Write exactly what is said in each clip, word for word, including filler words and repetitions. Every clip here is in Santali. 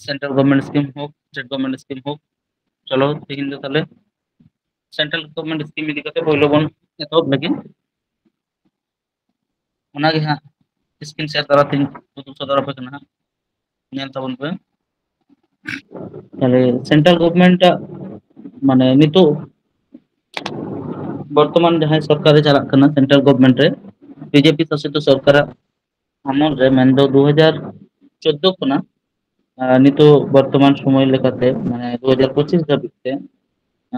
ᱥᱮᱱᱴᱨᱟᱞ ᱜᱚᱵᱷᱚᱨᱱᱢᱮᱱᱴ ᱥᱠᱤᱢ ᱦᱳᱠ, ᱥᱴᱮᱴ ᱜᱚᱵᱷᱚᱨᱱᱢᱮᱱᱴ ᱥᱠᱤᱢ ᱦᱳᱠ᱾ ᱪᱚᱞᱚ, ᱛᱮᱦᱮᱧ ᱫᱚ ᱛᱟᱦᱞᱮ ᱥᱮᱱᱴᱨᱟᱞ ᱜᱚᱵᱷᱚᱨᱱᱢᱮᱱᱴ ᱥᱠᱤᱢ ᱤᱫᱤ ᱠᱟᱛᱮ ᱯᱳᱭᱞᱳ ᱵᱚᱱ ᱮᱛᱚᱦᱚᱵ ᱞᱮᱜᱮ᱾ ᱚᱱᱟᱜᱮ ᱦᱟᱸᱜ ᱥᱠᱨᱤᱱ ᱥᱮᱭᱟᱨ ᱫᱟᱨᱟᱭ ᱛᱮᱧ ᱩᱫᱩᱜ ᱥᱚᱫᱚᱨ ᱟᱯᱮ ᱠᱟᱱᱟ ᱦᱟᱸᱜ, ᱧᱮᱞ ᱛᱟᱵᱚᱱ ᱯᱮ᱾ ᱛᱟᱦᱞᱮ ᱥᱮᱱᱴᱨᱟᱞ ᱜᱚᱵᱷᱚᱨᱱᱢᱮᱱᱴ ᱟᱜ, ᱢᱟᱱᱮ, ᱱᱤᱛᱚᱜ ᱵᱚᱨᱛᱚᱢᱟᱱ ᱡᱟᱦᱟᱸᱭ ᱥᱚᱨᱠᱟᱨ ᱨᱮ ᱪᱟᱞᱟᱜ ᱠᱟᱱᱟ, ᱥᱮᱱᱴᱨᱟᱞ ᱜᱚᱵᱷᱚᱨᱱᱢᱮᱱᱴ ᱨᱮ, ᱵᱤᱡᱮᱯᱤ ᱥᱟᱥᱤᱛ ᱥᱚᱨᱠᱟᱨᱟᱜ ᱟᱢᱚᱞ ᱨᱮ, ᱢᱮᱱᱫᱚ ᱫᱩ ᱦᱟᱡᱟᱨ ᱪᱳᱫᱫᱳ ᱠᱷᱚᱱᱟᱜ, ᱟᱨ ᱱᱤᱛᱚᱜ ᱵᱚᱨᱛᱚᱢᱟᱱ ᱥᱚᱢᱚᱭ ᱞᱮᱠᱟᱛᱮ, ᱢᱟᱱᱮ, ᱫᱩ ᱦᱟᱡᱟᱨ ᱯᱚᱸᱪᱤᱥ ᱫᱷᱟᱹᱵᱤᱡ ᱛᱮ,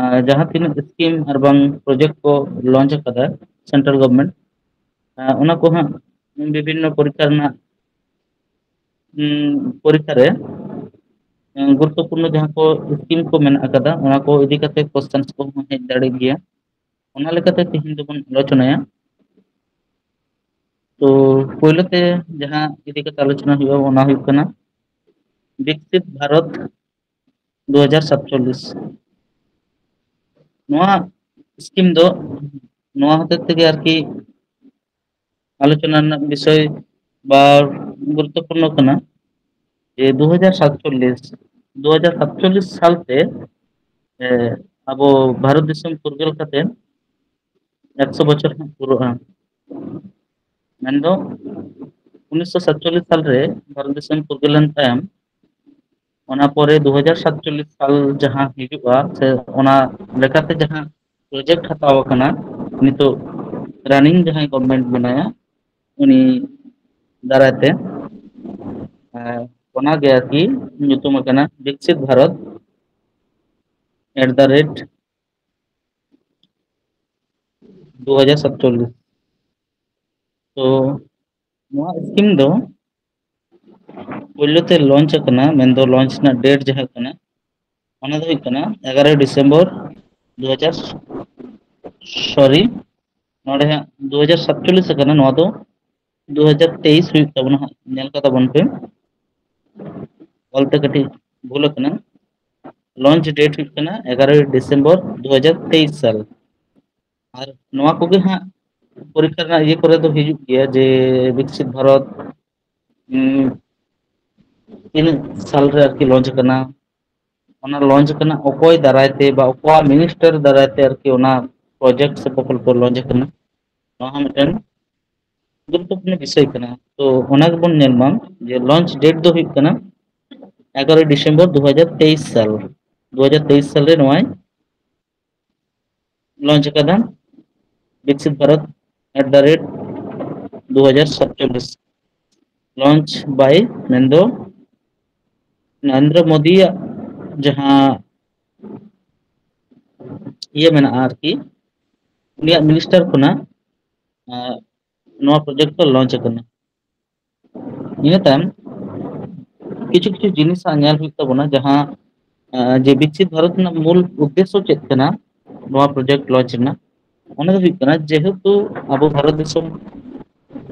ᱟᱨ ᱡᱟᱦᱟᱸ ᱛᱤᱱᱟᱹᱜ ᱥᱠᱤᱢ ᱟᱨ ᱵᱟᱝ ᱯᱨᱚᱡᱮᱠᱴ ᱠᱚ ᱞᱚᱧᱪ ᱟᱠᱟᱫᱟ ᱥᱮᱱᱴᱨᱟᱞ ᱜᱚᱵᱷᱚᱨᱱᱢᱮᱱᱴ, ᱟᱨ ᱚᱱᱟ ᱠᱚ ᱦᱟᱸᱜ ᱵᱤᱵᱷᱤᱱᱱᱚ ᱯᱚᱨᱤᱠᱠᱷᱟ ᱨᱮᱱᱟᱜ, ᱩᱸ, ᱯᱚᱨᱤᱠᱠᱷᱟ ᱨᱮ, ᱩᱸ, ᱜᱩᱨᱩᱛᱛᱚᱯᱩᱨᱱᱚ ᱡᱟᱦᱟᱸ ᱠᱚ ᱥᱠᱤᱢ ᱠᱚ ᱢᱮᱱᱟᱜ ᱟᱠᱟᱫᱟ, ᱚᱱᱟ ᱠᱚ ᱤᱫᱤ ᱠᱟᱛᱮ ᱠᱚᱥᱪᱮᱱᱥ ᱠᱚᱦᱚᱸ ᱦᱮᱡ ᱫᱟᱲᱮᱭᱟᱜ ᱜᱮᱭᱟ᱾ ᱚᱱᱟ ᱞᱮᱠᱟᱛᱮ ᱛᱮᱦᱮᱧ ᱫᱚᱵᱚᱱ ᱟᱞᱳᱪᱚᱱᱟᱭᱟ᱾ ᱛᱚ, ᱯᱳᱭᱞᱳ ᱛᱮ ᱡᱟᱦᱟᱸ ᱤᱫᱤ ᱠᱟᱛᱮ ᱟᱞᱳᱪᱚᱱᱟ ᱦᱩᱭᱩᱜᱼᱟ, ᱚᱱᱟ ᱦᱩᱭᱩᱜ ᱠᱟᱱᱟ ᱵᱤᱠᱥᱤᱛ ᱵᱷᱟᱨᱚᱛ ᱫᱩ ᱦᱟᱡᱟᱨ ᱥᱟᱛᱪᱚᱞᱞᱤᱥ᱾ ᱱᱚᱣᱟ ᱥᱠᱤᱢ ᱫᱚ ᱱᱚᱣᱟ ᱦᱚᱛᱮᱡ ᱛᱮᱜᱮ ᱟᱨᱠᱤ ᱟᱞᱳᱪᱚᱱᱟ ᱨᱮᱱᱟᱜ ᱵᱤᱥᱚᱭ ᱵᱟ ᱜᱩᱨᱩᱛᱛᱚᱯᱩᱨᱱᱚ ᱠᱟᱱᱟ, ᱡᱮ ᱫᱩ ᱦᱟᱡᱟᱨ ᱥᱟᱛᱪᱚᱞᱞᱤᱥ, ᱫᱩ ᱦᱟᱡᱟᱨ ᱥᱟᱛᱪᱚᱞᱞᱤᱥ ᱥᱟᱞᱛᱮ, ᱮ, ᱟᱵᱚ ᱵᱷᱟᱨᱚᱛ ᱫᱤᱥᱚᱢ ᱯᱷᱩᱨᱜᱟᱹᱞ ᱠᱟᱛᱮ ᱮᱠᱥᱚ ᱵᱚᱪᱷᱚᱨ ᱦᱟᱸᱜ ᱯᱩᱨᱟᱹᱜᱼᱟ᱾ ᱢᱮᱱᱫᱚ ᱩᱱᱤᱥᱥᱚ ᱥᱟᱛᱪᱚᱞᱞᱤᱥ ᱥᱟᱞᱨᱮ ᱵᱷᱟᱨᱚᱛ ᱫᱤᱥᱚᱢ ᱯᱷᱩᱨᱜᱟᱹᱞ ᱞᱮᱱ ᱛᱟᱭᱚᱢ, ᱚᱱᱟ ᱯᱚᱨᱮ ᱫᱩ ᱦᱟᱡᱟᱨ ᱥᱟᱛᱪᱚᱞᱞᱤᱥ ᱥᱟᱞ ᱡᱟᱦᱟᱸ ᱦᱤᱡᱩᱜᱼᱟ, ᱥᱮ ᱚᱱᱟ ᱞᱮᱠᱟᱛᱮ ᱡᱟᱦᱟᱸ ᱯᱨᱚᱡᱮᱠᱴ ᱦᱟᱛᱟᱣ ᱟᱠᱟᱱᱟ, ᱱᱤᱛᱚᱜ ᱨᱟᱱᱤᱝ ᱡᱟᱦᱟᱸᱭ ᱜᱚᱵᱷᱚᱨᱱᱢᱮᱱᱴ ᱢᱮᱱᱟᱭᱟ, ᱩᱱᱤ ᱫᱟᱨᱟᱭ ᱛᱮ, ᱟᱨ ᱚᱱᱟᱜᱮ ᱟᱨᱠᱤ ᱧᱩᱛᱩᱢ ᱟᱠᱟᱱᱟ ᱵᱤᱠᱥᱤᱛ ᱵᱷᱟᱨᱚᱛ at the rate ᱫᱩ ᱦᱟᱡᱟᱨ ᱥᱟᱛᱪᱚᱞᱞᱤᱥ᱾ ᱛᱚ, ᱱᱚᱣᱟ ᱥᱠᱤᱢ ᱫᱚ ᱯᱳᱭᱞᱳ ᱛᱮ ᱞᱚᱧᱪ ᱟᱠᱟᱱᱟ, ᱢᱮᱱᱫᱚ ᱞᱚᱧᱪ ᱨᱮᱱᱟᱜ ᱰᱮᱴ ᱡᱟᱦᱟᱸ ᱠᱟᱱᱟ, ᱚᱱᱟ ᱫᱚ ᱦᱩᱭᱩᱜ ᱠᱟᱱᱟ ᱮᱜᱟᱨᱳᱭ ᱰᱤᱥᱮᱢᱵᱚᱨ ᱫᱩ ᱦᱟᱡᱟᱨ, ᱥᱚᱨᱤ, ᱱᱚᱰᱮ ᱦᱟᱸᱜ ᱫᱩ ᱦᱟᱡᱟᱨ ᱥᱟᱛᱪᱚᱞᱞᱤᱥ ᱟᱠᱟᱱᱟ, ᱱᱚᱣᱟ ᱫᱚ ᱫᱩ ᱦᱟᱡᱟᱨ ᱛᱮᱭᱤᱥ ᱦᱩᱭᱩᱜ ᱛᱟᱵᱚᱱᱟ ᱦᱟᱸᱜ, ᱧᱮᱞ ᱠᱟᱛᱟ ᱵᱚᱱ ᱯᱮ, ᱚᱞᱛᱮ ᱠᱟᱹᱴᱤᱡ ᱵᱷᱩᱞ ᱟᱠᱟᱱᱟ᱾ ᱞᱚᱧᱪ ᱰᱮᱴ ᱦᱩᱭᱩᱜ ᱠᱟᱱᱟ ᱮᱜᱟᱨᱳᱭ ᱰᱤᱥᱮᱢᱵᱚᱨ ᱫᱩ ᱦᱟᱡᱟᱨ ᱛᱮᱭᱤᱥ ᱥᱟᱞ᱾ ᱟᱨ ᱱᱚᱣᱟ ᱠᱚᱜᱮ ᱦᱟᱸᱜ ᱯᱚᱨᱤᱠᱠᱷᱟ ᱨᱮᱱᱟᱜ ᱤᱭᱟᱹ ᱠᱚᱨᱮ ᱫᱚ ᱦᱤᱡᱩᱜ ᱜᱮᱭᱟ, ᱡᱮ ᱵᱤᱠᱥᱤᱛ ᱵᱷᱟᱨᱚᱛ, ᱩᱸ, ᱛᱤᱱᱟᱹᱜ ᱥᱟᱞ ᱨᱮ ᱟᱨᱠᱤ ᱞᱚᱧᱪ ᱟᱠᱟᱱᱟ, ᱚᱱᱟ ᱞᱚᱧᱪ ᱟᱠᱟᱱᱟ ᱚᱠᱚᱭ ᱫᱟᱨᱟᱭ ᱛᱮ ᱵᱟ ᱚᱠᱟ ᱢᱤᱱᱤᱥᱴᱟᱨ ᱫᱟᱨᱟᱭ ᱛᱮ ᱟᱨᱠᱤ ᱚᱱᱟ ᱯᱨᱚᱡᱮᱠᱴ ᱥᱮ ᱯᱨᱚᱠᱚᱞᱯᱚ ᱞᱚᱧᱪ ᱟᱠᱟᱱᱟ, ᱱᱚᱣᱟ ᱦᱚᱸ ᱢᱤᱫᱴᱮᱱ ᱜᱩᱨᱩᱛᱛᱚᱯᱩᱨᱱᱚ ᱵᱤᱥᱚᱭ ᱠᱟᱱᱟ᱾ ᱛᱚ ᱚᱱᱟ ᱜᱮᱵᱚᱱ ᱧᱮᱞ ᱢᱟ ᱡᱮ ᱞᱚᱧᱪ ᱰᱮᱴ ᱫᱚ ᱦᱩᱭᱩᱜ ᱠᱟᱱᱟ ᱮᱜᱟᱨᱚᱭ ᱰᱤᱥᱮᱢᱵᱚᱨ ᱫᱩ ᱦᱟᱡᱟᱨ ᱛᱮᱭᱤᱥ ᱥᱟᱞ, ᱫᱩ ᱦᱟᱡᱟᱨ ᱛᱮᱭᱤᱥ ᱥᱟᱞ ᱨᱮ ᱱᱚᱣᱟᱭ ᱞᱚᱧᱪ ᱟᱠᱟᱫᱟ, ᱵᱤᱠᱥᱤᱛ ᱵᱷᱟᱨᱚᱛ at the rate ᱫᱩ ᱦᱟᱡᱟᱨ ᱥᱟᱛᱪᱚᱞᱞᱤᱥ᱾ ᱞᱚᱧᱪ ᱵᱟᱭ ᱢᱮᱱᱫᱚ ᱱᱚᱨᱮᱱᱫᱨᱚ ᱢᱳᱫᱤᱭᱟᱜ ᱡᱟᱦᱟᱸ ᱤᱭᱟᱹ ᱢᱮᱱᱟᱜᱼᱟ ᱟᱨᱠᱤ, ᱩᱱᱤᱭᱟᱜ ᱢᱤᱱᱤᱥᱴᱟᱨ ᱠᱷᱚᱱᱟᱜ ᱱᱚᱣᱟ ᱯᱨᱚᱡᱮᱠᱴ ᱫᱚ ᱞᱚᱧᱪ ᱟᱠᱟᱱᱟ᱾ ᱤᱱᱟᱹ ᱛᱟᱭᱚᱢ ᱠᱤᱪᱷᱩ ᱠᱤᱪᱷᱩ ᱡᱤᱱᱤᱥ ᱧᱮᱞ ᱦᱩᱭᱩᱜ ᱛᱟᱵᱚᱱᱟ, ᱡᱟᱦᱟᱸ ᱡᱮ ᱵᱤᱠᱥᱤᱛ ᱵᱷᱟᱨᱚᱛ ᱨᱮᱱᱟᱜ ᱢᱩᱞ ᱩᱫᱽᱫᱮᱥᱥᱚ ᱪᱮᱫ ᱠᱟᱱᱟ ᱱᱚᱣᱟ ᱯᱨᱚᱡᱮᱠᱴ ᱞᱚᱧᱪ ᱨᱮᱱᱟᱜ? ᱚᱱᱟ ᱫᱚ ᱦᱩᱭᱩᱜ ᱠᱟᱱᱟ, ᱡᱮᱦᱮᱛᱩ ᱟᱵᱚ ᱵᱷᱟᱨᱚᱛ ᱫᱤᱥᱚᱢ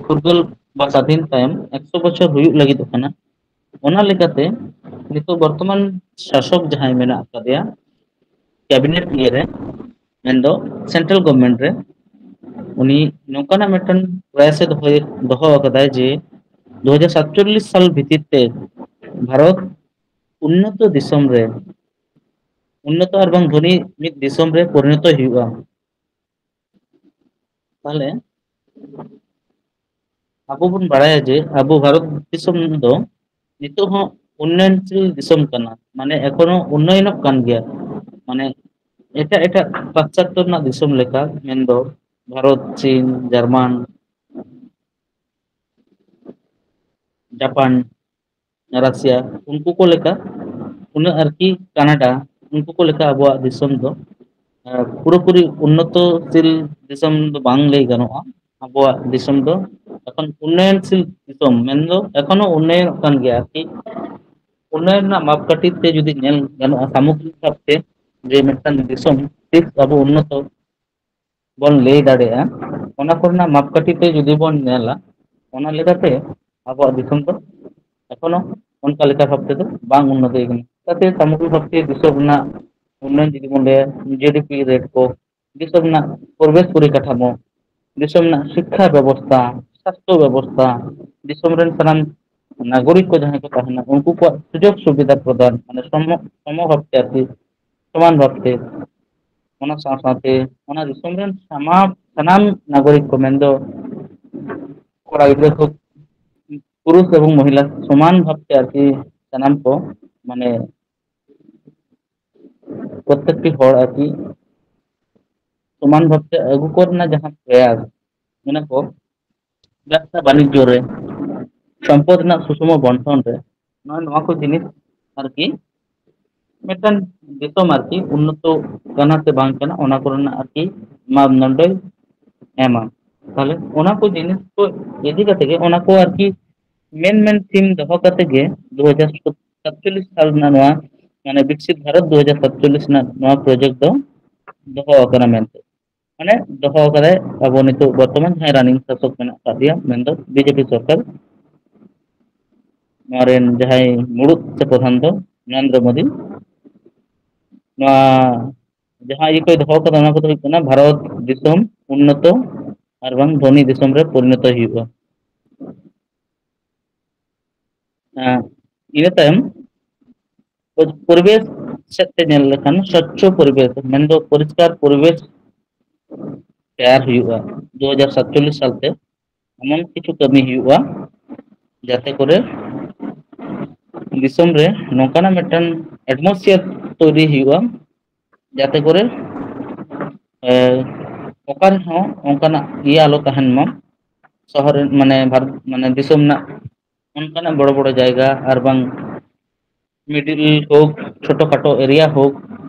ᱯᱷᱩᱨᱜᱟᱹᱞ ᱵᱟ ᱥᱟᱫᱷᱤᱱ ᱛᱟᱭᱚᱢ ᱮᱠᱥᱚ ᱵᱚᱪᱷᱚᱨ ᱦᱩᱭᱩᱜ ᱞᱟᱹᱜᱤᱫᱚᱜ ᱠᱟᱱᱟ, ᱚᱱᱟ ᱞᱮᱠᱟᱛᱮ ᱱᱤᱛᱚᱜ ᱵᱚᱨᱛᱚᱢᱟᱱ ᱥᱟᱥᱚᱠ ᱡᱟᱦᱟᱸᱭ ᱢᱮᱱᱟᱜ ᱟᱠᱟᱫᱮᱭᱟ ᱠᱮᱵᱤᱱᱮᱴ ᱤᱭᱟᱹ ᱨᱮ, ᱢᱮᱱᱫᱚ ᱥᱮᱱᱴᱨᱟᱞ ᱜᱚᱵᱷᱢᱮᱱᱴ ᱨᱮ, ᱩᱱᱤ ᱱᱚᱝᱠᱟᱱᱟᱜ ᱢᱤᱫᱴᱮᱱ ᱯᱨᱚᱭᱟᱥ ᱮ ᱫᱚᱦᱚᱭ ᱫᱚᱦᱚ ᱟᱠᱟᱫᱟᱭ ᱡᱮ ᱫᱩ ᱦᱟᱡᱟᱨ ᱥᱟᱛᱪᱚᱞᱞᱤᱥ ᱥᱟᱞ ᱵᱷᱤᱛᱤᱨ ᱛᱮ ᱵᱷᱟᱨᱚᱛ ᱩᱱᱱᱚᱛᱚ ᱫᱤᱥᱚᱢ ᱨᱮ, ᱩᱱᱱᱚᱛᱚ ᱟᱨ ᱵᱟᱝ ᱫᱷᱚᱱᱤ ᱢᱤᱫ ᱫᱤᱥᱚᱢ ᱨᱮ ᱯᱚᱨᱤᱱᱚᱛᱚᱭ ᱦᱩᱭᱩᱜᱼᱟ᱾ ᱛᱟᱦᱚᱞᱮ ᱟᱵᱚ ᱵᱚᱱ ᱵᱟᱲᱟᱭᱟ ᱡᱮ ᱟᱵᱚ ᱵᱷᱟᱨᱚᱛ ᱫᱤᱥᱚᱢ ᱫᱚ ᱱᱤᱛᱚᱜ ᱦᱚᱸ ᱩᱱᱱᱚᱭᱚᱱᱥᱤᱞ ᱫᱤᱥᱚᱢ ᱠᱟᱱᱟ, ᱢᱟᱱᱮ ᱮᱠᱷᱚᱱᱳ ᱩᱱᱱᱚᱭᱚᱱᱚᱜ ᱠᱟᱱ ᱜᱮᱭᱟ᱾ ᱢᱟᱱᱮ ᱮᱴᱟᱜ ᱮᱴᱟᱜ ᱯᱟᱥᱪᱟᱛᱛᱚ ᱨᱮᱱᱟᱜ ᱫᱤᱥᱚᱢ ᱞᱮᱠᱟ, ᱢᱮᱱᱫᱚ ᱵᱷᱟᱨᱚᱛ, ᱪᱤᱱ, ᱡᱟᱨᱢᱟᱱ, ᱡᱟᱯᱟᱱ, ᱨᱟᱥᱤᱭᱟ, ᱩᱱᱠᱩ ᱠᱚ ᱞᱮᱠᱟ ᱩᱱᱟᱹᱜ ᱟᱨᱠᱤ ᱠᱟᱱᱟᱰᱟ, ᱩᱱᱠᱩ ᱠᱚ ᱞᱮᱠᱟ ᱟᱵᱚᱣᱟᱜ ᱫᱤᱥᱚᱢ ᱫᱚ ᱯᱩᱨᱟᱹᱯᱩᱨᱤ ᱩᱱᱱᱚᱛᱚᱥᱤᱞ ᱫᱤᱥᱚᱢ ᱫᱚ ᱵᱟᱝ ᱞᱟᱹᱭ ᱜᱟᱱᱚᱜᱼᱟ᱾ ᱟᱵᱚᱣᱟᱜ ᱫᱤᱥᱚᱢ ᱫᱚ ᱮᱠᱷᱚᱱ ᱩᱱᱱᱚᱭᱚᱱᱥᱤᱞ ᱫᱤᱥᱚᱢ, ᱢᱮᱱᱫᱚ ᱮᱠᱷᱚᱱᱳ ᱩᱱᱱᱚᱭᱚᱱᱚᱜ ᱠᱟᱱ ᱜᱮᱭᱟ ᱟᱨᱠᱤ᱾ ᱩᱱᱱᱚᱭᱚᱱ ᱨᱮᱱᱟᱜ ᱢᱟᱯᱠᱟᱴᱷᱤ ᱛᱮ ᱡᱩᱫᱤ ᱧᱮᱞ ᱜᱟᱱᱚᱜᱼᱟ, ᱥᱟᱢᱚᱜᱽᱨᱤᱠ ᱵᱷᱟᱵᱛᱮ ᱡᱮ ᱢᱤᱫᱴᱟᱝ ᱫᱤᱥᱚᱢ ᱛᱤᱥ ᱟᱵᱚ ᱩᱱᱱᱚᱛᱚ ᱵᱚᱱ ᱞᱟᱹᱭ ᱫᱟᱲᱮᱭᱟᱜᱼᱟ, ᱚᱱᱟ ᱠᱚᱨᱮᱱᱟᱜ ᱢᱟᱯᱠᱟᱴᱷᱤ ᱛᱮ ᱡᱩᱫᱤ ᱵᱚᱱ ᱧᱮᱞᱟ, ᱚᱱᱟ ᱞᱮᱠᱟᱛᱮ ᱟᱵᱚᱣᱟᱜ ᱫᱤᱥᱚᱢ ᱫᱚ ᱮᱠᱷᱚᱱᱳ ᱚᱱᱠᱟ ᱞᱮᱠᱟ ᱵᱷᱟᱵ ᱛᱮᱫᱚ ᱵᱟᱝ ᱩᱱᱱᱚᱛᱤ ᱠᱟᱱᱟ᱾ ᱪᱤᱠᱟᱹᱛᱮ ᱥᱟᱢᱚᱜᱨᱤᱠ ᱵᱷᱟᱵ ᱛᱮ ᱫᱤᱥᱚᱢ ᱨᱮᱱᱟᱜ ᱩᱱᱱᱚᱭᱚᱱ ᱡᱩᱫᱤ ᱵᱚᱱ ᱞᱟᱹᱭᱟ, ᱡᱤ ᱰᱤ ᱯᱤ ᱨᱮᱴ ᱠᱚ, ᱫᱤᱥᱚᱢ ᱨᱮᱱᱟᱜ ᱯᱚᱨᱤᱵᱮᱥ ᱯᱚᱨᱤᱠᱟᱴᱷᱟᱢᱳ, ᱫᱤᱥᱚᱢ ᱨᱮᱱᱟᱜ ᱥᱤᱠᱠᱷᱟ ᱵᱮᱵᱚᱥᱛᱷᱟ, ᱥᱟᱥᱛᱷᱚ ᱵᱮᱵᱚᱥᱛᱷᱟ, ᱫᱤᱥᱚᱢ ᱨᱮᱱ ᱥᱟᱱᱟᱢ ᱱᱟᱜᱚᱨᱤᱠ ᱠᱚ ᱡᱟᱦᱟᱸᱭ ᱠᱚ ᱛᱟᱦᱮᱱᱟ, ᱩᱱᱠᱩ ᱠᱚᱣᱟᱜ ᱥᱩᱡᱳᱜᱽ ᱥᱩᱵᱤᱫᱷᱟ ᱯᱨᱚᱫᱟᱱ, ᱢᱟᱱᱮ ᱥᱚᱢᱚ-, ᱥᱚᱢᱚ ᱵᱷᱟᱵᱛᱮ ᱟᱨᱠᱤ, ᱥᱚᱢᱟᱱ ᱵᱷᱟᱵᱛᱮ, ᱚᱱᱟ ᱥᱟᱶ ᱥᱟᱶᱛᱮ ᱚᱱᱟ ᱫᱤᱥᱚᱢ ᱨᱮᱱ ᱥᱟᱱᱟᱢ, ᱥᱟᱱᱟᱢ ᱱᱟᱜᱚᱨᱤᱠ ᱠᱚ, ᱢᱮᱱᱫᱚ ᱠᱚᱲᱟ ᱜᱤᱫᱽᱨᱟᱹ ᱠᱚ, ᱯᱩᱨᱩᱥ ᱮᱵᱚᱝ ᱢᱚᱦᱤᱞᱟ ᱥᱚᱢᱟᱱ ᱵᱷᱟᱵᱛᱮ ᱟᱨᱠᱤ ᱥᱟᱱᱟᱢ ᱠᱚ, ᱢᱟᱱᱮ ᱯᱨᱚᱛᱮᱠᱴᱤ ᱦᱚᱲ ᱟᱨᱠᱤ ᱥᱚᱢᱟᱱ ᱵᱷᱟᱵᱛᱮ ᱟᱹᱜᱩ ᱠᱚ ᱨᱮᱱᱟᱜ ᱡᱟᱦᱟᱸ ᱯᱨᱚᱭᱟᱥ, ᱚᱱᱟ ᱠᱚ ᱵᱮᱵᱽᱥᱟ ᱵᱟᱱᱤᱡᱽᱡᱚ ᱨᱮ ᱥᱚᱢᱯᱚᱫ ᱨᱮᱱᱟᱜ ᱥᱩᱥᱚᱢᱚ ᱵᱚᱱᱴᱚᱱ ᱨᱮ ᱱᱚᱣᱟ, ᱱᱚᱣᱟ ᱠᱚ ᱡᱤᱱᱤᱥ ᱟᱨᱠᱤ ᱢᱤᱫᱴᱟᱝ ᱫᱤᱥᱚᱢ ᱟᱨᱠᱤ ᱩᱱᱱᱚᱛᱚ ᱠᱟᱱᱟ ᱥᱮ ᱵᱟᱝ ᱠᱟᱱᱟ, ᱚᱱᱟ ᱠᱚᱨᱮᱱᱟᱜ ᱟᱨᱠᱤ ᱢᱟᱯᱫᱚᱱᱰᱚᱭ ᱮᱢᱟ᱾ ᱛᱟᱦᱞᱮ ᱚᱱᱟ ᱠᱚ ᱡᱤᱱᱤᱥ ᱠᱚ ᱤᱫᱤ ᱠᱟᱛᱮ ᱜᱮ, ᱚᱱᱟ ᱠᱚ ᱟᱨᱠᱤ ᱢᱮᱱ ᱢᱮᱱ ᱛᱷᱤᱢ ᱫᱚᱦᱚ ᱠᱟᱛᱮ ᱜᱮ ᱫᱩ ᱦᱟᱡᱟᱨ ᱥᱟᱛᱪᱚᱞᱞᱤᱥ ᱥᱟᱞ ᱨᱮᱱᱟᱜ ᱱᱚᱣᱟ, ᱢᱟᱱᱮ ᱵᱤᱠᱥᱤᱛ ᱵᱷᱟᱨᱚᱛ ᱫᱩ ᱦᱟᱡᱟᱨ ᱥᱟᱛᱪᱚᱞᱞᱤᱥ ᱨᱮᱱᱟᱜ ᱱᱚᱣᱟ ᱯᱨᱚᱡᱮᱠᱴ ᱫᱚ ᱫᱚᱦᱚ ᱟᱠᱟᱱᱟ ᱢᱮᱱᱛᱮ᱾ ᱢᱟᱱᱮ ᱫᱚᱦᱚ ᱟᱠᱟᱫᱟᱭ ᱟᱵᱚ ᱱᱤᱛᱚᱜ ᱵᱚᱨᱛᱚᱢᱟᱱ ᱡᱟᱦᱟᱸᱭ ᱨᱟᱱᱤᱝ ᱥᱟᱥᱚᱠ ᱢᱮᱱᱟᱜ ᱟᱠᱟᱫ ᱫᱮᱭᱟ, ᱢᱮᱱᱫᱚ ᱵᱤᱡᱮᱯᱤ ᱥᱚᱨᱠᱟᱨ, ᱱᱚᱣᱟ ᱨᱮᱱ ᱡᱟᱦᱟᱸᱭ ᱢᱩᱲᱩᱫ ᱥᱮ ᱯᱨᱚᱫᱷᱟᱱ ᱫᱚ ᱱᱚᱨᱮᱱᱫᱨᱚ ᱢᱳᱫᱤ᱾ ᱱᱚᱣᱟ ᱡᱟᱦᱟᱸ ᱤᱭᱟᱹ ᱠᱚᱭ ᱫᱚᱦᱚ ᱠᱟᱫᱟ, ᱚᱱᱟ ᱠᱚᱫᱚ ᱦᱩᱭᱩᱜ ᱠᱟᱱᱟ ᱵᱷᱟᱨᱚᱛ ᱫᱤᱥᱚᱢ ᱩᱱᱱᱚᱛᱚ ᱟᱨ ᱵᱟᱝ ᱫᱷᱚᱱᱤ ᱫᱤᱥᱚᱢ ᱨᱮ ᱯᱚᱨᱤᱱᱚᱛᱚᱭ ᱦᱩᱭᱩᱜᱼᱟ᱾ ᱦᱮᱸ, ᱤᱱᱟᱹ ᱛᱟᱭᱚᱢ ᱯᱚ-, ᱯᱚᱨᱤᱵᱮᱥ ᱥᱮᱫ ᱛᱮ ᱧᱮᱞ ᱞᱮᱠᱷᱟᱱ ᱥᱚᱪᱪᱷᱚ ᱯᱚᱨᱤᱵᱮᱥ, ᱢᱮᱱᱫᱚ ᱯᱚᱨᱤᱥᱠᱟᱨ ᱯᱚᱨᱤᱵᱮᱥ ᱛᱮᱭᱟᱨ ᱦᱩᱭᱩᱜᱼᱟ᱾ ᱫᱩ ᱦᱟᱡᱟᱨ ᱥᱟᱛᱪᱚᱞᱞᱤᱥ ᱥᱟᱞᱛᱮ ᱮᱢᱚᱱ ᱠᱤᱪᱷᱩ ᱠᱟᱹᱢᱤ ᱦᱩᱭᱩᱜᱼᱟ, ᱡᱟᱛᱮ ᱠᱚᱨᱮ ᱫᱤᱥᱚᱢ ᱨᱮ ᱱᱚᱝᱠᱟᱱᱟᱜ ᱢᱤᱫᱴᱟᱝ ᱮᱴᱢᱚᱥᱯᱷᱤᱭᱟᱨ ᱛᱚᱭᱨᱤ ᱦᱩᱭᱩᱜᱼᱟ, ᱡᱟᱛᱮ ᱠᱚᱨᱮ, ᱮ, ᱚᱠᱟ ᱨᱮᱦᱚᱸ ᱚᱱᱠᱟᱱᱟᱜ ᱤᱭᱟᱹ ᱟᱞᱚ ᱛᱟᱦᱮᱱ ᱢᱟ᱾ ᱥᱚᱦᱚᱨ ᱨᱮ, ᱢᱟᱱᱮ ᱵᱷᱟᱨᱚᱛ, ᱢᱟᱱᱮ ᱫᱤᱥᱚᱢ ᱨᱮᱱᱟᱜ ᱚᱱᱠᱟᱱᱟᱜ ᱵᱚᱲᱚ ᱵᱚᱲᱚ ᱡᱟᱭᱜᱟ ᱟᱨ ᱵᱟᱝ ᱢᱤᱰᱤᱞ ᱦᱳᱠ, ᱪᱷᱳᱴᱳ ᱠᱷᱟᱴᱳ ᱮᱨᱤᱭᱟ ᱦᱳᱠ,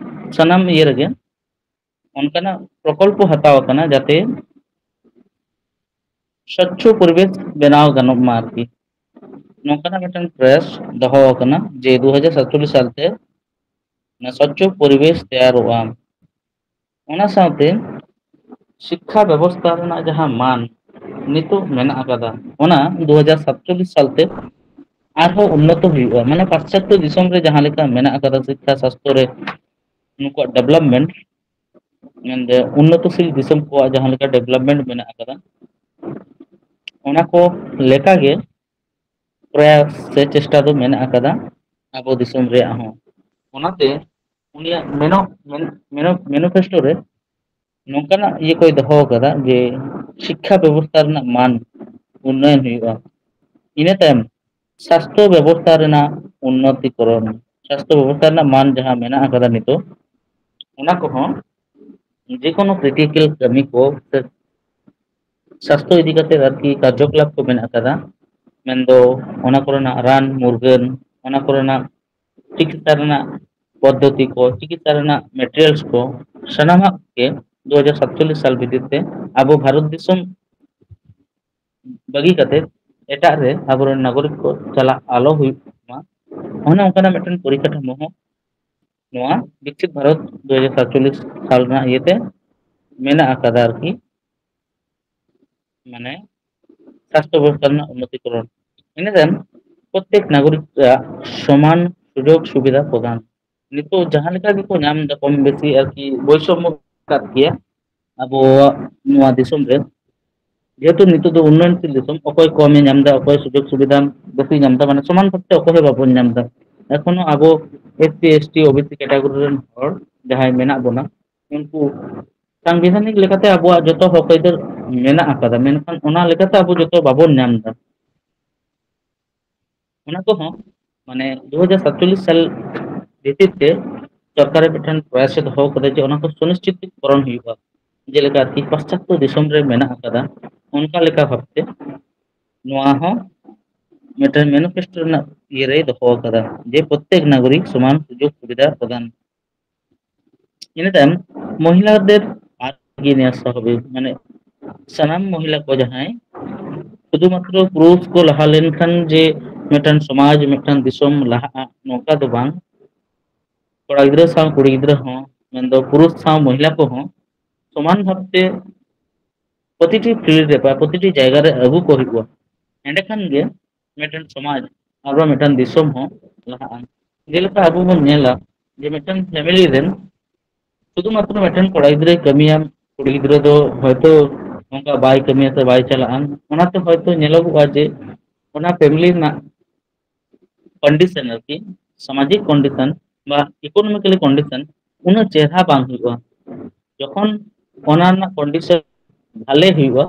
ᱥᱟᱱᱟᱢ ᱤᱭᱟᱹ ᱨᱮᱜᱮ ᱚᱱᱠᱟᱱᱟᱜ ᱯᱨᱚᱠᱚᱞᱯᱚ ᱦᱟᱛᱟᱣ ᱟᱠᱟᱱᱟ, ᱡᱟᱛᱮ ᱥᱚᱪᱪᱷᱚ ᱯᱚᱨᱤᱵᱮᱥ ᱵᱮᱱᱟᱣ ᱜᱟᱱᱚᱜ ᱢᱟ ᱟᱨᱠᱤ᱾ ᱱᱚᱝᱠᱟᱱᱟᱜ ᱢᱤᱫᱴᱟᱝ ᱯᱨᱚᱭᱟᱥ ᱫᱚᱦᱚ ᱟᱠᱟᱱᱟ ᱡᱮ ᱫᱩ ᱦᱟᱡᱟᱨ ᱥᱟᱛᱪᱚᱞᱞᱤᱥ ᱥᱟᱞᱛᱮ ᱚᱱᱟ ᱥᱚᱪᱪᱷᱚ ᱯᱚᱨᱤᱵᱮᱥ ᱛᱮᱭᱟᱨᱚᱜᱼᱟ᱾ ᱚᱱᱟ ᱥᱟᱶᱛᱮ ᱥᱤᱠᱠᱷᱟ ᱵᱮᱵᱚᱥᱛᱷᱟ ᱨᱮᱱᱟᱜ ᱡᱟᱦᱟᱸ ᱢᱟᱱ ᱱᱤᱛᱚᱜ ᱢᱮᱱᱟᱜ ᱟᱠᱟᱫᱟ, ᱚᱱᱟ ᱫᱩ ᱦᱟᱡᱟᱨ ᱥᱟᱛᱪᱚᱞᱞᱤᱥ ᱥᱟᱞᱛᱮ ᱟᱨᱦᱚᱸ ᱩᱱᱱᱚᱛᱚ ᱦᱩᱭᱩᱜᱼᱟ᱾ ᱢᱟᱱᱮ ᱯᱟᱥᱪᱟᱛᱛᱚ ᱫᱤᱥᱚᱢ ᱨᱮ ᱡᱟᱦᱟᱸ ᱞᱮᱠᱟ ᱢᱮᱱᱟᱜ ᱟᱠᱟᱫᱟ ᱥᱤᱠᱠᱷᱟ ᱥᱟᱥᱛᱨᱚ ᱨᱮ ᱱᱩᱠᱩᱣᱟᱜ ᱰᱮᱵᱷᱞᱚᱯᱢᱮᱱᱴ, ᱢᱮᱱᱫᱚ ᱩᱱᱱᱚᱛᱚᱥᱤᱞ ᱫᱤᱥᱚᱢ ᱠᱚᱣᱟᱜ ᱡᱟᱦᱟᱸ ᱞᱮᱠᱟ ᱰᱮᱵᱷᱞᱚᱯᱢᱮᱱᱴ ᱢᱮᱱᱟᱜ ᱟᱠᱟᱫᱟ, ᱚᱱᱟ ᱠᱚ ᱞᱮᱠᱟᱜᱮ ᱯᱨᱚᱭᱟᱥ ᱥᱮ ᱪᱮᱥᱴᱟ ᱫᱚ ᱢᱮᱱᱟᱜ ᱟᱠᱟᱫᱟ ᱟᱵᱚ ᱫᱤᱥᱚᱢ ᱨᱮᱭᱟᱜ ᱦᱚᱸ᱾ ᱚᱱᱟᱛᱮ ᱩᱱᱤᱭᱟᱜ ᱢᱮᱱᱚ-, ᱢᱮᱱ-, ᱢᱮᱱᱚ-, ᱢᱮᱱᱤᱯᱷᱮᱥᱴᱳ ᱨᱮ ᱱᱚᱝᱠᱟᱱᱟᱜ ᱤᱭᱟᱹ ᱠᱚᱭ ᱫᱚᱦᱚ ᱟᱠᱟᱫᱟ ᱡᱮ ᱥᱤᱠᱠᱷᱟ ᱵᱮᱵᱚᱥᱛᱷᱟ ᱨᱮᱱᱟᱜ ᱢᱟᱱ ᱩᱱᱱᱚᱭᱚᱱ ᱦᱩᱭᱩᱜᱼᱟ᱾ ᱤᱱᱟᱹ ᱛᱟᱭᱚᱢ ᱥᱟᱥᱛᱷᱚ ᱵᱮᱵᱚᱥᱛᱷᱟ ᱨᱮᱱᱟᱜ ᱩᱱᱱᱚᱛᱤᱠᱚᱨᱚᱱ, ᱥᱟᱥᱛᱷᱚ ᱵᱮᱵᱚᱥᱛᱷᱟ ᱨᱮᱱᱟᱜ ᱢᱟᱱ ᱡᱟᱦᱟᱸ ᱢᱮᱱᱟᱜ ᱟᱠᱟᱫᱟ ᱱᱤᱛᱚᱜ, ᱚᱱᱟ ᱠᱚᱦᱚᱸ ᱡᱮᱠᱳᱱᱳ ᱠᱨᱤᱴᱤᱠᱮᱞ ᱠᱟᱹᱢᱤ ᱠᱚ ᱥᱮ ᱥᱟᱥᱛᱷᱚ ᱤᱫᱤ ᱠᱟᱛᱮ ᱟᱨᱠᱤ ᱠᱟᱨᱡᱚᱠᱚᱞᱟᱯ ᱠᱚ ᱢᱮᱱᱟᱜ ᱟᱠᱟᱫᱟ, ᱢᱮᱱᱫᱚ ᱚᱱᱟ ᱠᱚᱨᱮᱱᱟᱜ ᱨᱟᱱ ᱢᱩᱨᱜᱟᱹᱱ, ᱚᱱᱟ ᱠᱚᱨᱮᱱᱟᱜ ᱪᱤᱠᱤᱛᱥᱟ ᱨᱮᱱᱟᱜ ᱯᱚᱫᱽᱫᱷᱚᱛᱤ ᱠᱚ, ᱪᱤᱠᱤᱛᱥᱟ ᱨᱮᱱᱟᱜ ᱢᱮᱴᱮᱨᱤᱭᱟᱞᱥ ᱠᱚ, ᱥᱟᱱᱟᱢᱟᱜ ᱜᱮ ᱫᱩ ᱦᱟᱡᱟᱨ ᱥᱟᱛᱪᱚᱞᱞᱤᱥ ᱥᱟᱞ ᱵᱷᱤᱛᱤᱨ ᱛᱮ ᱟᱵᱚ ᱵᱷᱟᱨᱚᱛ ᱫᱤᱥᱚᱢ ᱵᱟᱹᱜᱤ ᱠᱟᱛᱮ ᱮᱴᱟᱜ ᱨᱮ ᱟᱵᱚᱨᱮᱱ ᱱᱟᱜᱚᱨᱤᱠ ᱠᱚ ᱪᱟᱞᱟᱜ ᱟᱞᱚ ᱦᱩᱭᱩᱜ ᱢᱟ, ᱚᱱᱮ ᱚᱱᱠᱟᱱᱟᱜ ᱢᱤᱫᱴᱮᱱ ᱯᱚᱨᱤᱠᱟᱴᱷᱟᱢᱳ ᱦᱚᱸ ᱱᱚᱣᱟ ᱵᱤᱠᱥᱤᱛ ᱵᱷᱟᱨᱚᱛ ᱫᱩ ᱦᱟᱡᱟᱨ ᱥᱟᱛᱪᱚᱞᱞᱤᱥ ᱥᱟᱞ ᱨᱮᱱᱟᱜ ᱤᱭᱟᱹᱛᱮ ᱢᱮᱱᱟᱜ ᱟᱠᱟᱫᱟ ᱟᱨᱠᱤ, ᱢᱟᱱᱮ ᱥᱟᱥᱛᱷᱚ ᱵᱮᱵᱚᱥᱛᱷᱟ ᱨᱮᱱᱟᱜ ᱩᱱᱱᱚᱛᱤᱠᱚᱨᱚᱱ᱾ ᱤᱱᱟᱹ ᱛᱟᱭᱚᱢ ᱯᱨᱚᱛᱮᱠ ᱱᱟᱜᱚᱨᱤᱠ ᱟᱜ ᱥᱚᱢᱟᱱ ᱥᱩᱡᱳᱜᱽ ᱥᱩᱵᱤᱫᱷᱟ ᱯᱨᱚᱫᱟᱱ᱾ ᱱᱤᱛᱚᱜ ᱡᱟᱦᱟᱸ ᱞᱮᱠᱟ ᱜᱮᱠᱚ ᱧᱟᱢ ᱮᱫᱟ ᱠᱚᱢ ᱵᱮᱥᱤ ᱟᱨᱠᱤ ᱵᱳᱭᱥᱚᱢᱢᱚ ᱟᱠᱟᱫ ᱜᱮᱭᱟ ᱟᱵᱚᱣᱟᱜ ᱱᱚᱣᱟ ᱫᱤᱥᱚᱢ ᱨᱮ, ᱡᱮᱦᱮᱛᱩ ᱱᱤᱛᱚᱜ ᱫᱚ ᱩᱱᱱᱚᱭᱚᱱᱥᱤᱞ ᱫᱤᱥᱚᱢ, ᱚᱠᱚᱭ ᱠᱚᱢᱮ ᱧᱟᱢ ᱮᱫᱟ, ᱚᱠᱚᱭ ᱥᱩᱡᱳᱜᱽ ᱥᱩᱵᱤᱫᱷᱟ ᱵᱮᱥᱤ ᱧᱟᱢ ᱮᱫᱟ, ᱢᱟᱱᱮ ᱥᱚᱢᱟᱱ ᱵᱷᱟᱵᱛᱮ ᱚᱠᱚᱭ ᱦᱚᱸ ᱵᱟᱵᱚᱱ ᱧᱟᱢ ᱮᱫᱟ᱾ ᱮᱠᱷᱚᱱᱳ ᱟᱵᱚ S C, S T, O B C category ᱨᱮᱱ ᱦᱚᱲ ᱡᱟᱦᱟᱸᱭ ᱢᱮᱱᱟᱜ ᱵᱚᱱᱟ, ᱩᱱᱠᱩ ᱥᱟᱝᱵᱤᱫᱷᱟᱱᱤᱠ ᱞᱮᱠᱟᱛᱮ ᱟᱵᱚᱣᱟᱜ ᱡᱚᱛᱚ ᱦᱚᱠ ᱟᱹᱭᱫᱟᱹᱨ ᱢᱮᱱᱟᱜ ᱟᱠᱟᱫᱟ, ᱢᱮᱱᱠᱷᱟᱱ ᱚᱱᱟ ᱞᱮᱠᱟᱛᱮ ᱟᱵᱚ ᱡᱚᱛᱚ ᱵᱟᱵᱚᱱ ᱧᱟᱢ ᱮᱫᱟ᱾ ᱚᱱᱟ ᱠᱚᱦᱚᱸ ᱢᱟᱱᱮ ᱫᱩ ᱦᱟᱡᱟᱨ ᱥᱟᱛᱪᱚᱞᱞᱤᱥ ᱥᱟᱞ ᱵᱷᱤᱛᱤᱨ ᱛᱮ ᱥᱚᱨᱠᱟᱨ ᱨᱮ ᱢᱤᱫᱴᱮᱱ ᱯᱨᱚᱭᱟᱥ ᱮ ᱫᱚᱦᱚ ᱠᱟᱫᱟ ᱡᱮ ᱚᱱᱟ ᱠᱚ ᱥᱩᱱᱤᱥᱪᱤᱛᱤᱠᱚᱨᱚᱱ ᱦᱩᱭᱩᱜᱼᱟ, ᱡᱮᱞᱮᱠᱟ ᱟᱨᱠᱤ ᱯᱟᱥᱪᱟᱛᱛᱚ ᱫᱤᱥᱚᱢ ᱨᱮ ᱢᱮᱱᱟᱜ ᱟᱠᱟᱫᱟ, ᱚᱱᱠᱟ ᱞᱮᱠᱟ ᱵᱷᱟᱵᱛᱮ ᱱᱚᱣᱟ ᱦᱚᱸ ᱢᱤᱫᱴᱮᱱ ᱢᱮᱱᱤᱯᱷᱮᱥᱴᱳ ᱨᱮᱱᱟᱜ ᱤᱭᱟᱹ ᱨᱮᱭ ᱫᱚᱦᱚ ᱟᱠᱟᱫᱟ ᱡᱮ ᱯᱨᱚᱛᱛᱮᱠ ᱱᱟᱜᱚᱨᱤᱠ ᱥᱚᱢᱟᱱ ᱥᱩᱡᱳᱜᱽ ᱥᱩᱵᱤᱫᱷᱟ ᱯᱨᱚᱫᱟᱱ᱾ ᱤᱱᱟᱹ ᱛᱟᱭᱚᱢ ᱢᱚᱦᱤᱞᱟদের ᱟᱨ ᱜᱮ ᱱᱮᱭᱟ ᱥᱟᱵᱷᱟᱵᱤᱠ, ᱢᱟᱱᱮ ᱥᱟᱱᱟᱢ ᱢᱚᱦᱤᱞᱟ ᱠᱚ ᱡᱟᱦᱟᱸᱭ ᱥᱩᱫᱷᱩ ᱢᱟᱛᱨᱚ ᱯᱩᱨᱩᱥ ᱠᱚ ᱞᱟᱦᱟ ᱞᱮᱱᱠᱷᱟᱱ ᱡᱮ ᱢᱤᱫᱴᱟᱝ ᱥᱚᱢᱟᱡᱽ, ᱢᱤᱫᱴᱟᱝ ᱫᱤᱥᱚᱢ ᱞᱟᱦᱟᱜᱼᱟ, ᱱᱚᱝᱠᱟ ᱫᱚ ᱵᱟᱝ᱾ ᱠᱚᱲᱟ ᱜᱤᱫᱽᱨᱟᱹ ᱥᱟᱶ ᱠᱩᱲᱤ ᱜᱤᱫᱽᱨᱟᱹ ᱦᱚᱸ, ᱢᱮᱱᱫᱚ ᱯᱩᱨᱩᱥ ᱥᱟᱶ ᱢᱚᱦᱤᱞᱟ ᱠᱚᱦᱚᱸ ᱥᱚᱢᱟᱱ ᱵᱷᱟᱵᱛᱮ ᱯᱨᱚᱛᱤᱴᱤ ᱯᱷᱤᱞᱰ ᱨᱮ ᱵᱟ ᱯᱨᱚᱛᱤᱴᱤ ᱡᱟᱭᱜᱟ ᱨᱮ ᱟᱹᱜᱩ ᱠᱚ ᱦᱩᱭᱩᱜᱼᱟ᱾ ᱮᱸᱰᱮᱠᱷᱟᱱ ᱜᱮ ᱢᱤᱫᱴᱮᱱ ᱥᱚᱢᱟᱡᱽ ᱟᱨ ᱵᱟᱝ ᱢᱤᱫᱴᱮᱱ ᱫᱤᱥᱚᱢ ᱦᱚᱸ ᱞᱟᱦᱟᱜᱼᱟ᱾ ᱡᱮᱞᱮᱠᱟ ᱟᱵᱚ ᱵᱚᱱ ᱧᱮᱞᱟ ᱡᱮ ᱢᱤᱫᱴᱮᱱ ᱯᱷᱮᱢᱮᱞᱤ ᱨᱮᱱ ᱥᱩᱫᱷᱩ ᱢᱟᱛᱨᱚ ᱢᱤᱫᱴᱮᱱ ᱠᱚᱲᱟ ᱜᱤᱫᱽᱨᱟᱹᱭ ᱠᱟᱹᱢᱤᱭᱟ, ᱠᱩᱲᱤ ᱜᱤᱫᱽᱨᱟᱹ ᱫᱚ ᱦᱚᱭᱛᱳ ᱚᱱᱠᱟ ᱵᱟᱭ ᱠᱟᱹᱢᱤᱭᱟ ᱥᱮ ᱵᱟᱭ ᱪᱟᱞᱟᱜᱼᱟ᱾ ᱚᱱᱟᱛᱮ ᱦᱚᱭᱛᱳ ᱧᱮᱞᱚᱜᱚᱜᱼᱟ ᱡᱮ ᱚᱱᱟ ᱯᱷᱮᱢᱮᱞᱤ ᱨᱮᱱᱟᱜ ᱠᱚᱱᱰᱤᱥᱚᱱ ᱟᱨᱠᱤ, ᱥᱟᱢᱟᱡᱤᱠ ᱠᱚᱱᱰᱤᱥᱚᱱ ᱵᱟ ᱤᱠᱳᱱᱚᱢᱤᱠᱟᱞᱤ ᱠᱚᱱᱰᱤᱥᱚᱱ ᱩᱱᱟᱹᱜ ᱪᱮᱦᱨᱟ ᱵᱟᱝ ᱦᱩᱭᱩᱜᱼᱟ᱾ ᱡᱚᱠᱷᱚᱱ ᱚᱱᱟ ᱨᱮᱱᱟᱜ ᱠᱚᱱᱰᱤᱥᱚᱱ ᱵᱷᱟᱞᱮ ᱦᱩᱭᱩᱜᱼᱟ,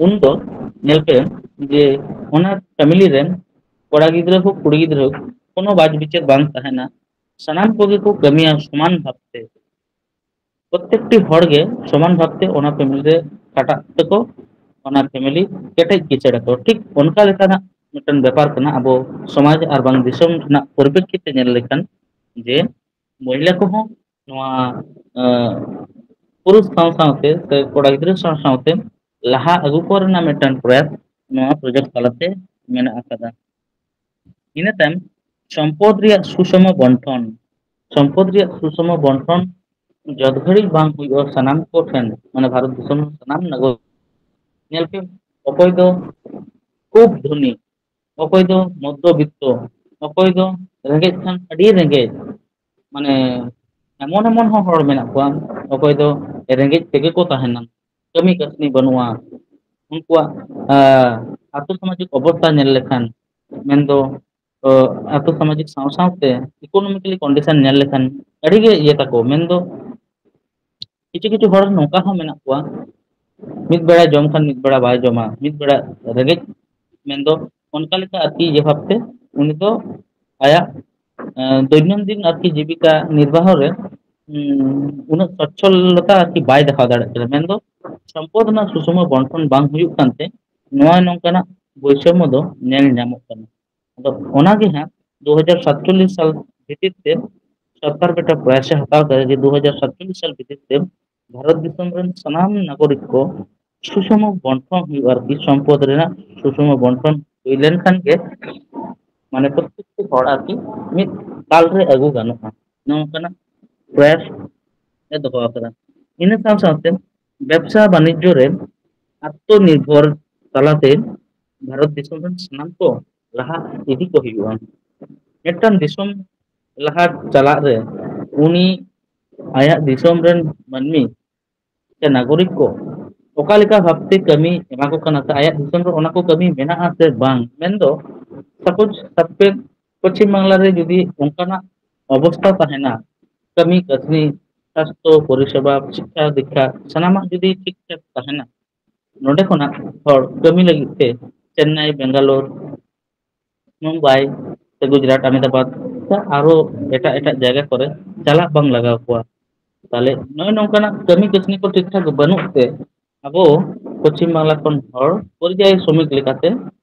ᱩᱱ ᱫᱚ ᱧᱮᱞ ᱯᱮ ᱡᱮ ᱚᱱᱟ ᱯᱷᱮᱢᱮᱞᱤ ᱨᱮᱱ ᱠᱚᱲᱟ ᱜᱤᱫᱽᱨᱟᱹ ᱦᱳᱠ ᱠᱩᱲᱤ ᱜᱤᱫᱽᱨᱟᱹ ᱦᱳᱠ, ᱠᱳᱱᱳ ᱵᱟᱡᱽ ᱵᱤᱪᱟᱹᱨ ᱵᱟᱝ ᱛᱟᱦᱮᱱᱟ᱾ ᱥᱟᱱᱟᱢ ᱠᱚᱜᱮ ᱠᱚ ᱠᱟᱹᱢᱤᱭᱟ ᱥᱚᱢᱟᱱ ᱵᱷᱟᱵᱽᱛᱮ᱾ ᱯᱨᱚᱛᱛᱮᱠᱴᱤ ᱦᱚᱲ ᱜᱮ ᱥᱚᱢᱟᱱ ᱵᱷᱟᱵᱽᱛᱮ ᱚᱱᱟ ᱯᱷᱮᱢᱮᱞᱤ ᱨᱮ ᱠᱷᱟᱴᱟᱜ ᱛᱮᱠᱚ ᱚᱱᱟ ᱯᱷᱮᱢᱮᱞᱤ ᱠᱮᱴᱮᱡ ᱠᱮᱪᱮᱲ ᱟᱠᱚ᱾ ᱴᱷᱤᱠ ᱚᱱᱠᱟ ᱞᱮᱠᱟᱱᱟᱜ ᱢᱤᱫᱴᱮᱱ ᱵᱮᱯᱟᱨ ᱠᱟᱱᱟ ᱟᱵᱚ ᱥᱚᱢᱟᱡᱽ ᱟᱨ ᱵᱟᱝ ᱫᱤᱥᱚᱢ ᱨᱮᱱᱟᱜ ᱯᱚᱨᱤᱯᱨᱮᱠᱠᱷᱤᱛ ᱛᱮ ᱧᱮᱞ ᱞᱮᱠᱷᱟᱱ, ᱡᱮ ᱢᱚᱦᱤᱞᱟ ᱠᱚᱦᱚᱸ ᱱᱚᱣᱟ, ᱟᱸ, ᱯᱩᱨᱩᱥ ᱥᱟᱶ ᱥᱟᱶᱛᱮ ᱥᱮ ᱠᱚᱲᱟ ᱜᱤᱫᱽᱨᱟᱹ ᱥᱟᱶ ᱥᱟᱶᱛᱮ ᱞᱟᱦᱟ ᱟᱹᱜᱩ ᱠᱚ ᱨᱮᱱᱟᱜ ᱢᱤᱫᱴᱟᱝ ᱯᱨᱚᱭᱟᱥ ᱱᱚᱣᱟ ᱯᱨᱚᱡᱮᱠᱴ ᱛᱟᱞᱟᱛᱮ ᱢᱮᱱᱟᱜ ᱟᱠᱟᱫᱟ᱾ ᱤᱱᱟᱹ ᱛᱟᱭᱚᱢ ᱥᱚᱢᱯᱚᱫ ᱨᱮᱭᱟᱜ ᱥᱩᱥᱚᱢᱚ ᱵᱚᱱᱴᱷᱚᱱ, ᱥᱚᱢᱯᱚᱫ ᱨᱮᱭᱟᱜ ᱥᱩᱥᱚᱢᱚ ᱵᱚᱱᱴᱷᱚᱱ ᱡᱚᱛ ᱜᱷᱟᱹᱲᱤᱡ ᱵᱟᱝ ᱦᱩᱭᱩᱜᱼᱟ ᱥᱟᱱᱟᱢ ᱠᱚ ᱴᱷᱮᱱ, ᱢᱟᱱᱮ ᱵᱷᱟᱨᱚᱛ ᱫᱤᱥᱚᱢ ᱨᱮᱱ ᱥᱟᱱᱟᱢ ᱱᱟᱜᱚᱨᱤᱠ᱾ ᱧᱮᱞ ᱯᱮ, ᱚᱠᱚᱭ ᱫᱚ ᱠᱷᱩᱵ ᱫᱷᱚᱱᱤ, ᱚᱠᱚᱭ ᱫᱚ ᱢᱚᱫᱽᱫᱷᱚᱵᱤᱛᱛᱚ, ᱚᱠᱚᱭ ᱫᱚ ᱨᱮᱸᱜᱮᱡ ᱠᱷᱟᱱ ᱟᱹᱰᱤ ᱨᱮᱸᱜᱮᱡ, ᱢᱟᱱᱮ ᱮᱢᱚᱱ ᱮᱢᱚᱱ ᱦᱚᱸ ᱦᱚᱲ ᱢᱮᱱᱟᱜ ᱠᱚᱣᱟ ᱚᱠᱚᱭ ᱫᱚ ᱨᱮᱸᱜᱮᱡ ᱛᱮᱜᱮ ᱠᱚ ᱛᱟᱦᱮᱱᱟ, ᱠᱟᱹᱢᱤ ᱠᱟᱹᱥᱱᱤ ᱵᱟᱹᱱᱩᱜᱼᱟ᱾ ᱩᱱᱠᱩᱣᱟᱜ, ᱟᱸ, ᱟᱨᱛᱷᱚ ᱥᱟᱢᱟᱡᱤᱠ ᱚᱵᱚᱥᱛᱷᱟ ᱧᱮᱞ ᱞᱮᱠᱷᱟᱱ, ᱢᱮᱱᱫᱚ, ᱟᱸ, ᱟᱨᱛᱷᱚ ᱥᱟᱢᱟᱡᱤᱠ ᱥᱟᱶ ᱥᱟᱶᱛᱮ ᱤᱠᱳᱱᱚᱢᱤᱠᱟᱞᱤ ᱠᱚᱱᱰᱤᱥᱚᱱ ᱧᱮᱞ ᱞᱮᱠᱷᱟᱱ ᱟᱹᱰᱤᱜᱮ ᱤᱭᱟᱹ ᱛᱟᱠᱚ᱾ ᱢᱮᱱᱫᱚ ᱠᱤᱪᱷᱩ ᱠᱤᱪᱷᱩ ᱦᱚᱲ ᱱᱚᱝᱠᱟ ᱦᱚᱸ ᱢᱮᱱᱟᱜ ᱠᱚᱣᱟ, ᱢᱤᱫ ᱵᱮᱲᱟ ᱡᱚᱢ ᱠᱷᱟᱱ ᱢᱤᱫ ᱵᱮᱲᱟ ᱵᱟᱭ ᱡᱚᱢᱟ, ᱢᱤᱫ ᱵᱮᱲᱟ ᱨᱮᱸᱜᱮᱡ, ᱢᱮᱱᱫᱚ ᱚᱱᱠᱟ ᱞᱮᱠᱟ ᱟᱨᱠᱤ ᱤᱭᱟᱹ ᱵᱷᱟᱵᱛᱮ ᱩᱱᱤ ᱫᱚ ᱟᱭᱟᱜ, ᱮᱸ, ᱫᱳᱭᱱᱚᱱᱫᱤᱱ ᱟᱨᱠᱤ ᱡᱤᱵᱤᱠᱟ ᱱᱤᱨᱵᱟᱦᱚ ᱨᱮ, ᱩᱸ, ᱩᱱᱟᱹᱜ ᱥᱚᱪᱪᱷᱚᱞᱚᱛᱟ ᱟᱨᱠᱤ ᱵᱟᱭ ᱫᱮᱠᱷᱟᱣ ᱫᱟᱲᱮᱭᱟᱜ ᱠᱟᱱᱟ᱾ ᱢᱮᱱᱫᱚ ᱥᱚᱢᱯᱚᱫ ᱨᱮᱱᱟᱜ ᱥᱩᱥᱚᱢᱚ ᱵᱚᱱᱴᱷᱚᱱ ᱵᱟᱝ ᱦᱩᱭᱩᱜ ᱠᱟᱱᱛᱮ ᱱᱚᱣᱟ ᱱᱚᱝᱠᱟᱱᱟᱜ ᱵᱳᱭᱥᱚᱢᱢᱚ ᱫᱚ ᱧᱮᱞ ᱧᱟᱢᱚᱜ ᱠᱟᱱᱟ᱾ ᱟᱫᱚ ᱚᱱᱟᱜᱮ ᱦᱟᱸᱜ ᱫᱩ ᱦᱟᱡᱟᱨ ᱥᱟᱛᱪᱚᱞᱞᱤᱥ ᱥᱟᱞ ᱵᱷᱤᱛᱤᱨ ᱛᱮ ᱥᱚᱨᱠᱟᱨ ᱢᱤᱫᱴᱟᱝ ᱯᱨᱚᱭᱟᱥ ᱮ ᱦᱟᱛᱟᱣ ᱠᱟᱫᱟ ᱡᱮ ᱫᱩ ᱦᱟᱡᱟᱨ ᱥᱟᱛᱪᱚᱞᱞᱤᱥ ᱥᱟᱞ ᱵᱷᱤᱛᱤᱨ ᱛᱮ ᱵᱷᱟᱨᱚᱛ ᱫᱤᱥᱚᱢ ᱨᱮᱱ ᱥᱟᱱᱟᱢ ᱱᱟᱜᱚᱨᱤᱠ ᱠᱚ ᱥᱩᱥᱚᱢᱚ ᱵᱚᱱᱴᱷᱚᱱ ᱦᱩᱭᱩᱜᱼᱟ, ᱟᱨᱠᱤ ᱥᱚᱢᱯᱚᱫ ᱨᱮᱱᱟᱜ ᱥᱩᱥᱚᱢᱚ ᱵᱚᱱᱴᱷᱚᱱ ᱦᱩᱭ ᱞᱮᱱᱠᱷᱟᱱ ᱜᱮ, ᱢᱟᱱᱮ, ᱯᱨᱚᱛᱮᱠᱴᱤ ᱦᱚᱲ ᱟᱨᱠᱤ ᱢᱤᱫ ᱛᱟᱞ ᱨᱮ ᱟᱹᱜᱩ ᱜᱟᱱᱚᱜᱼᱟ, ᱱᱚᱝᱠᱟᱱᱟᱜ ᱯᱨᱚᱭᱟᱥ ᱮ ᱫᱚᱦᱚ ᱟᱠᱟᱫᱟ᱾ ᱤᱱᱟᱹ ᱥᱟᱶ ᱥᱟᱶᱛᱮ ᱵᱮᱵᱽᱥᱟ ᱵᱟᱱᱤᱡᱽᱡᱚ ᱨᱮ ᱟᱛᱢᱚᱱᱤᱨᱵᱷᱚᱨ ᱛᱟᱞᱟᱛᱮ ᱵᱷᱟᱨᱚᱛ ᱫᱤᱥᱚᱢ ᱨᱮᱱ ᱥᱟᱱᱟᱢ ᱠᱚ ᱞᱟᱦᱟ ᱤᱫᱤ ᱠᱚ ᱦᱩᱭᱩᱜᱼᱟ᱾ ᱢᱤᱫᱴᱟᱝ ᱫᱤᱥᱚᱢ ᱞᱟᱦᱟ ᱪᱟᱞᱟᱜ ᱨᱮ ᱩᱱᱤ ᱟᱭᱟᱜ ᱫᱤᱥᱚᱢ ᱨᱮᱱ ᱢᱟᱹᱱᱢᱤ ᱥᱮ ᱱᱟᱜᱚᱨᱤᱠ ᱠᱚ ᱚᱠᱟ ᱞᱮᱠᱟ ᱵᱷᱟᱵᱛᱮ ᱠᱟᱹᱢᱤ ᱮᱢᱟ ᱠᱚ ᱠᱟᱱᱟ, ᱥᱮ ᱟᱭᱟᱜ ᱫᱤᱥᱚᱢ ᱨᱮ ᱚᱱᱟ ᱠᱚ ᱠᱟᱹᱢᱤ ᱢᱮᱱᱟᱜᱼᱟ ᱥᱮ ᱵᱟᱝ? ᱢᱮᱱᱫᱚ, ᱥᱟᱯᱳᱡᱽ ᱥᱟᱵ ᱯᱮ, ᱯᱚᱪᱷᱤᱢ ᱵᱟᱝᱞᱟ ᱨᱮ ᱡᱩᱫᱤ ᱚᱱᱠᱟᱱᱟᱜ ᱚᱵᱚᱥᱛᱷᱟ ᱛᱟᱦᱮᱱᱟ, ᱠᱟᱹᱢᱤ ᱠᱟᱹᱥᱱᱤ, ᱥᱟᱥᱛᱷᱚ ᱯᱚᱨᱤᱥᱮᱵᱟ, ᱥᱤᱠᱠᱷᱟ ᱫᱤᱠᱠᱷᱟ, ᱥᱟᱱᱟᱢᱟᱜ ᱡᱩᱫᱤ ᱴᱷᱤᱠ ᱴᱷᱟᱠ ᱛᱟᱦᱮᱱᱟ, ᱱᱚᱰᱮ ᱠᱷᱚᱱᱟᱜ ᱦᱚᱲ ᱠᱟᱹᱢᱤ ᱞᱟᱹᱜᱤᱫ ᱛᱮ ᱪᱮᱱᱱᱟᱭ, ᱵᱮᱝᱜᱟᱞᱳᱨ, ᱢᱩᱢᱵᱟᱭ ᱥᱮ ᱜᱩᱡᱽᱨᱟᱴ, ᱟᱦᱢᱮᱫᱟᱵᱟᱫ ᱥᱮ ᱟᱨᱚ ᱮᱴᱟᱜ ᱮᱴᱟᱜ ᱡᱟᱭᱜᱟ ᱠᱚᱨᱮ ᱪᱟᱞᱟᱜ ᱵᱟᱝ ᱞᱟᱜᱟᱣ ᱠᱚᱣᱟ᱾ ᱛᱟᱦᱞᱮ ᱱᱚᱜᱼᱚᱭ ᱱᱚᱝᱠᱟᱱᱟᱜ ᱠᱟᱹᱢᱤ ᱠᱟᱹᱥᱱᱤ ᱠᱚ ᱴᱷᱤᱠ ᱴᱷᱟᱠ ᱵᱟᱹᱱᱩᱜ ᱛᱮ, ᱟᱵᱚ ᱯᱚᱪᱷᱤᱢ ᱵᱟᱝᱞᱟ ᱠᱷᱚᱱ ᱦᱚᱲ ᱯᱚᱨᱤᱡᱟᱭᱤ ᱥᱨᱚᱢᱤᱠ ᱞᱮᱠᱟᱛᱮ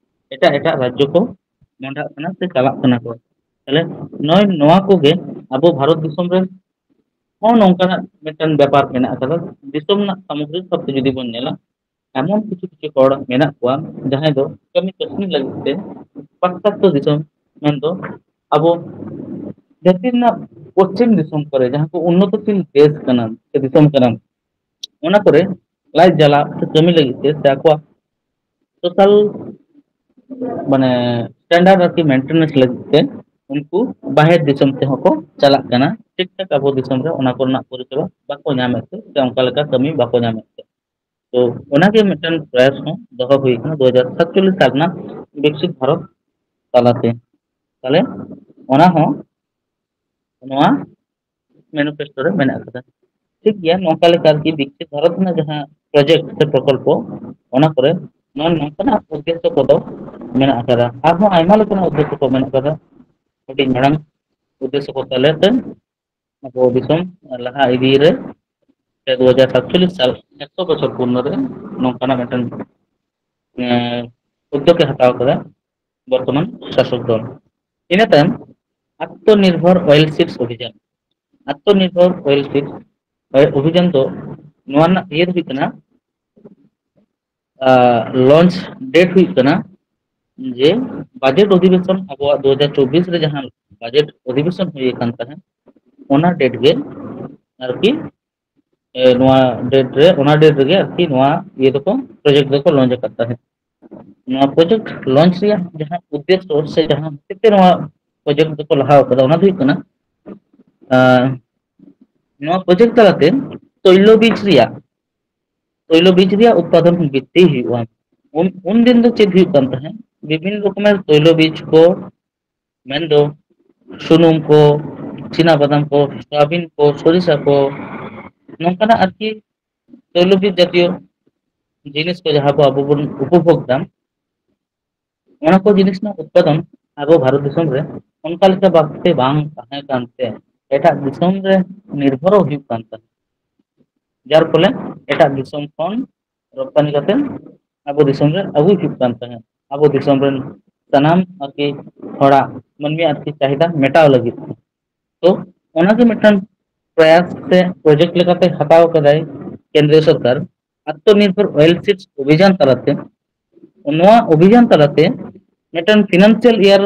ᱮᱴᱟᱜ ᱮᱴᱟᱜ ᱨᱟᱡᱽᱡᱚ ᱠᱚ ᱢᱚᱦᱰᱟᱜ ᱠᱟᱱᱟ ᱥᱮ ᱪᱟᱞᱟᱜ ᱠᱟᱱᱟ ᱠᱚ᱾ ᱛᱟᱦᱞᱮ ᱱᱚᱜᱼᱚᱭ ᱱᱚᱣᱟ ᱠᱚᱜᱮ ᱟᱵᱚ ᱵᱷᱟᱨᱚᱛ ᱫᱤᱥᱚᱢ ᱨᱮ ᱦᱚᱸ ᱱᱚᱝᱠᱟᱱᱟᱜ ᱢᱤᱫᱴᱟᱝ ᱵᱮᱯᱟᱨ ᱢᱮᱱᱟᱜ ᱟᱠᱟᱫᱟ᱾ ᱫᱤᱥᱚᱢ ᱨᱮᱱᱟᱜ ᱥᱟᱢᱚᱜᱨᱤᱠ ᱵᱷᱟᱵᱛᱮ ᱡᱩᱫᱤ ᱵᱚᱱ ᱧᱮᱞᱟ, ᱮᱢᱚᱱ ᱠᱤᱪᱷᱩ ᱠᱤᱪᱷᱩ ᱦᱚᱲ ᱢᱮᱱᱟᱜ ᱠᱚᱣᱟ, ᱡᱟᱦᱟᱸᱭ ᱫᱚ ᱠᱟᱹᱢᱤ ᱠᱟᱹᱥᱱᱤ ᱞᱟᱹᱜᱤᱫ ᱛᱮ ᱯᱟᱥᱪᱟᱛᱛᱚ ᱫᱤᱥᱚᱢ, ᱢᱮᱱᱫᱚ ᱟᱵᱚ ᱫᱷᱟᱹᱨᱛᱤ ᱨᱮᱱᱟᱜ ᱯᱚᱪᱷᱤᱢ ᱫᱤᱥᱚᱢ ᱠᱚᱨᱮ, ᱡᱟᱦᱟᱸ ᱠᱚ ᱩᱱᱱᱚᱛᱚᱥᱤᱞ ᱫᱮᱥ ᱠᱟᱱᱟ ᱥᱮ ᱫᱤᱥᱚᱢ ᱠᱟᱱᱟ, ᱚᱱᱟ ᱠᱚᱨᱮ ᱞᱟᱡ ᱡᱟᱞᱟ ᱥᱮ ᱠᱟᱹᱢᱤ ᱞᱟᱹᱜᱤᱫ ᱛᱮ ᱥᱮ ᱟᱠᱚᱣᱟᱜ ᱥᱳᱥᱟᱞ, ᱢᱟᱱᱮ, ᱥᱴᱮᱱᱰᱟᱨᱰ ᱟᱨᱠᱤ ᱢᱮᱱᱴᱮᱱᱮᱱᱥ ᱞᱟᱹᱜᱤᱫ ᱛᱮ ᱩᱱᱠᱩ ᱵᱟᱦᱮᱨ ᱫᱤᱥᱚᱢ ᱛᱮᱦᱚᱸ ᱠᱚ ᱪᱟᱞᱟᱜ ᱠᱟᱱᱟ᱾ ᱴᱷᱤᱠ ᱴᱷᱟᱠ ᱟᱵᱚ ᱫᱤᱥᱚᱢ ᱨᱮ ᱚᱱᱟ ᱠᱚᱨᱮᱱᱟᱜ ᱯᱚᱨᱤᱥᱮᱵᱟ ᱵᱟᱠᱚ ᱧᱟᱢᱮᱫ ᱛᱮ ᱥᱮ ᱚᱱᱠᱟ ᱞᱮᱠᱟ ᱠᱟᱹᱢᱤ ᱵᱟᱠᱚ ᱧᱟᱢᱮᱫ ᱛᱮ᱾ ᱛᱚ, ᱚᱱᱟᱜᱮ ᱢᱤᱫᱴᱟᱝ ᱯᱨᱚᱭᱟᱥ ᱦᱚᱸ ᱫᱚᱦᱚ ᱦᱩᱭ ᱟᱠᱟᱱᱟ ᱫᱩ ᱦᱟᱡᱟᱨ ᱥᱟᱛᱪᱚᱞᱞᱤᱥ ᱥᱟᱞ ᱨᱮᱱᱟᱜ ᱵᱤᱠᱥᱤᱛ ᱵᱷᱟᱨᱚᱛ ᱛᱟᱞᱟᱛᱮ᱾ ᱛᱟᱦᱞᱮ ᱚᱱᱟ ᱦᱚᱸ ᱱᱚᱣᱟ ᱢᱮᱱᱤᱯᱷᱮᱥᱴᱳ ᱨᱮ ᱢᱮᱱᱟᱜ ᱟᱠᱟᱫᱟ᱾ ᱴᱷᱤᱠ ᱜᱮᱭᱟ, ᱱᱚᱝᱠᱟ ᱞᱮᱠᱟ ᱟᱨᱠᱤ ᱵᱤᱠᱥᱤᱛ ᱵᱷᱟᱨᱚᱛ ᱨᱮᱱᱟᱜ ᱡᱟᱦᱟᱸ ᱯᱨᱚᱡᱮᱠᱴ ᱥᱮ ᱯᱨᱚᱠᱚᱞᱯᱚ, ᱚᱱᱟ ᱠᱚᱨᱮ ᱱᱚᱣᱟ ᱱᱚᱝᱠᱟᱱᱟᱜ ᱩᱫᱽᱫᱮᱥᱥᱚ ᱠᱚᱫᱚ ᱢᱮᱱᱟᱜ ᱟᱠᱟᱫᱟ᱾ ᱟᱨᱦᱚᱸ ᱟᱭᱢᱟ ᱞᱮᱠᱟᱱᱟᱜ ᱩᱫᱽᱫᱮᱥᱥᱚ ᱠᱚ ᱢᱮᱱᱟᱜ ᱟᱠᱟᱫᱟ᱾ ᱦᱩᱰᱤᱧ ᱢᱟᱲᱟᱝ ᱩᱫᱽᱫᱮᱥᱥᱚ ᱠᱚ ᱛᱟᱞᱟᱛᱮ ᱟᱵᱚ ᱫᱤᱥᱚᱢ ᱞᱟᱦᱟ ᱤᱫᱤ ᱨᱮ ᱥᱮ ᱫᱩ ᱦᱟᱡᱟᱨ ᱥᱟᱛᱪᱚᱞᱞᱤᱥ ᱥᱟᱞ ᱮᱠᱥᱚ ᱵᱚᱪᱷᱚᱨ ᱯᱩᱨᱱᱚ ᱨᱮ ᱱᱚᱝᱠᱟᱱᱟᱜ ᱢᱤᱫᱴᱟᱝ, ᱮᱸ, ᱩᱫᱽᱫᱳᱜᱽ ᱮ ᱦᱟᱛᱟᱣ ᱠᱟᱫᱟ ᱵᱚᱨᱛᱚᱢᱟᱱ ᱥᱟᱥᱚᱠ ᱫᱚᱞ᱾ ᱤᱱᱟᱹ ᱛᱟᱭᱚᱢ ᱟᱛᱢᱚᱱᱤᱨᱵᱷᱚᱨ ᱚᱭᱮᱞ ᱥᱤᱰᱥ ᱚᱵᱷᱤᱡᱟᱱ᱾ ᱟᱛᱢᱚᱱᱤᱨᱵᱷᱚᱨ ᱚᱭᱮᱞ ᱥᱤᱰᱥ ᱚᱵᱷᱤᱡᱟᱱ ᱫᱚ ᱱᱚᱣᱟ ᱨᱮᱱᱟᱜ ᱤᱭᱟᱹ ᱫᱚ ᱦᱩᱭᱩᱜ ᱠᱟᱱᱟ, ᱞᱚᱧᱪ ᱰᱮᱴ ᱦᱩᱭᱩᱜ ᱠᱟᱱᱟ ᱡᱮ ᱵᱟᱡᱮᱴ ᱚᱫᱷᱤᱵᱮᱥᱚᱱ, ᱟᱵᱚᱣᱟᱜ ᱫᱩ ᱦᱟᱡᱟᱨ ᱪᱚᱵᱵᱤᱥ ᱨᱮ ᱡᱟᱦᱟᱸ ᱵᱟᱡᱮᱴ ᱚᱫᱷᱤᱵᱮᱥᱚᱱ ᱦᱩᱭ ᱟᱠᱟᱱ ᱛᱟᱦᱮᱸᱫ, ᱚᱱᱟ ᱰᱮᱴ ᱜᱮ ᱟᱨᱠᱤ, ᱮ, ᱱᱚᱣᱟ ᱰᱮᱴ ᱨᱮ, ᱚᱱᱟ ᱰᱮᱴ ᱨᱮᱜᱮ ᱟᱨᱠᱤ ᱱᱚᱣᱟ ᱤᱭᱟᱹ ᱫᱚᱠᱚ, ᱯᱨᱚᱡᱮᱠᱴ ᱫᱚᱠᱚ ᱞᱚᱧᱪ ᱟᱠᱟᱫ ᱛᱟᱦᱮᱸᱫ᱾ ᱱᱚᱣᱟ ᱯᱨᱚᱡᱮᱠᱴ ᱞᱚᱧᱪ ᱨᱮᱭᱟᱜ ᱡᱟᱦᱟᱸ ᱩᱫᱽᱫᱮᱥᱥᱚ ᱥᱮ ᱡᱟᱦᱟᱸ ᱦᱚᱛᱮᱡ ᱛᱮ ᱱᱚᱣᱟ ᱯᱨᱚᱡᱮᱠᱴ ᱫᱚᱠᱚ ᱞᱟᱦᱟ ᱟᱠᱟᱫᱟ, ᱚᱱᱟ ᱫᱚ ᱦᱩᱭᱩᱜ ᱠᱟᱱᱟ, ᱟᱸ, ᱱᱚᱣᱟ ᱯᱨᱚᱡᱮᱠᱴ ᱛᱟᱞᱟᱛᱮ ᱛᱚᱭᱞᱚᱵᱤᱡ ᱨᱮᱭᱟᱜ ᱛᱚᱭᱞᱚ ᱵᱤᱡᱽ ᱨᱮᱭᱟᱜ ᱩᱛᱯᱟᱫᱚᱱ ᱵᱤᱫᱽᱫᱷᱤ ᱦᱩᱭᱩᱜᱼᱟ᱾ ᱩᱱ ᱩᱱ ᱫᱤᱱ ᱫᱚ ᱪᱮᱫ ᱦᱩᱭᱩᱜ ᱠᱟᱱ ᱛᱟᱦᱮᱸᱫ? ᱵᱤᱵᱷᱤᱱᱱᱚ ᱨᱚᱠᱚᱢᱮᱨ ᱛᱚᱭᱞᱚ ᱵᱤᱡᱽ ᱠᱚ, ᱢᱮᱱᱫᱚ ᱥᱩᱱᱩᱢ ᱠᱚ, ᱪᱤᱱᱟ ᱵᱟᱫᱟᱢ ᱠᱚ, ᱥᱚᱭᱟᱵᱤᱱ ᱠᱚ, ᱥᱚᱨᱤᱥᱟ ᱠᱚ, ᱱᱚᱝᱠᱟᱱᱟᱜ ᱟᱨᱠᱤ ᱛᱚᱭᱞᱚᱵᱤᱡᱽ ᱡᱟᱛᱤᱭᱚ ᱡᱤᱱᱤᱥ ᱠᱚ ᱡᱟᱦᱟᱸ ᱠᱚ ᱟᱵᱚ ᱵᱚᱱ ᱩᱯᱚᱵᱷᱳᱜᱽ ᱮᱫᱟ, ᱚᱱᱟ ᱠᱚ ᱡᱤᱱᱤᱥ ᱨᱮᱱᱟᱜ ᱩᱛᱯᱟᱫᱚᱱ ᱟᱵᱚ ᱵᱷᱟᱨᱚᱛ ᱫᱤᱥᱚᱢ ᱨᱮ ᱚᱱᱠᱟ ᱞᱮᱠᱟ ᱵᱷᱟᱵᱛᱮ ᱵᱟᱝ ᱛᱟᱦᱮᱸ ᱠᱟᱱᱛᱮ ᱮᱴᱟᱜ ᱫᱤᱥᱚᱢ ᱨᱮ ᱱᱤᱨᱵᱷᱚᱨᱚᱜ ᱦᱩᱭᱩᱜ ᱠᱟᱱ ᱛᱟᱦᱮᱸᱫ, ᱡᱟᱨ ᱯᱷᱚᱞᱮ ᱮᱴᱟᱜ ᱫᱤᱥᱚᱢ ᱠᱷᱚᱱ ᱨᱚᱯᱛᱟᱱᱤ ᱠᱟᱛᱮ ᱟᱵᱚ ᱫᱤᱥᱚᱢ ᱨᱮ ᱟᱹᱜᱩ ᱦᱩᱭᱩᱜ ᱠᱟᱱ ᱛᱟᱦᱮᱸᱫ, ᱟᱵᱚ ᱫᱤᱥᱚᱢ ᱨᱮᱱ ᱥᱟᱱᱟᱢ ᱟᱨᱠᱤ ᱦᱚᱲᱟᱜ ᱢᱟᱹᱱᱢᱤ ᱟᱨᱠᱤ ᱪᱟᱦᱤᱫᱟ ᱢᱮᱴᱟᱣ ᱞᱟᱹᱜᱤᱫ᱾ ᱛᱚ ᱚᱱᱟᱜᱮ ᱢᱤᱫᱴᱟᱝ ᱯᱨᱚᱭᱟᱥ ᱥᱮ ᱯᱨᱚᱡᱮᱠᱴ ᱞᱮᱠᱟᱛᱮ ᱦᱟᱛᱟᱣ ᱠᱟᱫᱟᱭ ᱠᱮᱱᱫᱨᱤᱭᱚ ᱥᱚᱨᱠᱟᱨ, ᱟᱛᱢᱚᱱᱤᱨᱵᱷᱚᱨ ᱚᱭᱮᱞ ᱥᱤᱰᱥ ᱚᱵᱷᱤᱡᱟᱱ ᱛᱟᱞᱟᱛᱮ᱾ ᱱᱚᱣᱟ ᱚᱵᱷᱤᱡᱟᱱ ᱛᱟᱞᱟᱛᱮ ᱢᱤᱫᱴᱟᱝ ᱯᱷᱤᱱᱟᱱᱥᱤᱭᱟᱞ ᱤᱭᱟᱨ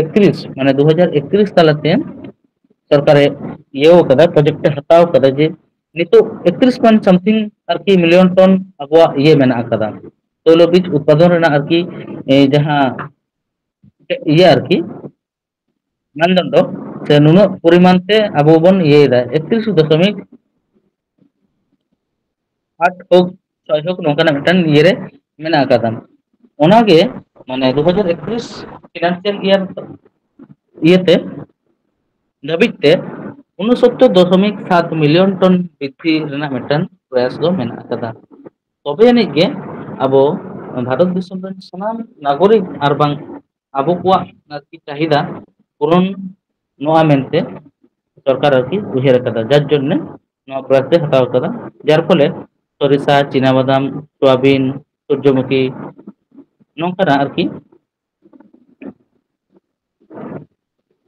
ᱮᱠᱛᱨᱤᱥ, ᱢᱟᱱᱮ ᱫᱩ ᱦᱟᱡᱟᱨ ᱮᱠᱛᱨᱤᱥ ᱛᱟᱞᱟᱛᱮ ᱥᱚᱨᱠᱟᱨᱮ ᱤᱭᱟᱹᱣ ᱠᱟᱫᱟ, ᱯᱨᱚᱡᱮᱠᱴ ᱮ ᱦᱟᱛᱟᱣ ᱠᱟᱫᱟ, ᱡᱮ ᱱᱤᱛᱚᱜ ᱮᱠᱛᱨᱤᱥ ᱯᱚᱭᱮᱱᱴ ᱥᱟᱢᱛᱷᱤᱝ ᱟᱨᱠᱤ ᱢᱤᱞᱤᱭᱚᱱ ᱴᱚᱱ ᱟᱵᱚᱣᱟᱜ ᱤᱭᱟᱹ ᱢᱮᱱᱟᱜ ᱟᱠᱟᱫᱟ, ᱛᱚᱭᱞᱚᱵᱤᱡᱽ ᱩᱛᱯᱟᱫᱚᱱ ᱨᱮᱱᱟᱜ ᱟᱨᱠᱤ, ᱮ, ᱡᱟᱦᱟᱸ ᱤᱭᱟᱹ ᱟᱨᱠᱤ ᱢᱟᱱᱫᱚᱱᱰᱚ ᱥᱮ ᱱᱩᱱᱟᱹᱜ ᱯᱚᱨᱤᱢᱟᱱ ᱛᱮ ᱟᱵᱚ ᱵᱚᱱ ᱤᱭᱟᱹᱭᱮᱫᱟ, ᱮᱠᱛᱨᱤᱥ ᱫᱚᱥᱚᱢᱤᱠ ᱟᱴ ᱦᱳᱠ, ᱪᱷᱚᱭ ᱦᱳᱠ, ᱱᱚᱝᱠᱟᱱᱟᱜ ᱢᱤᱫᱴᱟᱝ ᱤᱭᱟᱹᱨᱮ ᱢᱮᱱᱟᱜ ᱟᱠᱟᱫᱟ᱾ ᱚᱱᱟᱜᱮ ᱢᱟᱱᱮ ᱫᱩ ᱦᱟᱡᱟᱨ ᱮᱠᱛᱨᱤᱥ ᱯᱷᱤᱱᱟᱱᱥᱤᱭᱟᱞ ᱤᱭᱟᱨ ᱤᱭᱟᱹᱛᱮ ᱫᱷᱟᱹᱵᱤᱡ ᱛᱮ ᱩᱱᱚᱥᱚᱛᱛᱚᱨ ᱫᱚᱥᱚᱢᱤᱠ ᱥᱟᱛ ᱢᱤᱞᱤᱭᱚᱱ ᱴᱚᱱ ᱵᱨᱤᱫᱽᱫᱷᱤ ᱨᱮᱱᱟᱜ ᱢᱤᱫᱴᱟᱝ ᱯᱨᱚᱭᱟᱥ ᱫᱚ ᱢᱮᱱᱟᱜ ᱟᱠᱟᱫᱟ᱾ ᱛᱚᱵᱮ ᱟᱹᱱᱤᱡ ᱜᱮ ᱟᱵᱚ ᱵᱷᱟᱨᱚᱛ ᱫᱤᱥᱚᱢ ᱨᱮᱱ ᱥᱟᱱᱟᱢ ᱱᱟᱜᱚᱨᱤᱠ ᱟᱨ ᱵᱟᱝ ᱟᱵᱚ ᱠᱚᱣᱟᱜ ᱟᱨᱠᱤ ᱪᱟᱦᱤᱫᱟ ᱯᱩᱨᱚᱱᱚᱜᱼᱟ ᱢᱮᱱᱛᱮ ᱥᱚᱨᱠᱟᱨ ᱟᱨᱠᱤ ᱩᱭᱦᱟᱹᱨ ᱟᱠᱟᱫᱟ, ᱡᱟᱨ ᱡᱚᱱᱱᱮ ᱱᱚᱣᱟ ᱯᱨᱚᱭᱟᱥ ᱮ ᱦᱟᱛᱟᱣ ᱟᱠᱟᱫᱟ, ᱡᱟᱨ ᱯᱷᱚᱞᱮ ᱥᱚᱨᱤᱥᱟ, ᱪᱤᱱᱟ ᱵᱟᱫᱟᱢ, ᱥᱚᱣᱟᱵᱤᱱ, ᱥᱩᱨᱡᱚᱢᱩᱠᱷᱤ, ᱱᱚᱝᱠᱟᱱᱟᱜ ᱟᱨᱠᱤ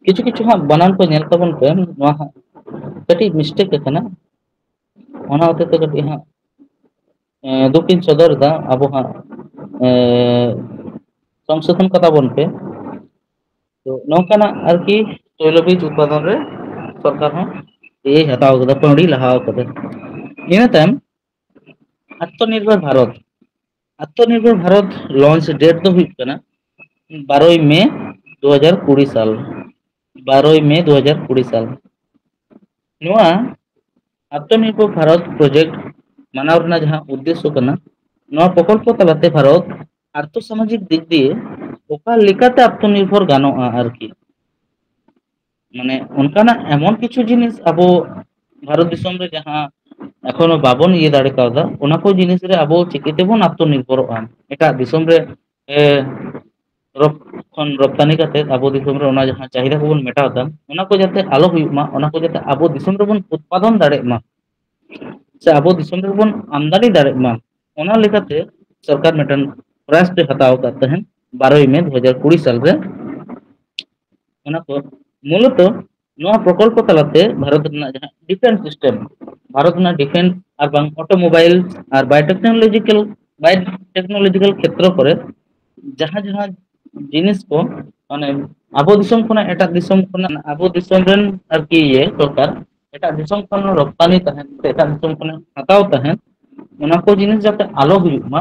ᱠᱤᱪᱷᱩ ᱠᱤᱪᱷᱩ ᱦᱟᱸᱜ ᱵᱟᱱᱟᱱ ᱠᱚ ᱧᱮᱞ ᱛᱟᱵᱚᱱ ᱯᱮ, ᱱᱚᱣᱟ ᱦᱟᱸᱜ ᱠᱟᱹᱴᱤᱡ ᱢᱤᱥᱴᱮᱠ ᱟᱠᱟᱱᱟ, ᱚᱱᱟ ᱦᱚᱛᱮᱡ ᱛᱮ ᱠᱟᱹᱴᱤᱡ ᱦᱟᱸᱜ, ᱮᱸ, ᱫᱩᱠ ᱤᱧ ᱥᱚᱫᱚᱨ ᱮᱫᱟ, ᱟᱵᱚ ᱦᱟᱸᱜ, ᱮᱸ, ᱥᱚᱝᱥᱳᱫᱷᱚᱱ ᱠᱟᱛᱟ ᱵᱚᱱ ᱯᱮ᱾ ᱛᱚ ᱱᱚᱝᱠᱟᱱᱟᱜ ᱟᱨᱠᱤ ᱛᱚᱭᱞᱚᱵᱤᱡᱽ ᱩᱛᱯᱟᱫᱚᱱ ᱨᱮ ᱥᱚᱨᱠᱟᱨ ᱦᱚᱸ ᱤᱭᱟᱹᱭ ᱦᱟᱛᱟᱣ ᱠᱟᱫᱟ, ᱯᱟᱹᱣᱲᱤ ᱞᱟᱦᱟᱣ ᱠᱟᱫᱟ᱾ ᱤᱱᱟᱹ ᱛᱟᱭᱚᱢ ᱟᱛᱢᱚᱱᱤᱨᱵᱷᱚᱨ ᱵᱷᱟᱨᱚᱛ, ᱟᱛᱢᱚᱱᱤᱨᱵᱷᱚᱨ ᱵᱷᱟᱨᱚᱛ ᱞᱚᱧᱪ ᱰᱮᱴ ᱫᱚ ᱦᱩᱭᱩᱜ ᱠᱟᱱᱟ ᱵᱟᱨᱚᱭ ᱢᱮ ᱫᱩ ᱦᱟᱡᱟᱨ ᱠᱩᱲᱤ ᱥᱟᱞ, ᱵᱟᱨᱚᱭ ᱢᱮ ᱫᱩ ᱦᱟᱡᱟᱨ ᱠᱩᱲᱤ ᱥᱟᱞ᱾ ᱱᱚᱣᱟ ᱟᱛᱢᱚᱱᱤᱨᱵᱷᱚᱨ ᱵᱷᱟᱨᱚᱛ ᱯᱨᱚᱡᱮᱠᱴ ᱢᱟᱱᱟᱣ ᱨᱮᱱᱟᱜ ᱡᱟᱦᱟᱸ ᱩᱫᱽᱫᱮᱥᱥᱚ ᱠᱟᱱᱟ, ᱱᱚᱣᱟ ᱯᱨᱚᱠᱚᱞᱯᱚ ᱛᱟᱞᱟᱛᱮ ᱵᱷᱟᱨᱚᱛ ᱟᱨᱛᱷᱚ ᱥᱟᱢᱟᱡᱤᱠ ᱫᱤᱠ ᱫᱤᱭᱮ ᱚᱠᱟ ᱞᱮᱠᱟᱛᱮ ᱟᱛᱢᱚᱱᱤᱨᱵᱷᱚᱨ ᱜᱟᱱᱚᱜᱼᱟ ᱟᱨᱠᱤ᱾ ᱢᱟᱱᱮ ᱚᱱᱠᱟᱱᱟᱜ ᱮᱢᱚᱱ ᱠᱤᱪᱷᱩ ᱡᱤᱱᱤᱥ ᱟᱵᱚ ᱵᱷᱟᱨᱚᱛ ᱫᱤᱥᱚᱢ ᱨᱮ ᱡᱟᱦᱟᱸ ᱮᱠᱷᱚᱱᱳ ᱵᱟᱵᱚᱱ ᱤᱭᱟᱹ ᱫᱟᱲᱮ ᱠᱟᱣᱫᱟ, ᱚᱱᱟ ᱠᱚ ᱡᱤᱱᱤᱥ ᱨᱮ ᱟᱵᱚ ᱪᱤᱠᱟᱹ ᱛᱮᱵᱚᱱ ᱟᱛᱢᱚᱱᱤᱨᱵᱷᱚᱨᱚᱜᱼᱟ? ᱮᱴᱟᱜ ᱫᱤᱥᱚᱢ ᱨᱮ, ᱮ, ᱨᱚᱯ-, ᱠᱷᱚᱱ ᱨᱚᱯᱛᱟᱱᱤ ᱠᱟᱛᱮ ᱟᱵᱚ ᱫᱤᱥᱚᱢ ᱨᱮ ᱚᱱᱟ ᱡᱟᱦᱟᱸ ᱪᱟᱦᱤᱫᱟ ᱠᱚᱵᱚᱱ ᱢᱮᱴᱟᱣ ᱮᱫᱟ, ᱚᱱᱟ ᱠᱚ ᱡᱟᱛᱮ ᱟᱞᱚ ᱦᱩᱭᱩᱜ ᱢᱟ, ᱚᱱᱟ ᱠᱚ ᱡᱟᱛᱮ ᱟᱵᱚ ᱫᱤᱥᱚᱢ ᱨᱮᱵᱚᱱ ᱩᱛᱯᱟᱫᱚᱱ ᱫᱟᱲᱮᱭᱟᱜ ᱢᱟ, ᱥᱮ ᱟᱵᱚ ᱫᱤᱥᱚᱢ ᱨᱮᱵᱚᱱ ᱟᱢᱫᱟᱱᱤ ᱫᱟᱲᱮᱭᱟᱜ ᱢᱟ, ᱚᱱᱟ ᱞᱮᱠᱟᱛᱮ ᱥᱚᱨᱠᱟᱨ ᱢᱤᱫᱴᱮᱱ ᱯᱨᱚᱭᱟᱥ ᱫᱚᱭ ᱦᱟᱛᱟᱣ ᱟᱠᱟᱫ ᱛᱟᱦᱮᱸᱫ ᱵᱟᱨᱚᱭ ᱢᱮ ᱫᱩ ᱦᱟᱡᱟᱨ ᱠᱩᱲᱤ ᱥᱟᱞ ᱨᱮ᱾ ᱚᱱᱟ ᱠᱚ ᱢᱩᱞᱚᱛᱚ ᱱᱚᱣᱟ ᱯᱨᱚᱠᱚᱞᱯᱚ ᱛᱟᱞᱟᱛᱮ ᱵᱷᱟᱨᱚᱛ ᱨᱮᱱᱟᱜ ᱡᱟᱦᱟᱸ ᱰᱤᱯᱷᱮᱱᱥ ᱥᱤᱥᱴᱮᱢ, ᱵᱷᱟᱨᱚᱛ ᱨᱮᱱᱟᱜ ᱰᱤᱯᱷᱮᱱᱥ ᱟᱨ ᱵᱟᱝ ᱚᱴᱳᱢᱳᱵᱟᱭᱤᱞ ᱟᱨ ᱵᱟᱭᱳᱴᱮᱠᱱᱳᱞᱚᱡᱤᱠᱟᱞ, ᱵᱟᱭᱳᱴᱮᱠᱱᱳᱞᱚᱡᱤᱠᱟᱞ ᱠᱷᱮᱛᱨᱚ ᱠᱚᱨᱮ ᱡᱟᱦᱟᱸ ᱡᱟᱦᱟᱸ ᱡᱤᱱᱤᱥ ᱠᱚ, ᱢᱟᱱᱮ, ᱟᱵᱚ ᱫᱤᱥᱚᱢ ᱠᱷᱚᱱᱟᱜ ᱮᱴᱟᱜ ᱫᱤᱥᱚᱢ ᱠᱷᱚᱱᱟᱜ, ᱟᱵᱚ ᱫᱤᱥᱚᱢ ᱨᱮᱱ ᱟᱨᱠᱤ ᱤᱭᱟᱹ ᱥᱚᱨᱠᱟᱨ ᱮᱴᱟᱜ ᱫᱤᱥᱚᱢ ᱠᱷᱚᱱ ᱨᱚᱯᱛᱟᱱᱤ ᱛᱟᱦᱮᱸᱫ ᱥᱮ ᱮᱴᱟᱜ ᱫᱤᱥᱚᱢ ᱠᱷᱚᱱ ᱦᱟᱛᱟᱣ ᱛᱟᱦᱮᱸᱫ, ᱚᱱᱟ ᱠᱚ ᱡᱤᱱᱤᱥ ᱡᱟᱛᱮ ᱟᱞᱚ ᱦᱩᱭᱩᱜ ᱢᱟ,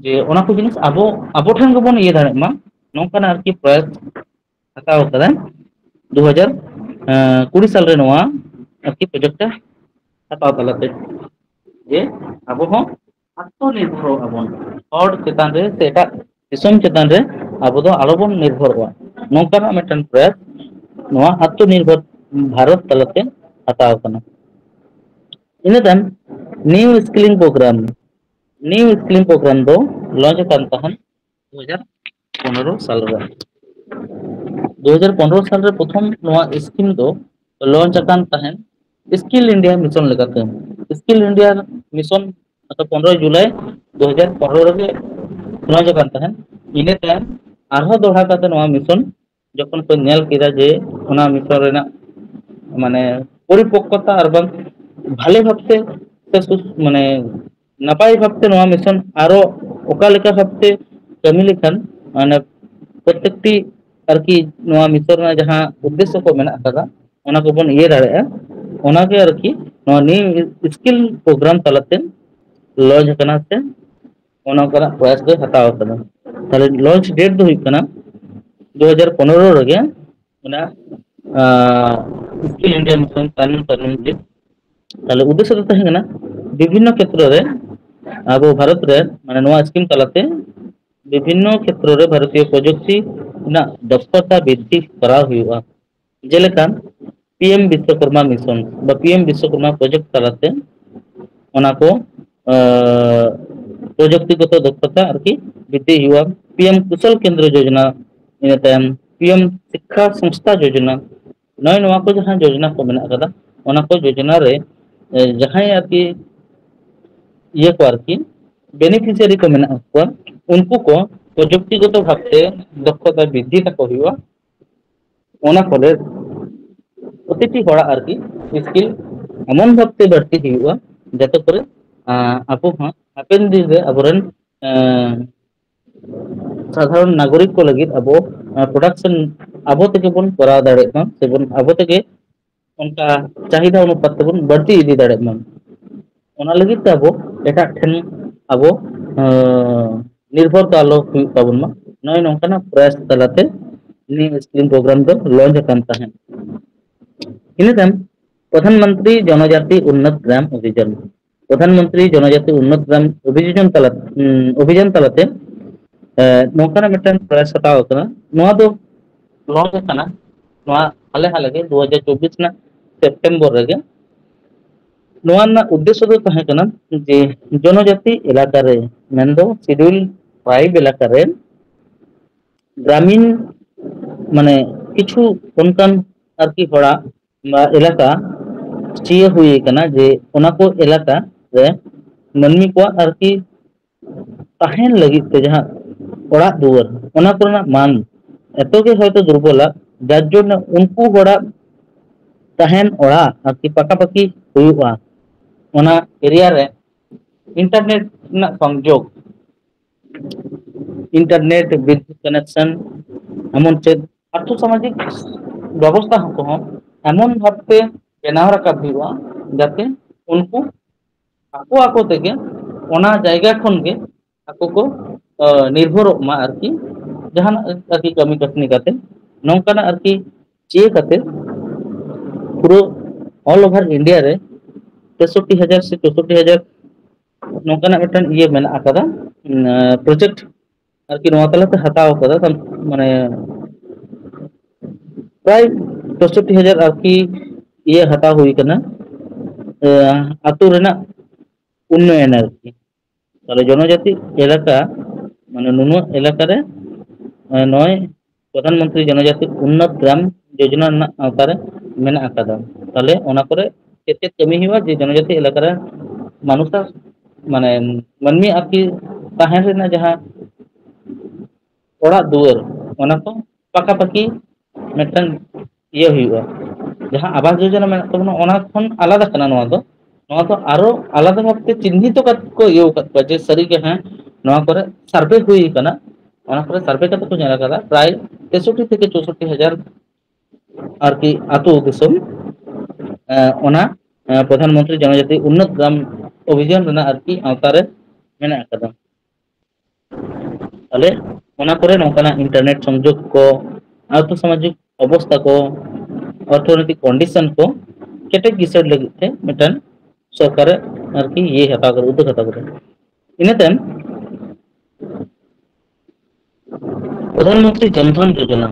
ᱡᱮ ᱚᱱᱟ ᱠᱚ ᱡᱤᱱᱤᱥ ᱟᱵᱚ, ᱟᱵᱚ ᱴᱷᱮᱱ ᱜᱮᱵᱚᱱ ᱤᱭᱟᱹ ᱫᱟᱲᱮᱭᱟᱜ ᱢᱟ, ᱱᱚᱝᱠᱟᱱᱟᱜ ᱟᱨᱠᱤ ᱯᱨᱚᱭᱟᱥ ᱦᱟᱛᱟᱣ ᱠᱟᱫᱟ ᱫᱩ ᱦᱟᱡᱟᱨ ᱠᱩᱲᱤ ᱥᱟᱞ ᱨᱮ ᱱᱚᱣᱟ ᱟᱨᱠᱤ ᱯᱨᱚᱡᱮᱠᱴ ᱮ ᱦᱟᱛᱟᱣ ᱛᱟᱞᱟᱛᱮ, ᱡᱮ ᱟᱵᱚ ᱦᱚᱸ ᱟᱛᱢᱚᱱᱤᱨᱵᱷᱚᱨᱚᱜ ᱟᱵᱚᱱ, ᱦᱚᱲ ᱪᱮᱛᱟᱱ ᱨᱮ ᱥᱮ ᱮᱴᱟᱜ ᱫᱤᱥᱚᱢ ᱪᱮᱛᱟᱱ ᱨᱮ ᱟᱵᱚ ᱫᱚ ᱟᱞᱚᱵᱚᱱ ᱱᱤᱨᱵᱷᱚᱨᱚᱜᱼᱟ, ᱱᱚᱝᱠᱟᱱᱟᱜ ᱢᱤᱫᱴᱮᱱ ᱯᱨᱚᱭᱟᱥ ᱱᱚᱣᱟ ᱟᱛᱢᱚᱱᱤᱨᱵᱷᱚᱨ ᱵᱷᱟᱨᱚᱛ ᱛᱟᱞᱟᱛᱮ ᱦᱟᱛᱟᱣ ᱠᱟᱱᱟ᱾ ᱤᱱᱟᱹ ᱛᱟᱭᱚᱢ ᱱᱤᱭᱩ ᱥᱠᱤᱞᱤᱝ ᱯᱨᱳᱜᱨᱟᱢ, ᱱᱤᱭᱩ ᱥᱠᱤᱞᱤᱝ ᱯᱨᱳᱜᱨᱟᱢ ᱫᱚ ᱞᱚᱧᱪ ᱟᱠᱟᱱ ᱛᱟᱦᱮᱸᱱ ᱫᱩ ᱦᱟᱡᱟᱨ ᱯᱚᱱᱨᱚ ᱥᱟᱞ ᱨᱮ᱾ ᱫᱩ ᱦᱟᱡᱟᱨ ᱯᱚᱱᱨᱚ ᱥᱟᱞ ᱨᱮ ᱯᱨᱚᱛᱷᱚᱢ ᱱᱚᱣᱟ ᱥᱠᱤᱢ ᱫᱚ ᱞᱚᱧᱪ ᱟᱠᱟᱱ ᱛᱟᱦᱮᱸᱱ ᱥᱠᱤᱞ ᱤᱱᱰᱤᱭᱟ ᱢᱤᱥᱚᱱ ᱞᱮᱠᱟᱛᱮ᱾ ᱥᱠᱤᱞ ᱤᱱᱰᱤᱭᱟ ᱢᱤᱥᱚᱱ ᱜᱚᱛᱚ ᱯᱚᱱᱨᱚᱭ ᱡᱩᱞᱟᱭ ᱫᱩ ᱦᱟᱡᱟᱨ ᱯᱚᱱᱨᱚ ᱨᱮᱜᱮ ᱞᱚᱧᱪ ᱟᱠᱟᱱ ᱛᱟᱦᱮᱸᱱ᱾ ᱤᱱᱟᱹ ᱛᱟᱭᱚᱢ ᱟᱨᱦᱚᱸ ᱫᱚᱦᱲᱟ ᱠᱟᱛᱮ ᱱᱚᱣᱟ ᱢᱤᱥᱚᱱ ᱡᱚᱠᱷᱚᱱ ᱠᱚ ᱧᱮᱞ ᱠᱮᱫᱟ ᱡᱮ ᱚᱱᱟ ᱢᱤᱥᱚᱱ ᱨᱮᱱᱟᱜ, ᱢᱟᱱᱮ, ᱯᱚᱨᱤᱯᱚᱠᱠᱚᱛᱟ ᱟᱨ ᱵᱟᱝ ᱵᱷᱟᱞᱮ ᱵᱷᱟᱵᱛᱮ ᱥᱮ ᱥᱩᱥ-, ᱢᱟᱱᱮ, ᱱᱟᱯᱟᱭ ᱵᱷᱟᱵᱛᱮ ᱱᱚᱣᱟ ᱢᱤᱥᱚᱱ ᱟᱨᱚ ᱚᱠᱟ ᱞᱮᱠᱟ ᱵᱷᱟᱵᱛᱮ ᱠᱟᱹᱢᱤ ᱞᱮᱠᱷᱟᱱ, ᱢᱟᱱᱮ, ᱯᱨᱚᱛᱮᱠᱴᱤ ᱟᱨᱠᱤ ᱱᱚᱣᱟ ᱢᱤᱥᱚᱱ ᱨᱮᱱᱟᱜ ᱡᱟᱦᱟᱸ ᱩᱫᱽᱫᱮᱥᱥᱚ ᱠᱚ ᱢᱮᱱᱟᱜ ᱟᱠᱟᱫᱟ, ᱚᱱᱟ ᱠᱚᱵᱚᱱ ᱤᱭᱟᱹ ᱫᱟᱲᱮᱭᱟᱜᱼᱟ, ᱚᱱᱟᱜᱮ ᱟᱨᱠᱤ ᱱᱚᱣᱟ ᱱᱤᱭᱩ ᱥᱠᱤᱞ ᱯᱨᱳᱜᱨᱟᱢ ᱛᱟᱞᱟᱛᱮ ᱞᱚᱧᱪ ᱟᱠᱟᱱᱟ ᱥᱮ ᱚᱱᱟ ᱚᱱᱠᱟᱱᱟᱜ ᱯᱨᱚᱭᱟᱥ ᱫᱚᱭ ᱦᱟᱛᱟᱣ ᱟᱠᱟᱫᱟ᱾ ᱛᱟᱦᱞᱮ ᱞᱚᱧᱪ ᱰᱮᱴ ᱫᱚ ᱦᱩᱭᱩᱜ ᱠᱟᱱᱟ ᱫᱩ ᱦᱟᱡᱟᱨ ᱯᱚᱱᱨᱚ ᱨᱮᱜᱮ, ᱚᱱᱟ, ᱟᱸ, ᱥᱠᱤᱞ ᱤᱱᱰᱤᱭᱟ ᱢᱤᱥᱚᱱ ᱛᱟᱭᱱᱚᱢ ᱛᱟᱭᱱᱚᱢ ᱛᱮ᱾ ᱛᱟᱦᱞᱮ ᱩᱫᱽᱫᱮᱥᱥᱚ ᱫᱚ ᱛᱟᱦᱮᱸ ᱠᱟᱱᱟ ᱵᱤᱵᱷᱤᱱᱱᱚ ᱠᱷᱮᱛᱨᱚ ᱨᱮ ᱟᱵᱚ ᱵᱷᱟᱨᱚᱛ ᱨᱮ, ᱢᱟᱱᱮ, ᱱᱚᱣᱟ ᱥᱠᱤᱢ ᱛᱟᱞᱟᱛᱮ ᱵᱤᱵᱷᱤᱱᱱᱚ ᱠᱷᱮᱛᱨᱚ ᱨᱮ ᱵᱷᱟᱨᱚᱛᱤᱭᱚ ᱯᱨᱚᱡᱩᱠᱛᱤ ᱨᱮᱱᱟᱜ ᱫᱚᱠᱷᱚᱛᱟ ᱵᱨᱤᱫᱽᱫᱷᱤ ᱠᱚᱨᱟᱣ ᱦᱩᱭᱩᱜᱼᱟ᱾ ᱡᱮᱞᱮᱠᱟ, ᱯᱤ ᱮᱢ ᱵᱤᱥᱥᱚᱠᱚᱨᱢᱟ ᱢᱤᱥᱚᱱ ᱵᱟ ᱯᱤ ᱮᱢ ᱵᱤᱥᱥᱚᱠᱚᱨᱢᱟ ᱯᱨᱚᱡᱮᱠᱴ ᱛᱟᱞᱟᱛᱮ ᱚᱱᱟ ᱠᱚ, ᱟᱸ, ᱯᱨᱚᱡᱩᱠᱛᱤᱜᱚᱛᱚ ᱫᱚᱠᱷᱚᱛᱟ ᱟᱨᱠᱤ ᱵᱨᱤᱫᱽᱫᱷᱤ ᱦᱩᱭᱩᱜᱼᱟ᱾ ᱯᱤ ᱮᱢ ᱠᱩᱥᱚᱞ ᱠᱮᱱᱫᱨᱚ ᱡᱳᱡᱚᱱᱟ, ᱤᱱᱟᱹ ᱛᱟᱭᱚᱢ ᱯᱤ ᱮᱢ ᱥᱤᱠᱠᱷᱟ ᱥᱚᱝᱥᱛᱷᱟ ᱡᱳᱡᱚᱱᱟ, ᱱᱚᱜᱼᱚᱭ ᱱᱚᱣᱟ ᱠᱚ ᱡᱟᱦᱟᱸ ᱡᱳᱡᱚᱱᱟ ᱠᱚ ᱢᱮᱱᱟᱜ ᱟᱠᱟᱫᱟ, ᱚᱱᱟ ᱠᱚ ᱡᱳᱡᱚᱱᱟ ᱨᱮ, ᱮ, ᱡᱟᱦᱟᱸᱭ ᱟᱨᱠᱤ ᱤᱭᱟᱹ ᱠᱚ ᱟᱨᱠᱤ ᱵᱮᱱᱤᱯᱷᱤᱥᱤᱭᱟᱨᱤ ᱠᱚ ᱢᱮᱱᱟᱜ ᱠᱚᱣᱟ, ᱩᱱᱠᱩ ᱠᱚ ᱯᱨᱚᱡᱩᱠᱛᱤᱜᱚᱛᱚ ᱵᱷᱟᱵᱛᱮ ᱫᱚᱠᱷᱚᱛᱟ ᱵᱨᱤᱫᱽᱫᱷᱤ ᱛᱟᱠᱚ ᱦᱩᱭᱩᱜᱼᱟ᱾ ᱚᱱᱟ ᱯᱚᱨᱮ ᱯᱨᱚᱛᱤᱴᱤ ᱦᱚᱲᱟᱜ ᱟᱨᱠᱤ ᱥᱠᱤᱞ ᱮᱢᱚᱱ ᱵᱷᱟᱵᱛᱮ ᱵᱟᱹᱲᱛᱤ ᱦᱩᱭᱩᱜᱼᱟ, ᱡᱟᱛᱮ ᱠᱚᱨᱮ, ᱟᱸ, ᱟᱵᱚ ᱦᱚᱸ ᱦᱟᱯᱮᱱ ᱫᱤᱱ ᱨᱮ ᱟᱵᱚᱨᱮᱱ, ᱟᱸ, ᱥᱟᱫᱷᱟᱨᱚᱱ ᱱᱟᱜᱚᱨᱤᱠ ᱠᱚ ᱞᱟᱹᱜᱤᱫ ᱟᱵᱚ, ᱟᱸ, ᱯᱨᱚᱰᱟᱠᱥᱚᱱ ᱟᱵᱚ ᱛᱮᱜᱮ ᱵᱚᱱ ᱠᱚᱨᱟᱣ ᱫᱟᱲᱮᱭᱟᱜ ᱢᱟ, ᱥᱮᱵᱚᱱ ᱟᱵᱚ ᱛᱮᱜᱮ ᱚᱱᱠᱟ ᱪᱟᱦᱤᱫᱟ ᱚᱱᱩᱯᱟᱛ ᱛᱮᱵᱚᱱ ᱵᱟᱹᱲᱛᱤ ᱤᱫᱤ ᱫᱟᱲᱮᱭᱟᱜ ᱢᱟ᱾ ᱚᱱᱟ ᱞᱟᱹᱜᱤᱫ ᱛᱮ ᱟᱵᱚ ᱮᱴᱟᱜ ᱴᱷᱮᱱ ᱟᱵᱚ, ᱟᱸ, ᱱᱤᱨᱵᱷᱚᱨ ᱫᱚ ᱟᱞᱚ ᱦᱩᱭᱩᱜ ᱛᱟᱵᱚᱱ ᱢᱟ᱾ ᱱᱚᱜᱼᱚᱭ ᱱᱚᱝᱠᱟᱱᱟᱜ ᱯᱨᱚᱭᱟᱥ ᱛᱟᱞᱟᱛᱮ ᱱᱤᱭᱟᱹ ᱥᱠᱤᱢ ᱯᱨᱳᱜᱨᱟᱢ ᱫᱚ ᱞᱚᱧᱪ ᱟᱠᱟᱱ ᱛᱟᱦᱮᱸᱫ᱾ ᱤᱱᱟᱹ ᱛᱟᱭᱚᱢ ᱯᱨᱚᱫᱷᱟᱱ ᱢᱚᱱᱛᱨᱤ ᱡᱚᱱᱚᱡᱟᱛᱤ ᱩᱱᱱᱚᱛ ᱜᱨᱟᱢ ᱚᱵᱷᱤᱡᱟᱱ, ᱯᱨᱚᱫᱷᱟᱱ ᱢᱚᱱᱛᱨᱤ ᱡᱚᱱᱚᱡᱟᱛᱤ ᱩᱱᱱᱚᱛ ᱜᱨᱟᱢ ᱚᱵᱷᱤᱡᱳᱡᱚᱱ ᱛᱟᱞᱟ, ᱩᱢ, ᱚᱵᱷᱤᱡᱟᱱ ᱛᱟᱞᱟᱛᱮ, ᱮ, ᱱᱚᱝᱠᱟᱱᱟᱜ ᱢᱤᱫᱴᱟᱝ ᱯᱨᱚᱭᱟᱥ ᱦᱟᱛᱟᱣ ᱟᱠᱟᱱᱟ᱾ ᱱᱚᱣᱟ ᱫᱚ ᱞᱚᱧᱪ ᱟᱠᱟᱱᱟ ᱱᱚᱣᱟ ᱦᱟᱞᱮ ᱦᱟᱞᱮ ᱜᱮ, ᱫᱩ ᱦᱟᱡᱟᱨ ᱪᱚᱵᱵᱤᱥ ᱨᱮᱱᱟᱜ ᱥᱮᱯᱴᱮᱢᱵᱚᱨ ᱨᱮᱜᱮ᱾ ᱱᱚᱣᱟ ᱨᱮᱱᱟᱜ ᱩᱫᱽᱫᱮᱥᱥᱚ ᱫᱚ ᱛᱟᱦᱮᱸ ᱠᱟᱱᱟ ᱡᱮ ᱡᱚᱱᱚᱡᱟᱛᱤ ᱮᱞᱟᱠᱟ ᱨᱮ, ᱢᱮᱱᱫᱚ ᱥᱤᱰᱩᱞ ᱴᱨᱟᱭᱤᱵᱽ ᱮᱞᱟᱠᱟ ᱨᱮ ᱜᱨᱟᱢᱤᱱ, ᱢᱟᱱᱮ, ᱠᱤᱪᱷᱩ ᱚᱱᱠᱟᱱ ᱟᱨᱠᱤ ᱦᱚᱲᱟᱜ ᱵᱟ ᱮᱞᱟᱠᱟ ᱪᱤᱭᱟᱹ ᱦᱩᱭ ᱟᱠᱟᱱᱟ ᱡᱮ ᱚᱱᱟ ᱠᱚ ᱮᱞᱟᱠᱟ ᱨᱮ ᱢᱟᱹᱱᱢᱤ ᱠᱚᱣᱟᱜ ᱟᱨᱠᱤ ᱛᱟᱦᱮᱱ ᱞᱟᱹᱜᱤᱫ ᱛᱮ ᱡᱟᱦᱟᱸ ᱚᱲᱟᱜ ᱫᱩᱣᱟᱹᱨ, ᱚᱱᱟ ᱠᱚᱨᱮᱱᱟᱜ ᱢᱟᱱ ᱮᱛᱚ ᱜᱮ ᱦᱚᱭᱛᱳ ᱫᱩᱨᱵᱚᱞᱟ, ᱡᱟᱨ ᱡᱚᱱᱱᱚ ᱩᱱᱠᱩ ᱦᱚᱲᱟᱜ ᱛᱟᱦᱮᱱ ᱚᱲᱟᱜ ᱟᱨᱠᱤ ᱯᱟᱠᱟᱯᱟᱠᱤ ᱦᱩᱭᱩᱜᱼᱟ᱾ ᱚᱱᱟ ᱮᱨᱤᱭᱟ ᱨᱮ ᱤᱱᱴᱟᱨᱱᱮᱴ ᱨᱮᱱᱟᱜ ᱥᱚᱝᱡᱳᱜᱽ, ᱤᱱᱴᱟᱨᱱᱮᱴ, ᱵᱤᱫᱽᱭᱩᱛ ᱠᱟᱱᱮᱠᱥᱚᱱ, ᱮᱢᱚᱱ ᱪᱮᱫ ᱟᱨᱛᱷᱚ ᱥᱟᱢᱟᱡᱤᱠ ᱵᱮᱵᱚᱥᱛᱷᱟ ᱠᱚᱦᱚᱸ ᱮᱢᱚᱱ ᱵᱷᱟᱵᱛᱮ ᱵᱮᱱᱟᱣ ᱨᱟᱠᱟᱵ ᱦᱩᱭᱩᱜᱼᱟ, ᱡᱟᱛᱮ ᱩᱱᱠᱩ ᱟᱠᱚ ᱟᱠᱚ ᱛᱮᱜᱮ ᱚᱱᱟ ᱡᱟᱭᱜᱟ ᱠᱷᱚᱱ ᱜᱮ ᱟᱠᱚ ᱠᱚ, ᱟ, ᱱᱤᱨᱵᱷᱚᱨᱚᱜ ᱢᱟ ᱟᱨᱠᱤ, ᱡᱟᱦᱟᱱᱟᱜ ᱟᱨᱠᱤ ᱠᱟᱹᱢᱤ ᱠᱟᱹᱥᱱᱤ ᱠᱟᱛᱮ᱾ ᱱᱚᱝᱠᱟᱱᱟᱜ ᱟᱨᱠᱤ ᱪᱤᱭᱟᱹ ᱠᱟᱛᱮ ᱯᱩᱨᱟᱹ all over India ᱨᱮ ᱛᱮᱥᱚᱴᱴᱤ ᱦᱟᱡᱟᱨ ᱥᱮ ᱪᱳᱥᱚᱴᱴᱤ ᱦᱟᱡᱟᱨ ᱱᱚᱝᱠᱟᱱᱟᱜ ᱢᱤᱫᱴᱟᱝ ᱤᱭᱟᱹ ᱢᱮᱱᱟᱜ ᱟᱠᱟᱫᱟ, ᱯᱨᱚᱡᱮᱠᱴ ᱟᱨᱠᱤ ᱱᱚᱣᱟ ᱛᱟᱞᱟᱛᱮ ᱦᱟᱛᱟᱣ ᱟᱠᱟᱫᱟ᱾ ᱢᱟᱱᱮ ᱯᱨᱟᱭ ᱪᱳᱥᱚᱴᱴᱤ ᱦᱟᱡᱟᱨ ᱟᱨᱠᱤ ᱤᱭᱟᱹ ᱦᱟᱛᱟᱣ ᱦᱩᱭ ᱟᱠᱟᱱᱟ, ᱟᱹᱛᱩ ᱨᱮᱱᱟᱜ ᱩᱱᱱᱚᱭᱚᱱ ᱟᱨᱠᱤ᱾ ᱛᱟᱦᱞᱮ ᱡᱚᱱᱚᱡᱟᱛᱤ ᱮᱞᱟᱠᱟ, ᱢᱟᱱᱮ ᱱᱩᱱᱟᱹᱜ ᱮᱞᱟᱠᱟ ᱨᱮ ᱱᱚᱜᱼᱚᱭ ᱯᱨᱚᱫᱷᱟᱱ ᱢᱚᱱᱛᱨᱤ ᱡᱚᱱᱚᱡᱟᱛᱤ ᱩᱱᱱᱚᱛ ᱜᱨᱟᱢ ᱡᱳᱡᱚᱱᱟ ᱨᱮᱱᱟᱜ ᱟᱣᱛᱟ ᱨᱮ ᱢᱮᱱᱟᱜ ᱟᱠᱟᱫᱟ᱾ ᱛᱟᱦᱞᱮ ᱚᱱᱟ ᱠᱚᱨᱮ ᱪᱮᱫ ᱪᱮᱫ ᱠᱟᱹᱢᱤ ᱦᱩᱭᱩᱜᱼᱟ ᱡᱮ ᱡᱚᱱᱚᱡᱟᱛᱤ ᱮᱞᱟᱠᱟ ᱨᱮ ᱢᱟᱱᱩᱥ ᱢᱟᱱᱮ ᱢᱟᱹᱱᱢᱤ ᱟᱨᱠᱤ ᱛᱟᱦᱮᱱ ᱨᱮᱱᱟᱜ ᱡᱟᱦᱟᱸ ᱚᱲᱟᱜ ᱫᱩᱣᱟᱹᱨ, ᱚᱱᱟ ᱠᱚ ᱯᱟᱠᱟᱯᱟᱠᱤ ᱢᱤᱫᱴᱟᱝ ᱤᱭᱟᱹ ᱦᱩᱭᱩᱜᱼᱟ᱾ ᱡᱟᱦᱟᱸ ᱟᱵᱟᱥ ᱡᱳᱡᱚᱱᱟ ᱢᱮᱱᱟᱜ ᱛᱟᱵᱚᱱᱟ, ᱚᱱᱟ ᱠᱷᱚᱱ ᱟᱞᱟᱫᱟ ᱠᱟᱱᱟ ᱱᱚᱣᱟ ᱫᱚ᱾ ᱱᱚᱣᱟ ᱫᱚ ᱟᱨᱚ ᱟᱞᱟᱫᱟ ᱵᱷᱟᱵᱛᱮ ᱪᱤᱱᱦᱤᱛ ᱠᱟᱛᱮ ᱠᱚ ᱤᱭᱟᱹ ᱟᱠᱟᱫ ᱠᱚᱣᱟ ᱡᱮ ᱥᱟᱹᱨᱤᱜᱮ ᱦᱮᱸ, ᱱᱚᱣᱟ ᱠᱚᱨᱮ ᱥᱟᱨᱵᱷᱮ ᱦᱩᱭ ᱟᱠᱟᱱᱟ᱾ ᱚᱱᱟ ᱠᱚᱨᱮ ᱥᱟᱨᱵᱷᱮ ᱠᱟᱛᱮ ᱠᱚ ᱧᱮᱞ ᱟᱠᱟᱫᱟ ᱯᱨᱟᱭ ᱛᱮᱥᱚᱴᱴᱤ ᱛᱷᱮᱠᱮ ᱪᱳᱥᱚᱴᱴᱤ ᱦᱟᱡᱟᱨ ᱟᱨᱠᱤ ᱟᱹᱛᱩ ᱫᱤᱥᱚᱢ, ᱮ, ᱚᱱᱟ, ᱮ, ᱯᱨᱚᱫᱷᱟᱱ ᱢᱚᱱᱛᱨᱤ ᱡᱚᱱᱚᱡᱟᱛᱤ ᱩᱱᱱᱚᱛ ᱜᱨᱟᱢ ᱚᱵᱷᱤᱡᱟᱱ ᱨᱮᱱᱟᱜ ᱟᱨᱠᱤ ᱟᱣᱛᱟ ᱨᱮ ᱢᱮᱱᱟᱜ ᱟᱠᱟᱫᱟ᱾ ᱛᱟᱦᱞᱮ ᱚᱱᱟ ᱠᱚᱨᱮ ᱱᱚᱝᱠᱟᱱᱟᱜ ᱤᱱᱴᱟᱨᱱᱮᱴ ᱥᱚᱝᱡᱳᱜᱽ ᱠᱚ, ᱟᱨᱛᱷᱚ ᱥᱟᱢᱟᱡᱤᱠ ᱚᱵᱚᱥᱛᱷᱟ ᱠᱚ, ᱚᱨᱛᱷᱚᱱᱳᱭᱛᱤᱠ ᱠᱚᱱᱰᱤᱥᱚᱱ ᱠᱚ ᱠᱮᱴᱮᱡ ᱵᱤᱥᱟᱹᱨ ᱞᱟᱹᱜᱤᱫ ᱛᱮ ᱢᱤᱫᱴᱟᱝ ᱥᱚᱨᱠᱟᱨᱮ ᱟᱨᱠᱤ ᱤᱭᱟᱹ ᱦᱟᱛᱟᱣ ᱠᱟᱫᱟ, ᱩᱫᱽᱫᱳᱜᱽ ᱦᱟᱛᱟᱣ ᱠᱟᱫᱟ᱾ ᱤᱱᱟᱹ ᱛᱟᱭᱚᱢ ᱯᱨᱚᱫᱷᱟᱱ ᱢᱚᱱᱛᱨᱤ ᱡᱚᱱ ᱫᱷᱚᱱ ᱡᱳᱡᱚᱱᱟ᱾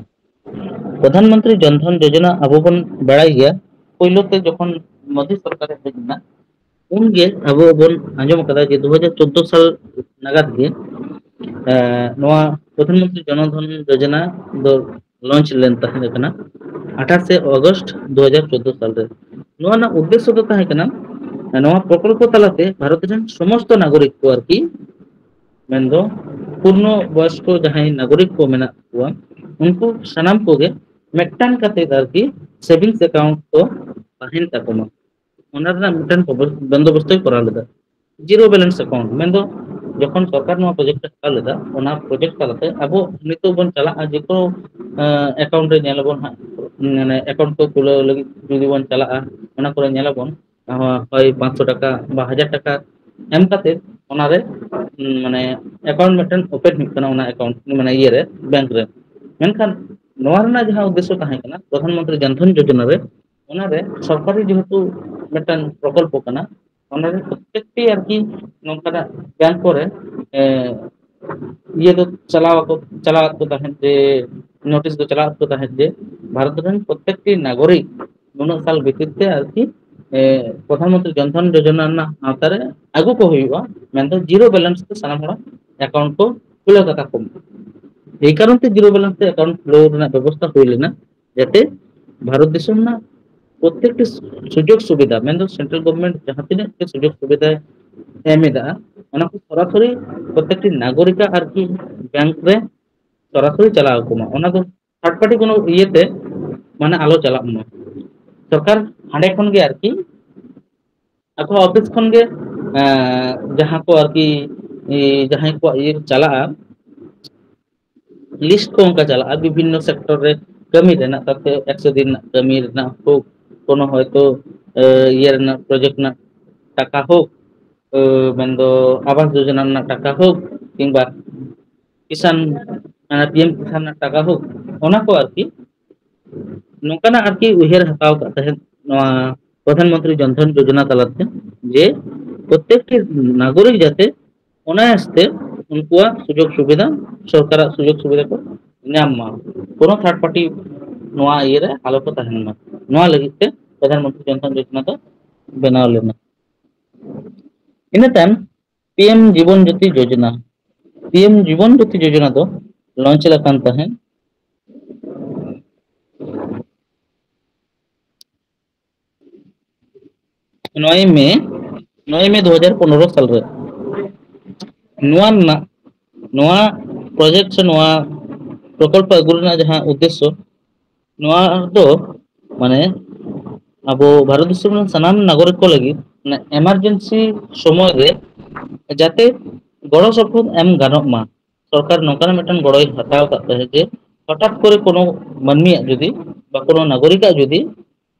ᱯᱨᱚᱫᱷᱟᱱ ᱢᱚᱱᱛᱨᱤ ᱡᱚᱱ ᱫᱷᱚᱱ ᱡᱳᱡᱚᱱᱟ ᱟᱵᱚ ᱵᱚᱱ ᱵᱟᱲᱟᱭ ᱜᱮᱭᱟ, ᱯᱳᱭᱞᱳ ᱛᱮ ᱡᱚᱠᱷᱚᱱ ᱢᱳᱫᱤ ᱥᱚᱨᱠᱟᱨᱮ ᱦᱮᱡ ᱮᱱᱟ, ᱩᱱᱜᱮ ᱟᱵᱚ ᱵᱚᱱ ᱟᱸᱡᱚᱢ ᱟᱠᱟᱫᱟ ᱡᱮ ᱫᱩ ᱦᱟᱡᱟᱨ ᱪᱳᱫᱽᱫᱳ ᱥᱟᱞ ᱱᱟᱜᱟᱫ ᱜᱮ, ᱮ, ᱱᱚᱣᱟ ᱯᱨᱚᱫᱷᱟᱱ ᱢᱚᱱᱛᱨᱤ ᱡᱚᱱ ᱫᱷᱚᱱ ᱡᱳᱡᱚᱱᱟ ᱫᱚ ᱞᱚᱧᱪ ᱞᱮᱱ ᱛᱟᱦᱮᱸ ᱠᱟᱱᱟ ᱟᱴᱷᱟᱥᱮ ᱟᱜᱚᱥᱴ ᱫᱩ ᱦᱟᱡᱟᱨ ᱪᱳᱫᱽᱫᱳ ᱥᱟᱞ ᱨᱮ᱾ ᱱᱚᱣᱟ ᱨᱮᱱᱟᱜ ᱩᱫᱽᱫᱮᱥᱥᱚ ᱫᱚ ᱛᱟᱦᱮᱸ ᱠᱟᱱᱟ, ᱱᱚᱣᱟ ᱯᱨᱚᱠᱚᱞᱯᱚ ᱛᱟᱞᱟᱛᱮ ᱵᱷᱟᱨᱚᱛ ᱨᱮᱱ ᱥᱚᱢᱚᱥᱛᱚ ᱱᱟᱜᱚᱨᱤᱠ ᱠᱚ ᱟᱨᱠᱤ, ᱢᱮᱱᱫᱚ ᱯᱩᱨᱱᱚ ᱵᱚᱭᱚᱥᱠᱚ ᱡᱟᱦᱟᱸᱭ ᱱᱟᱜᱚᱨᱤᱠ ᱠᱚ ᱢᱮᱱᱟᱜ ᱠᱚᱣᱟ, ᱩᱱᱠᱩ ᱥᱟᱱᱟᱢ ᱠᱚᱜᱮ ᱢᱤᱫᱴᱟᱝ ᱠᱟᱛᱮ ᱟᱨᱠᱤ ᱥᱮᱵᱷᱤᱝᱥ ᱮᱠᱟᱣᱩᱱᱴ ᱠᱚ ᱛᱟᱦᱮᱱ ᱛᱟᱠᱚ ᱢᱟ᱾ ᱚᱱᱟ ᱨᱮᱱᱟᱜ ᱢᱤᱫᱴᱮᱱ ᱵᱚᱱᱫᱳᱵᱚᱥᱛᱚᱭ ᱠᱚᱨᱟᱣ ᱞᱮᱫᱟ, ᱡᱤᱨᱳ ᱵᱮᱞᱮᱱᱥ ᱮᱠᱟᱣᱩᱱᱴ᱾ ᱢᱮᱱᱫᱚ ᱡᱚᱠᱷᱚᱱ ᱥᱚᱨᱠᱟᱨ ᱱᱚᱣᱟ ᱯᱨᱚᱡᱮᱠᱴ ᱮ ᱦᱟᱛᱟᱣ ᱞᱮᱫᱟ, ᱚᱱᱟ ᱯᱨᱚᱡᱮᱠᱴ ᱛᱟᱞᱟᱛᱮ ᱟᱵᱚ ᱱᱤᱛᱚᱜ ᱵᱚᱱ ᱪᱟᱞᱟᱜᱼᱟ, ᱡᱮ ᱠᱳᱱᱳ ᱮᱠᱟᱣᱩᱱᱴ ᱨᱮ ᱧᱮᱞ ᱟᱵᱚᱱ ᱦᱟᱸᱜ, ᱢᱟᱱᱮ ᱮᱠᱟᱣᱩᱱᱴ ᱠᱚ ᱠᱷᱩᱞᱟᱹᱣ ᱞᱟᱹᱜᱤᱫ ᱡᱩᱫᱤ ᱵᱚᱱ ᱪᱟᱞᱟᱜᱼᱟ, ᱚᱱᱟ ᱠᱚᱨᱮ ᱧᱮᱞ ᱟᱵᱚᱱ ᱦᱳᱭ ᱯᱟᱸᱪᱥᱚ ᱴᱟᱠᱟ ᱵᱟ ᱦᱟᱡᱟᱨ ᱴᱟᱠᱟ ᱮᱢ ᱠᱟᱛᱮ ᱚᱱᱟᱨᱮ ᱢᱟᱱᱮ ᱮᱠᱟᱣᱩᱱᱴ ᱢᱤᱫᱴᱮᱱ ᱳᱯᱮᱱ ᱦᱩᱭᱩᱜ ᱠᱟᱱᱟ, ᱚᱱᱟ ᱮᱠᱟᱣᱩᱱᱴ ᱢᱟᱱᱮ ᱤᱭᱟᱹᱨᱮ, ᱵᱮᱝᱠ ᱨᱮ᱾ ᱢᱮᱱᱠᱷᱟᱱ ᱱᱚᱣᱟ ᱨᱮᱱᱟᱜ ᱡᱟᱦᱟᱸ ᱩᱫᱽᱫᱮᱥᱥᱚ ᱛᱟᱦᱮᱸ ᱠᱟᱱᱟ ᱯᱨᱚᱫᱷᱟᱱ ᱢᱚᱱᱛᱨᱤ ᱡᱚᱱ ᱫᱷᱚᱱ ᱡᱳᱡᱚᱱᱟ ᱨᱮ, ᱚᱱᱟᱨᱮ ᱥᱚᱨᱠᱟᱨᱤ ᱡᱮᱦᱮᱛᱩ ᱢᱤᱫᱴᱟᱝ ᱯᱨᱚᱠᱚᱞᱯᱚ ᱠᱟᱱᱟ᱾ ᱚᱱᱟ ᱨᱮ ᱯᱨᱚᱛᱮᱠᱴᱤ ᱟᱨᱠᱤ ᱱᱚᱝᱠᱟᱱᱟᱜ ᱵᱮᱝᱠ ᱠᱚᱨᱮ, ᱮ, ᱤᱭᱟᱹ ᱫᱚ ᱪᱟᱞᱟᱣ ᱟᱠᱚ, ᱪᱟᱞᱟᱣᱟᱫ ᱠᱚ ᱛᱟᱦᱮᱸᱫ, ᱡᱮ ᱱᱳᱴᱤᱥ ᱫᱚ ᱪᱟᱞᱟᱣᱟᱫ ᱠᱚ ᱛᱟᱦᱮᱸᱫ ᱡᱮ ᱵᱷᱟᱨᱚᱛ ᱨᱮᱱ ᱯᱨᱚᱛᱮᱠᱴᱤ ᱱᱟᱜᱚᱨᱤᱠ ᱱᱩᱱᱟᱹᱜ ᱥᱟᱞ ᱵᱷᱤᱛᱤᱨ ᱛᱮ ᱟᱨᱠᱤ, ᱮ, ᱯᱨᱚᱫᱷᱟᱱ ᱢᱚᱱᱛᱨᱤ ᱡᱚᱱ ᱫᱷᱚᱱ ᱡᱳᱡᱚᱱᱟ ᱨᱮᱱᱟᱜ ᱟᱣᱛᱟ ᱨᱮ ᱟᱹᱜᱩ ᱠᱚ ᱦᱩᱭᱩᱜᱼᱟ, ᱢᱮᱱᱫᱚ ᱡᱤᱨᱳ ᱵᱮᱞᱮᱱᱥ ᱛᱮ ᱥᱟᱱᱟᱢ ᱦᱚᱲᱟᱜ ᱮᱠᱟᱣᱩᱱᱴ ᱠᱚ ᱠᱷᱩᱞᱟᱹᱣ ᱠᱟᱛᱟ ᱠᱚᱢᱟ᱾ ᱮᱭ ᱠᱟᱨᱚᱱ ᱛᱮ ᱡᱤᱨᱳ ᱵᱮᱞᱮᱱᱥ ᱛᱮ ᱮᱠᱟᱣᱩᱱᱴ ᱠᱷᱩᱞᱟᱹᱣ ᱨᱮᱱᱟᱜ ᱵᱮᱵᱚᱥᱛᱷᱟ ᱦᱩᱭ ᱞᱮᱱᱟ, ᱡᱟᱛᱮ ᱵᱷᱟᱨᱚᱛ ᱫᱤᱥᱚᱢ ᱨᱮᱱᱟᱜ ᱯᱨᱚᱛᱮᱠᱴᱤ ᱥᱩᱡᱳᱜᱽ ᱥᱩᱵᱤᱫᱷᱟ, ᱢᱮᱱᱫᱚ ᱥᱮᱱᱴᱨᱟᱞ ᱜᱚᱵᱷᱚᱨᱱᱢᱮᱱᱴ ᱡᱟᱦᱟᱸ ᱛᱤᱱᱟᱹᱜ ᱜᱮ ᱥᱩᱡᱳᱜᱽ ᱥᱩᱵᱤᱫᱷᱟᱭ ᱮᱢ ᱮᱫᱟ, ᱚᱱᱟ ᱠᱚ ᱥᱚᱨᱟᱥᱚᱨᱤ ᱯᱨᱚᱛᱮᱠᱴᱤ ᱱᱟᱜᱚᱨᱤᱠᱟᱜ ᱟᱨᱠᱤ ᱵᱮᱝᱠ ᱨᱮ ᱥᱚᱨᱟᱥᱚᱨᱤ ᱪᱟᱞᱟᱣ ᱟᱠᱚ ᱢᱟ᱾ ᱚᱱᱟ ᱫᱚ ᱛᱷᱟᱨᱰ ᱯᱟᱨᱴᱤ ᱠᱳᱱᱳ ᱤᱭᱟᱹᱛᱮ ᱢᱟᱱᱮ ᱟᱞᱚ ᱪᱟᱞᱟᱜ ᱢᱟ᱾ ᱥᱚᱨᱠᱟᱨ ᱦᱟᱸᱰᱮ ᱠᱷᱚᱱ ᱜᱮ ᱟᱨᱠᱤ ᱟᱠᱚᱣᱟᱜ ᱚᱯᱷᱤᱥ ᱠᱷᱚᱱ ᱜᱮ, ᱮᱸ, ᱡᱟᱦᱟᱸ ᱠᱚ ᱟᱨᱠᱤ, ᱮ, ᱡᱟᱦᱟᱸᱭ ᱠᱚᱣᱟᱜ ᱤᱭᱟᱹ ᱪᱟᱞᱟᱜᱼᱟ, ᱞᱤᱥᱴ ᱠᱚ ᱚᱱᱠᱟ ᱪᱟᱞᱟᱜᱼᱟ ᱵᱤᱵᱷᱤᱱᱱᱚ ᱥᱮᱠᱴᱚᱨ ᱨᱮ ᱠᱟᱹᱢᱤ ᱨᱮᱱᱟᱜ, ᱛᱟᱛᱮ ᱮᱠᱥᱚ ᱫᱤᱱ ᱨᱮᱱᱟᱜ ᱠᱟᱹᱢᱤ ᱨᱮᱱᱟᱜ ᱦᱳᱠ, ᱠᱳᱱᱳ ᱦᱚᱭᱛᱳ, ᱮ, ᱤᱭᱟᱹ ᱨᱮᱱᱟᱜ ᱯᱨᱚᱡᱮᱠᱴ ᱨᱮᱱᱟᱜ ᱴᱟᱠᱟ ᱦᱳᱠ, ᱮ, ᱢᱮᱱᱫᱚ ᱟᱵᱟᱥ ᱡᱳᱡᱚᱱᱟ ᱨᱮᱱᱟᱜ ᱴᱟᱠᱟ ᱦᱳᱠ, ᱠᱤᱝᱵᱟ ᱠᱤᱥᱟᱱ, ᱢᱟᱱᱮ ᱯᱤ ᱮᱢ ᱠᱤᱥᱟᱱ ᱨᱮᱱᱟᱜ ᱴᱟᱠᱟ ᱦᱳᱠ, ᱚᱱᱟ ᱠᱚ ᱟᱨᱠᱤ ᱱᱚᱝᱠᱟᱱᱟᱜ ᱟᱨᱠᱤ ᱩᱭᱦᱟᱹᱨ ᱦᱟᱛᱟᱣ ᱟᱠᱟᱫ ᱛᱟᱦᱮᱸᱫ ᱱᱚᱣᱟ ᱯᱨᱚᱫᱷᱟᱱ ᱢᱚᱱᱛᱨᱤ ᱡᱚᱱ ᱫᱷᱚᱱ ᱡᱳᱡᱚᱱᱟ ᱛᱟᱞᱟᱛᱮ, ᱡᱮ ᱯᱨᱚᱛᱮᱠᱴᱤ ᱱᱟᱜᱚᱨᱤᱠ ᱡᱟᱛᱮ ᱚᱱᱟᱭᱮᱥᱛᱮ ᱩᱱᱠᱩᱣᱟᱜ ᱥᱩᱡᱳᱜᱽ ᱥᱩᱵᱤᱫᱷᱟ, ᱥᱚᱨᱠᱟᱨᱟᱜ ᱥᱩᱡᱳᱜᱽ ᱥᱩᱵᱤᱫᱷᱟ ᱠᱚ ᱧᱟᱢ ᱢᱟ, ᱠᱳᱱᱳ ᱛᱷᱟᱨᱰ ᱯᱟᱨᱴᱤ ᱱᱚᱣᱟ ᱤᱭᱟᱹ ᱨᱮ ᱟᱞᱚ ᱠᱚ ᱛᱟᱦᱮᱱ ᱢᱟ᱾ ᱱᱚᱣᱟ ᱞᱟᱹᱜᱤᱫ ᱛᱮ ᱯᱨᱚᱫᱷᱟᱱ ᱢᱚᱱᱛᱨᱤ ᱡᱚᱱ ᱫᱷᱚᱱ ᱡᱳᱡᱚᱱᱟ ᱫᱚ ᱵᱮᱱᱟᱣ ᱞᱮᱱᱟ᱾ ᱤᱱᱟᱹ ᱛᱟᱭᱚᱢ ᱯᱤ ᱮᱢ ᱡᱤᱵᱚᱱ ᱡᱳᱛᱤ ᱡᱳᱡᱚᱱᱟ, ᱯᱤ ᱮᱢ ᱡᱤᱵᱚᱱ ᱡᱳᱛᱤ ᱡᱳᱡᱚᱱᱟ ᱫᱚ ᱞᱚᱧᱪ ᱟᱠᱟᱱ ᱛᱟᱦᱮᱸᱫ᱾ ᱱᱚᱭ ᱢᱮ, ᱱᱚᱭ ᱢᱮ ᱫᱩ ᱦᱟᱡᱟᱨ ᱯᱚᱱᱨᱚ ᱥᱟᱞ ᱨᱮ᱾ ᱱᱚᱣᱟ ᱨᱮᱱᱟᱜ, ᱱᱚᱣᱟ ᱯᱨᱚᱡᱮᱠᱴ ᱥᱮ ᱱᱚᱣᱟ ᱯᱨᱚᱠᱚᱞᱯᱚ ᱟᱹᱜᱩ ᱨᱮᱱᱟᱜ ᱡᱟᱦᱟᱸ ᱩᱫᱽᱫᱮᱥᱥᱚ, ᱱᱚᱣᱟ ᱫᱚ ᱢᱟᱱᱮ ᱟᱵᱚ ᱵᱷᱟᱨᱚᱛ ᱫᱤᱥᱚᱢ ᱨᱮᱱ ᱥᱟᱱᱟᱢ ᱱᱟᱜᱚᱨᱤᱠ ᱠᱚ ᱞᱟᱹᱜᱤᱫ ᱚᱱᱟ ᱮᱢᱟᱨᱡᱮᱱᱥᱤ ᱥᱚᱢᱚᱭ ᱨᱮ ᱡᱟᱛᱮ ᱜᱚᱲᱚ ᱥᱚᱯᱚᱦᱚᱫ ᱮᱢ ᱜᱟᱱᱚᱜ ᱢᱟ᱾ ᱥᱚᱨᱠᱟᱨ ᱱᱚᱝᱠᱟᱱᱟᱜ ᱢᱤᱫᱴᱟᱝ ᱜᱚᱲᱚᱭ ᱦᱟᱛᱟᱣ ᱟᱠᱟᱫ ᱛᱟᱦᱮᱸᱫ ᱡᱮ ᱦᱚᱴᱟᱛ ᱠᱚᱨᱮ ᱠᱳᱱᱳ ᱢᱟᱹᱱᱢᱤᱭᱟᱜ ᱡᱩᱫᱤ ᱵᱟ ᱠᱳᱱᱳ ᱱᱟᱜᱚᱨᱤᱠᱟᱜ ᱡᱩᱫᱤ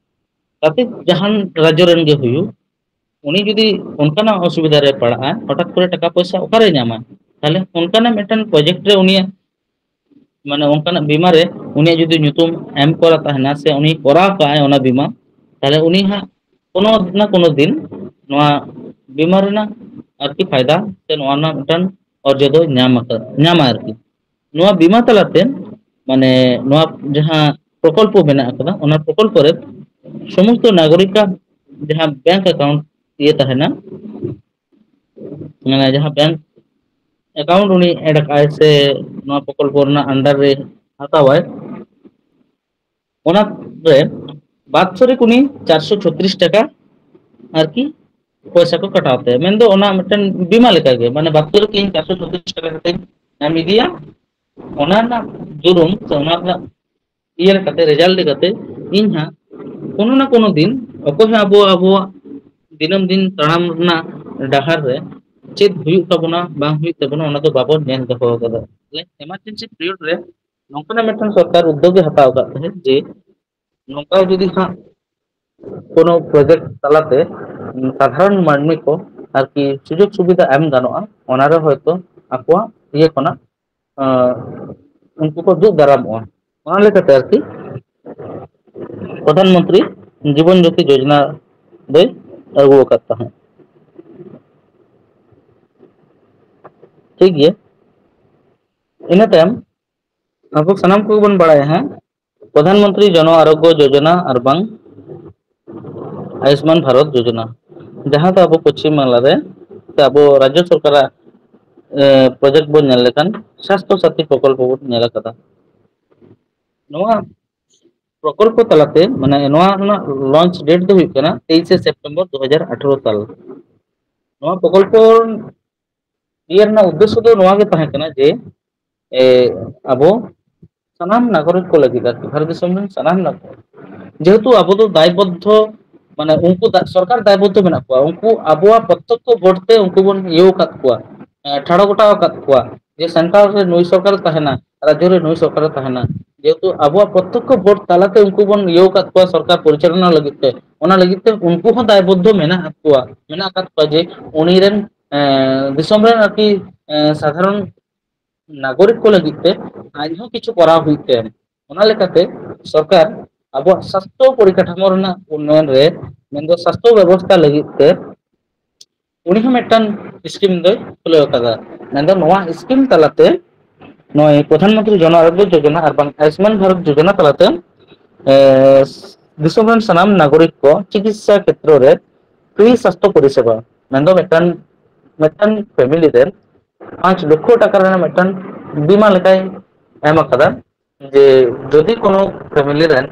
ᱛᱟᱛᱮ ᱡᱟᱦᱟᱱ ᱨᱟᱡᱽᱡᱚ ᱨᱮᱱ ᱜᱮ ᱦᱩᱭᱩᱜ, ᱩᱱᱤ ᱡᱩᱫᱤ ᱚᱱᱠᱟᱱᱟᱜ ᱚᱥᱩᱵᱤᱫᱷᱟ ᱨᱮ ᱯᱟᱲᱟᱜᱼᱟ, ᱦᱚᱴᱟᱛ ᱠᱚᱨᱮ ᱴᱟᱠᱟ ᱯᱚᱭᱥᱟ ᱚᱠᱟᱨᱮ ᱧᱟᱢᱟ? ᱛᱟᱦᱞᱮ ᱚᱱᱠᱟᱱᱟᱜ ᱢᱤᱫᱴᱟᱝ ᱯᱨᱚᱡᱮᱠᱴ ᱨᱮ ᱩᱱᱤᱭᱟᱜ, ᱢᱟᱱᱮ ᱚᱱᱠᱟᱱᱟᱜ ᱵᱤᱢᱟ ᱨᱮ ᱩᱱᱤᱭᱟᱜ ᱡᱩᱫᱤ ᱧᱩᱛᱩᱢ ᱮᱢ ᱠᱚᱨᱟ ᱛᱟᱦᱮᱱᱟ ᱥᱮ ᱩᱱᱤ ᱠᱚᱨᱟᱣ ᱠᱟᱜᱼᱟᱭ ᱚᱱᱟ ᱵᱤᱢᱟ, ᱛᱟᱦᱞᱮ ᱩᱱᱤ ᱦᱟᱸᱜ ᱠᱳᱱᱳ ᱱᱟ ᱠᱳᱱᱳ ᱫᱤᱱ ᱱᱚᱣᱟ ᱵᱤᱢᱟ ᱨᱮᱱᱟᱜ ᱟᱨᱠᱤ ᱯᱷᱟᱭᱫᱟ ᱥᱮ ᱱᱚᱣᱟ ᱨᱮᱱᱟᱜ ᱢᱤᱫᱴᱟᱝ ᱚᱨᱡᱚ ᱫᱚ ᱧᱟᱢ ᱟᱠᱟᱫ, ᱧᱟᱢᱟ ᱟᱨᱠᱤ᱾ ᱱᱚᱣᱟ ᱵᱤᱢᱟ ᱛᱟᱞᱟᱛᱮ, ᱢᱟᱱᱮ, ᱱᱚᱣᱟ ᱡᱟᱦᱟᱸ ᱯᱨᱚᱠᱚᱞᱯᱚ ᱢᱮᱱᱟᱜ ᱟᱠᱟᱫᱟ, ᱚᱱᱟ ᱯᱨᱚᱠᱚᱞᱯᱚ ᱨᱮ ᱥᱚᱢᱚᱥᱛᱚ ᱱᱟᱜᱚᱨᱤᱠᱟᱜ ᱡᱟᱦᱟᱸ ᱵᱮᱝᱠ ᱮᱠᱟᱣᱩᱱᱴ ᱤᱭᱟᱹ ᱛᱟᱦᱮᱱᱟ, ᱢᱟᱱᱮ, ᱡᱟᱦᱟᱸ ᱵᱮᱝᱠ ᱮᱠᱟᱣᱩᱱᱴ ᱩᱱᱤ ᱮᱰ ᱠᱟᱜᱼᱟᱭ ᱥᱮ ᱱᱚᱣᱟ ᱯᱨᱚᱠᱚᱞᱯᱚ ᱨᱮᱱᱟᱜ ᱟᱱᱰᱟᱨ ᱨᱮ ᱦᱟᱛᱟᱣᱟᱭ, ᱚᱱᱟ ᱨᱮ ᱵᱟᱛᱥᱚᱨᱤᱠ ᱩᱱᱤ ᱪᱟᱨᱥᱚ ᱪᱷᱚᱛᱨᱤᱥ ᱴᱟᱠᱟ ᱟᱨᱠᱤ ᱯᱚᱭᱥᱟ ᱠᱚ ᱠᱟᱴᱟᱣ ᱛᱟᱭᱟ᱾ ᱢᱮᱱᱫᱚ ᱚᱱᱟ ᱢᱤᱫᱴᱮᱱ ᱵᱤᱢᱟ ᱞᱮᱠᱟᱜᱮ, ᱢᱟᱱᱮ ᱵᱟᱛᱥᱚᱨᱤᱠ ᱤᱧ ᱪᱟᱨᱥᱚ ᱪᱷᱚᱛᱨᱤᱥ ᱴᱟᱠᱟ ᱠᱟᱛᱮᱧ ᱧᱟᱢ ᱤᱫᱤᱭᱟ, ᱚᱱᱟ ᱨᱮᱱᱟᱜ ᱡᱩᱨᱩᱢ ᱥᱮ ᱚᱱᱟ ᱨᱮᱱᱟᱜ ᱤᱭᱟᱹ ᱞᱮᱠᱟᱛᱮ, ᱨᱮᱡᱟᱞᱴ ᱞᱮᱠᱟᱛᱮ, ᱤᱧ ᱦᱟᱸᱜ ᱠᱳᱱᱳ ᱱᱟ ᱠᱳᱱᱳ ᱫᱤᱱ ᱚᱠᱚᱭ ᱦᱚᱸ ᱟᱵᱚ, ᱟᱵᱚᱣᱟᱜ ᱫᱤᱱᱟᱹᱢ ᱫᱤᱱ ᱛᱟᱲᱟᱢ ᱨᱮᱱᱟᱜ ᱰᱟᱦᱟᱨ ᱨᱮ ᱪᱮᱫ ᱦᱩᱭᱩᱜ ᱛᱟᱵᱚᱱᱟ, ᱵᱟᱝ ᱦᱩᱭᱩᱜ ᱛᱟᱵᱚᱱᱟ, ᱚᱱᱟ ᱫᱚ ᱵᱟᱵᱚᱱ ᱧᱮᱞ ᱫᱚᱦᱚ ᱠᱟᱫᱟ᱾ ᱛᱟᱦᱞᱮ ᱮᱢᱟᱨᱡᱮᱱᱥᱤ ᱯᱤᱨᱤᱭᱳᱰ ᱨᱮ ᱱᱚᱝᱠᱟᱱᱟᱜ ᱢᱤᱫᱴᱟᱝ ᱥᱚᱨᱠᱟᱨ ᱩᱫᱽᱫᱳᱜᱽ ᱮ ᱦᱟᱛᱟᱣ ᱟᱠᱟᱫ ᱛᱟᱦᱮᱸᱫ ᱡᱮ ᱱᱚᱝᱠᱟ ᱡᱩᱫᱤ ᱦᱟᱸᱜ ᱠᱳᱱᱳ ᱯᱨᱚᱡᱮᱠᱴ ᱛᱟᱞᱟᱛᱮ ᱥᱟᱫᱷᱟᱨᱚᱱ ᱢᱟᱹᱱᱢᱤ ᱠᱚ ᱟᱨᱠᱤ ᱥᱩᱡᱳᱜᱽ ᱥᱩᱵᱤᱫᱷᱟ ᱮᱢ ᱜᱟᱱᱚᱜᱼᱟ, ᱚᱱᱟ ᱨᱮ ᱦᱚᱭᱛᱳ ᱟᱠᱚᱣᱟᱜ ᱤᱭᱟᱹ ᱠᱷᱚᱱᱟᱜ, ᱟᱸ, ᱩᱱᱠᱩ ᱠᱚ ᱫᱩᱜ ᱫᱟᱨᱟᱢᱚᱜᱼᱟ᱾ ᱚᱱᱟ ᱞᱮᱠᱟᱛᱮ ᱟᱨᱠᱤ ᱯᱨᱚᱫᱷᱟᱱ ᱢᱚᱱᱛᱨᱤ ᱡᱤᱵᱚᱱ ᱡᱳᱛᱤ ᱡᱳᱡᱚᱱᱟ ᱫᱚᱭ ᱟᱹᱜᱩ ᱟᱠᱟᱫ ᱛᱟᱦᱮᱸᱫ᱾ ᱴᱷᱤᱠ ᱜᱮᱭᱟ, ᱤᱱᱟᱹ ᱛᱟᱭᱚᱢ ᱟᱵᱚ ᱥᱟᱱᱟᱢ ᱠᱚᱜᱮ ᱵᱚᱱ ᱵᱟᱲᱟᱭᱟ ᱦᱟᱸᱜ, ᱯᱨᱚᱫᱷᱟᱱ ᱢᱚᱱᱛᱨᱤ ᱡᱚᱱ ᱟᱨᱳᱜᱽᱭᱚ ᱡᱳᱡᱚᱱᱟ ᱟᱨ ᱵᱟᱝ ᱟᱭᱩᱥᱢᱟᱱ ᱵᱷᱟᱨᱚᱛ ᱡᱳᱡᱚᱱᱟ, ᱡᱟᱦᱟᱸ ᱫᱚ ᱟᱵᱚ ᱯᱚᱪᱷᱤᱢ ᱵᱟᱝᱞᱟ ᱨᱮ ᱥᱮ ᱟᱵᱚ ᱨᱟᱡᱽᱡᱚ ᱥᱚᱨᱠᱟᱨᱟᱜ, ᱮ, ᱯᱨᱚᱡᱮᱠᱴ ᱵᱚᱱ ᱧᱮᱞ ᱞᱮᱠᱷᱟᱱ ᱥᱟᱥᱛᱷᱚ ᱥᱟᱛᱷᱤ ᱯᱨᱚᱠᱚᱞᱯᱚ ᱵᱚᱱ ᱧᱮᱞ ᱟᱠᱟᱫᱟ᱾ ᱱᱚᱣᱟ ᱯᱨᱚᱠᱚᱞᱯᱚ ᱛᱟᱞᱟᱛᱮ, ᱢᱟᱱᱮ, ᱱᱚᱣᱟ ᱨᱮᱱᱟᱜ ᱞᱚᱧᱪ ᱰᱮᱴ ᱫᱚ ᱦᱩᱭᱩᱜ ᱠᱟᱱᱟ ᱛᱮᱭᱤᱥᱮ ᱥᱮᱯᱴᱮᱢᱵᱚᱨ ᱫᱩ ᱦᱟᱡᱟᱨ ᱟᱴᱷᱟᱨᱚ ᱥᱟᱞ᱾ ᱱᱚᱣᱟ ᱯᱨᱚᱠᱚᱞᱯᱚ ᱤᱭᱟᱹ ᱨᱮᱱᱟᱜ ᱩᱫᱽᱫᱮᱥᱥᱚ ᱫᱚ ᱱᱚᱣᱟ ᱜᱮ ᱛᱟᱦᱮᱸ ᱠᱟᱱᱟ ᱡᱮ, ᱮ, ᱟᱵᱚ ᱥᱟᱱᱟᱢ ᱱᱟᱜᱚᱨᱤᱠ ᱠᱚ ᱞᱟᱹᱜᱤᱫ ᱟᱨᱠᱤ, ᱵᱷᱟᱨᱚᱛ ᱫᱤᱥᱚᱢ ᱨᱮᱱ ᱥᱟᱱᱟᱢ ᱱᱟᱜᱚᱨᱤᱠ, ᱡᱮᱦᱮᱛᱩ ᱟᱵᱚ ᱫᱚ ᱫᱟᱭᱵᱚᱫᱽᱫᱷᱚ, ᱢᱟᱱᱮ, ᱩᱱᱠᱩ ᱫᱟ-, ᱥᱚᱨᱠᱟᱨ ᱫᱟᱭᱵᱚᱫᱽᱫᱷᱚ ᱢᱮᱱᱟᱜ ᱠᱚᱣᱟ, ᱩᱱᱠᱩ ᱟᱵᱚᱣᱟᱜ ᱯᱨᱚᱛᱛᱚᱠᱠᱷᱚ ᱵᱷᱳᱴ ᱛᱮ ᱩᱱᱠᱩ ᱵᱚᱱ ᱤᱭᱟᱹ ᱟᱠᱟᱫ ᱠᱚᱣᱟ, ᱮ, ᱴᱷᱟᱲᱚ ᱜᱚᱴᱟ ᱟᱠᱟᱫ ᱠᱚᱣᱟ ᱡᱮ ᱥᱮᱱᱴᱨᱟᱞ ᱨᱮ ᱱᱩᱭ ᱥᱚᱨᱠᱟᱨ ᱛᱟᱦᱮᱱᱟ, ᱨᱟᱡᱽᱡᱚ ᱨᱮ ᱱᱩᱭ ᱥᱚᱨᱠᱟᱨ ᱛᱟᱦᱮᱱᱟ᱾ ᱡᱮᱦᱮᱛᱩ ᱟᱵᱚᱣᱟᱜ ᱯᱨᱚᱛᱛᱚᱠᱠᱷᱚ ᱵᱷᱳᱴ ᱛᱟᱞᱟᱛᱮ ᱩᱱᱠᱩ ᱵᱚᱱ ᱤᱭᱟᱹ ᱟᱠᱟᱫ ᱠᱚᱣᱟ ᱥᱚᱨᱠᱟᱨ ᱯᱚᱨᱤᱪᱟᱞᱚᱱᱟ ᱞᱟᱹᱜᱤᱫ ᱛᱮ, ᱚᱱᱟ ᱞᱟᱹᱜᱤᱫ ᱛᱮ ᱩᱱᱠᱩ ᱦᱚᱸ ᱫᱟᱭᱵᱚᱫᱽᱫᱷᱚ ᱢᱮᱱᱟᱜ ᱠᱚᱣᱟ, ᱢᱮᱱᱟᱜ ᱟᱠᱟᱫ ᱠᱚᱣᱟ ᱡᱮ ᱩᱱᱤ ᱨᱮᱱ, ᱮ, ᱫᱤᱥᱚᱢ ᱨᱮᱱ ᱟᱨᱠᱤ, ᱮ, ᱥᱟᱫᱷᱟᱨᱚᱱ ᱱᱟᱜᱚᱨᱤᱠ ᱠᱚ ᱞᱟᱹᱜᱤᱫ ᱛᱮ ᱟᱡ ᱦᱚᱸ ᱠᱤᱪᱷᱩ ᱠᱚᱨᱟᱣ ᱦᱩᱭᱩᱜ ᱛᱟᱭᱟ᱾ ᱚᱱᱟ ᱞᱮᱠᱟᱛᱮ ᱥᱚᱨᱠᱟᱨ ᱟᱵᱚᱣᱟᱜ ᱥᱟᱥᱛᱷᱚ ᱯᱚᱨᱤᱠᱟᱴᱷᱟᱢᱳ ᱨᱮᱱᱟᱜ ᱩᱱᱱᱚᱭᱚᱱ ᱨᱮ ᱢᱮᱱᱫᱚ ᱥᱟᱥᱛᱷᱚ ᱵᱮᱵᱚᱥᱛᱷᱟ ᱞᱟᱹᱜᱤᱫ ᱛᱮ ᱩᱱᱤ ᱦᱚᱸ ᱢᱤᱫᱴᱟᱝ ᱥᱠᱤᱢ ᱫᱚᱭ ᱠᱷᱩᱞᱟᱹᱣ ᱟᱠᱟᱫᱟ᱾ ᱢᱮᱱᱫᱚ ᱱᱚᱣᱟ ᱥᱠᱤᱢ ᱛᱟᱞᱟᱛᱮ ᱱᱚᱜᱼᱚᱭ ᱯᱨᱚᱫᱷᱟᱱ ᱢᱚᱱᱛᱨᱤ ᱡᱚᱱ ᱟᱨᱳᱜᱭᱚ ᱡᱳᱡᱚᱱᱟ ᱟᱨ ᱵᱟᱝ ᱟᱭᱩᱥᱢᱟᱱ ᱵᱷᱟᱨᱚᱛ ᱡᱳᱡᱚᱱᱟ ᱛᱟᱞᱟᱛᱮ, ᱮ, ᱫᱤᱥᱚᱢ ᱨᱮᱱ ᱥᱟᱱᱟᱢ ᱱᱟᱜᱚᱨᱤᱠ ᱠᱚ ᱪᱤᱠᱤᱛᱥᱟ ᱠᱷᱮᱛᱨᱚ ᱨᱮ ᱯᱷᱨᱤ ᱥᱟᱥᱛᱷᱚ ᱯᱚᱨᱤᱥᱮᱵᱟ, ᱢᱮᱱᱫᱚ ᱢᱤᱫᱴᱟᱝ, ᱢᱤᱫᱴᱟᱝ ᱯᱷᱮᱢᱤᱞᱤ ᱨᱮ ᱯᱟᱸᱪ ᱞᱚᱠᱷᱚ ᱴᱟᱠᱟ ᱨᱮᱱᱟᱜ ᱢᱤᱫᱴᱟᱝ ᱵᱤᱢᱟ ᱞᱮᱠᱟᱭ ᱮᱢ ᱟᱠᱟᱫᱟ, ᱡᱮ ᱡᱩᱫᱤ ᱠᱳᱱᱳ ᱯᱷᱮᱢᱤᱞᱤ ᱨᱮᱱ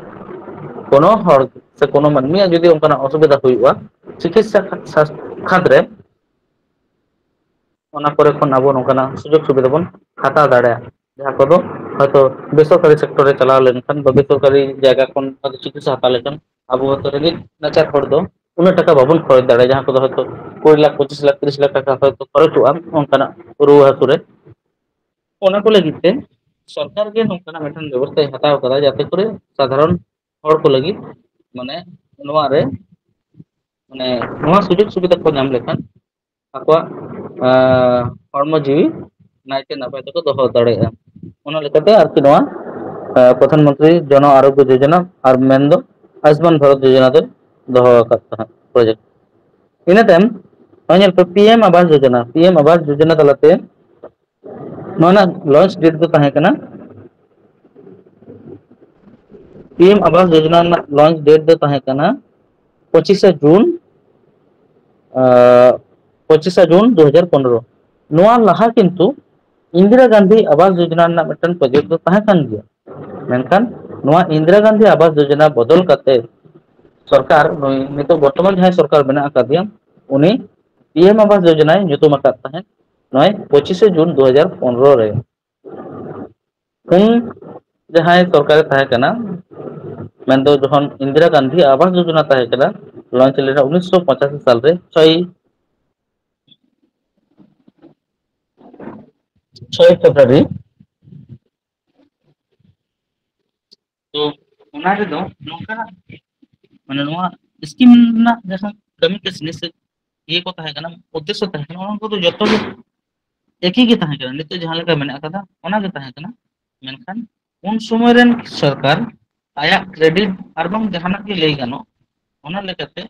ᱠᱳᱱᱳ ᱦᱚᱲ ᱥᱮ ᱠᱳᱱᱳ ᱢᱟᱹᱱᱢᱤᱭᱟᱜ ᱡᱩᱫᱤ ᱚᱱᱠᱟᱱᱟᱜ ᱚᱥᱩᱵᱤᱫᱷᱟ ᱦᱩᱭᱩᱜᱼᱟ ᱪᱤᱠᱤᱛᱥᱟ ᱠᱷᱟ-, ᱥᱟᱥ-, ᱠᱷᱟᱛ ᱨᱮ, ᱚᱱᱟ ᱠᱚᱨᱮ ᱠᱷᱚᱱ ᱟᱵᱚ ᱱᱚᱝᱠᱟᱱᱟᱜ ᱥᱩᱡᱳᱜᱽ ᱥᱩᱵᱤᱫᱷᱟ ᱵᱚᱱ ᱦᱟᱛᱟᱣ ᱫᱟᱲᱮᱭᱟᱜᱼᱟ, ᱡᱟᱦᱟᱸ ᱠᱚᱫᱚ ᱦᱚᱭᱛᱳ ᱵᱮᱥᱚᱨᱠᱟᱨᱤ ᱥᱮᱠᱴᱚᱨ ᱨᱮ ᱪᱟᱞᱟᱣ ᱞᱮᱱᱠᱷᱟᱱ ᱵᱟ ᱵᱮᱥᱚᱨᱠᱟᱨᱤ ᱡᱟᱭᱜᱟ ᱠᱷᱚᱱ ᱦᱚᱭᱛᱳ ᱪᱤᱠᱤᱛᱥᱟ ᱦᱟᱛᱟᱣ ᱞᱮᱠᱷᱟᱱ ᱟᱵᱚ ᱦᱚᱭᱛᱳ ᱨᱮᱸᱜᱮᱡ ᱱᱟᱪᱟᱨ ᱦᱚᱲ ᱫᱚ ᱩᱱᱟᱹᱜ ᱴᱟᱠᱟ ᱵᱟᱵᱚᱱ ᱠᱷᱚᱨᱚᱪ ᱫᱟᱲᱮᱭᱟᱜᱼᱟ, ᱡᱟᱦᱟᱸ ᱠᱚᱫᱚ ᱦᱚᱭᱛᱳ ᱠᱩᱲᱤ ᱞᱟᱠᱷ, ᱯᱚᱸᱪᱤᱥ ᱞᱟᱠᱷ, ᱛᱤᱨᱤᱥ ᱞᱟᱠᱷ ᱴᱟᱠᱟ ᱦᱚᱭᱛᱳ ᱠᱷᱚᱨᱚᱪᱚᱜᱼᱟ ᱚᱱᱠᱟᱱᱟᱜ ᱨᱩᱣᱟᱹ ᱦᱟᱹᱥᱩ ᱨᱮ᱾ ᱚᱱᱟ ᱠᱚ ᱞᱟᱹᱜᱤᱫ ᱛᱮ ᱥᱚᱨᱠᱟᱨ ᱜᱮ ᱱᱚᱝᱠᱟᱱᱟᱜ ᱢᱤᱫᱴᱟᱝ ᱵᱮᱵᱚᱥᱛᱷᱟᱭ ᱦᱟᱛᱟᱣ ᱠᱟᱫᱟ, ᱡᱟᱛᱮ ᱠᱚᱨᱮ ᱥᱟᱫᱷᱟᱨᱚᱱ ᱦᱚᱲ ᱠᱚ ᱞᱟᱹᱜᱤᱫ, ᱢᱟᱱᱮ, ᱱᱚᱣᱟ ᱨᱮ, ᱢᱟᱱᱮ, ᱱᱚᱣᱟ ᱥᱩᱡᱳᱜᱽ ᱥᱩᱵᱤᱫᱷᱟ ᱠᱚ ᱧᱟᱢ ᱞᱮᱠᱷᱟᱱ ᱟᱠᱚᱣᱟᱜ, ᱟᱸ, ᱦᱚᱲᱢᱚ ᱡᱤᱣᱤ ᱱᱟᱭᱛᱮ ᱱᱟᱯᱟᱭ ᱛᱮᱠᱚ ᱫᱚᱦᱚ ᱫᱟᱲᱮᱭᱟᱜᱼᱟ᱾ ᱚᱱᱟ ᱞᱮᱠᱟᱛᱮ ᱟᱨᱠᱤ ᱱᱚᱣᱟ, ᱟᱸ, ᱯᱨᱚᱫᱷᱟᱱ ᱢᱚᱱᱛᱨᱤ ᱡᱚᱱᱚ ᱟᱨᱳᱜᱽᱭᱚ ᱡᱳᱡᱚᱱᱟ ᱟᱨ ᱢᱮᱱᱫᱚ ᱟᱭᱩᱥᱢᱟᱱ ᱵᱷᱟᱨᱚᱛ ᱡᱳᱡᱚᱱᱟ ᱫᱚ ᱫᱚᱦᱚ ᱟᱠᱟᱫ ᱛᱟᱦᱮᱸᱫ ᱯᱨᱚᱡᱮᱠᱴ᱾ ᱤᱱᱟᱹ ᱛᱟᱭᱚᱢ ᱱᱚᱜᱼᱚᱭ ᱧᱮᱞ ᱯᱮ, P M Awas Yojana, P M Awas Yojana ᱛᱟᱞᱟᱛᱮ ᱱᱚᱣᱟ ᱨᱮᱱᱟᱜ ᱞᱚᱧᱪ ᱰᱮᱴ ᱫᱚ ᱛᱟᱦᱮᱸ ᱠᱟᱱᱟ, ᱯᱤ ᱮᱢ ᱟᱵᱟᱥ ᱡᱳᱡᱚᱱᱟ ᱨᱮᱱᱟᱜ ᱞᱚᱧᱪ ᱰᱮᱴ ᱫᱚ ᱛᱟᱦᱮᱸ ᱠᱟᱱᱟ ᱯᱚᱸᱪᱤᱥᱟ ᱡᱩᱱ, ᱟᱸ, ᱯᱚᱸᱪᱤᱥᱟ ᱡᱩᱱ ᱫᱩ ᱦᱟᱡᱟᱨ ᱯᱚᱱᱨᱚ᱾ ᱱᱚᱣᱟ ᱞᱟᱦᱟ ᱠᱤᱱᱛᱩ ᱤᱱᱫᱤᱨᱟ ᱜᱟᱱᱫᱷᱤ ᱟᱵᱟᱥ ᱡᱳᱡᱚᱱᱟ ᱨᱮᱱᱟᱜ ᱢᱤᱫᱴᱮᱱ ᱯᱨᱚᱡᱮᱠᱴ ᱫᱚ ᱛᱟᱦᱮᱸ ᱠᱟᱱ ᱜᱮᱭᱟ, ᱢᱮᱱᱠᱷᱟᱱ ᱱᱚᱣᱟ ᱤᱱᱫᱤᱨᱟ ᱜᱟᱱᱫᱷᱤ ᱟᱵᱟᱥ ᱡᱳᱡᱚᱱᱟ ᱵᱚᱫᱚᱞ ᱠᱟᱛᱮ ᱥᱚᱨᱠᱟᱨ, ᱱᱩᱭ ᱱᱤᱛᱚᱜ ᱵᱚᱨᱛᱚᱢᱟᱱ ᱡᱟᱦᱟᱸᱭ ᱥᱚᱨᱠᱟᱨ ᱢᱮᱱᱟᱜ ᱟᱠᱟᱫᱮᱭᱟ, ᱩᱱᱤ ᱯᱤ ᱮᱢ ᱟᱵᱟᱥ ᱡᱳᱡᱚᱱᱟᱭ ᱧᱩᱛᱩᱢ ᱟᱠᱟᱫ ᱛᱟᱦᱮᱸᱫ ᱱᱚᱜᱼᱚᱭ ᱯᱚᱸᱪᱤᱥᱮ ᱡᱩᱱ ᱫᱩ ᱦᱟᱡᱟᱨ ᱯᱚᱱᱨᱚ ᱨᱮ᱾ ᱩᱱ ᱡᱟᱦᱟᱸᱭ ᱥᱚᱨᱠᱟᱨᱮ ᱛᱟᱦᱮᱸ ᱠᱟᱱᱟ, ᱢᱮᱱᱫᱚ ᱡᱚᱠᱷᱚᱱ ᱤᱱᱫᱤᱨᱟ ᱜᱟᱱᱫᱷᱤ ᱟᱵᱟᱥ ᱡᱳᱡᱚᱱᱟ ᱛᱟᱦᱮᱸ ᱠᱟᱱᱟ, ᱞᱚᱧᱪ ᱞᱮᱱᱟ ᱩᱱᱤᱥᱥᱚ ᱯᱚᱸᱪᱟᱥᱤ ᱥᱟᱞᱨᱮ ᱪᱷᱚᱭ, ᱪᱷᱚᱭ ᱯᱷᱮᱵᱨᱩᱣᱟᱨᱤ᱾ ᱛᱚ ᱚᱱᱟ ᱨᱮᱫᱚ ᱱᱚᱝᱠᱟᱱᱟᱜ, ᱢᱟᱱᱮ, ᱱᱚᱣᱟ ᱥᱠᱤᱢ ᱨᱮᱱᱟᱜ ᱡᱟᱦᱟᱸ ᱠᱟᱹᱢᱤ ᱠᱟᱹᱥᱱᱤ ᱥᱮ ᱤᱭᱟᱹ ᱠᱚ ᱛᱟᱦᱮᱸ ᱠᱟᱱᱟ, ᱩᱫᱽᱫᱮᱥᱥᱚ ᱛᱟᱦᱮᱸ ᱠᱟᱱᱟ, ᱚᱱᱟ ᱠᱚᱫᱚ ᱡᱚᱛᱚ ᱜᱮ ᱮᱠᱤ ᱜᱮ ᱛᱟᱦᱮᱸ ᱠᱟᱱᱟ᱾ ᱱᱤᱛᱚᱜ ᱡᱟᱦᱟᱸ ᱞᱮᱠᱟ ᱢᱮᱱᱟᱜ ᱟᱠᱟᱫᱟ, ᱚᱱᱟ ᱜᱮ ᱛᱟᱦᱮᱸ ᱠᱟᱱᱟ᱾ ᱢᱮᱱᱠᱷᱟᱱ ᱩᱱ ᱥᱚᱢᱚᱭ ᱨᱮᱱ ᱥᱚᱨᱠᱟᱨ ᱟᱭᱟᱜ ᱠᱨᱮᱰᱤᱴ ᱟᱨ ᱵᱟᱝ ᱡᱟᱦᱟᱱᱟᱜ ᱜᱮ ᱞᱟᱹᱭ ᱜᱟᱱᱚᱜ, ᱚᱱᱟ ᱞᱮᱠᱟᱛᱮ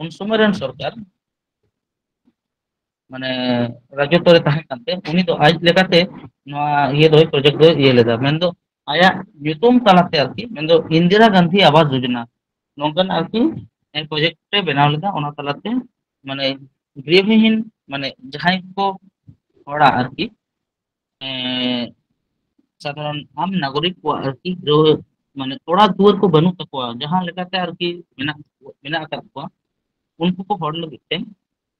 ᱩᱱ ᱥᱚᱢᱚᱭ ᱨᱮᱱ ᱥᱚᱨᱠᱟᱨ ᱢᱟᱱᱮ ᱨᱟᱡᱚᱛᱣᱚ ᱨᱮ ᱛᱟᱦᱮᱸ ᱠᱟᱱᱛᱮ ᱩᱱᱤ ᱫᱚ ᱟᱡ ᱞᱮᱠᱟᱛᱮ ᱱᱚᱣᱟ ᱤᱭᱟᱹ ᱫᱚ, ᱯᱨᱚᱡᱮᱠᱴ ᱫᱚᱭ ᱤᱭᱟᱹ ᱞᱮᱫᱟ᱾ ᱢᱮᱱᱫᱚ ᱟᱭᱟᱜ ᱧᱩᱛᱩᱢ ᱛᱟᱞᱟᱛᱮ ᱟᱨᱠᱤ, ᱢᱮᱱᱫᱚ ᱤᱱᱫᱤᱨᱟ ᱜᱟᱱᱫᱷᱤ ᱟᱵᱟᱥ ᱡᱳᱡᱚᱱᱟ ᱱᱚᱝᱠᱟᱱ ᱟᱨᱠᱤ ᱯᱨᱚᱡᱮᱠᱴ ᱮ ᱵᱮᱱᱟᱣ ᱞᱮᱫᱟ᱾ ᱚᱱᱟ ᱛᱟᱞᱟᱛᱮ ᱢᱟᱱᱮ ᱜᱨᱤᱦᱤᱱ ᱢᱟᱱᱮ ᱡᱟᱦᱟᱸᱭ ᱠᱚ ᱦᱚᱲᱟᱜ ᱟᱨᱠᱤ ᱮᱸ, ᱥᱟᱫᱷᱟᱨᱚᱱ ᱟᱢ ᱱᱟᱜᱚᱨᱤᱠ ᱠᱚᱣᱟᱜ ᱟᱨᱠᱤ ᱜᱨᱤᱦᱚ ᱢᱟᱱᱮ ᱚᱲᱟᱜ ᱫᱩᱣᱟᱹᱨ ᱠᱚ ᱵᱟᱹᱱᱩᱜ ᱛᱟᱠᱚᱣᱟ, ᱡᱟᱦᱟᱸ ᱞᱮᱠᱟᱛᱮ ᱟᱨᱠᱤ ᱢᱮᱱᱟᱜ ᱢᱮᱱᱟᱜ ᱟᱠᱟᱫ ᱠᱚᱣᱟ, ᱩᱱᱠᱩ ᱠᱚ ᱦᱚᱲ ᱞᱟᱹᱜᱤᱫ ᱛᱮ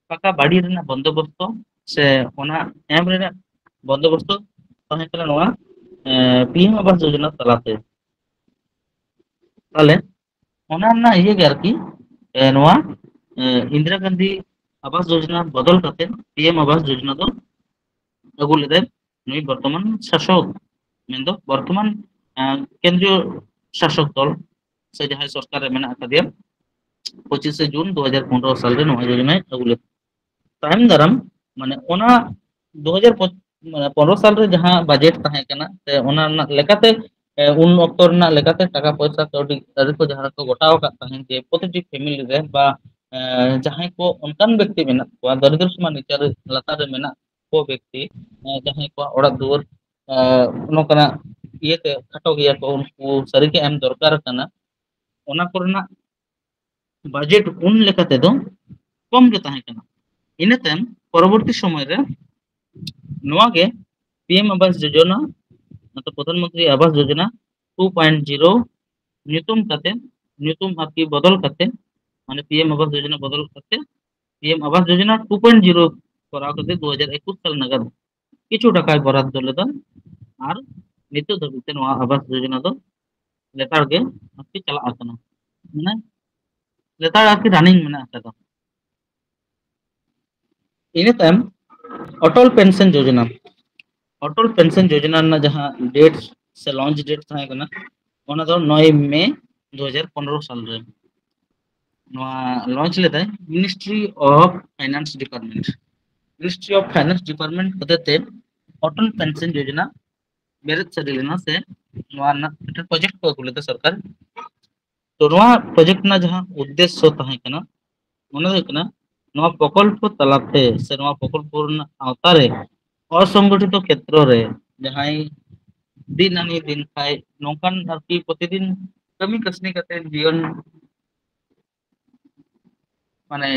ᱯᱟᱠᱟ ᱵᱟᱲᱤ ᱨᱮᱱᱟᱜ ᱵᱚᱱᱫᱳᱵᱚᱥᱛᱚ ᱥᱮ ᱚᱱᱟ ᱮᱢ ᱨᱮᱱᱟᱜ ᱵᱚᱱᱫᱳᱵᱚᱥᱛᱚ ᱛᱟᱦᱮᱸ ᱠᱟᱱᱟ ᱱᱚᱣᱟ ᱯᱤ ᱮᱢ ᱟᱵᱟᱥ ᱡᱳᱡᱚᱱᱟ ᱛᱟᱞᱟᱛᱮ᱾ ᱛᱟᱦᱞᱮ ᱚᱱᱟ ᱨᱮᱱᱟᱜ ᱤᱭᱟᱹ ᱜᱮ ᱟᱨᱠᱤ ᱮ, ᱱᱚᱣᱟ ᱮ, ᱤᱱᱫᱤᱨᱟ ᱜᱟᱱᱫᱷᱤ ᱟᱵᱟᱥ ᱡᱳᱡᱚᱱᱟ ᱵᱚᱫᱚᱞ ᱠᱟᱛᱮ ᱯᱤ ᱮᱢ ᱟᱵᱟᱥ ᱡᱳᱡᱚᱱᱟ ᱫᱚ ᱟᱹᱜᱩ ᱞᱮᱫᱟᱭ ᱱᱩᱭ ᱵᱚᱨᱛᱚᱢᱟᱱ ᱥᱟᱥᱚᱠ, ᱢᱮᱱᱫᱚ ᱵᱚᱨᱛᱚᱢᱟᱱ ᱮ, ᱠᱮᱱᱫᱨᱤᱭᱚ ᱥᱟᱥᱚᱠ ᱫᱚᱞ ᱥᱮ ᱡᱟᱦᱟᱸᱭ ᱥᱚᱨᱠᱟᱨ ᱨᱮ ᱢᱮᱱᱟᱜ ᱟᱠᱟᱫᱮᱭᱟ ᱯᱚᱸᱪᱤᱥᱮ ᱡᱩᱱ ᱫᱩ ᱦᱟᱡᱟᱨ ᱯᱚᱱᱨᱚ ᱥᱟᱞᱨᱮ ᱱᱚᱣᱟ ᱡᱳᱡᱚᱱᱟᱭ ᱟᱹᱜᱩ ᱞᱮᱫᱟ᱾ ᱛᱟᱭᱚᱢ ᱫᱟᱨᱟᱢ ᱢᱟᱱᱮ ᱚᱱᱟ ᱫᱩ ᱦᱟᱡᱟᱨ ᱯᱚᱱᱨᱚ ᱥᱟᱞᱨᱮ ᱡᱟᱦᱟᱸ ᱵᱟᱡᱮᱴ ᱛᱟᱦᱮᱸ ᱠᱟᱱᱟ ᱥᱮ ᱚᱱᱟ ᱨᱮᱱᱟᱜ ᱞᱮᱠᱟᱛᱮ ᱮ, ᱩᱱ ᱚᱠᱛᱚ ᱨᱮᱱᱟᱜ ᱞᱮᱠᱟᱛᱮ ᱴᱟᱠᱟ ᱯᱚᱭᱥᱟ ᱠᱟᱹᱣᱰᱤ ᱟᱹᱨᱤ ᱠᱚ ᱡᱟᱦᱟᱸ ᱠᱚ ᱜᱚᱴᱟᱣ ᱟᱠᱟᱫ ᱛᱟᱦᱮᱸᱫ ᱡᱮ ᱯᱨᱚᱛᱤᱴᱤ ᱯᱷᱮᱢᱤᱞᱤ ᱨᱮ ᱵᱟ ᱮ, ᱡᱟᱦᱟᱸᱭ ᱠᱚ ᱚᱱᱠᱟᱱ ᱵᱮᱠᱛᱤ ᱢᱮᱱᱟᱜ ᱠᱚᱣᱟ ᱫᱚᱨᱤᱫᱨᱚ ᱥᱤᱢᱟ ᱱᱤᱪᱟᱹᱨ ᱞᱟᱛᱟᱨ ᱨᱮ ᱢᱮᱱᱟᱜ ᱠᱚ ᱵᱮᱠᱛᱤ ᱮ, ᱡᱟᱦᱟᱸᱭ ᱠᱚᱣᱟᱜ ᱚᱲᱟᱜ ᱫᱩᱣᱟᱹᱨ ᱮ, ᱱᱚᱝᱠᱟᱱᱟᱜ ᱤᱭᱟᱹᱛᱮ ᱠᱷᱟᱴᱚ ᱜᱮᱭᱟ ᱠᱚ, ᱩᱱᱠᱩ ᱥᱟᱹᱨᱤᱜᱮ ᱮᱢ ᱫᱚᱨᱠᱟᱨ ᱠᱟᱱᱟ᱾ ᱚᱱᱟ ᱠᱚᱨᱮᱱᱟᱜ ᱵᱟᱡᱮᱴ ᱩᱱ ᱞᱮᱠᱟ ᱛᱮᱫᱚ ᱠᱚᱢ ᱜᱮ ᱛᱟᱦᱮᱸ ᱠᱟᱱᱟ᱾ ᱤᱱᱟᱹ ᱛᱟᱭᱚᱢ ᱯᱚᱨᱚᱵᱚᱨᱛᱤ ᱥᱚᱢᱚᱭ ᱨᱮ ᱱᱚᱣᱟ ᱜᱮ ᱯᱤ ᱮᱢ ᱟᱵᱟᱥ ᱡᱳᱡᱚᱱᱟ, ᱚᱨᱛᱷᱟᱛ Pradhan Mantri Awas Yojana two point zero ᱧᱩᱛᱩᱢ ᱠᱟᱛᱮ, ᱧᱩᱛᱩᱢ ᱟᱨᱠᱤ ᱵᱚᱫᱚᱞ ᱠᱟᱛᱮ, ᱢᱟᱱᱮ ᱯᱤ ᱮᱢ ᱟᱵᱟᱥ ᱡᱳᱡᱚᱱᱟ ᱵᱚᱫᱚᱞ ᱠᱟᱛᱮ P M Awas Yojana two point zero ᱠᱚᱨᱟᱣ ᱠᱟᱛᱮ ᱫᱩ ᱦᱟᱡᱟᱨ ᱮᱠᱩᱥ ᱥᱟᱞ ᱱᱟᱜᱟᱫ ᱠᱤᱪᱷᱩ ᱴᱟᱠᱟᱭ ᱵᱚᱨᱟᱫᱫᱚ ᱞᱮᱫᱟ᱾ ᱟᱨ ᱱᱤᱛᱚᱜ ᱫᱷᱟᱹᱵᱤᱡ ᱛᱮ ᱱᱚᱣᱟ ᱟᱵᱟᱥ ᱡᱳᱡᱚᱱᱟ ᱫᱚ ᱞᱮᱛᱟᱲ ᱜᱮ ᱟᱨᱠᱤ ᱪᱟᱞᱟᱜ ᱠᱟᱱᱟ, ᱢᱟᱱᱮ ᱞᱮᱛᱟᱲ ᱟᱨᱠᱤ ᱨᱟᱱᱤᱝ ᱢᱮᱱᱟᱜ ᱟᱠᱟᱫᱟ᱾ ᱤᱱᱟᱹ ᱛᱟᱭᱚᱢ ᱚᱴᱚᱞ ᱯᱮᱱᱥᱚᱱ ᱡᱳᱡᱚᱱᱟ, ᱚᱴᱚᱞ ᱯᱮᱱᱥᱚᱱ ᱡᱳᱡᱚᱱᱟ ᱨᱮᱱᱟᱜ ᱡᱟᱦᱟᱸ ᱰᱮᱴ ᱥᱮ ᱞᱚᱧᱪ ᱰᱮᱴ ᱛᱟᱦᱮᱸ ᱠᱟᱱᱟ, ᱚᱱᱟ ᱫᱚ ᱱᱚᱭ ᱢᱮ ᱫᱩ ᱦᱟᱡᱟᱨ ᱯᱚᱱᱨᱚ ᱥᱟᱞ ᱨᱮ ᱱᱚᱣᱟ ᱞᱚᱧᱪ ᱞᱮᱫᱟᱭ ministry of finance department. Ministry of finance department ᱦᱚᱛᱮᱛᱮ ᱚᱴᱚᱞ ᱯᱮᱱᱥᱚᱱ ᱡᱳᱡᱚᱱᱟ ᱵᱮᱨᱮᱫ ᱥᱟᱹᱨᱤ ᱞᱮᱱᱟ ᱥᱮ ᱱᱚᱣᱟ ᱨᱮᱱᱟᱜ ᱢᱤᱫᱴᱮᱱ ᱯᱨᱚᱡᱮᱠᱴ ᱠᱚ ᱟᱹᱜᱩ ᱞᱮᱫᱟ ᱥᱚᱨᱠᱟᱨ᱾ ᱛᱚ, ᱱᱚᱣᱟ ᱯᱨᱚᱡᱮᱠᱴ ᱨᱮᱱᱟᱜ ᱡᱟᱦᱟᱸ ᱩᱫᱽᱫᱮᱥᱥᱚ ᱛᱟᱦᱮᱸ ᱠᱟᱱᱟ, ᱚᱱᱟ ᱫᱚ ᱦᱩᱭᱩᱜ ᱠᱟᱱᱟ, ᱱᱚᱣᱟ ᱯᱨᱚᱠᱚᱞᱯᱚ ᱛᱟᱞᱟᱛᱮ ᱥᱮ ᱱᱚᱣᱟ ᱯᱨᱚᱠᱚᱞᱯᱚ ᱨᱮᱱᱟᱜ ᱟᱣᱛᱟ ᱨᱮ ᱚᱥᱚᱝᱜᱚᱴᱷᱤᱛᱚ ᱠᱷᱮᱛᱨᱚ ᱨᱮ ᱡᱟᱦᱟᱸᱭ ᱫᱤᱱ ᱟᱱᱤ ᱫᱤᱱ ᱠᱷᱟᱡ ᱱᱚᱝᱠᱟᱱ ᱟᱨᱠᱤ ᱯᱨᱚᱛᱤᱫᱤᱱ ᱠᱟᱹᱢᱤ ᱠᱟᱹᱥᱱᱤ ᱠᱟᱛᱮ ᱡᱤᱭᱚᱱ, ᱢᱟᱱᱮ,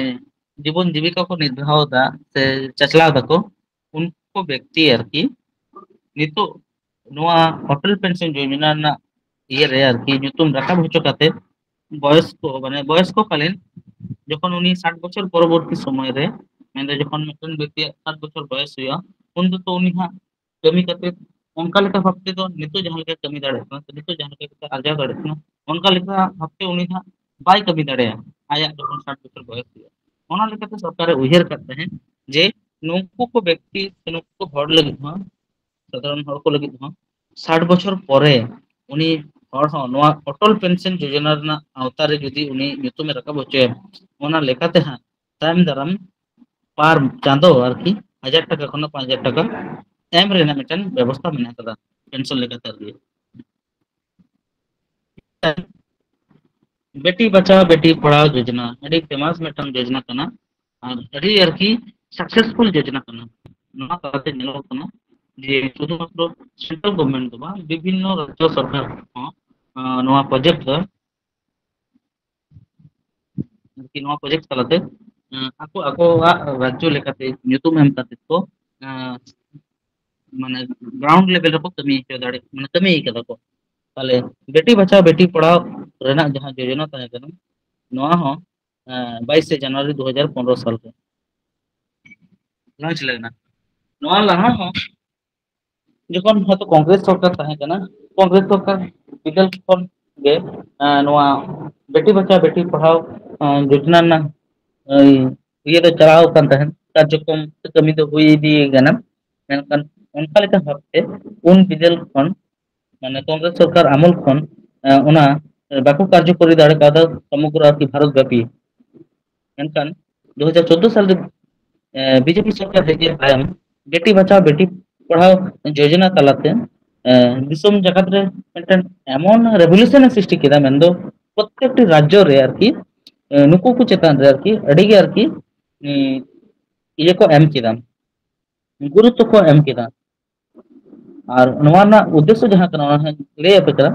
ᱡᱤᱵᱚᱱ ᱡᱤᱵᱤᱠᱟ ᱠᱚ ᱱᱤᱨᱵᱟᱦᱚ ᱫᱟ ᱥᱮ ᱪᱟᱪᱞᱟᱣ ᱫᱟᱠᱚ, ᱩᱱᱠᱩ ᱵᱮᱠᱛᱤ ᱟᱨᱠᱤ ᱱᱤᱛᱚᱜ ᱱᱚᱣᱟ ᱚᱴᱚᱞ ᱯᱮᱱᱥᱚᱱ ᱡᱳᱡᱚᱱᱟ ᱨᱮᱱᱟᱜ ᱤᱭᱟᱹ ᱨᱮ ᱟᱨᱠᱤ ᱧᱩᱛᱩᱢ ᱨᱟᱠᱟᱵ ᱦᱚᱪᱚ ᱠᱟᱛᱮ ᱵᱚᱭᱚᱥ ᱠᱚ, ᱢᱟᱱᱮ, ᱵᱚᱭᱚᱥ ᱠᱚ ᱠᱟᱞᱤᱱ ᱡᱚᱠᱷᱚᱱ ᱩᱱᱤ ᱥᱟᱴ ᱵᱚᱪᱷᱚᱨ ᱯᱚᱨᱚᱵᱚᱨᱛᱤ ᱥᱚᱢᱚᱭ ᱨᱮ, ᱢᱮᱱᱫᱚ ᱡᱚᱠᱷᱚᱱ ᱢᱤᱫᱴᱮᱱ ᱵᱮᱠᱛᱤᱭᱟᱜ ᱥᱟᱴ ᱵᱚᱪᱷᱚᱨ ᱵᱚᱭᱚᱥ ᱦᱩᱭᱩᱜᱼᱟ, ᱩᱱ ᱫᱚ ᱛᱚ ᱩᱱᱤ ᱦᱟᱸᱜ ᱠᱟᱹᱢᱤ ᱠᱟᱛᱮ ᱚᱱᱠᱟ ᱞᱮᱠᱟ ᱵᱷᱟᱵ ᱛᱮᱫᱚ ᱱᱤᱛᱚᱜ ᱡᱟᱦᱟᱸ ᱞᱮᱠᱟ ᱠᱟᱹᱢᱤ ᱫᱟᱲᱮᱭᱟᱜ ᱠᱟᱱᱟ ᱥᱮ ᱱᱤᱛᱚᱜ ᱡᱟᱦᱟᱸ ᱞᱮᱠᱟ ᱠᱟᱛᱮ ᱟᱨᱡᱟᱣ ᱫᱟᱲᱮᱭᱟᱜ ᱠᱟᱱᱟ, ᱚᱱᱠᱟ ᱞᱮᱠᱟ ᱵᱷᱟᱵ ᱛᱮ ᱩᱱᱤ ᱦᱟᱸᱜ ᱵᱟᱭ ᱠᱟᱹᱢᱤ ᱫᱟᱲᱮᱭᱟᱜᱼᱟ ᱟᱭᱟᱜ ᱡᱚᱠᱷᱚᱱ ᱥᱟᱴ ᱵᱚᱪᱷᱚᱨ ᱵᱚᱭᱚᱥ ᱦᱩᱭᱩᱜᱼᱟ᱾ ᱚᱱᱟ ᱞᱮᱠᱟᱛᱮ ᱥᱚᱨᱠᱟᱨᱮ ᱩᱭᱦᱟᱹᱨ ᱠᱟᱫ ᱛᱟᱦᱮᱸᱫ ᱡᱮ ᱱᱩᱠᱩ ᱠᱚ ᱵᱮᱠᱛᱤ ᱥᱮ ᱱᱩᱠᱩ ᱠᱚ ᱦᱚᱲ ᱞᱟᱹᱜᱤᱫ ᱦᱚᱸ, ᱥᱟᱫᱷᱟᱨᱚᱱ ᱦᱚᱲ ᱠᱚ ᱞᱟᱹᱜᱤᱫ ᱦᱚᱸ ᱥᱟᱴ ᱵᱚᱪᱷᱚᱨ ᱯᱚᱨᱮ ᱩᱱᱤ ᱦᱚᱲ ᱦᱚᱸ ᱱᱚᱣᱟ ᱚᱴᱚᱞ ᱯᱮᱱᱥᱚᱱ ᱡᱳᱡᱚᱱᱟ ᱨᱮᱱᱟᱜ ᱟᱣᱛᱟ ᱨᱮ ᱡᱩᱫᱤ ᱩᱱᱤ ᱧᱩᱛᱩᱢᱮ ᱨᱟᱠᱟᱵ ᱦᱚᱪᱚᱭᱟ, ᱚᱱᱟ ᱞᱮᱠᱟᱛᱮ ᱦᱟᱸᱜ ᱛᱟᱭᱚᱢ ᱫᱟᱨᱟᱢ ᱯᱟᱨ ᱪᱟᱸᱫᱚ ᱟᱨᱠᱤ ᱦᱟᱡᱟᱨ ᱴᱟᱠᱟ ᱠᱷᱚᱱ ᱯᱟᱸᱪ ᱦᱟᱡᱟᱨ ᱴᱟᱠᱟ ᱮᱢ ᱨᱮᱱᱟᱜ ᱢᱤᱫᱴᱮᱱ ᱵᱮᱵᱚᱥᱛᱷᱟ ᱢᱮᱱᱟᱜ ᱟᱠᱟᱫᱟ ᱯᱮᱱᱥᱚᱱ ᱞᱮᱠᱟᱛᱮ ᱟᱨᱠᱤ᱾ ᱵᱮᱴᱤ ᱵᱟᱪᱟᱣ ᱵᱮᱴᱤ ᱯᱟᱲᱦᱟᱣ ᱡᱳᱡᱚᱱᱟ ᱟᱹᱰᱤ ᱯᱷᱮᱢᱟᱥ ᱢᱤᱫᱴᱟᱝ ᱡᱳᱡᱚᱱᱟ ᱠᱟᱱᱟ, ᱟᱨ ᱟᱹᱰᱤ ᱟᱨᱠᱤ ᱥᱟᱠᱥᱮᱥᱯᱷᱩᱞ ᱡᱳᱡᱚᱱᱟ ᱠᱟᱱᱟ᱾ ᱱᱚᱣᱟ ᱛᱟᱞᱟᱛᱮ ᱧᱮᱞᱚᱜ ᱠᱟᱱᱟ ᱡᱮ ᱥᱩᱫᱷᱩᱢᱟᱛᱨᱚ ᱥᱮᱱᱴᱨᱟᱞ ᱜᱚᱵᱷᱢᱮᱱᱴ ᱫᱚ ᱵᱟᱝ, ᱵᱤᱵᱷᱤᱱᱱᱚ ᱨᱟᱡᱽᱡᱚ ᱥᱚᱨᱠᱟᱨ ᱦᱚᱸ, ᱟᱸ, ᱱᱚᱣᱟ ᱯᱨᱚᱡᱮᱠᱴ ᱫᱚ ᱟᱨᱠᱤ ᱱᱚᱣᱟ ᱯᱨᱚᱡᱮᱠᱴ ᱛᱟᱞᱟᱛᱮ, ᱮᱸ, ᱟᱠᱚ ᱟᱠᱚᱣᱟᱜ ᱨᱟᱡᱽᱡᱚ ᱞᱮᱠᱟᱛᱮ ᱧᱩᱛᱩᱢ ᱮᱢ ᱠᱟᱛᱮ ᱠᱚ, ᱮᱸ, ᱢᱟᱱᱮ ᱜᱨᱟᱣᱩᱱᱰ ᱞᱮᱵᱮᱞ ᱨᱮᱠᱚ ᱠᱟᱹᱢᱤ ᱦᱚᱪᱚ ᱫᱟᱲᱮᱭᱟᱜ, ᱢᱟᱱᱮ ᱠᱟᱹᱢᱤ ᱠᱟᱫᱟ ᱠᱚ᱾ ᱛᱟᱦᱞᱮ ᱵᱮᱴᱤ ᱵᱟᱪᱟᱣ ᱵᱮᱴᱤ ᱯᱟᱲᱦᱟᱣ ᱨᱮᱱᱟᱜ ᱡᱟᱦᱟᱸ ᱡᱳᱡᱚᱱᱟ ᱛᱟᱦᱮᱸ ᱠᱟᱱᱟ, ᱱᱚᱣᱟ ᱦᱚᱸ, ᱮᱸ, ᱵᱟᱭᱤᱥᱮ ᱡᱟᱱᱩᱣᱟᱨᱤ ᱫᱩ ᱦᱟᱡᱟᱨ ᱯᱚᱱᱨᱚ ᱥᱟᱞ ᱨᱮ ᱞᱚᱧᱪ ᱞᱮᱱᱟ᱾ ᱱᱚᱣᱟ ᱞᱟᱦᱟ ᱦᱚᱸ ᱡᱚᱠᱷᱚᱱ ᱦᱚᱭᱛᱳ ᱠᱚᱝᱜᱨᱮᱥ ᱥᱚᱨᱠᱟᱨ ᱛᱟᱦᱮᱸ ᱠᱟᱱᱟ, ᱠᱚᱝᱜᱨᱮᱥ ᱥᱚᱨᱠᱟᱨ ᱵᱤᱫᱟᱹᱞ ᱠᱷᱚᱱ ᱜᱮ, ᱮᱸ, ᱱᱚᱣᱟ ᱵᱮᱴᱤ ᱵᱟᱪᱟᱣ ᱵᱮᱴᱤ ᱯᱟᱲᱦᱟᱣ, ᱮᱸ, ᱡᱳᱡᱚᱱᱟ ᱨᱮᱱᱟᱜ, ᱮᱸ, ᱤᱭᱟᱹ ᱫᱚ ᱪᱟᱞᱟᱣ ᱟᱠᱟᱱ ᱛᱟᱦᱮᱸᱫ, ᱠᱟᱨᱡᱚᱠᱨᱚᱢ ᱥᱮ ᱠᱟᱹᱢᱤ ᱫᱚ ᱦᱩᱭ ᱤᱫᱤ ᱠᱟᱱᱟ᱾ ᱢᱮᱱᱠᱷᱟᱱ ᱚᱱᱠᱟ ᱞᱮᱠᱟ ᱵᱷᱟᱵᱛᱮ ᱩᱱ ᱵᱤᱫᱟᱹᱞ ᱠᱷᱚᱱ, ᱢᱟᱱᱮ ᱠᱚᱝᱜᱨᱮᱥ ᱥᱚᱨᱠᱟᱨ ᱟᱢᱚᱞ ᱠᱷᱚᱱ, ᱮᱸ, ᱚᱱᱟ ᱵᱟᱠᱚ ᱠᱟᱨᱡᱚᱠᱚᱨᱤ ᱫᱟᱲᱮ ᱠᱟᱣᱫᱟ ᱥᱚᱢᱚᱜᱨᱚ ᱟᱨᱠᱤ ᱵᱷᱟᱨᱚᱛ ᱵᱟᱹᱯᱤ᱾ ᱢᱮᱱᱠᱷᱟᱱ ᱫᱩ ᱦᱟᱡᱟᱨ ᱪᱳᱫᱫᱳ ᱥᱟᱞ ᱨᱮ, ᱮᱸ, ᱵᱤᱡᱮᱯᱤ ᱥᱚᱨᱠᱟᱨ ᱦᱮᱡ ᱮᱱ ᱛᱟᱭᱚᱢ ᱵᱮᱴᱤ ᱵᱟᱪᱟᱣ ᱵᱮᱴᱤ ᱯᱟᱲᱦᱟᱣ ᱡᱳᱡᱚᱱᱟ ᱛᱟᱞᱟᱛᱮ, ᱮᱸ, ᱫᱤᱥᱚᱢ ᱡᱟᱠᱟᱛ ᱨᱮ ᱢᱤᱫᱴᱮᱱ ᱮᱢᱚᱱ ᱨᱮᱵᱷᱚᱞᱩᱥᱚᱱ ᱮ ᱥᱨᱤᱥᱴᱤ ᱠᱮᱫᱟ, ᱢᱮᱱᱫᱚ ᱯᱨᱚᱛᱮᱠᱴᱤ ᱨᱟᱡᱽᱡᱚ ᱨᱮ ᱟᱨᱠᱤ, ᱮ, ᱱᱩᱠᱩ ᱠᱚ ᱪᱮᱛᱟᱱ ᱨᱮ ᱟᱨᱠᱤ ᱟᱹᱰᱤ ᱜᱮ ᱟᱨᱠᱤ, ᱮ, ᱤᱭᱟᱹ ᱠᱚ ᱮᱢ ᱠᱮᱫᱟ, ᱜᱩᱨᱩᱛᱛᱚ ᱠᱚ ᱮᱢ ᱠᱮᱫᱟ᱾ ᱟᱨ ᱱᱚᱣᱟ ᱨᱮᱱᱟᱜ ᱩᱫᱽᱫᱮᱥᱥᱚ ᱡᱟᱦᱟᱸ ᱠᱟᱱᱟ, ᱚᱱᱟ ᱦᱚᱸᱧ ᱞᱟᱹᱭ ᱟᱯᱮ ᱠᱟᱱᱟ᱾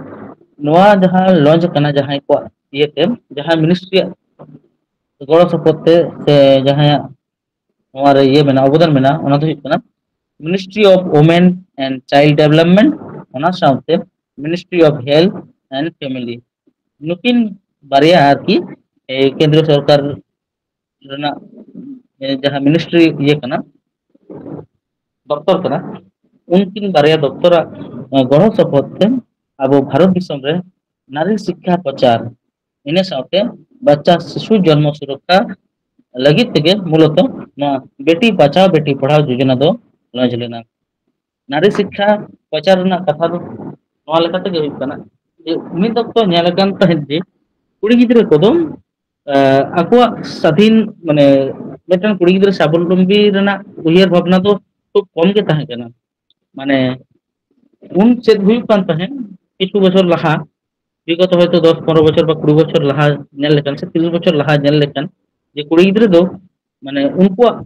ᱱᱚᱣᱟ ᱡᱟᱦᱟᱸ ᱞᱚᱧᱪ ᱠᱟᱱᱟ, ᱡᱟᱦᱟᱸᱭ ᱠᱚᱣᱟᱜ ᱤᱭᱟᱹᱛᱮ, ᱡᱟᱦᱟᱸ ᱢᱤᱱᱤᱥᱴᱨᱤᱭᱟᱜ ᱜᱚᱲᱚ ᱥᱚᱯᱚᱦᱚᱫ ᱛᱮ ᱥᱮ ᱡᱟᱦᱟᱸᱭᱟᱜ ᱱᱚᱣᱟ ᱨᱮ ᱤᱭᱟᱹ ᱢᱮᱱᱟᱜᱼᱟ, ᱚᱵᱚᱫᱟᱱ ᱢᱮᱱᱟᱜᱼᱟ, ᱚᱱᱟ ᱫᱚ ᱦᱩᱭᱩᱜ ᱠᱟᱱᱟ Ministry of Women and Child Development, ᱚᱱᱟ ᱥᱟᱶᱛᱮ Ministry of Health and Family᱾ ᱱᱩᱠᱤᱱ ᱵᱟᱨᱭᱟ ᱟᱨᱠᱤ, ᱮ, ᱠᱮᱱᱫᱨᱚ ᱥᱚᱨᱠᱟᱨ ᱨᱮᱱᱟᱜ, ᱮ, ᱡᱟᱦᱟᱸ ᱢᱤᱱᱤᱥᱴᱨᱤ ᱤᱭᱟᱹ ᱠᱟᱱᱟ, ᱫᱚᱯᱛᱚᱨ ᱠᱟᱱᱟ, ᱩᱱᱠᱤᱱ ᱵᱟᱨᱭᱟ ᱫᱚᱯᱛᱚᱨᱟᱜ, ᱮ, ᱜᱚᱲᱚ ᱥᱚᱯᱚᱦᱚᱫ ᱛᱮ ᱟᱵᱚ ᱵᱷᱟᱨᱚᱛ ᱫᱤᱥᱚᱢ ᱨᱮ ᱱᱟᱨᱤ ᱥᱤᱠᱠᱷᱟ ᱯᱨᱚᱪᱟᱨ, ᱤᱱᱟᱹ ᱥᱟᱶᱛᱮ ᱵᱟᱪᱪᱟ ᱥᱤᱥᱩ ᱡᱚᱱᱢᱚ ᱥᱩᱨᱚᱠᱠᱷᱟ ᱞᱟᱹᱜᱤᱫ ᱛᱮᱜᱮ ᱢᱩᱞᱚᱛᱚ ᱱᱚᱣᱟ ᱵᱮᱴᱤ ᱵᱟᱪᱟᱣ ᱵᱮᱴᱤ ᱯᱟᱲᱦᱟᱣ ᱡᱳᱡᱚᱱᱟ ᱫᱚ ᱞᱚᱧᱪ ᱞᱮᱱᱟ᱾ ᱱᱟᱨᱤ ᱥᱤᱠᱠᱷᱟ ᱯᱨᱚᱪᱟᱨ ᱨᱮᱱᱟᱜ ᱠᱟᱛᱷᱟ ᱫᱚ ᱱᱚᱣᱟ ᱞᱮᱠᱟ ᱛᱮᱜᱮ ᱦᱩᱭᱩᱜ ᱠᱟᱱᱟ ᱡᱮ ᱢᱤᱫ ᱚᱠᱛᱚ ᱧᱮᱞ ᱟᱠᱟᱱ ᱛᱟᱦᱮᱸᱫ ᱡᱮ ᱠᱩᱲᱤ ᱜᱤᱫᱽᱨᱟᱹ ᱠᱚᱫᱚ, ᱮ, ᱟᱠᱚᱣᱟᱜ ᱥᱟᱫᱷᱤᱱ, ᱢᱟᱱᱮ, ᱢᱤᱫᱴᱟᱝ ᱠᱩᱲᱤ ᱜᱤᱫᱽᱨᱟᱹ ᱥᱟᱵᱚᱞᱚᱢᱵᱤ ᱨᱮᱱᱟᱜ ᱩᱭᱦᱟᱹᱨ ᱵᱷᱟᱵᱽᱱᱟ ᱫᱚ ᱠᱷᱩᱵ ᱠᱚᱢ ᱜᱮ ᱛᱟᱦᱮᱸ ᱠᱟᱱᱟ᱾ ᱢᱟᱱᱮ, ᱩᱱ ᱪᱮᱫ ᱦᱩᱭᱩᱜ ᱠᱟᱱ ᱛᱟᱦᱮᱸᱫ, ᱠᱤᱪᱷᱩ ᱵᱚᱪᱷᱚᱨ ᱞᱟᱦᱟ, ᱵᱤᱜᱚᱛᱚ ᱦᱚᱭᱛᱳ ᱫᱚᱥ ᱯᱚᱱᱨᱚ ᱵᱚᱪᱷᱚᱨ ᱵᱟ ᱠᱩᱲᱤ ᱵᱚᱪᱷᱚᱨ ᱞᱟᱦᱟ ᱧᱮᱞ ᱞᱮᱠᱷᱟᱱ ᱥᱮ ᱛᱤᱨᱤᱥ ᱵᱚᱪᱷᱚᱨ ᱞᱟᱦᱟ ᱧᱮᱞ ᱞᱮᱠᱷᱟᱱ, ᱡᱮ ᱠᱩᱲᱤ ᱜᱤᱫᱽᱨᱟᱹ ᱫᱚ, ᱢᱟᱱᱮ, ᱩᱱᱠᱩᱣᱟᱜ,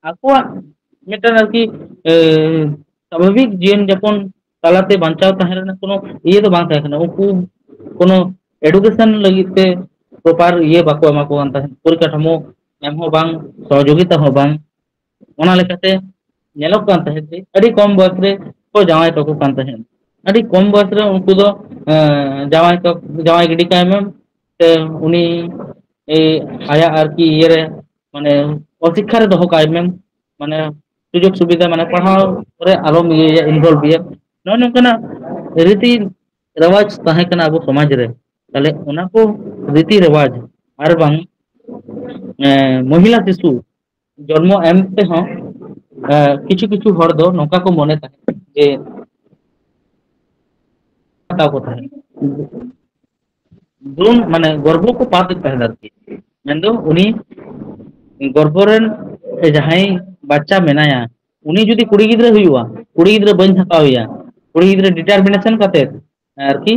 ᱟᱠᱚᱣᱟᱜ ᱢᱤᱫᱴᱟᱝ ᱟᱨᱠᱤ, ᱮ, ᱥᱟᱵᱷᱟᱵᱤᱠ ᱡᱤᱭᱚᱱ ᱡᱟᱯᱚᱱ ᱛᱟᱞᱟᱛᱮ ᱵᱟᱧᱪᱟᱣ ᱛᱟᱦᱮᱸ ᱨᱮᱱᱟᱜ ᱠᱳᱱᱳ ᱤᱭᱟᱹ ᱫᱚ ᱵᱟᱝ ᱛᱟᱦᱮᱸ ᱠᱟᱱᱟ᱾ ᱩᱱᱠᱩ ᱠᱳᱱᱳ ᱮᱰᱩᱠᱮᱥᱚᱱ ᱞᱟᱹᱜᱤᱫ ᱛᱮ ᱯᱨᱚᱯᱟᱨ ᱤᱭᱟᱹ ᱵᱟᱠᱚ ᱮᱢᱟ ᱠᱚ ᱠᱟᱱ ᱛᱟᱦᱮᱸᱫ, ᱯᱚᱨᱤᱠᱟᱴᱷᱟᱢᱳ ᱮᱢ ᱦᱚᱸ ᱵᱟᱝ, ᱥᱚᱦᱚᱡᱳᱜᱤᱛᱟ ᱦᱚᱸ ᱵᱟᱝ᱾ ᱚᱱᱟ ᱞᱮᱠᱟᱛᱮ ᱧᱮᱞᱚᱜ ᱠᱟᱱ ᱛᱟᱦᱮᱸᱫ ᱡᱮ ᱟᱹᱰᱤ ᱠᱚᱢ ᱵᱚᱭᱮᱥ ᱨᱮ ᱠᱚ ᱡᱟᱶᱟᱭ ᱠᱟᱠᱚ ᱠᱟᱱ ᱛᱟᱦᱮᱸᱫ᱾ ᱟᱹᱰᱤ ᱠᱚᱢ ᱵᱚᱭᱮᱥ ᱨᱮ ᱩᱱᱠᱩ ᱫᱚ, ᱮᱸ, ᱡᱟᱶᱟᱭ ᱠᱟ-, ᱡᱟᱶᱟᱭ ᱜᱤᱰᱤ ᱠᱟᱭ ᱢᱮ, ᱥᱮ ᱩᱱᱤ, ᱮ, ᱟᱭᱟᱜ ᱟᱨᱠᱤ ᱤᱭᱟᱹᱨᱮ, ᱢᱟᱱᱮ, ᱚᱥᱤᱠᱠᱷᱟ ᱨᱮ ᱫᱚᱦᱚ ᱠᱟᱭ ᱢᱮ, ᱢᱟᱱᱮ, ᱥᱩᱡᱳᱜᱽ ᱥᱩᱵᱤᱫᱷᱟ, ᱢᱟᱱᱮ, ᱯᱟᱲᱦᱟᱣ ᱨᱮ ᱟᱞᱚᱢ ᱤᱭᱟᱹᱭᱟ, ᱤᱱᱵᱷᱚᱞᱵᱷ ᱤᱭᱟᱹ, ᱱᱚᱜᱼᱚ ᱱᱚᱝᱠᱟᱱᱟᱜ ᱨᱤᱛᱤ ᱨᱮᱣᱟᱡᱽ ᱛᱟᱦᱮᱸ ᱠᱟᱱᱟ ᱟᱵᱚ ᱥᱚᱢᱟᱡᱽ ᱨᱮ᱾ ᱛᱟᱦᱞᱮ ᱚᱱᱟ ᱠᱚ ᱨᱤᱛᱤ ᱨᱮᱣᱟᱡᱽ ᱟᱨ ᱵᱟᱝ, ᱮᱸ, ᱢᱚᱦᱤᱞᱟ ᱥᱤᱥᱩ ᱡᱚᱱᱢᱚ ᱮᱢ ᱛᱮᱦᱚᱸ, ᱮ, ᱠᱤᱪᱷᱩ ᱠᱤᱪᱷᱩ ᱦᱚᱲ ᱫᱚ ᱱᱚᱝᱠᱟ ᱠᱚ ᱢᱚᱱᱮ ᱛᱟᱦᱮᱸᱫ ᱡᱮ ᱦᱟᱛᱟᱣ ᱠᱚ ᱛᱟᱦᱮᱸᱫ᱾ ᱵᱷᱨᱩᱱ, ᱢᱟᱱᱮ, ᱜᱚᱨᱵᱷᱚ ᱠᱚ ᱯᱟᱯᱮᱫ ᱛᱟᱦᱮᱸᱫ ᱟᱨᱠᱤ᱾ ᱢᱮᱱᱫᱚ ᱩᱱᱤ ᱜᱚᱨᱵᱷᱚ ᱨᱮᱱ ᱡᱟᱦᱟᱸᱭ ᱵᱟᱪᱪᱟ ᱢᱮᱱᱟᱭᱟ, ᱩᱱᱤ ᱡᱩᱫᱤ ᱠᱩᱲᱤ ᱜᱤᱫᱽᱨᱟᱹ ᱦᱩᱭᱩᱜᱼᱟ, ᱠᱩᱲᱤ ᱜᱤᱫᱽᱨᱟᱹ ᱵᱟᱹᱧ ᱦᱟᱛᱟᱣ ᱮᱭᱟ, ᱠᱩᱲᱤ ᱜᱤᱫᱽᱨᱟᱹ determination ᱠᱟᱛᱮ ᱟᱨᱠᱤ,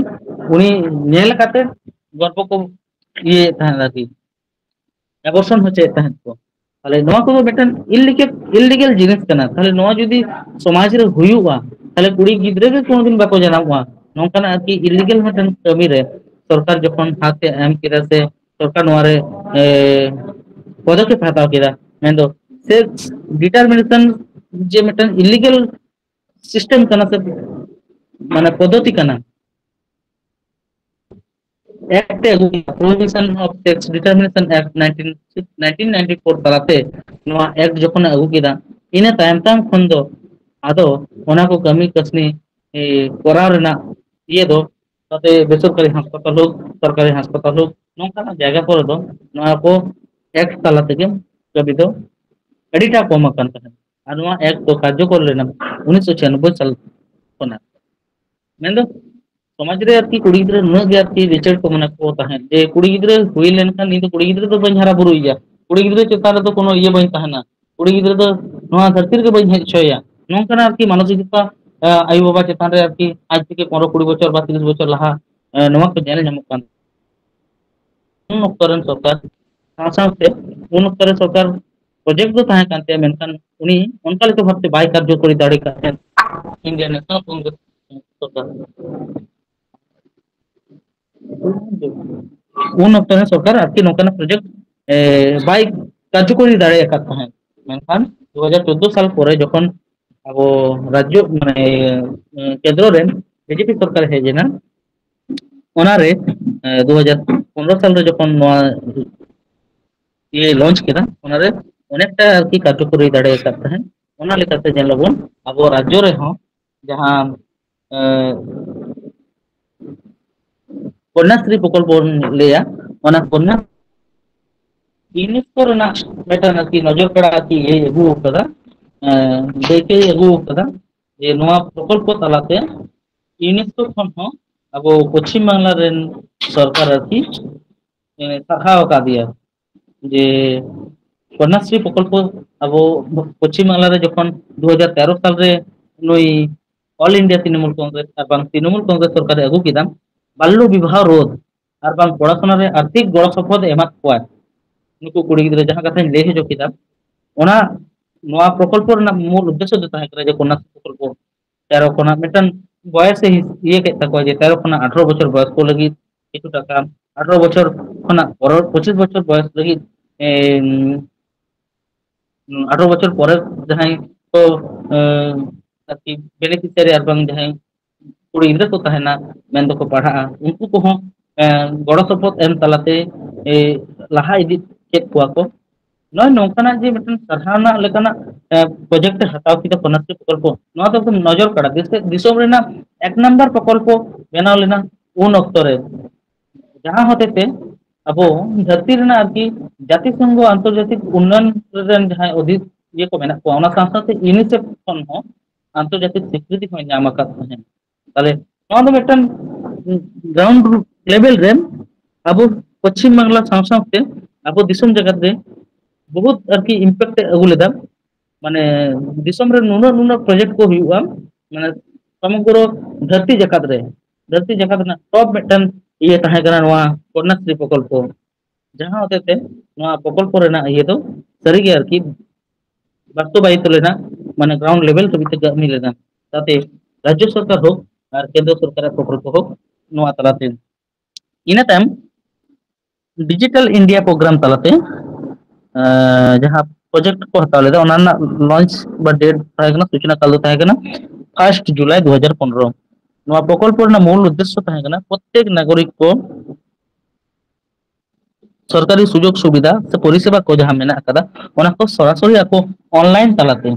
ᱩᱱᱤ ᱧᱮᱞ ᱠᱟᱛᱮ ᱜᱚᱨᱵᱚ ᱠᱚ ᱤᱭᱟᱹᱭᱮᱫ ᱛᱟᱦᱮᱸᱫ ᱟᱨᱠᱤ, ᱮᱵᱚᱨᱥᱚᱱ ᱦᱚᱪᱚᱭᱮᱫ ᱛᱟᱦᱮᱸᱫ ᱠᱚ᱾ ᱛᱟᱦᱞᱮ ᱱᱚᱣᱟ ᱠᱚᱫᱚ ᱢᱤᱫᱴᱮᱱ ᱤᱞᱤᱜᱮᱞ, ᱤᱞᱤᱜᱮᱞ ᱡᱤᱱᱤᱥ ᱠᱟᱱᱟ᱾ ᱛᱟᱦᱞᱮ ᱱᱚᱣᱟ ᱡᱩᱫᱤ ᱥᱚᱢᱟᱡᱽ ᱨᱮ ᱦᱩᱭᱩᱜᱼᱟ, ᱛᱟᱦᱞᱮ ᱠᱩᱲᱤ ᱜᱤᱫᱽᱨᱟᱹ ᱜᱮ ᱠᱳᱱᱳ ᱫᱤᱱ ᱵᱟᱠᱚ ᱡᱟᱱᱟᱢᱚᱜᱼᱟ᱾ ᱱᱚᱝᱠᱟᱱᱟᱜ ᱟᱨᱠᱤ ᱤᱞᱤᱜᱮᱞ ᱢᱤᱫᱴᱮᱱ ᱠᱟᱹᱢᱤ ᱨᱮ ᱥᱚᱨᱠᱟᱨ ᱡᱚᱠᱷᱚᱱ ᱦᱟᱛ ᱮ ᱮᱢ ᱠᱮᱫᱟ ᱥᱮ ᱥᱚᱨᱠᱟᱨ ᱱᱚᱣᱟ ᱨᱮ, ᱮ, ᱯᱚᱫᱚᱠᱷᱮᱯ ᱦᱟᱛᱟᱣ ᱠᱮᱫᱟ, ᱢᱮᱱᱫᱚ ᱥᱮᱞᱯ ᱰᱤᱴᱟᱨᱢᱤᱱᱮᱥᱚᱱ ᱡᱮ ᱢᱤᱫᱴᱮᱱ ᱤᱞᱤᱜᱮᱞ ᱥᱤᱥᱴᱮᱢ ᱠᱟᱱᱟ ᱥᱮ ᱢᱟᱱᱮ ᱯᱚᱫᱽᱫᱷᱚᱛᱤ ᱠᱟᱱᱟ, Act ᱮ ᱟᱹᱜᱩ ᱠᱮᱫᱟ, Prohibition of Sex Determination Act nineteen, nineteen ninety-four ᱛᱟᱞᱟᱛᱮ ᱱᱚᱣᱟ act ᱡᱚᱠᱷᱚᱱᱮ ᱟᱹᱜᱩ ᱠᱮᱫᱟ, ᱤᱱᱟᱹ ᱛᱟᱭᱚᱢ ᱛᱟᱭᱚᱢ ᱠᱷᱚᱱ ᱫᱚ ᱟᱫᱚ ᱚᱱᱟ ᱠᱚ ᱠᱟᱹᱢᱤ ᱠᱟᱹᱥᱱᱤ, ᱮ, ᱠᱚᱨᱟᱣ ᱨᱮᱱᱟᱜ ᱤᱭᱟᱹ ᱫᱚ, ᱛᱟᱛᱮ ᱵᱮᱥᱚᱨᱠᱟᱨᱤ ᱦᱟᱥᱯᱟᱛᱟᱞ ᱦᱳᱠ, ᱥᱚᱨᱠᱟᱨᱤ ᱦᱟᱥᱯᱟᱛᱟᱞ ᱦᱳᱠ, ᱱᱚᱝᱠᱟᱱᱟᱜ ᱡᱟᱭᱜᱟ ᱠᱚᱨᱮ ᱫᱚ ᱱᱚᱣᱟ ᱠᱚ act ᱛᱟᱞᱟ ᱛᱮᱜᱮ ᱠᱟᱹᱢᱤ ᱫᱚ ᱟᱹᱰᱤᱴᱟ ᱠᱚᱢ ᱟᱠᱟᱱ ᱛᱟᱦᱮᱸᱫ᱾ ᱟᱨ ᱱᱚᱣᱟ act ᱫᱚ ᱠᱟᱨᱡᱚᱠᱚᱨ ᱞᱮᱱᱟ ᱩᱱᱤᱥᱥᱚ ᱪᱷᱤᱭᱟᱱᱚᱵᱵᱳᱭ ᱥᱟᱞ ᱠᱷᱚᱱᱟᱜ᱾ ᱢᱮᱱᱫᱚ ᱥᱚᱢᱟᱡᱽ ᱨᱮ ᱟᱨᱠᱤ ᱠᱩᱲᱤ ᱜᱤᱫᱽᱨᱟᱹ ᱱᱩᱱᱟᱹᱜ ᱜᱮ ᱟᱨᱠᱤ ᱞᱤᱪᱟᱹᱲ ᱠᱚ ᱢᱚᱱᱮ ᱠᱚ ᱛᱟᱦᱮᱸᱫ ᱡᱮ ᱠᱩᱲᱤ ᱜᱤᱫᱽᱨᱟᱹ ᱦᱩᱭ ᱞᱮᱱᱠᱷᱟᱱ ᱤᱧ ᱫᱚ ᱠᱩᱲᱤ ᱜᱤᱫᱽᱨᱟᱹ ᱫᱚ ᱵᱟᱹᱧ ᱦᱟᱨᱟ ᱵᱩᱨᱩᱭᱮᱭᱟ, ᱠᱩᱲᱤ ᱜᱤᱫᱽᱨᱟᱹ ᱪᱮᱛᱟᱱ ᱨᱮᱫᱚ ᱠᱳᱱᱳ ᱤᱭᱟᱹ ᱵᱟᱹᱧ ᱛᱟᱦᱮᱱᱟ, ᱠᱩᱲᱤ ᱜᱤᱫᱽᱨᱟᱹ ᱫᱚ ᱱᱚᱣᱟ ᱫᱷᱟᱹᱨᱛᱤ ᱨᱮᱜᱮ ᱵᱟᱹᱧ ᱦᱮᱡ ᱦᱚᱪᱚᱭᱟ, ᱱᱚᱝᱠᱟᱱᱟᱜ ᱟᱨᱠᱤ ᱢᱟᱱᱚᱥᱤᱠᱚᱛᱟ, ᱟᱭᱳᱼᱵᱟᱵᱟ ᱪᱮᱛᱟᱱ ᱨᱮ ᱟᱨᱠᱤ ᱟᱡ ᱛᱮᱜᱮ ᱯᱚᱱᱨᱚ ᱠᱩᱲᱤ ᱵᱚᱪᱷᱚᱨ ᱵᱟ ᱛᱤᱨᱤᱥ ᱵᱚᱪᱷᱚᱨ ᱞᱟᱦᱟ, ᱮ, ᱱᱚᱣᱟ ᱠᱚ ᱧᱮᱞ ᱧᱟᱢᱚᱜ ᱠᱟᱱ ᱩᱱ ᱚᱠᱛᱚ ᱨᱮᱱ ᱥᱚᱨᱠᱟᱨ, ᱥᱟᱶ ᱥᱟᱶᱛᱮ ᱩᱱ ᱚᱠᱛᱚ ᱨᱮ ᱥᱚᱨᱠᱟᱨ ᱯᱨᱚᱡᱮᱠᱴ ᱫᱚ ᱛᱟᱦᱮᱸ ᱠᱟᱱ ᱛᱟᱭᱟ, ᱢᱮᱱᱠᱷᱟᱱ ᱩᱱᱤ ᱚᱱᱠᱟ ᱞᱮᱠᱟ ᱵᱷᱟᱵᱛᱮ ᱵᱟᱭ ᱠᱟᱨᱡᱚᱠᱚᱨᱤ ᱫᱟᱲᱮ ᱠᱟᱫ ᱛᱟᱦᱮᱸᱫ ᱤᱱᱰᱤᱭᱟᱱ ᱱᱮᱥᱚᱱᱟᱞ ᱠᱚᱝᱜᱨᱮᱥ ᱥᱚᱨᱠᱟᱨ᱾ ᱩᱱ ᱚᱠᱛᱚ ᱨᱮ ᱥᱚᱨᱠᱟᱨ ᱟᱨᱠᱤ ᱱᱚᱝᱠᱟᱱᱟᱜ ᱯᱨᱚᱡᱮᱠᱴ, ᱮ, ᱵᱟᱭ ᱠᱟᱨᱡᱚᱠᱚᱨᱤ ᱫᱟᱲᱮ ᱟᱠᱟᱫ ᱛᱟᱦᱮᱸᱫ᱾ ᱢᱮᱱᱠᱷᱟᱱ ᱫᱩ ᱦᱟᱡᱟᱨ ᱪᱳᱫᱽᱫᱳ ᱥᱟᱞ ᱯᱚᱨᱮ ᱡᱚᱠᱷᱚᱱ ᱟᱵᱚ ᱨᱟᱡᱽᱡᱚ, ᱢᱟᱱᱮ, ᱮ, ᱠᱮᱱᱫᱨᱚ ᱨᱮ ᱵᱤᱡᱮᱯᱤ ᱥᱚᱨᱠᱟᱨ ᱦᱮᱡ ᱮᱱᱟ, ᱚᱱᱟᱨᱮ, ᱮ, ᱫᱩ ᱦᱟᱡᱟᱨ ᱯᱚᱱᱨᱚ ᱥᱟᱞ ᱨᱮ ᱡᱚᱠᱷᱚᱱ ᱱᱚᱣᱟ ᱤᱭᱟᱹ ᱞᱚᱧᱪ ᱠᱮᱫᱟ, ᱚᱱᱟᱨᱮ ᱚᱱᱮᱠᱴᱟ ᱟᱨᱠᱤ ᱠᱟᱨᱡᱚᱠᱚᱨᱤ ᱫᱟᱲᱮ ᱟᱠᱟᱫ ᱛᱟᱦᱮᱸᱫ᱾ ᱚᱱᱟ ᱞᱮᱠᱟᱛᱮ ᱧᱮᱞ ᱟᱵᱚᱱ ᱟᱵᱚ ᱨᱟᱡᱽᱡᱚ ᱨᱮᱦᱚᱸ ᱡᱟᱦᱟᱸ, ᱮ, ᱠᱚᱱᱭᱟᱥᱨᱤ ᱯᱨᱚᱠᱚᱞᱯᱚ ᱵᱚᱱ ᱞᱟᱹᱭᱟ, ᱚᱱᱟ ᱠᱚᱱᱭᱟ ᱤᱭᱩᱱᱮᱥᱠᱳ ᱨᱮᱱᱟᱜ ᱢᱤᱫᱴᱟᱝ ᱟᱨᱠᱤ ᱱᱚᱡᱚᱨ ᱠᱟᱲᱟ ᱟᱨᱠᱤ ᱤᱭᱟᱹᱭ ᱟᱹᱜᱩ ᱟᱠᱟᱫᱟ, ᱮ, ᱫᱟᱹᱭᱠᱟᱹᱭ ᱟᱹᱜᱩ ᱟᱠᱟᱫᱟ ᱡᱮ ᱱᱚᱣᱟ ᱯᱨᱚᱠᱚᱞᱯᱚ ᱛᱟᱞᱟᱛᱮ ᱤᱭᱩᱱᱮᱥᱠᱳ ᱠᱷᱚᱱ ᱦᱚᱸ ᱟᱵᱚ ᱯᱚᱪᱷᱤᱢ ᱵᱟᱝᱞᱟ ᱨᱮᱱ ᱥᱚᱨᱠᱟᱨ ᱟᱨᱠᱤ, ᱮ, ᱥᱟᱨᱦᱟᱣ ᱟᱠᱟᱫᱮᱭᱟ ᱡᱮ ᱠᱚᱱᱭᱟᱥᱨᱤ ᱯᱨᱚᱠᱚᱞᱯᱚ ᱟᱵᱚ ᱯᱚᱪᱷᱤᱢ ᱵᱟᱝᱞᱟ ᱨᱮ ᱡᱚᱠᱷᱚᱱ ᱫᱩ ᱦᱟᱡᱟᱨ ᱛᱮᱨᱚ ᱥᱟᱞ ᱨᱮ ᱱᱩᱭ All India Trinamool Congress ᱟᱨ ᱵᱟᱝ ᱛᱨᱤᱱᱚᱢᱩᱞ ᱠᱚᱝᱜᱨᱮᱥ ᱥᱚᱨᱠᱟᱨᱮ ᱟᱹᱜᱩ ᱠᱮᱫᱟ, ᱵᱟᱞᱞᱚ ᱵᱤᱵᱟᱦ ᱨᱳᱫᱷ, ᱟᱨ ᱵᱟᱝ ᱯᱚᱲᱟᱥᱩᱱᱟ ᱨᱮ ᱟᱨᱛᱷᱤᱠ ᱜᱚᱲᱚ ᱥᱚᱯᱚᱦᱚᱫ ᱮ ᱮᱢᱟᱫ ᱠᱚᱣᱟ ᱱᱩᱠᱩ ᱠᱩᱲᱤ ᱜᱤᱫᱽᱨᱟᱹ, ᱡᱟᱦᱟᱸ ᱠᱟᱛᱷᱟᱧ ᱞᱟᱹᱭ ᱦᱚᱪᱚ ᱠᱮᱫᱟ, ᱚᱱᱟ, ᱱᱚᱣᱟ ᱯᱨᱚᱠᱚᱞᱯᱚ ᱨᱮᱱᱟᱜ ᱢᱩᱞ ᱩᱫᱽᱫᱮᱥᱥᱚ ᱫᱚ ᱛᱟᱦᱮᱸ ᱠᱟᱱᱟ ᱡᱮ ᱠᱚᱱᱱᱟᱥᱨᱤ ᱯᱨᱚᱠᱚᱞᱯᱚ ᱛᱮᱨᱚ ᱠᱷᱚᱱᱟᱜ ᱢᱤᱫᱴᱟᱝ ᱵᱚᱭᱮᱥ ᱮ ᱦᱤᱥ-, ᱤᱭᱟᱹ ᱠᱮᱫ ᱛᱟᱠᱚᱣᱟ ᱡᱮ ᱛᱮᱨᱚ ᱠᱷᱚᱱᱟᱜ ᱟᱴᱷᱨᱚ ᱵᱚᱪᱷᱚᱨ ᱵᱚᱭᱚᱥ ᱠᱚ ᱞᱟᱹᱜᱤᱫ ᱠᱤᱪᱷᱩ ᱴᱟᱠᱟ, ᱟᱴᱷᱨᱚ ᱵᱚᱪᱷᱚᱨ ᱠᱷᱚᱱᱟᱜ ᱯᱚᱨᱚ-, ᱯᱚᱸᱪᱤᱥ ᱵᱚᱪᱷᱚᱨ ᱵᱚᱭᱚᱥ ᱞᱟᱹᱜᱤᱫ, ᱮᱢ, ᱟᱴᱷᱨᱚ ᱵᱚᱪᱷᱚᱨ ᱯᱚᱨᱮ ᱡᱟᱦᱟᱸᱭ ᱠᱚ, ᱮ, ᱟᱨᱠᱤ ᱵᱮᱱᱤᱯᱷᱤᱥᱤᱭᱟᱨᱤ ᱟᱨ ᱵᱟᱝ ᱡᱟᱦᱟᱸᱭ ᱠᱩᱲᱤ ᱜᱤᱫᱽᱨᱟᱹ ᱠᱚ ᱛᱟᱦᱮᱱᱟ, ᱢᱮᱱ ᱫᱚᱠᱚ ᱯᱟᱲᱦᱟᱜᱼᱟ, ᱩᱱᱠᱩ ᱠᱚᱦᱚᱸ, ᱮ, ᱜᱚᱲᱚ ᱥᱚᱯᱚᱦᱚᱫ ᱮᱢ ᱛᱟᱞᱟᱛᱮ, ᱮ, ᱞᱟᱦᱟ ᱤᱫᱤ ᱠᱮᱫ ᱠᱚᱣᱟ ᱠᱚ᱾ ᱱᱚᱜᱼᱚᱭ ᱱᱚᱝᱠᱟᱱᱟᱜ ᱡᱮ ᱢᱤᱫᱴᱮᱱ ᱥᱟᱨᱦᱟᱣ ᱨᱮᱱᱟᱜ ᱞᱮᱠᱟᱱᱟᱜ, ᱮ, ᱯᱨᱚᱡᱮᱠᱴ ᱮ ᱦᱟᱛᱟᱣ ᱠᱮᱫᱟ ᱠᱚᱱᱱᱟᱥᱨᱤ ᱯᱨᱚᱠᱚᱞᱯᱚ, ᱱᱚᱣᱟ ᱫᱚ ᱮᱠᱫᱚᱢ ᱱᱚᱡᱚᱨ ᱠᱟᱲᱟ᱾ ᱫᱤᱥ-, ᱫᱤᱥᱚᱢ ᱨᱮᱱᱟᱜ ᱮᱠ ᱱᱟᱢᱵᱟᱨ ᱯᱨᱚᱠᱚᱞᱯᱚ ᱵᱮᱱᱟᱣ ᱞᱮᱱᱟ ᱩᱱ ᱚᱠᱛᱚ ᱨᱮ, ᱡᱟᱦᱟᱸ ᱦᱚᱛᱮ ᱛᱮ ᱟᱵᱚ ᱫᱷᱟᱹᱨᱛᱤ ᱨᱮᱱᱟᱜ ᱟᱨᱠᱤ ᱡᱟᱹᱛᱤ ᱥᱚᱝᱜᱷᱚ ᱟᱱᱛᱚᱨᱡᱟᱛᱤᱠ ᱩᱱᱱᱚᱭᱚᱱ ᱨᱮᱱ ᱡᱟᱦᱟᱸᱭ ᱚᱫᱷᱤ-, ᱤᱭᱟᱹ ᱠᱚ ᱢᱮᱱᱟᱜ ᱠᱚᱣᱟ, ᱚᱱᱟ ᱥᱟᱶ ᱥᱟᱶᱛᱮ ᱤᱭᱩᱱᱤᱥᱮᱯᱷ ᱠᱷᱚᱱ ᱦᱚᱸ ᱟᱱᱛᱚᱨᱡᱟᱛᱤᱠ ᱥᱤᱠᱨᱤᱛᱤ ᱦᱚᱸᱭ ᱧᱟᱢ ᱟᱠᱟᱫ ᱛᱟᱦᱮᱸᱫ᱾ ᱛᱟᱦᱞᱮ ᱱᱚᱣᱟ ᱫᱚ ᱢᱤᱫᱴᱟᱝ ᱜᱨᱟᱣᱩᱱᱰ ᱞᱮᱵᱮᱞ ᱨᱮ ᱟᱵᱚ ᱯᱚᱪᱷᱤᱢ ᱵᱟᱝᱞᱟ ᱥᱟᱶ ᱥᱟᱶᱛᱮ ᱟᱵᱚ ᱫᱤᱥᱚᱢ ᱡᱟᱠᱟᱛ ᱨᱮ ᱵᱚᱦᱩᱛ ᱟᱨᱠᱤ ᱤᱢᱯᱮᱠᱴ ᱮ ᱟᱹᱜᱩ ᱞᱮᱫᱟ᱾ ᱢᱟᱱᱮ ᱫᱤᱥᱚᱢ ᱨᱮ ᱱᱩᱱᱟᱹᱜ ᱱᱩᱱᱟᱹᱜ ᱯᱨᱚᱡᱮᱠᱴ ᱠᱚ ᱦᱩᱭᱩᱜᱼᱟ, ᱢᱟᱱᱮ ᱥᱚᱢᱚᱜᱨᱚ ᱫᱷᱟᱹᱨᱛᱤ ᱡᱟᱠᱟᱛ ᱨᱮ, ᱫᱷᱟᱹᱨᱛᱤ ᱡᱟᱠᱟᱛ ᱨᱮᱱᱟᱜ ᱴᱚᱯ ᱢᱤᱫᱴᱟᱝ ᱤᱭᱟᱹ ᱛᱟᱦᱮᱸ ᱠᱟᱱᱟ ᱱᱚᱣᱟ ᱠᱚᱱᱱᱟᱥᱨᱤ ᱯᱨᱚᱠᱚᱞᱯᱚ, ᱡᱟᱦᱟᱸ ᱦᱚᱛᱮ ᱛᱮ ᱱᱚᱣᱟ ᱯᱨᱚᱠᱚᱞᱯᱚ ᱨᱮᱱᱟᱜ ᱤᱭᱟᱹ ᱫᱚ ᱥᱟᱹᱨᱤᱜᱮ ᱟᱨᱠᱤ ᱵᱟᱥᱛᱚᱵᱟᱭᱤᱛ ᱞᱮᱱᱟ, ᱢᱟᱱᱮ ᱜᱨᱟᱣᱩᱱᱰ ᱞᱮᱵᱮᱞ ᱫᱷᱟᱹᱵᱤᱡ ᱛᱮ ᱠᱟᱹᱢᱤ ᱞᱮᱱᱟ, ᱡᱟᱛᱮ ᱨᱟᱡᱽᱡᱚ ᱥᱚᱨᱠᱟᱨ ᱦᱳᱠ ᱟᱨ ᱠᱮᱱᱫᱨᱚ ᱥᱚᱨᱠᱟᱨᱟᱜ ᱯᱨᱚᱠᱚᱞᱯᱚ ᱦᱳᱠ, ᱱᱚᱣᱟ ᱛᱟᱞᱟᱛᱮ᱾ ᱤᱱᱟᱹ ᱛᱟᱭᱚᱢ ᱰᱤᱡᱤᱴᱟᱞ ᱤᱱᱰᱤᱭᱟ ᱯᱨᱳᱜᱨᱟᱢ ᱛᱟᱞᱟᱛᱮ, ᱮᱸ, ᱡᱟᱦᱟᱸ ᱯᱨᱚᱡᱮᱠᱴ ᱠᱚ ᱦᱟᱛᱟᱣ ᱞᱮᱫᱟ, ᱚᱱᱟ ᱨᱮᱱᱟᱜ ᱞᱚᱧᱪ ᱵᱟ ᱰᱮᱴ ᱛᱟᱦᱮᱸ ᱠᱟᱱᱟ, ᱥᱩᱪᱚᱱᱟ ᱠᱟᱞ ᱫᱚ ᱛᱟᱦᱮᱸ ᱠᱟᱱᱟ ᱯᱷᱟᱥᱴ ᱡᱩᱞᱟᱭ ᱫᱩ ᱦᱟᱡᱟᱨ ᱯᱚᱱᱨᱚ᱾ ᱱᱚᱣᱟ ᱯᱨᱚᱠᱚᱞᱯᱚ ᱨᱮᱱᱟᱜ ᱢᱩᱞ ᱩᱫᱽᱫᱮᱥᱥᱚ ᱛᱟᱦᱮᱸ ᱠᱟᱱᱟ ᱯᱨᱚᱛᱛᱮᱠ ᱱᱟᱜᱚᱨᱤᱠ ᱠᱚ ᱥᱚᱨᱠᱟᱨᱤ ᱥᱩᱡᱳᱜᱽ ᱥᱩᱵᱤᱫᱷᱟ ᱥᱮ ᱯᱚᱨᱤᱥᱮᱵᱟ ᱠᱚ ᱡᱟᱦᱟᱸ ᱢᱮᱱᱟᱜ ᱟᱠᱟᱫᱟ, ᱚᱱᱟ ᱠᱚ ᱥᱚᱨᱟᱥᱚᱨᱤ ᱟᱠᱚ ᱚᱱᱞᱟᱭᱤᱱ ᱛᱟᱞᱟᱛᱮ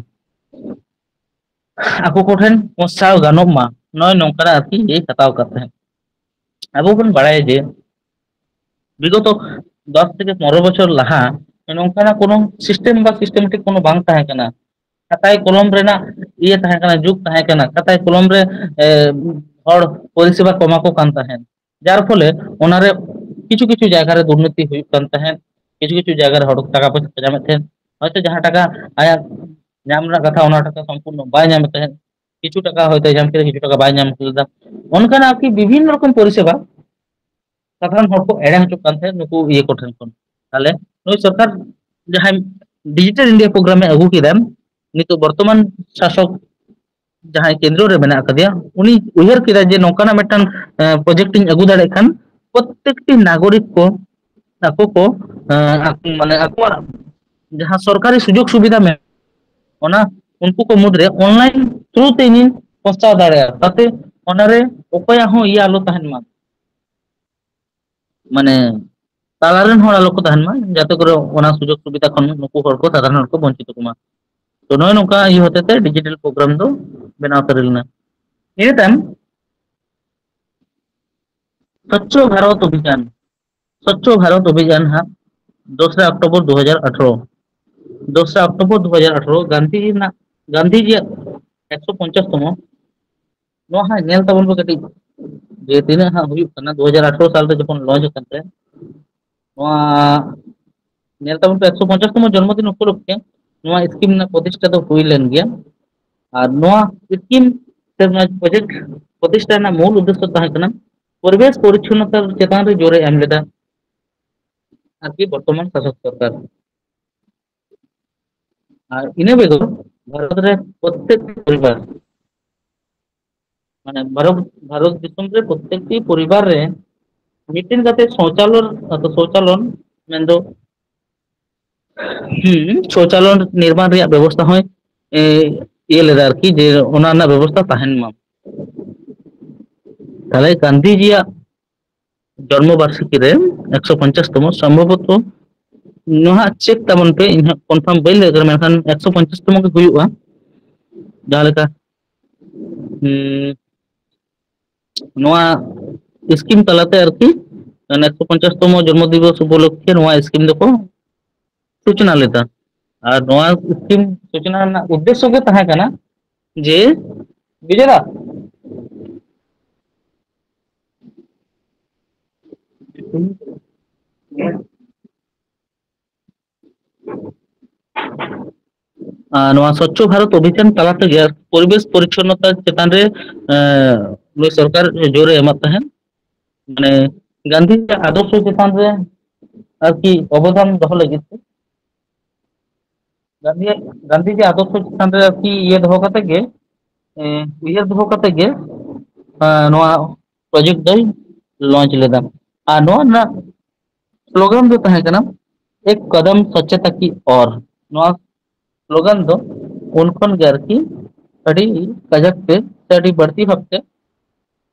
ᱟᱠᱚ ᱠᱚᱴᱷᱮᱱ ᱯᱳᱸᱪᱷᱟᱣ ᱜᱟᱱᱚᱜ ᱢᱟ, ᱱᱚᱜᱼᱚᱭ ᱱᱚᱝᱠᱟᱱᱟᱜ ᱟᱨᱠᱤ ᱤᱭᱟᱹᱭ ᱦᱟᱛᱟᱣ ᱟᱠᱟᱫ ᱛᱟᱦᱮᱸᱫ᱾ ᱟᱵᱚ ᱵᱚᱱ ᱵᱟᱲᱟᱭᱟ ᱡᱮ ᱵᱤᱜᱚᱛᱚ ᱫᱚᱥ ᱛᱷᱮᱠᱮ ᱯᱚᱱᱨᱚ ᱵᱚᱪᱷᱚᱨ ᱞᱟᱦᱟ ᱱᱚᱝᱠᱟᱱᱟᱜ ᱠᱳᱱᱳ ᱥᱤᱥᱴᱮᱢ ᱵᱟ ᱥᱤᱥᱴᱮᱢᱮᱴᱤᱠ ᱠᱳᱱᱳ ᱵᱟᱝ ᱛᱟᱦᱮᱸ ᱠᱟᱱᱟ᱾ ᱠᱷᱟᱛᱟᱭ ᱠᱚᱞᱚᱢ ᱨᱮᱱᱟᱜ ᱤᱭᱟᱹ ᱛᱟᱦᱮᱸ ᱠᱟᱱᱟ, ᱡᱩᱜᱽ ᱛᱟᱦᱮᱸ ᱠᱟᱱᱟ, ᱠᱷᱟᱛᱟᱭ ᱠᱚᱞᱚᱢ ᱨᱮ, ᱮ, ᱦᱚᱲ ᱯᱚᱨᱤᱥᱮᱵᱟ ᱠᱚ ᱮᱢᱟ ᱠᱚ ᱠᱟᱱ ᱛᱟᱦᱮᱸᱫ, ᱡᱟᱨ ᱯᱷᱚᱞᱮ ᱚᱱᱟᱨᱮ ᱠᱤᱪᱷᱩ ᱠᱤᱪᱷᱩ ᱡᱟᱭᱜᱟ ᱨᱮ ᱫᱩᱨᱱᱤᱛᱤ ᱦᱩᱭᱩᱜ ᱠᱟᱱ ᱛᱟᱦᱮᱸᱫ, ᱠᱤᱪᱷᱩ ᱠᱤᱪᱷᱩ ᱡᱟᱭᱜᱟ ᱨᱮ ᱦᱚᱲ ᱴᱟᱠᱟ ᱯᱚᱭᱥᱟ ᱠᱚ ᱧᱟᱢᱮᱫ ᱛᱟᱦᱮᱸᱫ, ᱦᱚᱭᱛᱳ ᱡᱟᱦᱟᱸ ᱴᱟᱠᱟ ᱟᱭᱟᱜ ᱧᱟᱢ ᱨᱮᱱᱟᱜ ᱠᱟᱛᱷᱟ ᱚᱱᱟ ᱴᱟᱠᱟ ᱥᱚᱢᱯᱩᱨᱱᱚ ᱵᱟᱭ ᱧᱟᱢᱮᱫ ᱛᱟᱦᱮᱸᱫ, ᱠᱤᱪᱷᱩ ᱴᱟᱠᱟ ᱦᱚᱭᱛᱳ ᱧᱟᱢ ᱠᱮᱫᱟ, ᱠᱤᱪᱷᱩ ᱴᱟᱠᱟ ᱵᱟᱭ ᱧᱟᱢ ᱞᱮᱫᱟ᱾ ᱚᱱᱠᱟᱱᱟᱜ ᱟᱨᱠᱤ ᱵᱤᱵᱷᱤᱱᱱᱚ ᱨᱚᱠᱚᱢ ᱯᱚᱨᱤᱥᱮᱵᱟ ᱥᱟᱫᱷᱟᱨᱚᱱ ᱦᱚᱲ ᱠᱚ ᱮᱲᱮ ᱦᱚᱪᱚᱜ ᱠᱟᱱ ᱛᱟᱦᱮᱸᱫ ᱱᱩᱠᱩ ᱤᱭᱟᱹ ᱠᱚ ᱴᱷᱮᱱ ᱠᱷᱚᱱ᱾ ᱛᱟᱦᱞᱮ ᱱᱩᱭ ᱥᱚᱨᱠᱟᱨ ᱡᱟᱦᱟᱸᱭ ᱰᱤᱡᱤᱴᱟᱞ ᱤᱱᱰᱤᱭᱟ ᱯᱨᱳᱜᱨᱟᱢ ᱮ ᱟᱹᱜᱩ ᱠᱮᱫᱟ, ᱱᱤᱛᱚᱜ ᱵᱚᱨᱛᱚᱢᱟᱱ ᱥᱟᱥᱚᱠ ᱡᱟᱦᱟᱸᱭ ᱠᱮᱱᱫᱨᱚ ᱨᱮ ᱢᱮᱱᱟᱜ ᱟᱠᱟᱫᱮᱭᱟ, ᱩᱱᱤ ᱩᱭᱦᱟᱹᱨ ᱠᱮᱫᱟ ᱡᱮ ᱱᱚᱝᱠᱟᱱᱟᱜ ᱢᱤᱫᱴᱟᱝ, ᱮᱸ, ᱯᱨᱚᱡᱮᱠᱴ ᱤᱧ ᱟᱹᱜᱩ ᱫᱟᱲᱮᱭᱟᱜ ᱠᱷᱟᱱ ᱯᱨᱚᱛᱮᱠᱴᱤ ᱱᱟᱜᱚᱨᱤᱠ ᱠᱚ ᱟᱠᱚ ᱠᱚ, ᱮᱸ, ᱟᱠ-, ᱢᱟᱱᱮ ᱟᱠᱚᱣᱟᱜ ᱡᱟᱦᱟᱸ ᱥᱚᱨᱠᱟᱨᱤ ᱥᱩᱡᱳᱜᱽ ᱥᱩᱵᱤᱫᱷᱟ ᱢᱮᱱᱟᱜᱼᱟ, ᱚᱱᱟ ᱩᱱᱠᱩ ᱠᱚ ᱢᱩᱫᱽᱨᱮ ᱚᱱᱞᱟᱭᱤᱱ ᱛᱷᱨᱩ ᱛᱮ ᱤᱧᱤᱧ ᱯᱳᱸᱪᱷᱟᱣ ᱫᱟᱲᱮᱭᱟᱜᱼᱟ, ᱛᱟᱛᱮ ᱚᱱᱟᱨᱮ ᱚᱠᱚᱭᱟᱜ ᱦᱚᱸ ᱤᱭᱟᱹ ᱟᱞᱚ ᱛᱟᱦᱮᱱ ᱢᱟ, ᱢᱟᱱᱮ ᱛᱟᱞᱟ ᱨᱮᱱ ᱦᱚᱲ ᱟᱞᱚ ᱠᱚ ᱛᱟᱦᱮᱱ ᱢᱟ, ᱡᱟᱛᱮ ᱠᱚᱨᱮ ᱚᱱᱟ ᱥᱩᱡᱳᱜᱽ ᱥᱩᱵᱤᱫᱷᱟ ᱠᱷᱚᱱ ᱱᱩᱠᱩ ᱦᱚᱲ ᱠᱚ, ᱥᱟᱫᱷᱟᱨᱚᱱ ᱦᱚᱲ ᱠᱚ ᱵᱚᱧᱪᱤᱛᱚᱜ ᱢᱟ᱾ ᱛᱚ ᱱᱚᱜᱼᱚᱭ ᱱᱚᱝᱠᱟ ᱤᱭᱟᱹ ᱦᱚᱛᱮᱛᱮ ᱰᱤᱡᱤᱴᱟᱞ ᱯᱨᱳᱜᱨᱟᱢ ᱫᱚ ᱵᱮᱱᱟᱣ ᱥᱟᱹᱨᱤ ᱞᱮᱱᱟ᱾ ᱤᱱᱟᱹ ᱛᱟᱭᱚᱢ ᱥᱚᱪᱪᱷᱚ ᱵᱷᱟᱨᱚᱛ ᱚᱵᱷᱤᱡᱟᱱ, ᱥᱚᱪᱪᱷᱚ ᱵᱷᱟᱨᱚᱛ ᱚᱵᱷᱤᱡᱟᱱ ᱦᱟᱸᱜ ᱫᱚᱥᱨᱟ ᱚᱠᱴᱳᱵᱚᱨ ᱫᱩ ᱦᱟᱡᱟᱨ ᱟᱴᱷᱨᱚ, ᱫᱚᱥᱨᱟ ᱚᱠᱴᱳᱵᱚᱨ ᱫᱩ ᱦᱟᱡᱟᱨ ᱟᱴᱷᱨᱚ ᱜᱟᱱᱫᱷᱤᱡᱤ ᱨᱮᱱᱟᱜ, ᱜᱟᱱᱫᱷᱤᱡᱤᱭᱟᱜ ᱮᱠᱥᱚ ᱯᱚᱧᱪᱟᱥ ᱛᱚᱢᱚ᱾ ᱱᱚᱣᱟ ᱦᱟᱸᱜ ᱧᱮᱞ ᱛᱟᱵᱚᱱ ᱯᱮ ᱠᱟᱹᱴᱤᱡ, ᱡᱮ ᱛᱤᱱᱟᱹᱜ ᱦᱟᱸᱜ ᱦᱩᱭᱩᱜ ᱠᱟᱱᱟ᱾ ᱫᱩ ᱦᱟᱡᱟᱨ ᱟᱴᱷᱨᱚ ᱥᱟᱞ ᱨᱮ ᱡᱚᱠᱷᱚᱱ ᱞᱚᱧᱪ ᱟᱠᱟᱱ ᱛᱟᱦᱮᱸᱫ, ᱱᱚᱣᱟ ᱧᱮᱞ ᱛᱟᱵᱚᱱ ᱯᱮ, ᱮᱠᱥᱚ ᱯᱚᱧᱪᱟᱥ ᱛᱚᱢᱚ ᱡᱚᱱᱢᱚ ᱫᱤᱱ ᱩᱯᱚᱞᱚᱠᱠᱷᱮ ᱱᱚᱣᱟ ᱥᱠᱤᱢ ᱨᱮᱱᱟᱜ ᱯᱨᱚᱛᱤᱥᱴᱷᱟ ᱫᱚ ᱦᱩᱭ ᱞᱮᱱ ᱜᱮᱭᱟ᱾ ᱟᱨ ᱱᱚᱣᱟ ᱥᱠᱤᱢ ᱥᱮ ᱱᱚᱣᱟ ᱯᱨᱚᱡᱮᱠᱴ ᱯᱨᱚᱛᱤᱥᱴᱷᱟ ᱨᱮᱱᱟᱜ ᱢᱩᱞ ᱩᱫᱽᱫᱮᱥᱥᱚ ᱛᱟᱦᱮᱸ ᱠᱟᱱᱟ ᱯᱚᱨᱤᱵᱮᱥ ᱯᱚᱨᱤᱪᱷᱚᱱᱱᱚᱛᱟ ᱪᱮᱛᱟᱱ ᱨᱮ ᱡᱳᱨᱮ ᱮᱢ ᱞᱮᱫᱟ, ᱟᱨᱠᱤ ᱵᱚᱨᱛᱚᱢᱟᱱ ᱥᱟᱥᱚᱠ ᱥᱚᱨᱠᱟᱨ᱾ ᱟᱨ ᱤᱱᱟᱹ ᱵᱮᱜᱚᱨ ᱵᱷᱟᱨᱚᱛ ᱨᱮ ᱯᱨᱚᱛᱛᱮᱠ ᱯᱚᱨᱤᱵᱟᱨ, ᱢᱟᱱᱮ ᱵᱷᱟᱨᱚᱛ, ᱵᱷᱟᱨᱚᱛ ᱫᱤᱥᱚᱢ ᱨᱮ ᱯᱨᱚᱛᱛᱮᱠᱴᱤ ᱯᱚᱨᱤᱵᱟᱨ ᱨᱮ ᱢᱤᱫᱴᱮᱱ ᱠᱟᱛᱮ ᱥᱳᱪᱟᱞᱚᱱ, ᱟᱫᱚ ᱥᱳᱪᱟᱞᱚᱱ ᱢᱮᱱᱫᱚ, ᱦᱩᱸ, ᱥᱳᱪᱟᱞᱚᱱ ᱱᱤᱨᱢᱟᱱ ᱨᱮᱭᱟᱜ ᱵᱮᱵᱚᱥᱛᱷᱟ ᱦᱚᱸᱭ, ᱮ, ᱤᱭᱟᱹ ᱞᱮᱫᱟ ᱟᱨᱠᱤ, ᱡᱮ ᱚᱱᱟ ᱨᱮᱱᱟᱜ ᱵᱮᱵᱚᱥᱛᱷᱟ ᱛᱟᱦᱮᱱ ᱢᱟ᱾ ᱛᱟᱦᱞᱮ ᱜᱟᱱᱫᱷᱤᱡᱤᱭᱟᱜ ᱡᱚᱱᱢᱚ ᱵᱟᱨᱥᱤᱠᱤ ᱨᱮ ᱮᱠᱥᱚ ᱯᱚᱧᱪᱟᱥ ᱛᱚᱢᱚ, ᱥᱚᱢᱵᱷᱚᱵᱚᱛᱚ ᱱᱚᱣᱟ ᱦᱟᱸᱜ ᱪᱮᱠ ᱛᱟᱵᱚᱱ ᱯᱮ, ᱤᱧ ᱦᱟᱸᱜ ᱠᱚᱱᱯᱷᱟᱨᱢ ᱵᱟᱹᱧ ᱞᱟᱹᱭ ᱫᱟᱲᱮᱭᱟᱜ ᱠᱟᱱᱟ, ᱢᱮᱱᱠᱷᱟᱱ ᱮᱠᱥᱚ ᱯᱚᱧᱪᱟᱥ ᱛᱚᱢᱚ ᱜᱮ ᱦᱩᱭᱩᱜᱼᱟ᱾ ᱡᱟᱦᱟᱸ ᱞᱮᱠᱟ, ᱦᱩᱸ, ᱱᱚᱣᱟ ᱥᱠᱤᱢ ᱛᱟᱞᱟᱛᱮ ᱟᱨᱠᱤ ᱮᱠᱥᱚ ᱯᱚᱧᱪᱟᱥ ᱛᱚᱢᱚ ᱡᱚᱱᱢᱚ ᱫᱤᱵᱚᱥ ᱩᱯᱚᱞᱚᱠᱠᱷᱮ ᱱᱚᱣᱟ ᱥᱠᱤᱢ ᱫᱚᱠᱚ ᱥᱩᱪᱚᱱᱟ ᱞᱮᱫᱟ᱾ ᱟᱨ ᱱᱚᱣᱟ ᱥᱠᱤᱢ ᱥᱩᱪᱚᱱᱟ ᱨᱮᱱᱟᱜ ᱩᱫᱽᱫᱮᱥᱥᱚ ᱜᱮ ᱛᱟᱦᱮᱸ ᱠᱟᱱᱟ ᱡᱮ, ᱵᱤᱡᱚᱭ ᱫᱟ, ᱟᱨ ᱱᱚᱣᱟ ᱥᱚᱪᱪᱷᱚ ᱵᱷᱟᱨᱚᱛ ᱚᱵᱷᱤᱡᱟᱱ ᱛᱟᱞᱟ ᱛᱮᱜᱮ ᱯᱚᱨᱤᱵᱮᱥ ᱯᱚᱨᱤᱪᱷᱚᱱᱱᱚᱛᱟ ᱪᱮᱛᱟᱱ ᱨᱮ, ᱮᱸ, ᱱᱩᱭ ᱥᱚᱨᱠᱟᱨ ᱡᱳᱨᱮ ᱮᱢᱟᱜ ᱛᱟᱦᱮᱸᱫ᱾ ᱢᱟᱱᱮ ᱜᱟᱱᱫᱷᱤᱡᱤᱭᱟᱜ ᱟᱫᱚᱨᱥᱚ ᱪᱮᱛᱟᱱ ᱨᱮ ᱟᱨᱠᱤ ᱚᱵᱚᱫᱟᱱ ᱫᱚᱦᱚ ᱞᱟᱹᱜᱤᱫ ᱛᱮ ᱜᱟᱱᱫᱷᱤᱭᱟᱜ, ᱜᱟᱱᱫᱷᱤᱡᱤ ᱟᱫᱚᱨᱥᱚ ᱪᱮᱛᱟᱱ ᱨᱮ ᱟᱨᱠᱤ ᱤᱭᱟᱹ ᱫᱚᱦᱚ ᱠᱟᱛᱮ ᱜᱮ, ᱮ, ᱩᱭᱦᱟᱹᱨ ᱫᱚᱦᱚ ᱠᱟᱛᱮ ᱜᱮ, ᱮ, ᱱᱚᱣᱟ ᱯᱨᱚᱡᱮᱠᱴ ᱫᱚᱭ ᱞᱚᱧᱪ ᱞᱮᱫᱟ᱾ ᱟᱨ ᱱᱚᱣᱟ ᱨᱮᱱᱟᱜ ᱥᱞᱳᱜᱟᱱ ᱫᱚ ᱛᱟᱦᱮᱸ ᱠᱟᱱᱟ, "ᱮᱠ ᱠᱟᱫᱟᱢ ᱥᱚᱪᱪᱚᱛᱟ ᱠᱤ ᱚᱨ", ᱱᱚᱣᱟ ᱥᱞᱳᱜᱟᱱ ᱫᱚ ᱩᱱ ᱠᱷᱚᱱ ᱜᱮ ᱟᱨᱠᱤ ᱟᱹᱰᱤ ᱠᱟᱡᱟᱠ ᱛᱮ ᱥᱮ ᱟᱹᱰᱤ ᱵᱟᱹᱲᱛᱤ ᱵᱷᱟᱵᱛᱮ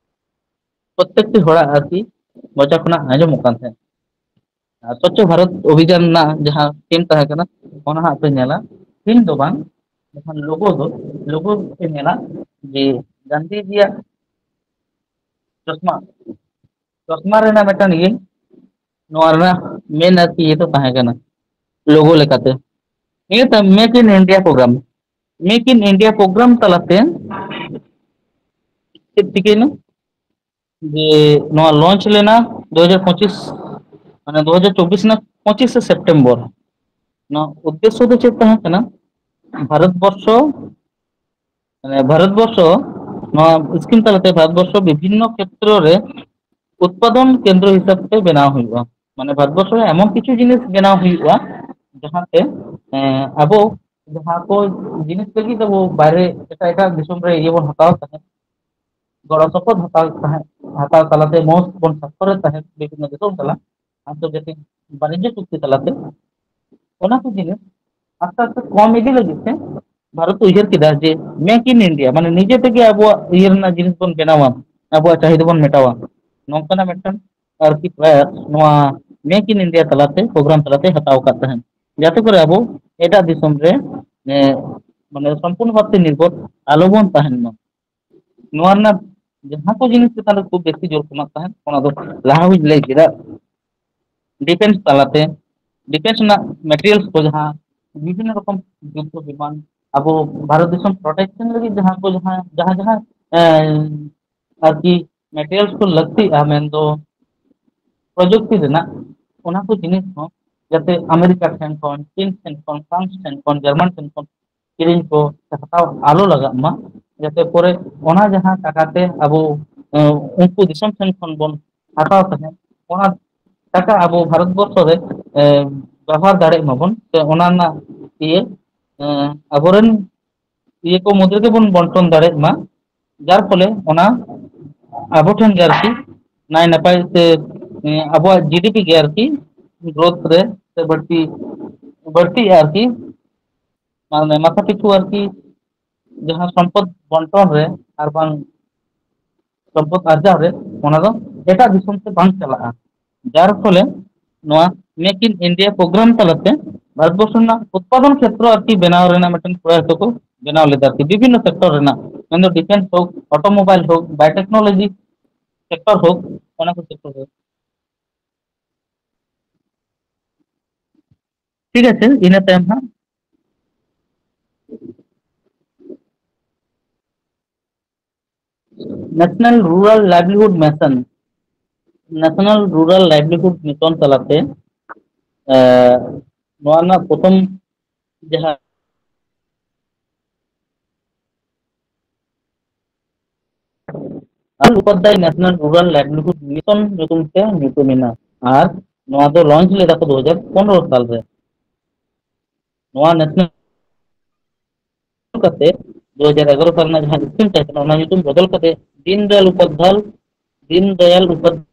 ᱯᱨᱚᱛᱮᱠᱴᱤ ᱦᱚᱲᱟᱜ ᱟᱨᱠᱤ ᱢᱚᱪᱟ ᱠᱷᱚᱱᱟᱜ ᱟᱸᱡᱚᱢᱚᱜ ᱠᱟᱱ ᱛᱟᱦᱮᱸᱫ᱾ ᱟᱨ ᱥᱚᱪᱪᱷᱚ ᱵᱷᱟᱨᱚᱛ ᱚᱵᱷᱤᱡᱟᱱ ᱨᱮᱱᱟᱜ ᱡᱟᱦᱟᱸ ᱛᱷᱤᱢ ᱛᱟᱦᱮᱸ ᱠᱟᱱᱟ, ᱚᱱᱟ ᱦᱟᱸᱜ ᱯᱮ ᱧᱮᱞᱟ᱾ ᱛᱷᱤᱢ ᱫᱚ ᱵᱟᱝ, ᱡᱟᱦᱟᱸ ᱞᱳᱜᱳ ᱫᱚ, ᱞᱳᱜᱳ ᱯᱮ ᱧᱮᱞᱟ ᱡᱮ ᱜᱟᱱᱫᱷᱤᱡᱤᱭᱟᱜ ᱪᱚᱥᱢᱟ, ᱪᱚᱥᱢᱟ ᱨᱮᱱᱟᱜ ᱢᱤᱫᱴᱟᱝ ᱤᱭᱟᱹ, ᱱᱚᱣᱟ ᱨᱮᱱᱟᱜ ᱢᱮᱱ ᱟᱨᱠᱤ ᱤᱭᱟᱹ ᱫᱚ ᱛᱟᱦᱮᱸ ᱠᱟᱱᱟ ᱞᱳᱜᱳ ᱞᱮᱠᱟᱛᱮ᱾ ᱱᱤᱭᱟᱹ ᱛᱟᱭᱚᱢ Make in India program, Make in India program ᱛᱟᱞᱟᱛᱮ ᱪᱮᱫ ᱪᱤᱠᱟᱹᱭᱮᱱᱟ? ᱡᱮ ᱱᱚᱣᱟ ᱞᱚᱧᱪ ᱞᱮᱱᱟ ᱫᱩ ᱦᱟᱡᱟᱨ ᱯᱚᱸᱪᱤᱥ, ᱢᱟᱱᱮ ᱫᱩ ᱦᱟᱡᱟᱨ ᱪᱚᱵᱵᱤᱥ ᱨᱮᱱᱟᱜ ᱯᱚᱸᱪᱤᱥᱮ ᱥᱮᱯᱴᱮᱢᱵᱚᱨ᱾ ᱱᱚᱣᱟ ᱩᱫᱽᱫᱮᱥᱥᱚ ᱫᱚ ᱪᱮᱫ ᱛᱟᱦᱮᱸ ᱠᱟᱱᱟ? ᱵᱷᱟᱨᱚᱛ ᱵᱚᱨᱥᱚ, ᱢᱟᱱᱮ ᱵᱷᱟᱨᱚᱛ ᱵᱚᱨᱥᱚ ᱱᱚᱣᱟ ᱥᱠᱤᱢ ᱛᱟᱞᱟᱛᱮ ᱵᱷᱟᱨᱚᱛ ᱵᱚᱨᱥᱚ ᱵᱤᱵᱷᱤᱱᱱᱚ ᱠᱷᱮᱛᱨᱚ ᱨᱮ ᱩᱛᱯᱟᱫᱚᱱ ᱠᱮᱱᱫᱨᱚ ᱦᱤᱥᱟᱹᱵ ᱛᱮ ᱵᱮᱱᱟᱣ ᱦᱩᱭᱩᱜᱼᱟ᱾ ᱢᱟᱱᱮ ᱵᱷᱟᱨᱚᱛ ᱵᱚᱨᱥᱚ ᱨᱮ ᱮᱢᱚᱱ ᱠᱤᱪᱷᱩ ᱡᱤᱱᱤᱥ ᱵᱮᱱᱟᱣ ᱦᱩᱭᱩᱜᱼᱟ, ᱡᱟᱦᱟᱸᱛᱮ, ᱮᱸ, ᱟᱵᱚ ᱡᱟᱦᱟᱸ ᱠᱚ ᱡᱤᱱᱤᱥ ᱞᱟᱹᱜᱤᱫ ᱟᱵᱚ ᱵᱟᱭᱨᱮ ᱮᱴᱟᱜ ᱮᱴᱟᱜ ᱫᱤᱥᱚᱢ ᱨᱮ ᱤᱭᱟᱹ ᱵᱚᱱ ᱦᱟᱛᱟᱣ ᱛᱟᱦᱮᱸᱫ, ᱜᱚᱲᱚ ᱥᱚᱯᱚᱦᱚᱫ ᱦᱟᱛᱟᱣ ᱛᱟᱦᱮᱸᱫ, ᱦᱟᱛᱟᱣ ᱛᱟᱞᱟᱛᱮ ᱢᱚᱸᱡᱽ ᱵᱚᱱ ᱥᱟᱠᱷᱚᱨᱮᱫ ᱛᱟᱦᱮᱸᱫ ᱵᱤᱵᱷᱤᱱᱱᱚ ᱫᱤᱥᱚᱢ ᱥᱟᱞᱟᱜ ᱟᱱᱛᱚᱨᱡᱟᱛᱤᱠ ᱵᱟᱱᱤᱡᱽᱡᱚ ᱪᱩᱠᱛᱤ ᱛᱟᱞᱟᱛᱮ, ᱚᱱᱟ ᱠᱚ ᱡᱤᱱᱤᱥ ᱟᱥᱛᱮ ᱟᱥᱛᱮ ᱠᱚᱢ ᱤᱫᱤ ᱞᱟᱹᱜᱤᱫ ᱛᱮ ᱵᱷᱟᱨᱚᱛ ᱩᱭᱦᱟᱹᱨ ᱠᱮᱫᱟ ᱡᱮ Make in India, ᱢᱟᱱᱮ ᱱᱤᱡᱮ ᱛᱮᱜᱮ ᱟᱵᱚᱣᱟᱜ ᱤᱭᱟᱹ ᱨᱮᱱᱟᱜ ᱡᱤᱱᱤᱥ ᱵᱚᱱ ᱵᱮᱱᱟᱣᱟ, ᱟᱵᱚᱣᱟᱜ ᱪᱟᱹᱦᱤᱫᱟ ᱵᱚᱱ ᱢᱮᱴᱟᱣᱟ, ᱱᱚᱝᱠᱟᱱᱟᱜ ᱢᱤᱫᱴᱟᱝ ᱟᱨᱠᱤ ᱯᱨᱚᱭᱟᱥ ᱱᱚᱣᱟ Make in India ᱛᱟᱞᱟᱛᱮ, ᱯᱨᱳᱜᱨᱟᱢ ᱛᱟᱞᱟᱛᱮ ᱦᱟᱛᱟᱣ ᱟᱠᱟᱫ ᱛᱟᱦᱮᱸᱫ, ᱡᱟᱛᱮ ᱠᱚᱨᱮ ᱟᱵᱚ ᱮᱴᱟᱜ ᱫᱤᱥᱚᱢ ᱨᱮ, ᱮ, ᱢᱟᱱᱮ ᱥᱚᱢᱯᱩᱨᱱᱚ ᱵᱷᱟᱵᱛᱮ ᱱᱤᱨᱵᱷᱚᱨ ᱟᱞᱚ ᱵᱚᱱ ᱛᱟᱦᱮᱱ ᱢᱟ᱾ ᱱᱚᱣᱟ ᱨᱮᱱᱟᱜ ᱡᱟᱦᱟᱸ ᱠᱚ ᱡᱤᱱᱤᱥ ᱪᱮᱛᱟᱱ ᱨᱮ ᱠᱷᱩᱵ ᱵᱮᱥᱤ ᱡᱳᱨ ᱠᱚ ᱮᱢᱟᱜ ᱛᱟᱦᱮᱸᱫ, ᱚᱱᱟ ᱫᱚ ᱞᱟᱦᱟ ᱦᱚᱸᱧ ᱞᱟᱹᱭ ᱠᱮᱫᱟ, ᱰᱤᱯᱷᱮᱱᱥ ᱛᱟᱞᱟᱛᱮ, ᱰᱤᱯᱷᱮᱱᱥ ᱨᱮᱱᱟᱜ ᱢᱮᱴᱮᱨᱤᱭᱟᱞᱥ ᱠᱚ, ᱡᱟᱦᱟᱸ ᱵᱤᱵᱷᱤᱱᱱᱚ ᱨᱚᱠᱚᱢ ᱡᱩᱫᱽᱫᱷᱚ ᱵᱤᱢᱟᱱ, ᱟᱵᱚ ᱵᱷᱟᱨᱚᱛ ᱫᱤᱥᱚᱢ ᱯᱨᱚᱴᱮᱠᱥᱚᱱ ᱞᱟᱹᱜᱤᱫ ᱡᱟᱦᱟᱸ ᱠᱚ, ᱡᱟᱦᱟᱸ, ᱡᱟᱦᱟᱸ, ᱡᱟᱦᱟᱸ, ᱮᱸ, ᱟᱨᱠᱤ ᱢᱮᱴᱮᱨᱤᱭᱟᱞᱥ ᱠᱚ ᱞᱟᱹᱠᱛᱤᱜᱼᱟ, ᱢᱮᱱᱫᱚ ᱯᱨᱚᱡᱩᱠᱛᱤ ᱨᱮᱱᱟᱜ, ᱚᱱᱟ ᱠᱚ ᱡᱤᱱᱤᱥ ᱦᱚᱸ ᱡᱟᱛᱮ ᱟᱢᱮᱨᱤᱠᱟ ᱴᱷᱮᱱ ᱠᱷᱚᱱ, ᱪᱤᱱ ᱴᱷᱮᱱ ᱠᱷᱚᱱ, ᱯᱷᱨᱟᱱᱥ ᱴᱷᱮᱱ ᱠᱷᱚᱱ, ᱡᱟᱨᱢᱟᱱ ᱴᱷᱮᱱ ᱠᱷᱚᱱ ᱠᱤᱨᱤᱧ ᱠᱚ ᱥᱮ ᱦᱟᱛᱟᱣ ᱟᱞᱚ ᱞᱟᱜᱟᱜ ᱢᱟ, ᱡᱟᱛᱮ ᱯᱚᱨᱮ ᱚᱱᱟ ᱡᱟᱦᱟᱸ ᱴᱟᱠᱟᱛᱮ ᱟᱵᱚ, ᱮᱸ, ᱩᱱᱠᱩ ᱫᱤᱥᱚᱢ ᱴᱷᱮᱱ ᱠᱷᱚᱱ ᱵᱚᱱ ᱦᱟᱛᱟᱣ ᱛᱟᱦᱮᱸᱫ, ᱚᱱᱟ ᱴᱟᱠᱟ ᱟᱵᱚ ᱵᱷᱟᱨᱚᱛ ᱵᱚᱨᱥᱚ ᱨᱮ, ᱮ, ᱵᱮᱵᱚᱦᱟᱨ ᱫᱟᱲᱮᱭᱟᱜ ᱢᱟᱵᱚᱱ, ᱥᱮ ᱚᱱᱟ ᱨᱮᱱᱟᱜ ᱤᱭᱟᱹ, ᱮ, ᱟᱵᱚᱨᱮᱱ ᱤᱭᱟᱹ ᱠᱚ ᱢᱩᱫᱽ ᱨᱮᱜᱮ ᱵᱚᱱ ᱵᱚᱱᱴᱚᱱ ᱫᱟᱲᱮᱭᱟᱜ ᱢᱟ, ᱡᱟᱨ ᱯᱷᱚᱞᱮ ᱚᱱᱟ ᱟᱵᱚ ᱴᱷᱮᱱ ᱜᱮ ᱟᱨᱠᱤ ᱱᱟᱭ ᱱᱟᱯᱟᱭ ᱥᱮ, ᱮ, ᱟᱵᱚᱣᱟᱜ ᱡᱤᱰᱤᱯᱤ ᱜᱮ ᱟᱨᱠᱤ ᱜᱨᱳᱛᱷ ᱨᱮ ᱥᱮ ᱵᱟᱹᱲᱛᱤ, ᱵᱟᱹᱲᱛᱤᱜᱼᱟ ᱟᱨᱠᱤ, ᱢᱟᱱᱮ ᱢᱟᱛᱷᱟ ᱯᱤᱪᱷᱩ ᱟᱨᱠᱤ ᱡᱟᱦᱟᱸ ᱥᱚᱢᱯᱚᱫ ᱵᱚᱱᱴᱚᱱ ᱨᱮ ᱟᱨ ᱵᱟᱝ ᱥᱚᱢᱯᱚᱫ ᱟᱨᱡᱟᱣ ᱨᱮ, ᱚᱱᱟ ᱫᱚ ᱮᱴᱟᱜ ᱫᱤᱥᱚᱢ ᱛᱮ ᱵᱟᱝ ᱪᱟᱞᱟᱜᱼᱟ᱾ ᱡᱟᱨ ᱯᱷᱚᱞᱮ ᱱᱚᱣᱟ Make in India program ᱛᱟᱞᱟᱛᱮ ᱵᱷᱟᱨᱚᱛ ᱵᱚᱨᱥᱚ ᱨᱮᱱᱟᱜ ᱩᱛᱯᱟᱫᱚᱱ ᱠᱷᱮᱛᱨᱚ ᱟᱨᱠᱤ ᱵᱮᱱᱟᱣ ᱨᱮᱱᱟᱜ ᱢᱤᱫᱴᱮᱱ ᱯᱨᱚᱭᱟᱥ ᱠᱚ ᱵᱮᱱᱟᱣ ᱞᱮᱫᱟ ᱟᱨᱠᱤ, ᱵᱤᱵᱷᱤᱱᱱᱚ ᱥᱮᱠᱴᱚᱨ ᱨᱮᱱᱟᱜ, ᱢᱮᱱᱫᱚ ᱰᱤᱯᱷᱮᱱᱥ ᱦᱳᱠ, ᱚᱴᱳᱢᱳᱵᱟᱭᱤᱞ ᱦᱳᱠ, ᱵᱟᱭᱳᱴᱮᱠᱱᱳᱞᱚᱡᱤ ᱥᱮᱠᱴᱚᱨ ᱦᱳᱠ, ᱚᱱᱟ ᱠᱚ ᱥᱮᱠᱴᱚᱨ ᱦᱳᱠ᱾ ᱴᱷᱤᱠ ᱟᱪᱷᱮ, ᱤᱱᱟᱹ ᱛᱟᱭᱚᱢ ᱦᱟᱸᱜ national rural livelihood mission, national rural livelihood mission ᱛᱟᱞᱟᱛᱮ, ᱮ, ᱱᱚᱣᱟ ᱨᱮᱱᱟᱜ ᱯᱨᱚᱛᱷᱚᱢ ᱡᱟᱦᱟᱸ Lal Upadhyay national rural livelihood mission ᱧᱩᱛᱩᱢ ᱛᱮ ᱧᱩᱛᱩᱢ ᱮᱱᱟ, ᱟᱨ ᱱᱚᱣᱟ ᱫᱚ ᱞᱚᱧᱪ ᱞᱮᱫᱟ ᱠᱚ ᱫᱩ ᱦᱟᱡᱟᱨ ᱯᱚᱱᱨᱚ ᱥᱟᱞ ᱨᱮ᱾ ᱱᱚᱣᱟ ᱱᱮᱥᱱᱟᱞ ᱠᱟᱛᱮ ᱫᱩ ᱦᱟᱡᱟᱨ ᱮᱜᱟᱨᱚ ᱥᱟᱞ ᱨᱮᱱᱟᱜ ᱡᱟᱦᱟᱸ ᱥᱠᱤᱢ ᱛᱟᱦᱮᱸ ᱠᱟᱱᱟ, ᱚᱱᱟ ᱧᱩᱛᱩᱢ ᱵᱚᱫᱚᱞ ᱠᱟᱛᱮ ᱫᱤᱱ ᱫᱟᱭᱟᱞ ᱩᱯᱟᱫᱷᱭᱟᱭ, ᱫᱤᱱ ᱫᱟᱭᱟᱞ ᱩᱯᱟᱫᱷᱭᱟᱭ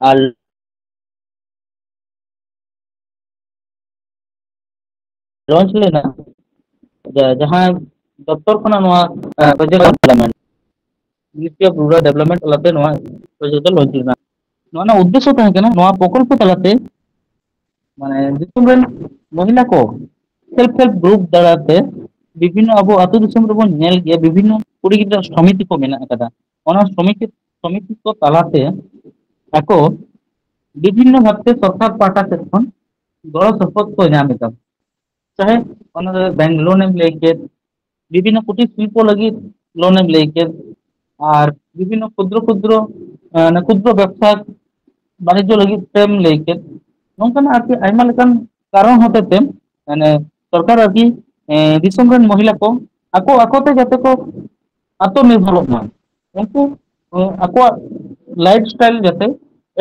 ᱟᱨ ᱞᱚᱧᱪ ᱞᱮᱱᱟ, ᱡᱟ-, ᱡᱟᱦᱟᱸ ᱫᱚᱯᱛᱚᱨ ᱠᱷᱚᱱᱟᱜ ᱱᱚᱣᱟ, uh, project development, ministry of rural development ᱛᱟᱞᱟᱛᱮ ᱱᱚᱣᱟ ᱯᱨᱚᱡᱮᱠᱴ ᱫᱚ ᱞᱚᱧᱪ ᱞᱮᱱᱟ᱾ ᱱᱚᱣᱟ ᱨᱮᱱᱟᱜ ᱩᱫᱽᱫᱮᱥᱥᱚ ᱛᱟᱦᱮᱸ ᱠᱟᱱᱟ ᱱᱚᱣᱟ ᱯᱨᱚᱠᱚᱞᱯᱚ ᱛᱟᱞᱟᱛᱮ, ᱢᱟᱱᱮ, ᱫᱤᱥᱚᱢ ᱨᱮᱱ ᱢᱚᱦᱤᱞᱟ ᱠᱚ ᱥᱮᱞᱯ ᱦᱮᱞᱯ ᱜᱨᱩᱯ ᱫᱟᱨᱟᱭ ᱛᱮ ᱵᱤᱵᱷᱤᱱᱱᱚ, ᱟᱵᱚ ᱟᱹᱛᱩ ᱫᱤᱥᱚᱢ ᱨᱮᱵᱚᱱ ᱧᱮᱞ ᱜᱮᱭᱟ, ᱵᱤᱵᱷᱤᱱᱱᱚ ᱠᱩᱲᱤ ᱜᱤᱫᱽᱨᱟᱹ ᱥᱚᱢᱤᱛᱤ ᱠᱚ ᱢᱮᱱᱟᱜ ᱟᱠᱟᱫᱟ᱾ ᱚᱱᱟ ᱥᱚᱢᱤᱛᱤ, ᱥᱚᱢᱤᱛᱤ ᱠᱚ ᱛᱟᱞᱟᱛᱮ ᱟᱠᱚ ᱵᱤᱵᱷᱤᱱᱱᱚ ᱵᱷᱟᱵᱛᱮ ᱥᱚᱨᱠᱟᱨ ᱯᱟᱦᱴᱟ ᱥᱮᱫ ᱠᱷᱚᱱ ᱜᱚᱲᱚ ᱥᱚᱯᱚᱦᱚᱫ ᱠᱚ ᱧᱟᱢ ᱮᱫᱟ᱾ ᱪᱟᱦᱮ ᱚᱱᱟ ᱫᱚ ᱵᱮᱝᱠ ᱞᱳᱱ ᱮᱢ ᱞᱟᱹᱭ ᱠᱮᱫ, ᱵᱤᱵᱷᱤᱱᱱᱚ ᱠᱩᱴᱤᱨ ᱥᱤᱞᱯᱚ ᱞᱟᱹᱜᱤᱫ ᱞᱳᱱ ᱮᱢ ᱞᱟᱹᱭ ᱠᱮᱫ, ᱟᱨ ᱵᱤᱵᱷᱤᱱᱱᱚ ᱠᱷᱩᱫᱨᱚ ᱠᱷᱩᱫᱨᱚ, ᱟᱸ, ᱠᱷᱩᱫᱨᱚ ᱵᱮᱵᱥᱟ ᱵᱟᱱᱤᱡᱽᱡᱚ ᱞᱟᱹᱜᱤᱫ ᱛᱮᱢ ᱞᱟᱹᱭ ᱠᱮᱫ, ᱱᱚᱝᱠᱟᱱᱟᱜ ᱟᱨᱠᱤ ᱟᱭᱢᱟ ᱞᱮᱠᱟᱱ ᱠᱟᱨᱚᱱ ᱦᱚᱛᱮ ᱛᱮ, ᱢᱟᱱᱮ, ᱥᱚᱨᱠᱟᱨ ᱟᱨᱠᱤ, ᱮᱸ, ᱫᱤᱥᱚᱢ ᱨᱮᱱ ᱢᱚᱦᱤᱞᱟ ᱠᱚ ᱟᱠᱚ ᱟᱠᱚ ᱛᱮ ᱡᱟᱛᱮ ᱠᱚ ᱟᱛᱢᱚ ᱱᱤᱨᱵᱷᱚᱨᱚᱜ ᱢᱟ᱾ ᱩᱱᱠᱩ ᱟᱠᱚᱣᱟᱜ ᱞᱟᱭᱤᱯᱷ ᱥᱴᱟᱭᱤᱞ ᱡᱟᱛᱮ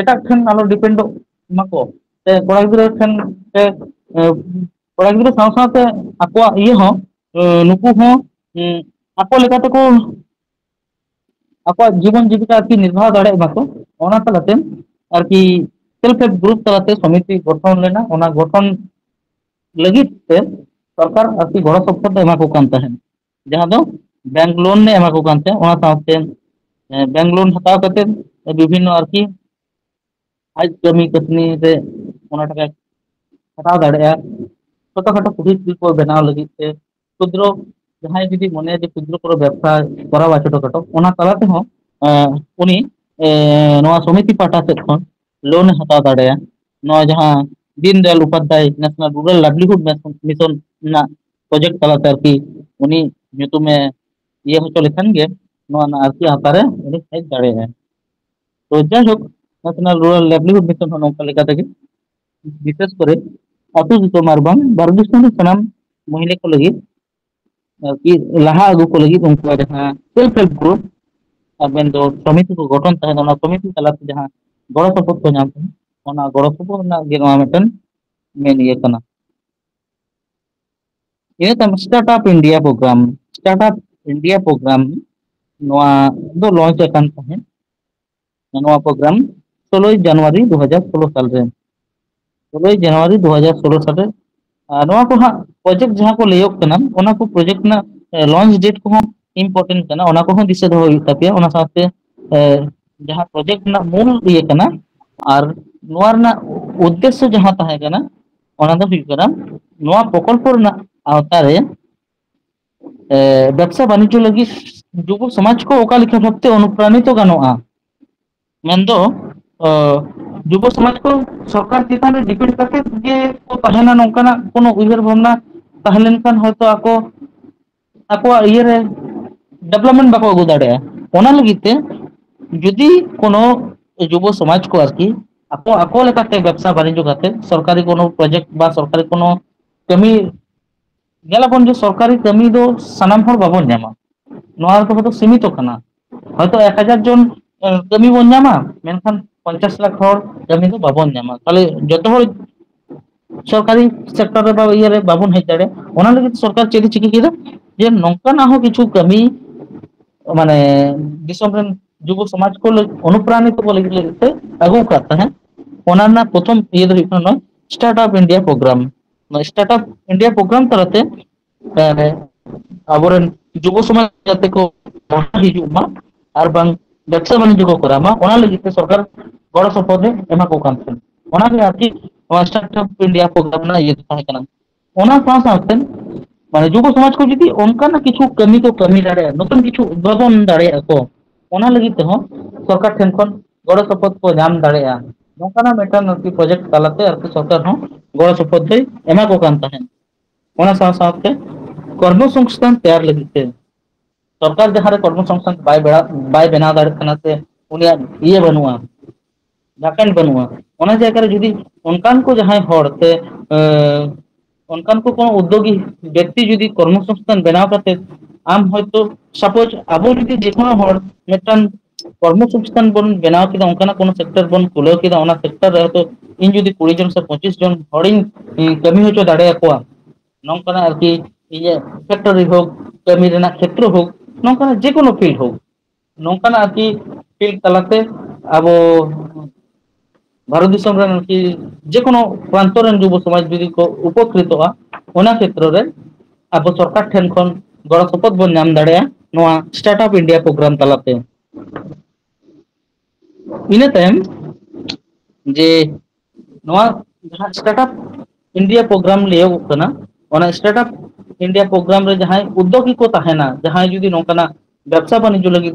ᱮᱴᱟᱜ ᱴᱷᱮᱱ ᱟᱞᱚ ᱰᱤᱯᱮᱱᱰᱚᱜ ᱢᱟᱠᱚ᱾ ᱥᱮ ᱠᱚᱲᱟ ᱜᱤᱫᱽᱨᱟᱹ ᱴᱷᱮᱱ ᱥᱮ ᱠᱚᱲᱟ ᱜᱤᱫᱽᱨᱟᱹ ᱥᱟᱶ ᱥᱟᱶᱛᱮ ᱟᱠᱚᱣᱟᱜ ᱤᱭᱟᱹ ᱦᱚᱸ, ᱱᱩᱠᱩ ᱦᱚᱸ ᱟᱠᱚ ᱞᱮᱠᱟ ᱛᱮᱠᱚ ᱟᱠᱚᱣᱟᱜ ᱡᱤᱵᱚᱱ ᱡᱤᱵᱤᱠᱟ ᱟᱨᱠᱤ ᱱᱤᱨᱵᱟᱦ ᱫᱟᱲᱮᱭᱟᱜ ᱢᱟᱠᱚ, ᱚᱱᱟ ᱛᱟᱞᱟᱛᱮ ᱟᱨᱠᱤ ᱥᱮᱞᱯ ᱦᱮᱞᱯ ᱜᱨᱩᱯ ᱛᱟᱞᱟᱛᱮ ᱥᱚᱢᱤᱛᱤ ᱜᱚᱴᱷᱚᱱ ᱞᱮᱱᱟ᱾ ᱚᱱᱟ ᱜᱚᱴᱷᱚᱱ ᱞᱟᱹᱜᱤᱫ ᱛᱮ ᱥᱚᱨᱠᱟᱨ ᱟᱨᱠᱤ ᱜᱚᱲᱚ ᱥᱚᱯᱚᱦᱚᱫ ᱫᱚ ᱮᱢᱟ ᱠᱚ ᱠᱟᱱ ᱛᱟᱦᱮᱸᱫ, ᱡᱟᱦᱟᱸ ᱫᱚ ᱵᱮᱝᱠ ᱞᱳᱱ ᱮ ᱮᱢᱟ ᱠᱚ ᱠᱟᱱ ᱛᱟᱦᱮᱸᱫ᱾ ᱚᱱᱟ ᱥᱟᱶᱛᱮ ᱵᱮᱝᱠ ᱞᱳᱱ ᱦᱟᱛᱟᱣ ᱠᱟᱛᱮ ᱵᱤᱵᱷᱤᱱᱱᱚ ᱟᱨᱠᱤ ᱟᱡ ᱠᱟᱹᱢᱤ ᱠᱟᱹᱥᱱᱤ ᱨᱮ ᱚᱱᱟ ᱴᱟᱠᱟᱭ ᱠᱷᱟᱴᱟᱣ ᱫᱟᱲᱮᱭᱟᱜᱼᱟ᱾ ᱪᱷᱳᱴᱳ ᱠᱷᱟᱴᱳ ᱠᱩᱴᱤᱨ ᱥᱤᱞᱯᱚ ᱵᱮᱱᱟᱣ ᱞᱟᱹᱜᱤᱫ ᱛᱮ ᱠᱷᱩᱫᱨᱚ, ᱡᱟᱦᱟᱸᱭ ᱡᱩᱫᱤ ᱢᱚᱱᱮᱭᱟ ᱡᱮ ᱠᱷᱩᱫᱨᱚ ᱠᱚᱨᱚ ᱵᱮᱵᱽᱥᱟ ᱠᱚᱨᱟᱣᱟ ᱪᱷᱳᱴᱳ ᱠᱷᱟᱴᱳ, ᱚᱱᱟ ᱛᱟᱞᱟ ᱛᱮᱦᱚᱸ ᱩᱱᱤ ᱱᱚᱣᱟ ᱥᱚᱢᱤᱛᱤ ᱯᱟᱦᱴᱟ ᱥᱮᱫ ᱠᱷᱚᱱ ᱞᱳᱱ ᱮ ᱦᱟᱛᱟᱣ ᱫᱟᱲᱮᱭᱟᱜᱼᱟ᱾ ᱱᱚᱣᱟ ᱡᱟᱦᱟᱸ Deen Dayal Upadhyay national rural livelihood mission ᱨᱮᱱᱟᱜ ᱯᱨᱚᱡᱮᱠᱴ ᱛᱟᱞᱟᱛᱮ ᱟᱨᱠᱤ ᱩᱱᱤ ᱧᱩᱛᱩᱢᱮ ᱤᱭᱟᱹ ᱦᱚᱪᱚ ᱞᱮᱠᱷᱟᱱ ᱜᱮ ᱱᱚᱣᱟ ᱨᱮᱱᱟᱜ ᱟᱨᱠᱤ ᱟᱣᱛᱟ ᱨᱮ ᱩᱱᱤ ᱦᱮᱡ ᱫᱟᱲᱮᱭᱟᱜᱼᱟᱭ᱾ ᱛᱚ ᱡᱟᱭᱦᱳᱠ, ᱱᱮᱥᱱᱟᱞ ᱨᱩᱨᱟᱞ ᱞᱟᱭᱤᱵᱷᱞᱤᱦᱩᱰ ᱢᱤᱥᱚᱱ ᱦᱚᱸ ᱱᱚᱝᱠᱟ ᱞᱮᱠᱟ ᱛᱮᱜᱮ ᱵᱤᱥᱮᱥ ᱠᱚᱨᱮ ᱟᱹᱛᱩ ᱫᱤᱥᱚᱢ ᱟᱨ ᱵᱟᱝ ᱵᱟᱨ ᱫᱤᱥᱚᱢ ᱨᱮ ᱥᱟᱱᱟᱢ ᱢᱚᱦᱤᱞᱟ ᱠᱚ ᱞᱟᱹᱜᱤᱫ ᱟᱨᱠᱤ ᱞᱟᱦᱟ ᱟᱹᱜᱩ ᱠᱚ ᱞᱟᱹᱜᱤᱫ ᱩᱱᱠᱩᱣᱟᱜ ᱡᱟᱦᱟᱸ ᱥᱮᱞᱯ ᱦᱮᱞᱯ ᱜᱨᱩᱯ ᱟᱵᱮᱱ ᱫᱚ ᱥᱚᱢᱤᱛᱤ ᱠᱚ ᱜᱚᱴᱷᱚᱱ ᱛᱟᱦᱮᱸᱱᱟ, ᱚᱱᱟ ᱥᱚᱢᱤᱛᱤ ᱛᱟᱞᱟᱛᱮ ᱡᱟᱦᱟᱸ ᱜᱚᱲᱚ ᱥᱚᱯᱚᱦᱚᱫ ᱠᱚ ᱧᱟᱢ ᱛᱟᱦᱮᱸᱱᱟ, ᱚᱱᱟ ᱜᱚᱲᱚ ᱥᱚᱯᱚᱦᱚᱫ ᱨᱮᱱᱟᱜ ᱜᱮ ᱱᱚᱣᱟ ᱢᱤᱫᱴᱮᱱ ᱢᱮᱱ ᱤᱭᱟᱹ ᱠᱟᱱᱟ᱾ ᱤᱱᱟᱹ ᱛᱟᱭᱚᱢ ᱥᱴᱟᱨᱴ ᱟᱯ ᱤᱱᱰᱤᱭᱟ ᱯᱨᱳᱜᱨᱟᱢ, ᱥᱴᱟᱨᱴ ᱟᱯ ᱤᱱᱰᱤᱭᱟ ᱯᱨᱳᱜᱨᱟᱢ ᱱᱚᱣᱟ ᱫᱚ ᱞᱚᱧᱪ ᱟᱠᱟᱱ ᱛᱟᱦᱮᱸᱫ᱾ ᱱᱚᱣᱟ ᱯᱨᱳᱜᱨᱟᱢ ᱥᱳᱞᱳᱭ ᱡᱟᱱᱩᱣᱟᱨᱤ ᱫᱩ ᱦᱟᱡᱟᱨ ᱥᱳᱞᱳ ᱥᱟᱞᱨᱮ, ᱥᱳᱞᱳᱭ ᱡᱟᱱᱩᱣᱟᱨᱤ ᱫᱩ ᱦᱟᱡᱟᱨ ᱥᱳᱞᱳ ᱥᱟᱞᱨᱮ᱾ ᱟᱨ ᱱᱚᱣᱟ ᱠᱚ ᱦᱟᱸᱜ ᱯᱨᱚᱡᱮᱠᱴ ᱡᱟᱦᱟᱸ ᱠᱚ ᱞᱟᱹᱭᱚᱜ ᱠᱟᱱᱟ, ᱚᱱᱟ ᱠᱚ ᱯᱨᱚᱡᱮᱠᱴ ᱨᱮᱱᱟᱜ ᱞᱚᱧᱪ ᱰᱮᱴ ᱠᱚᱦᱚᱸ ᱤᱢᱯᱚᱨᱴᱮᱱᱴ ᱠᱟᱱᱟ, ᱚᱱᱟ ᱠᱚᱦᱚᱸ ᱫᱤᱥᱟᱹ ᱫᱚᱦᱚ ᱦᱩᱭᱩᱜ ᱛᱟᱯᱮᱭᱟ᱾ ᱚᱱᱟ ᱥᱟᱶᱛᱮ ᱡᱟᱦᱟᱸ ᱯᱨᱚᱡᱮᱠᱴ ᱨᱮᱱᱟᱜ ᱢᱩᱞ ᱤᱭᱟᱹ ᱠᱟᱱᱟ ᱟᱨ ᱱᱚᱣᱟ ᱨᱮᱱᱟᱜ ᱩᱫᱽᱫᱮᱥᱥᱚ ᱡᱟᱦᱟᱸ ᱛᱟᱦᱮᱸ ᱠᱟᱱᱟ, ᱚᱱᱟ ᱫᱚ ᱦᱩᱭᱩᱜ ᱠᱟᱱᱟ ᱱᱚᱣᱟ ᱯᱨᱚᱠᱚᱞᱯᱚ ᱨᱮᱱᱟᱜ ᱟᱣᱛᱟ ᱨᱮ ᱮ, ᱵᱮᱵᱽᱥᱟ ᱵᱟᱱᱤᱡᱽᱡᱚ ᱞᱟᱹᱜᱤᱫ ᱡᱩᱵᱚ ᱥᱚᱢᱟᱡᱽ ᱠᱚ ᱚᱠᱟ ᱞᱮᱠᱟ ᱵᱷᱟᱵᱽᱛᱮ ᱚᱱᱩᱯᱨᱟᱱᱤᱛᱚ ᱜᱟᱱᱚᱜᱼᱟ? ᱢᱮᱱᱫᱚ, ᱚ, ᱡᱩᱵᱚ ᱥᱚᱢᱟᱡᱽ ᱠᱚ ᱥᱚᱨᱠᱟᱨ ᱪᱮᱛᱟᱱ ᱨᱮ ᱰᱤᱯᱮᱱᱰ ᱠᱟᱛᱮ ᱜᱮ ᱠᱚ ᱛᱟᱦᱮᱱᱟ, ᱱᱚᱝᱠᱟᱱᱟᱜ ᱠᱳᱱᱳ ᱩᱭᱦᱟᱹᱨ ᱵᱷᱟᱵᱽᱱᱟ ᱛᱟᱦᱮᱸ ᱞᱮᱱᱠᱷᱟᱱ ᱦᱚᱭᱛᱳ ᱟᱠᱚ ᱟᱠᱚᱣᱟᱜ ᱤᱭᱟᱹ ᱨᱮ ᱰᱮᱵᱷᱞᱚᱯᱢᱮᱱᱴ ᱵᱟᱠᱚ ᱟᱹᱜᱩ ᱫᱟᱲᱮᱭᱟᱜᱼᱟ᱾ ᱚᱱᱟ ᱞᱟᱹᱜᱤᱫ ᱛᱮ ᱡᱩᱫᱤ ᱠᱳᱱᱳ ᱡᱩᱵᱚ ᱥᱚᱢᱟᱡᱽ ᱠᱚ ᱟᱨᱠᱤ ᱟᱠᱚ, ᱟᱠᱚ ᱞᱮᱠᱟᱛᱮ ᱵᱮᱵᱽᱥᱟ ᱵᱟᱱᱤᱡᱽᱡᱚ ᱠᱟᱛᱮ ᱥᱚᱨᱠᱟᱨᱤ ᱠᱳᱱᱳ ᱯᱨᱚᱡᱮᱠᱴ ᱵᱟ ᱥᱚᱨᱠᱟᱨᱤ ᱠᱳᱱᱳ ᱠᱟᱹᱢᱤ, ᱧᱮᱞᱟᱵᱚᱱ ᱡᱮ ᱥᱚᱨᱠᱟᱨᱤ ᱠᱟᱹᱢᱤ ᱫᱚ ᱥᱟᱱᱟᱢ ᱦᱚᱲ ᱵᱟᱵᱚᱱ ᱧᱟᱢᱟ᱾ ᱱᱚᱣᱟ ᱨᱮᱫᱚ ᱦᱚᱭᱛᱳ ᱥᱤᱢᱤᱛᱚ ᱠᱟᱱᱟ᱾ ᱦᱚᱭᱛᱳ ᱮᱠ ᱦᱟᱡᱟᱨ ᱡᱚᱱ ᱠᱟᱹᱢᱤ ᱵᱚᱱ ᱧᱟᱢᱟ, ᱢᱮᱱᱠᱷᱟᱱ ᱯᱚᱧᱪᱟᱥ ᱞᱟᱠᱷ ᱦᱚᱲ ᱠᱟᱹᱢᱤ ᱫᱚ ᱵᱟᱵᱚᱱ ᱧᱟᱢᱟ᱾ ᱛᱟᱦᱚᱞᱮ ᱡᱚᱛᱚ ᱦᱚᱲ ᱥᱚᱨᱠᱟᱨᱤ ᱥᱮᱠᱴᱚᱨ ᱨᱮ ᱤᱭᱟᱹ ᱨᱮ ᱵᱟᱵᱚᱱ ᱦᱮᱡ ᱫᱟᱲᱮᱭᱟᱜᱼᱟ᱾ ᱚᱱᱟ ᱞᱟᱹᱜᱤᱫ ᱥᱚᱨᱠᱟᱨ ᱪᱮᱫ ᱮ ᱪᱤᱠᱟᱹ ᱠᱮᱫᱟ, ᱡᱮ ᱱᱚᱝᱠᱟᱱᱟᱜ ᱦᱚᱸ ᱠᱤᱪᱷᱩ ᱠᱟᱹᱢᱤ, ᱢᱟᱱᱮ, ᱫᱤᱥᱚᱢ ᱨᱮᱱ ᱡᱩᱵᱚ ᱥᱚᱢᱟᱡᱽ ᱠᱚ ᱞᱟᱹᱜᱤᱫ ᱚᱱᱩᱯᱨᱟᱱᱤᱛ ᱠᱚ ᱞᱟᱹᱜᱤᱫ ᱛᱮ ᱟᱹᱜᱩ ᱟᱠᱟᱫ ᱛᱟᱦᱮᱸᱫ᱾ ᱚᱱᱟ ᱨᱮᱱᱟᱜ ᱯᱨᱚᱛᱷᱚᱢ ᱤᱭᱟᱹ ᱫᱚ ᱦᱩᱭᱩᱜ ᱠᱟᱱᱟ ᱱᱚᱣᱟ ᱥᱴᱟᱨᱴ ᱟᱯ ᱤᱱᱰᱤᱭᱟ ᱯᱨᱳᱜᱨᱟᱢ᱾ ᱱᱚᱣᱟ ᱥᱴᱟᱨᱴ ᱟᱯ ᱤᱱᱰᱤᱭᱟ ᱯᱨᱳᱜᱨᱟᱢ ᱛᱟᱞᱟᱛᱮ, ᱢᱟᱱᱮ, ᱟᱵᱚᱨᱮᱱ ᱡᱩᱵᱚ ᱥᱚᱢᱟᱡᱽ ᱡᱟᱛᱮ ᱠᱚ ᱞᱟᱦᱟ ᱦᱤᱡᱩᱜ ᱢᱟ ᱟᱨ ᱵᱟᱝ ᱵᱮᱵᱽᱥᱟ ᱵᱟᱱᱤᱡᱽᱡᱚ ᱠᱚ ᱠᱚᱨᱟᱣ ᱢᱟ, ᱚᱱᱟ ᱞᱟᱹᱜᱤᱫ ᱛᱮ ᱥᱚᱨᱠᱟᱨ ᱜᱚᱲᱚ ᱥᱚᱯᱚᱦᱚᱫ ᱮ ᱮᱢᱟ ᱠᱚ ᱠᱟᱱ ᱛᱟᱦᱮᱸᱫ᱾ ᱚᱱᱟᱜᱮ ᱟᱨᱠᱤ ᱱᱚᱣᱟ ᱥᱴᱟᱨᱴ ᱟᱯ ᱤᱱᱰᱤᱭᱟ ᱯᱨᱳᱜᱨᱟᱢ ᱨᱮᱱᱟᱜ ᱤᱭᱟᱹ ᱫᱚ ᱛᱟᱦᱮᱸ ᱠᱟᱱᱟ᱾ ᱚᱱᱟ ᱥᱟᱶ ᱥᱟᱶᱛᱮ, ᱢᱟᱱᱮ, ᱡᱩᱵᱚ ᱥᱚᱢᱟᱡᱽ ᱠᱚ ᱡᱩᱫᱤ ᱚᱱᱠᱟᱱᱟᱜ ᱠᱤᱪᱷᱩ ᱠᱟᱹᱢᱤ ᱠᱚ ᱠᱟᱹᱢᱤ ᱫᱟᱲᱮᱭᱟᱜᱼᱟ, ᱱᱚᱛᱩᱱ ᱠᱤᱪᱷᱩ ᱩᱫᱵᱷᱟᱵᱚᱱ ᱫᱟᱲᱮᱭᱟᱜᱼᱟ ᱠᱚ, ᱚᱱᱟ ᱞᱟᱹᱜᱤᱫ ᱛᱮᱦᱚᱸ ᱥᱚᱨᱠᱟᱨ ᱴᱷᱮᱱ ᱠᱷᱚᱱ ᱜᱚᱲᱚ ᱥᱚᱯᱚᱦᱚᱫ ᱠᱚ ᱧᱟᱢ ᱫᱟᱲᱮᱭᱟᱜᱼᱟ᱾ ᱱᱚᱝᱠᱟᱱᱟᱜ ᱢᱤᱫᱴᱟᱝ ᱟᱨᱠᱤ ᱯᱨᱚᱡᱮᱠᱴ ᱛᱟᱞᱟᱛᱮ ᱟᱨᱠᱤ ᱥᱚᱨᱠᱟᱨ ᱦᱚᱸ ᱜᱚᱲᱚ ᱥᱚᱯᱚᱦᱚᱫ ᱫᱚᱭ ᱮᱢᱟ ᱠᱚ ᱠᱟᱱ ᱛᱟᱦᱮᱸᱫ᱾ ᱚᱱᱟ ᱥᱟᱶ ᱥᱟᱶᱛᱮ ᱠᱚᱨᱢᱚ ᱥᱚᱝᱥᱛᱷᱟᱱ ᱛᱮᱭᱟᱨ ᱞᱟᱹᱜᱤᱫ ᱛᱮ ᱥᱚᱨᱠᱟᱨ ᱡᱟᱦᱟᱸ ᱨᱮ ᱠᱚᱨᱢᱚ ᱥᱚᱝᱥᱛᱷᱟᱱ ᱵᱟᱭ ᱵᱮᱲᱟ-, ᱵᱟᱭ ᱵᱮᱱᱟᱣ ᱫᱟᱲᱮᱭᱟᱜ ᱠᱟᱱᱟ ᱥᱮ ᱩᱱᱤᱭᱟᱜ ᱤᱭᱟᱹ ᱵᱟᱹᱱᱩᱜᱼᱟ, ᱵᱷᱮᱠᱮᱱᱴ ᱵᱟᱹᱱᱩᱜᱼᱟ, ᱚᱱᱟ ᱡᱟᱭᱜᱟ ᱨᱮ ᱡᱩᱫᱤ ᱚᱱᱠᱟᱱ ᱠᱚ ᱡᱟᱦᱟᱸᱭ ᱦᱚᱲ ᱥᱮ, ᱮ, ᱚᱱᱠᱟᱱ ᱠᱚ ᱠᱳᱱᱳ ᱩᱫᱽᱫᱳᱜᱤ ᱵᱮᱠᱛᱤ ᱡᱩᱫᱤ ᱠᱚᱨᱢᱚ ᱥᱚᱝᱥᱛᱷᱟᱱ ᱵᱮᱱᱟᱣ ᱠᱟᱛᱮ, ᱟᱢ ᱦᱚᱭᱛᱳ, ᱥᱟᱯᱳᱡᱽ, ᱟᱵᱚ ᱡᱩᱫᱤ ᱡᱮ ᱠᱳᱱᱳ ᱦᱚᱲ ᱢᱤᱫᱴᱟᱝ ᱠᱚᱨᱢᱚ ᱥᱚᱝᱥᱛᱷᱟᱱ ᱵᱚᱱ ᱵᱮᱱᱟᱣ ᱠᱮᱫᱟ, ᱚᱱᱠᱟᱱᱟᱜ ᱠᱳᱱᱳ ᱥᱮᱠᱴᱚᱨ ᱵᱚᱱ ᱠᱷᱩᱞᱟᱹᱣ ᱠᱮᱫᱟ, ᱚᱱᱟ ᱥᱮᱠᱴᱚᱨ ᱨᱮ ᱦᱚᱭᱛᱳ ᱤᱧ ᱡᱩᱫᱤ ᱠᱩᱲᱤ ᱡᱚᱱ ᱥᱮ ᱯᱚᱸᱪᱤᱥ ᱡᱚᱱ ᱦᱚᱲᱤᱧ, ᱤᱧ ᱠᱟᱹᱢᱤ ᱦᱚᱪᱚ ᱫᱟᱲᱮᱭᱟᱠᱚᱣᱟ, ᱱᱚᱝᱠᱟᱱᱟᱜ ᱟᱨᱠᱤ ᱤᱧᱟᱹᱜ ᱯᱷᱮᱠᱴᱚᱨᱤ ᱦᱳᱠ, ᱠᱟᱹᱢᱤ ᱨᱮᱱᱟᱜ ᱠᱷᱮᱛᱨᱚ ᱦᱳᱠ, ᱱᱚᱝᱠᱟᱱᱟᱜ ᱡᱮ ᱠᱳᱱᱳ ᱯᱷᱤᱞᱰ ᱦᱳᱠ, ᱱᱚᱝᱠᱟᱱᱟᱜ ᱟᱨᱠᱤ ᱯᱷᱤᱞᱰ ᱛᱟᱞᱟᱛᱮ ᱟᱵᱚ ᱵᱷᱟᱨᱚᱛ ᱫᱤᱥᱚᱢ ᱨᱮᱱ ᱟᱨᱠᱤ ᱡᱮ ᱠᱳᱱᱳ ᱯᱨᱟᱱᱛᱚ ᱨᱮᱱ ᱡᱩᱵᱚ ᱥᱚᱢᱟᱡᱽ ᱡᱩᱫᱤ ᱠᱚ ᱩᱯᱚᱠᱨᱤᱛᱚᱜᱼᱟ, ᱚᱱᱟ ᱠᱷᱮᱛᱨᱚ ᱨᱮ ᱟᱵᱚ ᱥᱚᱨᱠᱟᱨ ᱴᱷᱮᱱ ᱠᱷᱚᱱ ᱜᱚᱲᱚ ᱥᱚᱯᱚᱦᱚᱫ ᱵᱚᱱ ᱧᱟᱢ ᱫᱟᱲᱮᱭᱟᱜᱼᱟ ᱱᱚᱣᱟ ᱥᱴᱟᱨᱴ ᱟᱯ ᱤᱱᱰᱤᱭᱟ ᱯᱨᱳᱜᱨᱟᱢ ᱛᱟᱞᱟᱛᱮ᱾ ᱤᱱᱟᱹ ᱛᱟᱭᱚᱢ ᱡᱮ ᱱᱚᱣᱟ ᱡᱟᱦᱟᱸ ᱥᱴᱟᱨᱴ ᱟᱯ ᱤᱱᱰᱤᱭᱟ ᱯᱨᱳᱜᱨᱟᱢ ᱞᱟᱹᱭᱚᱜᱚᱜ ᱠᱟᱱᱟ, ᱚᱱᱟ ᱥᱴᱟᱨᱴ ᱟᱯ ᱤᱱᱰᱤᱭᱟ ᱯᱨᱳᱜᱨᱟᱢ ᱨᱮ ᱡᱟᱦᱟᱸᱭ ᱩᱫᱽᱫᱳᱜᱤ ᱠᱚ ᱛᱟᱦᱮᱱᱟ, ᱡᱟᱦᱟᱸᱭ ᱡᱩᱫᱤ ᱱᱚᱝᱠᱟᱱᱟᱜ ᱵᱮᱵᱽᱥᱟ ᱵᱟᱱᱤᱡᱽᱡᱚ ᱞᱟᱹᱜᱤᱫ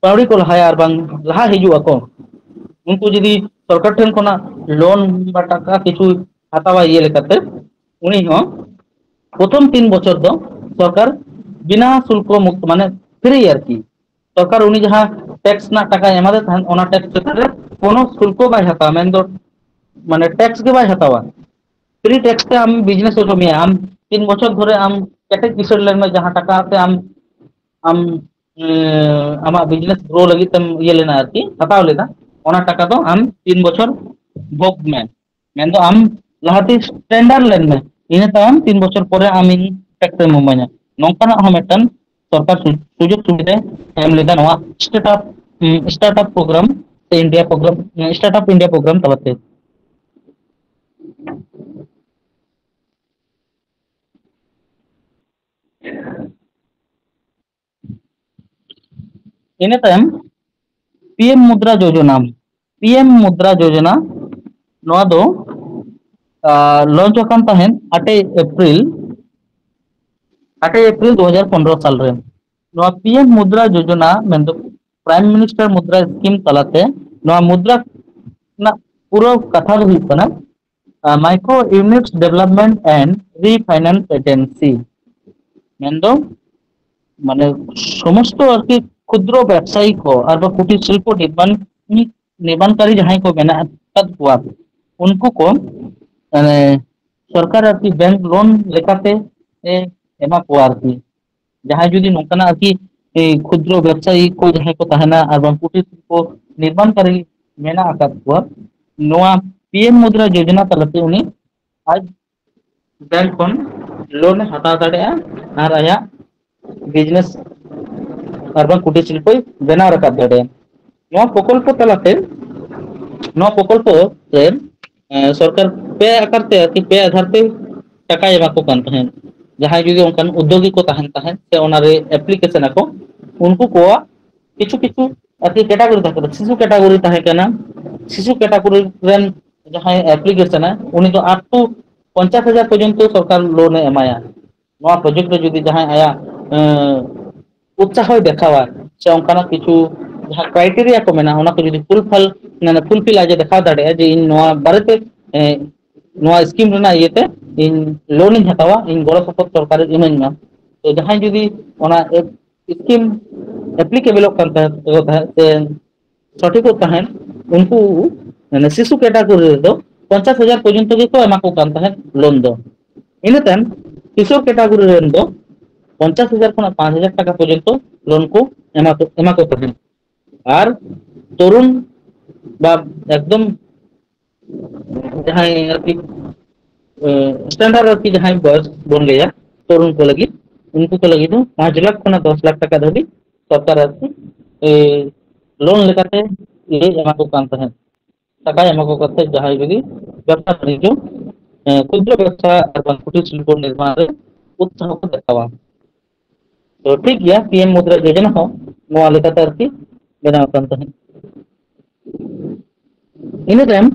ᱯᱟᱹᱣᱲᱤ ᱠᱚ ᱞᱟᱦᱟᱭᱟ ᱟᱨ ᱵᱟᱝ ᱞᱟᱦᱟ ᱦᱤᱡᱩᱜ ᱟᱠᱚ, ᱩᱱᱠᱩ ᱡᱩᱫᱤ ᱥᱚᱨᱠᱟᱨ ᱴᱷᱮᱱ ᱠᱷᱚᱱᱟᱜ ᱞᱳᱱ ᱵᱟ ᱴᱟᱠᱟ ᱠᱤᱪᱷᱩ ᱦᱟᱛᱟᱣᱟ ᱤᱭᱟᱹ ᱞᱮᱠᱟᱛᱮ, ᱩᱱᱤ ᱦᱚᱸ ᱯᱨᱚᱛᱷᱚᱢ ᱛᱤᱱ ᱵᱚᱪᱷᱚᱨ ᱫᱚ ᱥᱚᱨᱠᱟᱨ ᱵᱤᱱᱟ ᱥᱩᱞᱠᱚ ᱢᱩᱠᱛ, ᱢᱟᱱᱮ ᱯᱷᱨᱤ ᱟᱨᱠᱤ, ᱥᱚᱨᱠᱟᱨ ᱩᱱᱤ ᱡᱟᱦᱟᱸ ᱴᱮᱠᱥ ᱨᱮᱱᱟᱜ ᱴᱟᱠᱟᱭ ᱮᱢᱟᱫᱮ ᱛᱟᱦᱮᱸᱫ, ᱚᱱᱟ ᱴᱮᱠᱥ ᱪᱮᱛᱟᱱ ᱨᱮ ᱠᱳᱱᱳ ᱥᱩᱞᱠᱚ ᱵᱟᱭ ᱦᱟᱛᱟᱣᱟ, ᱢᱮᱱᱫᱚ ᱢᱟᱱᱮ ᱴᱮᱠᱥ ᱜᱮ ᱵᱟᱭ ᱦᱟᱛᱟᱣᱟ᱾ ᱯᱷᱨᱤ ᱴᱮᱠᱥ ᱛᱮ ᱟᱢ ᱵᱤᱡᱽᱱᱮᱥ ᱦᱚᱪᱚ ᱢᱮᱭᱟ, ᱟᱢ ᱛᱤᱱ ᱵᱚᱪᱷᱚᱨ ᱫᱷᱚᱨᱮ ᱟᱢ ᱠᱮᱴᱮᱡ ᱠᱤᱥᱟᱹᱬ ᱞᱮᱱ ᱢᱮ, ᱡᱟᱦᱟᱸ ᱴᱟᱠᱟ ᱛᱮ ᱟᱢ ᱟᱢ ᱮ, ᱟᱢᱟᱜ ᱵᱤᱡᱽᱱᱮᱥ ᱜᱨᱳ ᱞᱟᱹᱜᱤᱫ ᱛᱮᱢ ᱤᱭᱟᱹ ᱞᱮᱱᱟ ᱟᱨᱠᱤ, ᱦᱟᱛᱟᱣ ᱞᱮᱫᱟ, ᱚᱱᱟ ᱴᱟᱠᱟ ᱫᱚ ᱟᱢ ᱛᱤᱱ ᱵᱚᱪᱷᱚᱨ ᱵᱷᱳᱜᱽ ᱢᱮ᱾ ᱢᱮᱱᱫᱚ ᱟᱢ ᱞᱟᱦᱟᱛᱮ ᱴᱮᱱᱰᱟᱨ ᱞᱮᱱ ᱢᱮ, ᱤᱱᱟᱹ ᱛᱟᱭᱚᱢ ᱛᱤᱱ ᱵᱚᱪᱷᱚᱨ ᱯᱚᱨᱮ ᱟᱢ ᱤᱧ ᱴᱮᱠᱥ ᱮᱢ ᱤᱢᱟᱹᱧᱟ᱾ ᱱᱚᱝᱠᱟᱱᱟᱜ ᱦᱚᱸ ᱢᱤᱫᱴᱟᱝ ᱥᱚᱨᱠᱟᱨ ᱥᱩ-, ᱥᱩᱡᱳᱜᱽ ᱥᱩᱵᱤᱫᱷᱟᱭ ᱮᱢ ᱞᱮᱫᱟ ᱱᱚᱣᱟ ᱥᱴᱟᱨᱴ ᱟᱯ, ᱩᱢ, ᱥᱴᱟᱨᱴ ᱟᱯ ᱯᱨᱳᱜᱨᱟᱢ ᱥᱮ ᱤᱱᱰᱤᱭᱟ ᱯᱨᱳᱜᱨᱟᱢ, ᱥᱴᱟᱨᱴ ᱟᱯ ᱤᱱᱰᱤᱭᱟ ᱯᱨᱳᱜᱨᱟᱢ ᱛᱟᱞᱟᱛᱮ᱾ ᱤᱱᱟᱹ ᱛᱟᱭᱚᱢ ᱯᱤ ᱮᱢ ᱢᱩᱫᱽᱨᱟ ᱡᱳᱡᱚᱱᱟ, ᱯᱤ ᱮᱢ ᱢᱩᱫᱽᱨᱟ ᱡᱳᱡᱚᱱᱟ ᱱᱚᱣᱟ ᱫᱚ, ᱟ, ᱞᱚᱧᱪ ᱟᱠᱟᱱ ᱛᱟᱦᱮᱸᱫ ᱟᱴᱮᱭ ᱮᱯᱨᱤᱞ, ᱟᱴᱮᱭ ᱮᱯᱨᱤᱞ ᱫᱩ ᱦᱟᱡᱟᱨ ᱯᱚᱱᱨᱚ ᱥᱟᱞ ᱨᱮ᱾ ᱱᱚᱣᱟ ᱯᱤ ᱮᱢ ᱢᱩᱫᱽᱨᱟ ᱡᱳᱡᱚᱱᱟ ᱢᱮᱱᱫᱚ ᱯᱨᱟᱭᱤᱢ ᱢᱤᱱᱤᱥᱴᱟᱨ ᱢᱩᱫᱽᱨᱟ ᱥᱠᱤᱢ ᱛᱟᱞᱟᱛᱮ ᱱᱚᱣᱟ ᱢᱩᱫᱽᱨᱟ ᱨᱮᱱᱟᱜ ᱯᱩᱨᱟᱹ ᱠᱟᱛᱷᱟ ᱫᱚ ᱦᱩᱭᱩᱜ ᱠᱟᱱᱟ, micro unit development and refinance agency, ᱢᱮᱱᱫᱚ ᱢᱟᱱᱮ ᱥᱚᱢᱚᱥᱛᱚ ᱟᱨᱠᱤ ᱠᱷᱩᱫᱨᱚ ᱵᱮᱵᱥᱟᱭᱤ ᱠᱚ ᱟᱨ ᱵᱟ ᱠᱩᱴᱤᱨ ᱥᱤᱞᱯᱚ ᱱᱤᱨᱢᱟᱱ, ᱱᱤᱨᱢᱟᱱᱠᱟᱨᱤ ᱡᱟᱦᱟᱸᱭ ᱠᱚ ᱢᱮᱱᱟᱜ ᱟᱠᱟᱫ ᱠᱚᱣᱟ, ᱩᱱᱠᱩ ᱠᱚ ᱢᱟᱱᱮ ᱥᱚᱨᱠᱟᱨ ᱟᱨᱠᱤ ᱵᱮᱝᱠ ᱞᱳᱱ ᱞᱮᱠᱟᱛᱮ ᱮ ᱮᱢᱟ ᱠᱚᱣᱟ ᱟᱨᱠᱤ᱾ ᱡᱟᱦᱟᱸᱭ ᱡᱩᱫᱤ ᱱᱚᱝᱠᱟᱱᱟᱜ ᱟᱨᱠᱤ, ᱮ, ᱠᱷᱩᱫᱨᱚ ᱵᱮᱵᱥᱟᱭᱤ ᱠᱚ ᱡᱟᱦᱟᱸᱭ ᱠᱚ ᱛᱟᱦᱮᱱᱟ ᱟᱨ ᱵᱟᱝ ᱠᱩᱴᱤᱨ ᱥᱤᱞᱯᱚ ᱱᱤᱨᱢᱟᱱᱠᱟᱨᱤ ᱢᱮᱱᱟᱜ ᱟᱠᱟᱫ ᱠᱚᱣᱟ, ᱱᱚᱣᱟ ᱯᱤ ᱮᱢ ᱢᱩᱫᱽᱨᱟ ᱡᱳᱡᱚᱱᱟ ᱛᱟᱞᱟᱛᱮ ᱩᱱᱤ ᱟᱡ ᱵᱮᱝᱠ ᱠᱷᱚᱱ ᱞᱳᱱ ᱮ ᱦᱟᱛᱟᱣ ᱫᱟᱲᱮᱭᱟᱜᱼᱟ ᱟᱨ ᱟᱭᱟᱜ ᱵᱤᱡᱽᱱᱮᱥ ᱟᱨ ᱵᱟᱝ ᱠᱩᱴᱤᱨ ᱥᱤᱞᱯᱚᱭ ᱵᱮᱱᱟᱣ ᱨᱟᱠᱟᱵ ᱫᱟᱲᱮᱭᱟᱜᱼᱟ᱾ ᱱᱚᱣᱟ ᱯᱨᱚᱠᱚᱞᱯᱚ ᱛᱟᱞᱟᱛᱮ, ᱱᱚᱣᱟ ᱯᱨᱚᱠᱚᱞᱯᱚ ᱨᱮ, ᱮ, ᱥᱚᱨᱠᱟᱨ ᱯᱮ ᱟᱠᱟᱨ ᱛᱮ ᱟᱨᱠᱤ ᱯᱮ ᱟᱫᱷᱟᱨ ᱛᱮ ᱴᱟᱠᱟᱭ ᱮᱢᱟ ᱠᱚ ᱠᱟᱱ ᱛᱟᱦᱮᱸᱫ᱾ ᱡᱟᱦᱟᱸᱭ ᱡᱩᱫᱤ ᱚᱱᱠᱟᱱ ᱩᱫᱽᱭᱳᱜᱤ ᱠᱚ ᱛᱟᱦᱮᱱ ᱛᱟᱦᱮᱸᱫ ᱥᱮ ᱚᱱᱟᱨᱮ ᱮᱯᱞᱤᱠᱮᱥᱚᱱ ᱟᱠᱚ, ᱩᱱᱠᱩ ᱠᱚᱣᱟᱜ ᱠᱤᱪᱷᱩ ᱠᱤᱪᱷᱩ ᱟᱨᱠᱤ ᱠᱮᱴᱟᱜᱚᱨᱤ ᱛᱟᱦᱮᱸ ᱠᱟᱱᱟ, ᱥᱤᱥᱩ ᱠᱮᱴᱟᱜᱚᱨᱤ ᱛᱟᱦᱮᱸ ᱠᱟᱱᱟ᱾ ᱥᱤᱥᱩ ᱠᱮᱴᱟᱜᱚᱨᱤ ᱨᱮᱱ ᱡᱟᱦᱟᱸᱭ ᱮᱯᱞᱤᱠᱮᱥᱚᱱᱟ, ᱩᱱᱤ ᱫᱚ up to ᱯᱚᱧᱪᱟᱥ ᱦᱟᱡᱟᱨ ᱯᱚᱨᱡᱚᱱᱛᱚ ᱥᱚᱨᱠᱟᱨ ᱞᱳᱱ ᱮ ᱮᱢᱟᱭᱟ᱾ ᱱᱚᱣᱟ ᱯᱨᱚᱡᱮᱠᱴ ᱨᱮ ᱡᱩᱫᱤ ᱡᱟᱦᱟᱸᱭ ᱟᱭᱟᱜ, ᱮᱸ, ᱩᱛᱥᱟᱦᱚᱭ ᱫᱮᱠᱷᱟᱣᱟ ᱥᱮ ᱚᱱᱠᱟᱱᱟᱜ ᱠᱤᱪᱷᱩ ᱡᱟᱦᱟᱸ ᱠᱨᱟᱭᱴᱮᱨᱤᱭᱟ ᱠᱚ ᱢᱮᱱᱟᱜᱼᱟ, ᱚᱱᱟ ᱠᱚ ᱡᱩᱫᱤ ᱯᱷᱩᱞᱯᱷᱟᱞ, ᱢᱟᱱᱮ ᱯᱷᱩᱞᱯᱷᱤᱞ ᱟᱡ ᱮ ᱫᱮᱠᱷᱟᱣ ᱫᱟᱲᱮᱭᱟᱜᱼᱟ ᱡᱮ ᱤᱧ ᱱᱚᱣᱟ ᱵᱟᱨᱮᱛᱮ, ᱮᱸ, ᱱᱚᱣᱟ ᱥᱠᱤᱢ ᱨᱮᱱᱟᱜ ᱤᱭᱟᱹᱛᱮ ᱤᱧ ᱞᱳᱱ ᱤᱧ ᱦᱟᱛᱟᱣᱟ, ᱤᱧ ᱜᱚᱲᱚ ᱥᱚᱯᱚᱦᱚᱫ ᱥᱚᱨᱠᱟᱨᱮ ᱤᱢᱟᱹᱧ ᱢᱟ᱾ ᱛᱚ ᱡᱟᱦᱟᱸᱭ ᱡᱩᱫᱤ ᱚᱱᱟ ᱥᱠᱤᱢ ᱮᱯᱞᱤᱠᱮᱵᱚᱞᱚᱜ ᱠᱟᱱ ᱛᱟᱦᱮᱸ, ᱛᱟᱦᱮᱸᱫ ᱥᱮ ᱥᱚᱴᱷᱤᱠᱚᱜ ᱛᱟᱦᱮᱸᱫ, ᱩᱱᱠᱩ ᱢᱟᱱᱮ ᱥᱤᱥᱩ ᱠᱮᱴᱟᱜᱚᱨᱤ ᱨᱮᱫᱚ ᱯᱚᱧᱪᱟᱥ ᱦᱟᱡᱟᱨ ᱯᱚᱨᱡᱚᱱᱛᱚ ᱜᱮᱠᱚ ᱮᱢᱟ ᱠᱚ ᱠᱟᱱ ᱛᱟᱦᱮᱸᱫ ᱞᱳᱱ ᱫᱚ᱾ ᱤᱱᱟᱹ ᱛᱟᱭᱚᱢ ᱠᱤᱥᱳᱨ ᱠᱮᱴᱟᱜᱚᱨᱤ ᱨᱮᱱ ᱫᱚ ᱯᱚᱧᱪᱟᱥ ᱦᱟᱡᱟᱨ ᱠᱷᱚᱱᱟᱜ ᱯᱟᱸᱪ ᱦᱟᱡᱟᱨ ᱴᱟᱠᱟ ᱯᱚᱨᱡᱚᱱᱛᱚ ᱞᱳᱱ ᱠᱚ ᱮᱢᱟ ᱠᱚ, ᱮᱢᱟ ᱠᱚ ᱛᱟᱦᱮᱸᱫ᱾ ᱟᱨ ᱛᱚᱨᱩᱱ ᱵᱟ ᱮᱠᱫᱚᱢ ᱡᱟᱦᱟᱸᱭ ᱟᱨᱠᱤ, ᱮ, ᱥᱴᱮᱱᱰᱟᱨᱰ ᱟᱨᱠᱤ ᱡᱟᱦᱟᱸᱭ ᱵᱚᱭᱚᱥ ᱵᱚᱱ ᱞᱟᱹᱭᱟ, ᱛᱚᱨᱩᱱ ᱠᱚ ᱞᱟᱹᱜᱤᱫ, ᱩᱱᱠᱩ ᱠᱚ ᱞᱟᱹᱜᱤᱫ ᱫᱚ ᱯᱟᱸᱪ ᱞᱟᱠᱷ ᱠᱷᱚᱱᱟᱜ ᱫᱚᱥ ᱞᱟᱠᱷ ᱴᱟᱠᱟ ᱫᱷᱟᱹᱵᱤᱡ ᱥᱚᱨᱠᱟᱨ ᱟᱨᱠᱤ, ᱮ, ᱞᱳᱱ ᱞᱮᱠᱟᱛᱮ ᱞᱟᱹᱭ ᱮᱢᱟ ᱠᱚ ᱠᱟᱱ ᱛᱟᱦᱮᱸᱫ᱾ ᱴᱟᱠᱟᱭ ᱮᱢᱟ ᱠᱚ ᱠᱟᱛᱮ ᱡᱟᱦᱟᱸᱭ ᱡᱩᱫᱤ ᱵᱮᱵᱽᱥᱟ ᱵᱟᱱᱤᱡᱽᱡᱚ, ᱮ, ᱠᱷᱩᱫᱨᱚ ᱵᱮᱵᱽᱥᱟ ᱟᱨ ᱵᱟᱝ ᱠᱩᱴᱤᱨ ᱥᱤᱞᱯᱚ ᱱᱤᱨᱢᱟᱬ ᱨᱮ ᱩᱛᱥᱟᱦᱚ ᱠᱚ ᱫᱮᱠᱷᱟᱣᱟ᱾ ᱛᱚ ᱴᱷᱤᱠ ᱜᱮᱭᱟ, ᱯᱤ ᱮᱢ ᱢᱩᱫᱽᱨᱟ ᱡᱳᱡᱚᱱᱟ ᱦᱚᱸ ᱱᱚᱣᱟ ᱞᱮᱠᱟᱛᱮ ᱟᱨᱠᱤ ᱵᱮᱱᱟᱣ ᱟᱠᱟᱱ ᱛᱟᱦᱮᱸᱫ᱾ ᱤᱱᱟᱹ ᱛᱟᱭᱚᱢ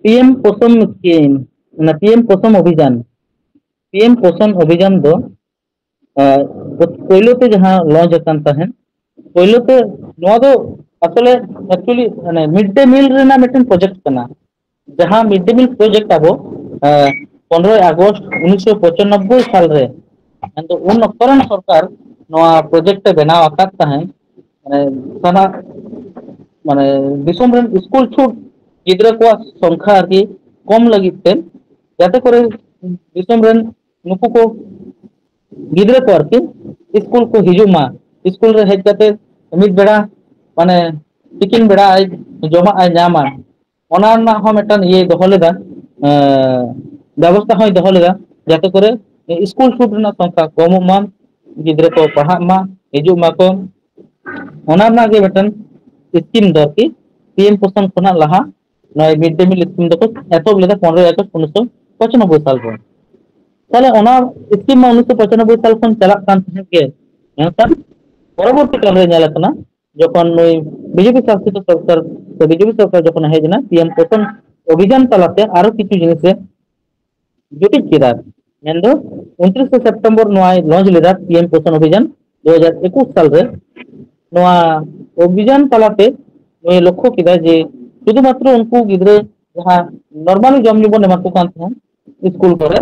ᱯᱤ ᱮᱢ ᱯᱳᱥᱚᱱ ᱥᱠᱤᱢ, ᱚᱱᱟ ᱯᱤ ᱮᱢ ᱯᱳᱥᱚᱱ ᱚᱵᱷᱤᱡᱟᱱ, ᱯᱤ ᱮᱢ ᱯᱳᱥᱚᱱ ᱚᱵᱷᱤᱡᱟᱱ ᱫᱚ, ᱟᱨ, ᱯᱳᱭᱞᱳ ᱛᱮ ᱡᱟᱦᱟᱸ ᱞᱚᱧᱪ ᱟᱠᱟᱱ ᱛᱟᱦᱮᱸᱫ, ᱯᱳᱭᱞᱳ ᱛᱮ ᱱᱚᱣᱟ ᱫᱚ ᱟᱥᱚᱞᱮ actually ᱢᱟᱱᱮ ᱢᱤᱰ ᱰᱮ ᱢᱤᱞ ᱨᱮᱱᱟᱜ ᱢᱤᱫᱴᱮᱱ ᱯᱨᱚᱡᱮᱠᱴ ᱠᱟᱱᱟ᱾ ᱡᱟᱦᱟᱸ ᱢᱤᱰ ᱰᱮ ᱢᱤᱞ ᱯᱨᱚᱡᱮᱠᱴ ᱟᱵᱚ, ᱟᱸ, ᱯᱚᱱᱨᱚᱭ ᱟᱜᱚᱥᱴ ᱩᱱᱤᱥᱥᱚ ᱯᱚᱸᱪᱟᱱᱚᱵᱵᱳᱭ ᱥᱟᱞ ᱨᱮ, ᱢᱮᱱᱫᱚ ᱩᱱ ᱚᱠᱛᱚ ᱨᱮᱱ ᱥᱚᱨᱠᱟᱨ ᱱᱚᱣᱟ ᱯᱨᱚᱡᱮᱠᱴ ᱮ ᱵᱮᱱᱟᱣ ᱟᱠᱟᱫ ᱛᱟᱦᱮᱸᱫ᱾ ᱢᱟᱱᱮ ᱥᱟᱱᱟ-, ᱢᱟᱱᱮ ᱫᱤᱥᱚᱢ ᱨᱮᱱ ᱥᱠᱩᱞ ᱪᱷᱩᱴ ᱜᱤᱫᱽᱨᱟᱹ ᱠᱚᱣᱟᱜ ᱥᱚᱝᱠᱷᱟ ᱟᱨᱠᱤ ᱠᱚᱢ ᱞᱟᱹᱜᱤᱫ ᱛᱮ, ᱡᱟᱛᱮ ᱠᱚᱨᱮ ᱫᱤᱥᱚᱢ ᱨᱮᱱ ᱱᱩᱠᱩ ᱠᱚ ᱜᱤᱫᱽᱨᱟᱹ ᱠᱚ ᱟᱨᱠᱤ ᱥᱠᱩᱞ ᱠᱚ ᱦᱤᱡᱩᱜ ᱢᱟ, ᱥᱠᱩᱞ ᱨᱮ ᱦᱮᱡ ᱠᱟᱛᱮ ᱢᱤᱫ ᱵᱮᱲᱟ, ᱢᱟᱱᱮ ᱛᱤᱠᱤᱱ ᱵᱮᱲᱟ ᱟᱡ ᱡᱚᱢᱟᱜ ᱮ ᱧᱟᱢᱟ, ᱚᱱᱟ ᱨᱮᱱᱟᱜ ᱦᱚᱸ ᱢᱤᱫᱴᱟᱝ ᱤᱭᱟᱹᱭ ᱫᱚᱦᱚ ᱞᱮᱫᱟ, ᱮᱸ, ᱵᱮᱵᱚᱥᱛᱷᱟ ᱦᱚᱸᱭ ᱫᱚᱦᱚ ᱞᱮᱫᱟ, ᱡᱟᱛᱮ ᱠᱚᱨᱮ ᱥᱠᱩᱞ ᱪᱷᱩᱴ ᱨᱮᱱᱟᱜ ᱥᱚᱝᱠᱷᱟ ᱠᱚᱢᱚᱜ ᱢᱟ, ᱜᱤᱫᱽᱨᱟᱹ ᱠᱚ ᱯᱟᱲᱦᱟᱜ ᱢᱟ, ᱦᱤᱡᱩᱜ ᱢᱟᱠᱚ᱾ ᱚᱱᱟ ᱨᱮᱱᱟᱜ ᱜᱮ ᱢᱤᱫᱴᱟᱝ ᱥᱠᱤᱢ ᱫᱚ ᱟᱨᱠᱤ ᱯᱤ ᱮᱢ ᱯᱳᱥᱚᱱ ᱠᱷᱚᱱᱟᱜ ᱞᱟᱦᱟ ᱱᱚᱣᱟ ᱢᱤᱰ ᱰᱮ ᱢᱤᱞ ᱥᱠᱤᱢ ᱫᱚᱠᱚ ᱮᱛᱚᱦᱚᱵ ᱞᱮᱫᱟ ᱯᱚᱱᱨᱚᱭ ᱟᱜᱚᱥᱴ ᱩᱱᱤᱥᱥᱚ ᱯᱚᱸᱪᱟᱱᱚᱵᱵᱳᱭ ᱥᱟᱞ ᱨᱮ᱾ ᱛᱟᱦᱞᱮ ᱚᱱᱟ ᱥᱠᱤᱢ ᱢᱟ ᱩᱱᱤᱥᱥᱚ ᱯᱚᱸᱪᱟᱱᱚᱵᱵᱳᱭ ᱥᱟᱞ ᱠᱷᱚᱱ ᱪᱟᱞᱟᱜ ᱠᱟᱱ ᱛᱟᱦᱮᱸᱫ ᱜᱮ, ᱢᱮᱱᱠᱷᱟᱱ ᱯᱚᱨᱚᱵᱚᱨᱛᱤ ᱠᱟᱞ ᱨᱮ ᱧᱮᱞ ᱟᱠᱟᱱᱟ, ᱡᱚᱠᱷᱚᱱ ᱱᱩᱭ ᱵᱤᱡᱮᱯᱤ ᱥᱟᱥᱤᱛ ᱥᱚᱨᱠᱟᱨ ᱥᱮ ᱵᱤᱡᱮᱯᱤ ᱥᱚᱨᱠᱟᱨ ᱡᱚᱠᱷᱚᱱ ᱦᱮᱡ ᱮᱱᱟ, ᱯᱤ ᱮᱢ ᱯᱳᱥᱚᱱ ᱚᱵᱷᱤᱡᱟᱱ ᱛᱟᱞᱟᱛᱮ ᱟᱨᱚ ᱠᱤᱪᱷᱩ ᱡᱤᱱᱤᱥ ᱮ ᱡᱩᱴᱤᱡ ᱠᱮᱫᱟ᱾ ᱢᱮᱱᱫᱚ ᱩᱱᱛᱨᱤᱥᱮ ᱥᱮᱯᱴᱮᱢᱵᱚᱨ ᱱᱚᱣᱟᱭ ᱞᱚᱧᱪ ᱞᱮᱫᱟ ᱯᱤ ᱮᱢ ᱯᱳᱥᱚᱱ ᱚᱵᱷᱤᱡᱟᱱ ᱫᱩ ᱦᱟᱡᱟᱨ ᱮᱠᱩᱥ ᱥᱟᱞ ᱨᱮ᱾ ᱱᱚᱣᱟ ᱚᱵᱷᱤᱡᱟᱱ ᱛᱟᱞᱟᱛᱮ ᱱᱩᱭ ᱞᱚᱠᱠᱷᱚ ᱠᱮᱫᱟ ᱡᱮ ᱥᱩᱫᱷᱩ ᱢᱟᱛᱨᱚ ᱩᱱᱠᱩ ᱜᱤᱫᱽᱨᱟᱹ ᱡᱟᱦᱟᱸ normally ᱡᱚᱢ ᱧᱩ ᱵᱚᱱ ᱮᱢᱟ ᱠᱚ ᱠᱟᱱ ᱛᱟᱦᱮᱸᱫ ᱥᱠᱩᱞ ᱠᱚᱨᱮ,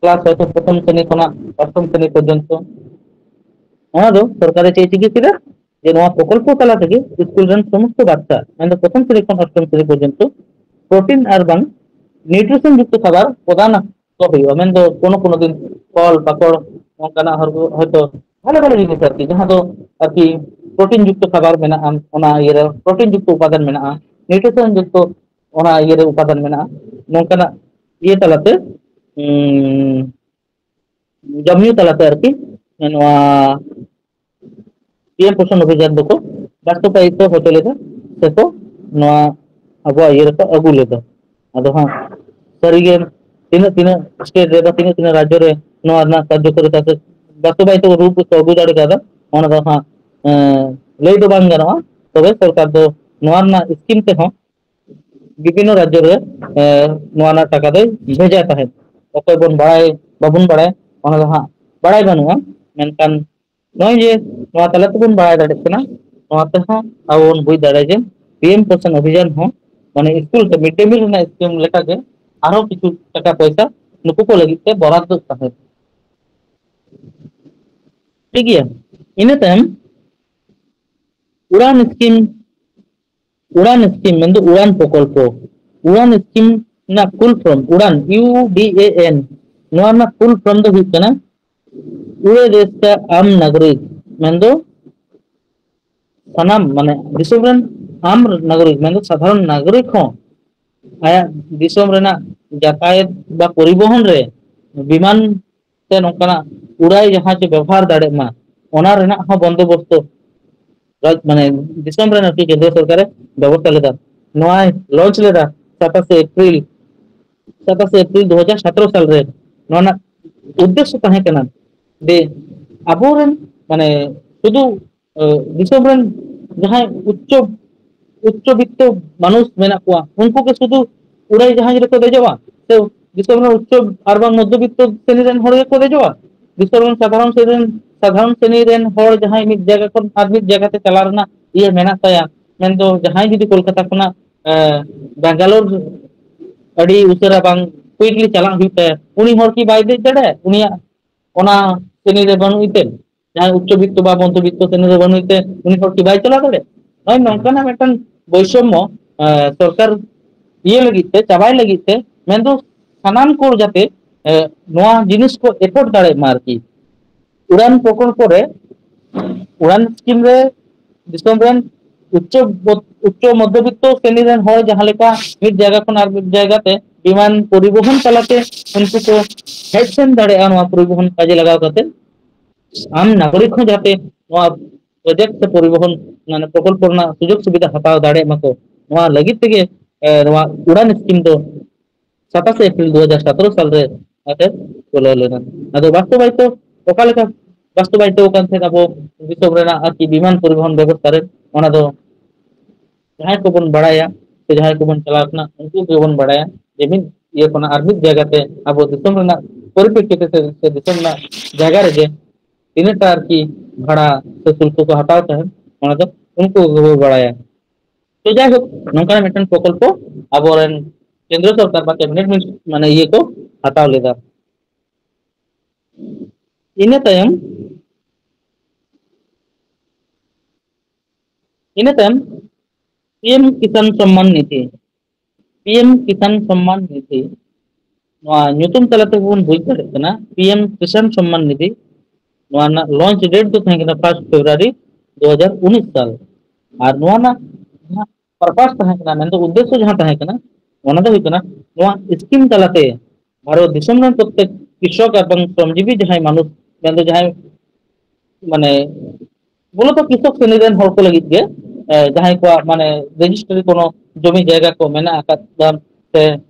ᱠᱞᱟᱥ ᱦᱚᱭᱛᱳ ᱯᱨᱚᱛᱷᱚᱢ ᱥᱨᱮᱱᱤ ᱠᱷᱚᱱᱟᱜ ᱚᱥᱴᱚᱢ ᱥᱨᱮᱱᱤ ᱯᱚᱨᱡᱚᱱᱛᱚ, ᱚᱱᱟ ᱫᱚ ᱥᱚᱨᱠᱟᱨᱮ ᱪᱮᱫ ᱮ ᱪᱤᱠᱟᱹ ᱠᱮᱫᱟ? ᱡᱮ ᱱᱚᱣᱟ ᱯᱨᱚᱠᱚᱞᱯᱚ ᱛᱟᱞᱟ ᱛᱮᱜᱮ ᱥᱠᱩᱞ ᱨᱮᱱ ᱥᱚᱢᱚᱥᱛᱚ ᱵᱟᱪᱪᱟ, ᱢᱮᱱᱫᱚ ᱯᱨᱚᱛᱷᱚᱢ ᱥᱨᱮᱱᱤ ᱠᱷᱚᱱ ᱚᱥᱴᱚᱢ ᱥᱨᱮᱱᱤ ᱯᱚᱨᱡᱚᱱᱛᱚ, ᱯᱨᱳᱴᱤᱱ ᱟᱨ ᱵᱟᱝ ᱱᱤᱭᱩᱴᱨᱤᱥᱚᱱ ᱡᱩᱠᱛᱚ ᱠᱷᱟᱵᱟᱨ ᱯᱨᱚᱫᱟᱱ ᱠᱚ ᱦᱩᱭᱩᱜᱼᱟ᱾ ᱢᱮᱱᱫᱚ ᱠᱳᱱᱳ ᱠᱳᱱᱳ ᱫᱤᱱ ᱯᱷᱚᱞ, ᱯᱟᱠᱚᱲ, ᱱᱚᱝᱠᱟᱱᱟᱜ ᱦᱚᱨ-, ᱦᱚᱭᱛᱳ ᱵᱷᱟᱞᱮ ᱵᱷᱟᱞᱮ ᱡᱤᱱᱤᱥ ᱟᱨᱠᱤ, ᱡᱟᱦᱟᱸ ᱫᱚ ᱟᱨᱠᱤ ᱯᱨᱳᱴᱤᱱ ᱡᱩᱠᱛᱚ ᱠᱷᱟᱵᱟᱨ ᱢᱮᱱᱟᱜᱼᱟ, ᱚᱱᱟ ᱤᱭᱟᱹ ᱨᱮ ᱯᱨᱳᱴᱤᱱ ᱡᱩᱠᱛᱚ ᱩᱯᱟᱫᱟᱱ ᱢᱮᱱᱟᱜᱼᱟ, ᱱᱤᱭᱩᱴᱨᱤᱥᱚᱱ ᱡᱩᱠᱛᱚ ᱚᱱᱟ ᱤᱭᱟᱹ ᱨᱮ ᱩᱯᱟᱫᱟᱱ ᱢᱮᱱᱟᱜᱼᱟ, ᱱᱚᱝᱠᱟᱱᱟᱜ ᱤᱭᱟᱹ ᱛᱟᱞᱟᱛᱮ, ᱩᱸ, ᱡᱚᱢ ᱧᱩ ᱛᱟᱞᱟᱛᱮ ᱟᱨᱠᱤ ᱱᱚᱣᱟ ᱯᱤ ᱮᱢ ᱯᱳᱥᱚᱱ ᱚᱵᱷᱤᱡᱟᱱ ᱫᱚᱠᱚ ᱵᱟᱥᱛᱚᱵᱟᱭᱤᱛ ᱦᱚᱪᱚ ᱞᱮᱫᱟ, ᱥᱮᱠᱚ ᱱᱚᱣᱟ ᱟᱵᱚᱣᱟᱜ ᱤᱭᱟᱹ ᱨᱮᱠᱚ ᱟᱹᱜᱩ ᱞᱮᱫᱟ᱾ ᱟᱫᱚ ᱦᱟᱸᱜ ᱥᱟᱹᱨᱤᱜᱮ ᱛᱤᱱᱟᱹᱜ ᱛᱤᱱᱟᱹᱜ ᱥᱴᱮᱴ ᱨᱮ ᱵᱟ ᱛᱤᱱᱟᱹᱜ ᱛᱤᱱᱟᱹᱜ ᱨᱟᱡᱽᱡᱚ ᱨᱮ ᱱᱚᱣᱟ ᱨᱮᱱᱟᱜ ᱠᱟᱨᱡᱚᱠᱟᱨᱤᱛᱟ ᱥᱮ ᱵᱟᱥᱛᱚᱵᱟᱭᱤᱛ ᱨᱩᱯ ᱠᱚ ᱟᱹᱜᱩ ᱫᱟᱲᱮ ᱠᱟᱣᱫᱟ, ᱚᱱᱟ ᱫᱚ ᱦᱟᱸᱜ, ᱮᱸ, ᱞᱟᱹᱭ ᱫᱚ ᱵᱟᱝ ᱜᱟᱱᱚᱜᱼᱟ᱾ ᱛᱚᱵᱮ ᱥᱚᱨᱠᱟᱨ ᱫᱚ ᱱᱚᱣᱟ ᱨᱮᱱᱟᱜ ᱥᱠᱤᱢ ᱛᱮᱦᱚᱸ ᱵᱤᱵᱷᱤᱱᱱᱚ ᱨᱟᱡᱽᱡᱚ ᱨᱮ, ᱮ, ᱱᱚᱣᱟ ᱨᱮᱱᱟᱜ ᱴᱟᱠᱟ ᱫᱚᱭ ᱵᱷᱮᱡᱟ ᱛᱟᱦᱮᱸᱫ᱾ ᱚᱠᱚᱭ ᱵᱚᱱ ᱵᱟᱲᱟᱭ, ᱵᱟᱵᱚᱱ ᱵᱟᱲᱟᱭ, ᱚᱱᱟ ᱫᱚ ᱦᱟᱸᱜ ᱵᱟᱲᱟᱭ ᱵᱟᱹᱱᱩᱜᱼᱟ᱾ ᱢᱮᱱᱠᱷᱟᱱ ᱱᱚᱜᱼᱚᱭ ᱡᱮ ᱱᱚᱣᱟ ᱛᱟᱞᱟ ᱛᱮᱵᱚᱱ ᱵᱟᱲᱟᱭ ᱫᱟᱲᱮᱭᱟᱜ ᱠᱟᱱᱟ, ᱱᱚᱣᱟ ᱛᱮᱦᱚᱸ ᱟᱵᱚ ᱵᱚᱱ ᱵᱩᱡᱽ ᱫᱟᱲᱮᱭᱟᱜᱼᱟ ᱡᱮ ᱯᱤ ᱮᱢ ᱯᱳᱥᱚᱱ ᱚᱵᱷᱤᱡᱟᱱ ᱦᱚᱸ, ᱢᱟᱱᱮ, ᱥᱠᱩᱞ ᱨᱮ ᱢᱤᱰ ᱰᱮ ᱢᱤᱞ ᱨᱮᱱᱟᱜ ᱥᱠᱤᱢ ᱞᱮᱠᱟᱜᱮ ᱟᱨᱦᱚᱸ ᱠᱤᱪᱷᱩ ᱴᱟᱠᱟ ᱯᱚᱭᱥᱟ ᱱᱩᱠᱩ ᱠᱚ ᱞᱟᱹᱜᱤᱫ ᱛᱮ ᱵᱚᱨᱟᱫ ᱛᱟᱦᱮᱸᱫ᱾ ᱴᱷᱤᱠ ᱜᱮᱭᱟ, ᱤᱱᱟᱹ ᱛᱟᱭᱚᱢ ᱩᱲᱟᱱ ᱥᱠᱤᱢ, ᱩᱲᱟᱱ ᱥᱠᱤᱢ ᱢᱮᱱᱫᱚ ᱩᱲᱟᱱ ᱯᱨᱚᱠᱚᱞᱯᱚ᱾ ᱩᱲᱟᱱ ᱥᱠᱤᱢ ᱨᱮᱱᱟᱜ ᱯᱷᱩᱞ ᱯᱷᱨᱚᱢ, ᱩᱲᱟᱱ, ᱤᱭᱩ ᱰᱤ ᱮ ᱮᱱ, ᱱᱚᱣᱟ ᱨᱮᱱᱟᱜ ᱯᱷᱩᱞ ᱯᱷᱨᱚᱢ ᱫᱚ ᱦᱩᱭᱩᱜ ᱠᱟᱱᱟ ᱩᱲᱮ ᱫᱮᱥ ᱠᱟ ᱟᱢ ᱱᱟᱜᱚᱨᱤᱠ, ᱢᱮᱱᱫᱚ ᱥᱟᱱᱟᱢ, ᱢᱟᱱᱮ, ᱫᱤᱥᱚᱢ ᱨᱮᱱ ᱟᱢ ᱱᱟᱜᱚᱨᱤᱠ, ᱢᱮᱱᱫᱚ ᱥᱟᱫᱷᱟᱨᱚᱱ ᱱᱟᱜᱚᱨᱤᱠ ᱦᱚᱸ ᱟᱭᱟᱜ ᱫᱤᱥᱚᱢ ᱨᱮᱱᱟᱜ ᱡᱟᱛᱟᱭᱟᱛ ᱵᱟ ᱯᱚᱨᱤᱵᱚᱦᱚᱱ ᱨᱮ ᱵᱤᱢᱟᱱ ᱥᱮ ᱱᱚᱝᱠᱟᱱᱟᱜ ᱩᱲᱟᱭ ᱡᱟᱦᱟᱡᱽ ᱮ ᱵᱮᱵᱚᱦᱟᱨ ᱫᱟᱲᱮᱭᱟᱜ ᱢᱟ, ᱚᱱᱟ ᱨᱮᱱᱟᱜ ᱦᱚᱸ ᱵᱚᱱᱫᱳᱵᱚᱥᱛᱚ ᱨᱟᱡᱽ-, ᱢᱟᱱᱮ, ᱫᱤᱥᱚᱢ ᱨᱮᱱ ᱟᱨᱠᱤ ᱠᱮᱱᱫᱨᱚ ᱥᱚᱨᱠᱟᱨᱮ ᱵᱮᱵᱚᱥᱛᱷᱟ ᱞᱮᱫᱟ᱾ ᱱᱚᱣᱟᱭ ᱞᱚᱧᱪ ᱞᱮᱫᱟ ᱥᱟᱛᱟᱥᱮ ᱮᱯᱨᱤᱞ, ᱥᱟᱛᱟᱥᱮ ᱮᱯᱨᱤᱞ ᱫᱩ ᱦᱟᱡᱟᱨ ᱥᱚᱛᱨᱚ ᱥᱟᱞ ᱨᱮ᱾ ᱱᱚᱣᱟ ᱨᱮᱱᱟᱜ ᱩᱫᱽᱫᱮᱥᱥᱚ ᱛᱟᱦᱮᱸ ᱠᱟᱱᱟ ᱡᱮ ᱟᱵᱚᱨᱮᱱ, ᱢᱟᱱᱮ, ᱥᱩᱫᱷᱩ, ᱮ, ᱫᱤᱥᱚᱢ ᱨᱮᱱ ᱡᱟᱦᱟᱸᱭ ᱩᱪᱪᱚ, ᱩᱪᱪᱚ ᱵᱤᱛᱛᱚ ᱢᱟᱱᱩᱥ ᱢᱮᱱᱟᱜ ᱠᱚᱣᱟ, ᱩᱱᱠᱩ ᱜᱮ ᱥᱩᱫᱷᱩ ᱩᱲᱟᱹᱭ ᱡᱟᱦᱟᱡᱽ ᱨᱮᱠᱚ ᱫᱮᱡᱚᱜᱼᱟ? ᱥᱮ ᱫᱤᱥᱚᱢ ᱨᱮᱱ ᱩᱪᱪᱚ ᱟᱨ ᱵᱟᱝ ᱢᱚᱫᱽᱫᱷᱚᱵᱤᱛᱛᱚ ᱥᱨᱮᱱᱤ ᱨᱮᱱ ᱦᱚᱲ ᱜᱮᱠᱚ ᱫᱮᱡᱚᱜᱼᱟ? ᱫᱤᱥᱚᱢ ᱨᱮᱱ ᱥᱟᱫᱷᱟᱨᱚᱱ ᱥᱨᱮᱱᱤ ᱨᱮᱱ, ᱥᱟᱫᱷᱟᱨᱚᱱ ᱥᱨᱮᱱᱤ ᱨᱮᱱ ᱦᱚᱲ ᱡᱟᱦᱟᱸᱭ ᱢᱤᱫ ᱡᱟᱭᱜᱟ ᱠᱷᱚᱱ ᱟᱨ ᱢᱤᱫ ᱡᱟᱭᱜᱟ ᱛᱮ ᱪᱟᱞᱟᱣ ᱨᱮᱱᱟᱜ ᱤᱭᱟᱹ ᱢᱮᱱᱟᱜ ᱛᱟᱭᱟ, ᱢᱮᱱᱫᱚ ᱡᱟᱦᱟᱸᱭ ᱡᱩᱫᱤ ᱠᱳᱞᱠᱟᱛᱟ ᱠᱷᱚᱱᱟᱜ, ᱮ, ᱵᱮᱝᱜᱟᱞᱳᱨ ᱟᱹᱰᱤ ᱩᱥᱟᱹᱨᱟ ᱵᱟᱝ quickly ᱪᱟᱞᱟᱜ ᱦᱩᱭᱩᱜ ᱛᱟᱭᱟ, ᱩᱱᱤ ᱦᱚᱲ ᱠᱤ ᱵᱟᱭ ᱫᱮᱡ ᱫᱟᱲᱮᱭᱟᱜᱼᱟ? ᱩᱱᱤᱭᱟᱜ ᱚᱱᱟ ᱥᱨᱮᱱᱤ ᱨᱮ ᱵᱟᱹᱱᱩᱜ ᱮᱱᱛᱮ, ᱡᱟᱦᱟᱸᱭ ᱩᱪᱪᱚ ᱵᱤᱛᱛᱚ ᱵᱟ ᱢᱚᱫᱽᱫᱷᱚ ᱵᱤᱛᱛᱚ ᱥᱨᱮᱱᱤ ᱨᱮ ᱵᱟᱹᱱᱩᱜ ᱮᱱᱛᱮ, ᱩᱱᱤ ᱦᱚᱲ ᱠᱤ ᱵᱟᱭ ᱪᱟᱞᱟᱣ ᱫᱟᱲᱮᱭᱟᱜᱼᱟ? ᱱᱚᱜᱼᱚᱭ ᱱᱚᱝᱠᱟᱱᱟᱜ ᱢᱤᱫᱴᱟᱝ ᱵᱳᱭᱥᱚᱢᱢᱚ, ᱮ, ᱥᱚᱨᱠᱟᱨ ᱤᱭᱟᱹ ᱞᱟᱹᱜᱤᱫ ᱛᱮ, ᱪᱟᱵᱟᱭ ᱞᱟᱹᱜᱤᱫ ᱛᱮ, ᱢᱮᱱᱫᱚ ᱥᱟᱱᱟᱢ ᱠᱚ ᱡᱟᱛᱮ ᱱᱚᱣᱟ ᱡᱤᱱᱤᱥ ᱠᱚ ᱮᱯᱳᱨᱴ ᱫᱟᱲᱮᱭᱟᱜ ᱢᱟ ᱟᱨᱠᱤ᱾ ᱩᱲᱟᱱ ᱯᱨᱚᱠᱚᱞᱯᱚ ᱨᱮ, ᱩᱲᱟᱱ ᱥᱠᱤᱢ ᱨᱮ ᱫᱤᱥᱚᱢ ᱨᱮᱱ ᱩᱪᱪᱚ ᱵᱚ-, ᱩᱪᱪᱚ ᱢᱚᱫᱽᱫᱷᱚᱵᱤᱛᱛᱚ ᱥᱨᱮᱱᱤ ᱨᱮᱱ ᱦᱚᱲ ᱡᱟᱦᱟᱸ ᱞᱮᱠᱟ ᱢᱤᱫ ᱡᱟᱭᱜᱟ ᱠᱷᱚᱱ ᱟᱨ ᱢᱤᱫ ᱡᱟᱭᱜᱟ ᱛᱮ ᱵᱤᱢᱟᱱ ᱯᱚᱨᱤᱵᱚᱦᱚᱱ ᱛᱟᱞᱟᱛᱮ ᱩᱱᱠᱩ ᱠᱚ ᱦᱮᱡ ᱥᱮᱱ ᱫᱟᱲᱮᱭᱟᱜᱼᱟ, ᱱᱚᱣᱟ ᱯᱚᱨᱤᱵᱚᱦᱚᱱ ᱠᱟᱡᱮ ᱞᱟᱜᱟᱣ ᱠᱟᱛᱮ ᱟᱢ ᱱᱟᱜᱚᱨᱤᱠ ᱦᱚᱸ ᱡᱟᱛᱮ ᱱᱚᱣᱟ ᱯᱨᱚᱡᱮᱠᱴ ᱥᱮ ᱯᱚᱨᱤᱵᱚᱦᱚᱱ, ᱢᱟᱱᱮ, ᱯᱨᱚᱠᱚᱞᱯᱚ ᱨᱮᱱᱟᱜ ᱥᱩᱡᱳᱜᱽ ᱥᱩᱵᱤᱫᱷᱟ ᱦᱟᱛᱟᱣ ᱫᱟᱲᱮᱭᱟᱜ ᱢᱟᱠᱚ, ᱱᱚᱣᱟ ᱞᱟᱹᱜᱤᱫ ᱛᱮᱜᱮ, ᱮ, ᱱᱚᱣᱟ ᱩᱲᱟᱱ ᱥᱠᱤᱢ ᱫᱚ ᱥᱟᱛᱟᱥᱮ ᱮᱯᱨᱤᱞ ᱫᱩ ᱦᱟᱡᱟᱨ ᱥᱟᱛᱮᱨᱚ ᱥᱟᱞ ᱨᱮ ᱟᱛᱮ ᱠᱷᱩᱞᱟᱹᱣ ᱞᱮᱱᱟ᱾ ᱟᱫᱚ ᱵᱟᱥᱛᱚᱵᱟᱭᱤᱛᱚ ᱚᱠᱟ ᱞᱮᱠᱟ ᱵᱟᱥᱛᱚᱵᱟᱭᱤᱛᱚ ᱠᱟᱱ ᱛᱟᱦᱮᱸᱫ ᱟᱵᱚ ᱫᱤᱥᱚᱢ ᱨᱮᱱᱟᱜ ᱟᱨᱠᱤ ᱵᱤᱢᱟᱱ ᱯᱚᱨᱤᱵᱚᱦᱚᱱ ᱵᱮᱵᱚᱥᱛᱷᱟ ᱨᱮ, ᱚᱱᱟ ᱫᱚ ᱡᱟᱦᱟᱸᱭ ᱠᱚᱵᱚᱱ ᱵᱟᱲᱟᱭᱟ ᱥᱮ ᱡᱟᱦᱟᱸᱭ ᱠᱚᱵᱚᱱ ᱪᱟᱞᱟᱣ ᱠᱟᱱᱟ, ᱩᱱᱠᱩ ᱜᱮᱵᱚᱱ ᱵᱟᱲᱟᱭᱟ ᱡᱮ ᱢᱤᱫ ᱤᱭᱟᱹ ᱠᱷᱚᱱᱟᱜ ᱟᱨ ᱢᱤᱫ ᱡᱟᱭᱜᱟ ᱛᱮ ᱟᱵᱚ ᱫᱤᱥᱚᱢ ᱨᱮᱱᱟᱜ ᱯᱚᱨᱤᱯᱨᱮᱠᱠᱷᱤᱛ ᱛᱮ ᱥᱮ ᱫᱤᱥᱚᱢ ᱨᱮᱱᱟᱜ ᱡᱟᱭᱜᱟ ᱨᱮᱜᱮ ᱛᱤᱱᱟᱹᱜ ᱴᱟ ᱟᱨᱠᱤ ᱵᱷᱟᱲᱟ ᱥᱮ ᱥᱩᱞᱠᱚ ᱠᱚ ᱦᱟᱛᱟᱣ ᱛᱟᱦᱮᱸᱫ, ᱚᱱᱟ ᱫᱚ ᱩᱱᱠᱩ ᱜᱮᱠᱚ ᱵᱟᱲᱟᱭᱟ᱾ ᱛᱚ ᱡᱟᱭᱦᱳᱠ, ᱱᱚᱝᱠᱟᱱᱟᱜ ᱢᱤᱫᱴᱮᱱ ᱯᱨᱚᱠᱚᱞᱯᱚ ᱟᱵᱚᱨᱮᱱ ᱠᱮᱱᱫᱨᱚ ᱥᱚᱨᱠᱟᱨ ᱯᱟᱦᱴᱟ ᱢᱤᱱᱤᱥᱴ ᱢᱟᱱᱮ ᱤᱭᱟᱹ ᱠᱚ ᱦᱟᱛᱟᱣ ᱞᱮᱫᱟ᱾ ᱤᱱᱟᱹ ᱛᱟᱭᱚᱢ, ᱤᱱᱟᱹ ᱛᱟᱭᱚᱢ ᱯᱤ ᱮᱢ ᱠᱤᱥᱟᱱ ᱥᱚᱢᱢᱟᱱ ᱱᱤᱫᱷᱤ, ᱯᱤ ᱮᱢ ᱠᱤᱥᱟᱱ ᱥᱚᱢᱢᱟᱱ ᱱᱤᱫᱷᱤ, ᱱᱚᱣᱟ ᱧᱩᱛᱩᱢ ᱛᱟᱞᱟ ᱛᱮᱵᱚᱱ ᱵᱩᱡᱽ ᱫᱟᱲᱮᱭᱟᱜ ᱠᱟᱱᱟ, ᱯᱤ ᱮᱢ ᱠᱤᱥᱟᱱ ᱥᱚᱢᱢᱟᱱ ᱱᱤᱫᱷᱤ, ᱱᱚᱣᱟ ᱨᱮᱱᱟᱜ ᱞᱚᱧᱪ ᱰᱮᱴ ᱫᱚ ᱛᱟᱦᱮᱸ ᱠᱟᱱᱟ ᱯᱷᱟᱨᱥᱴ ᱯᱷᱮᱵᱽᱨᱩᱣᱟᱨᱤ ᱫᱩ ᱦᱟᱡᱟᱨ ᱩᱱᱤᱥ ᱥᱟᱞ᱾ ᱟᱨ ᱱᱚᱣᱟ ᱨᱮᱱᱟᱜ ᱡᱟᱦᱟᱸ ᱯᱟᱨᱯᱟᱥ ᱛᱟᱦᱮᱸ ᱠᱟᱱᱟ, ᱢᱮᱱᱫᱚ ᱩᱫᱽᱫᱮᱥᱥᱚ ᱡᱟᱦᱟᱸ ᱛᱟᱦᱮᱸ ᱠᱟᱱᱟ, ᱚᱱᱟ ᱫᱚ ᱦᱩᱭᱩᱜ ᱠᱟᱱᱟ ᱱᱚᱣᱟ ᱥᱠᱤᱢ ᱛᱟᱞᱟᱛᱮ ᱵᱷᱟᱨᱚᱛ ᱫᱤᱥᱚᱢ ᱨᱮᱱ ᱯᱨᱚᱛᱮᱠ ᱠᱨᱤᱥᱚᱠ ᱮᱵᱚᱝ ᱥᱨᱚᱢᱡᱤᱵᱤ ᱡᱟᱦᱟᱸᱭ ᱢᱟᱱᱩᱥ, ᱢᱮᱱᱫᱚ ᱡᱟᱦᱟᱸᱭ ᱢᱟᱱᱮ ᱢᱩᱞᱚᱛᱚ ᱠᱨᱤᱥᱚᱠ ᱥᱨᱮᱱᱤ ᱨᱮᱱ ᱦᱚᱲ ᱠᱚ ᱞᱟᱹᱜᱤᱫ ᱜᱮ, ᱮ, ᱡᱟᱦᱟᱸᱭ ᱠᱚᱣᱟᱜ ᱢᱟᱱᱮ ᱨᱮᱡᱤᱥᱴᱨᱤ ᱠᱳᱱᱳ ᱡᱚᱢᱤ ᱡᱟᱭᱜᱟ ᱠᱚ ᱢᱮᱱᱟᱜ ᱟᱠᱟᱫᱟ, ᱥᱮ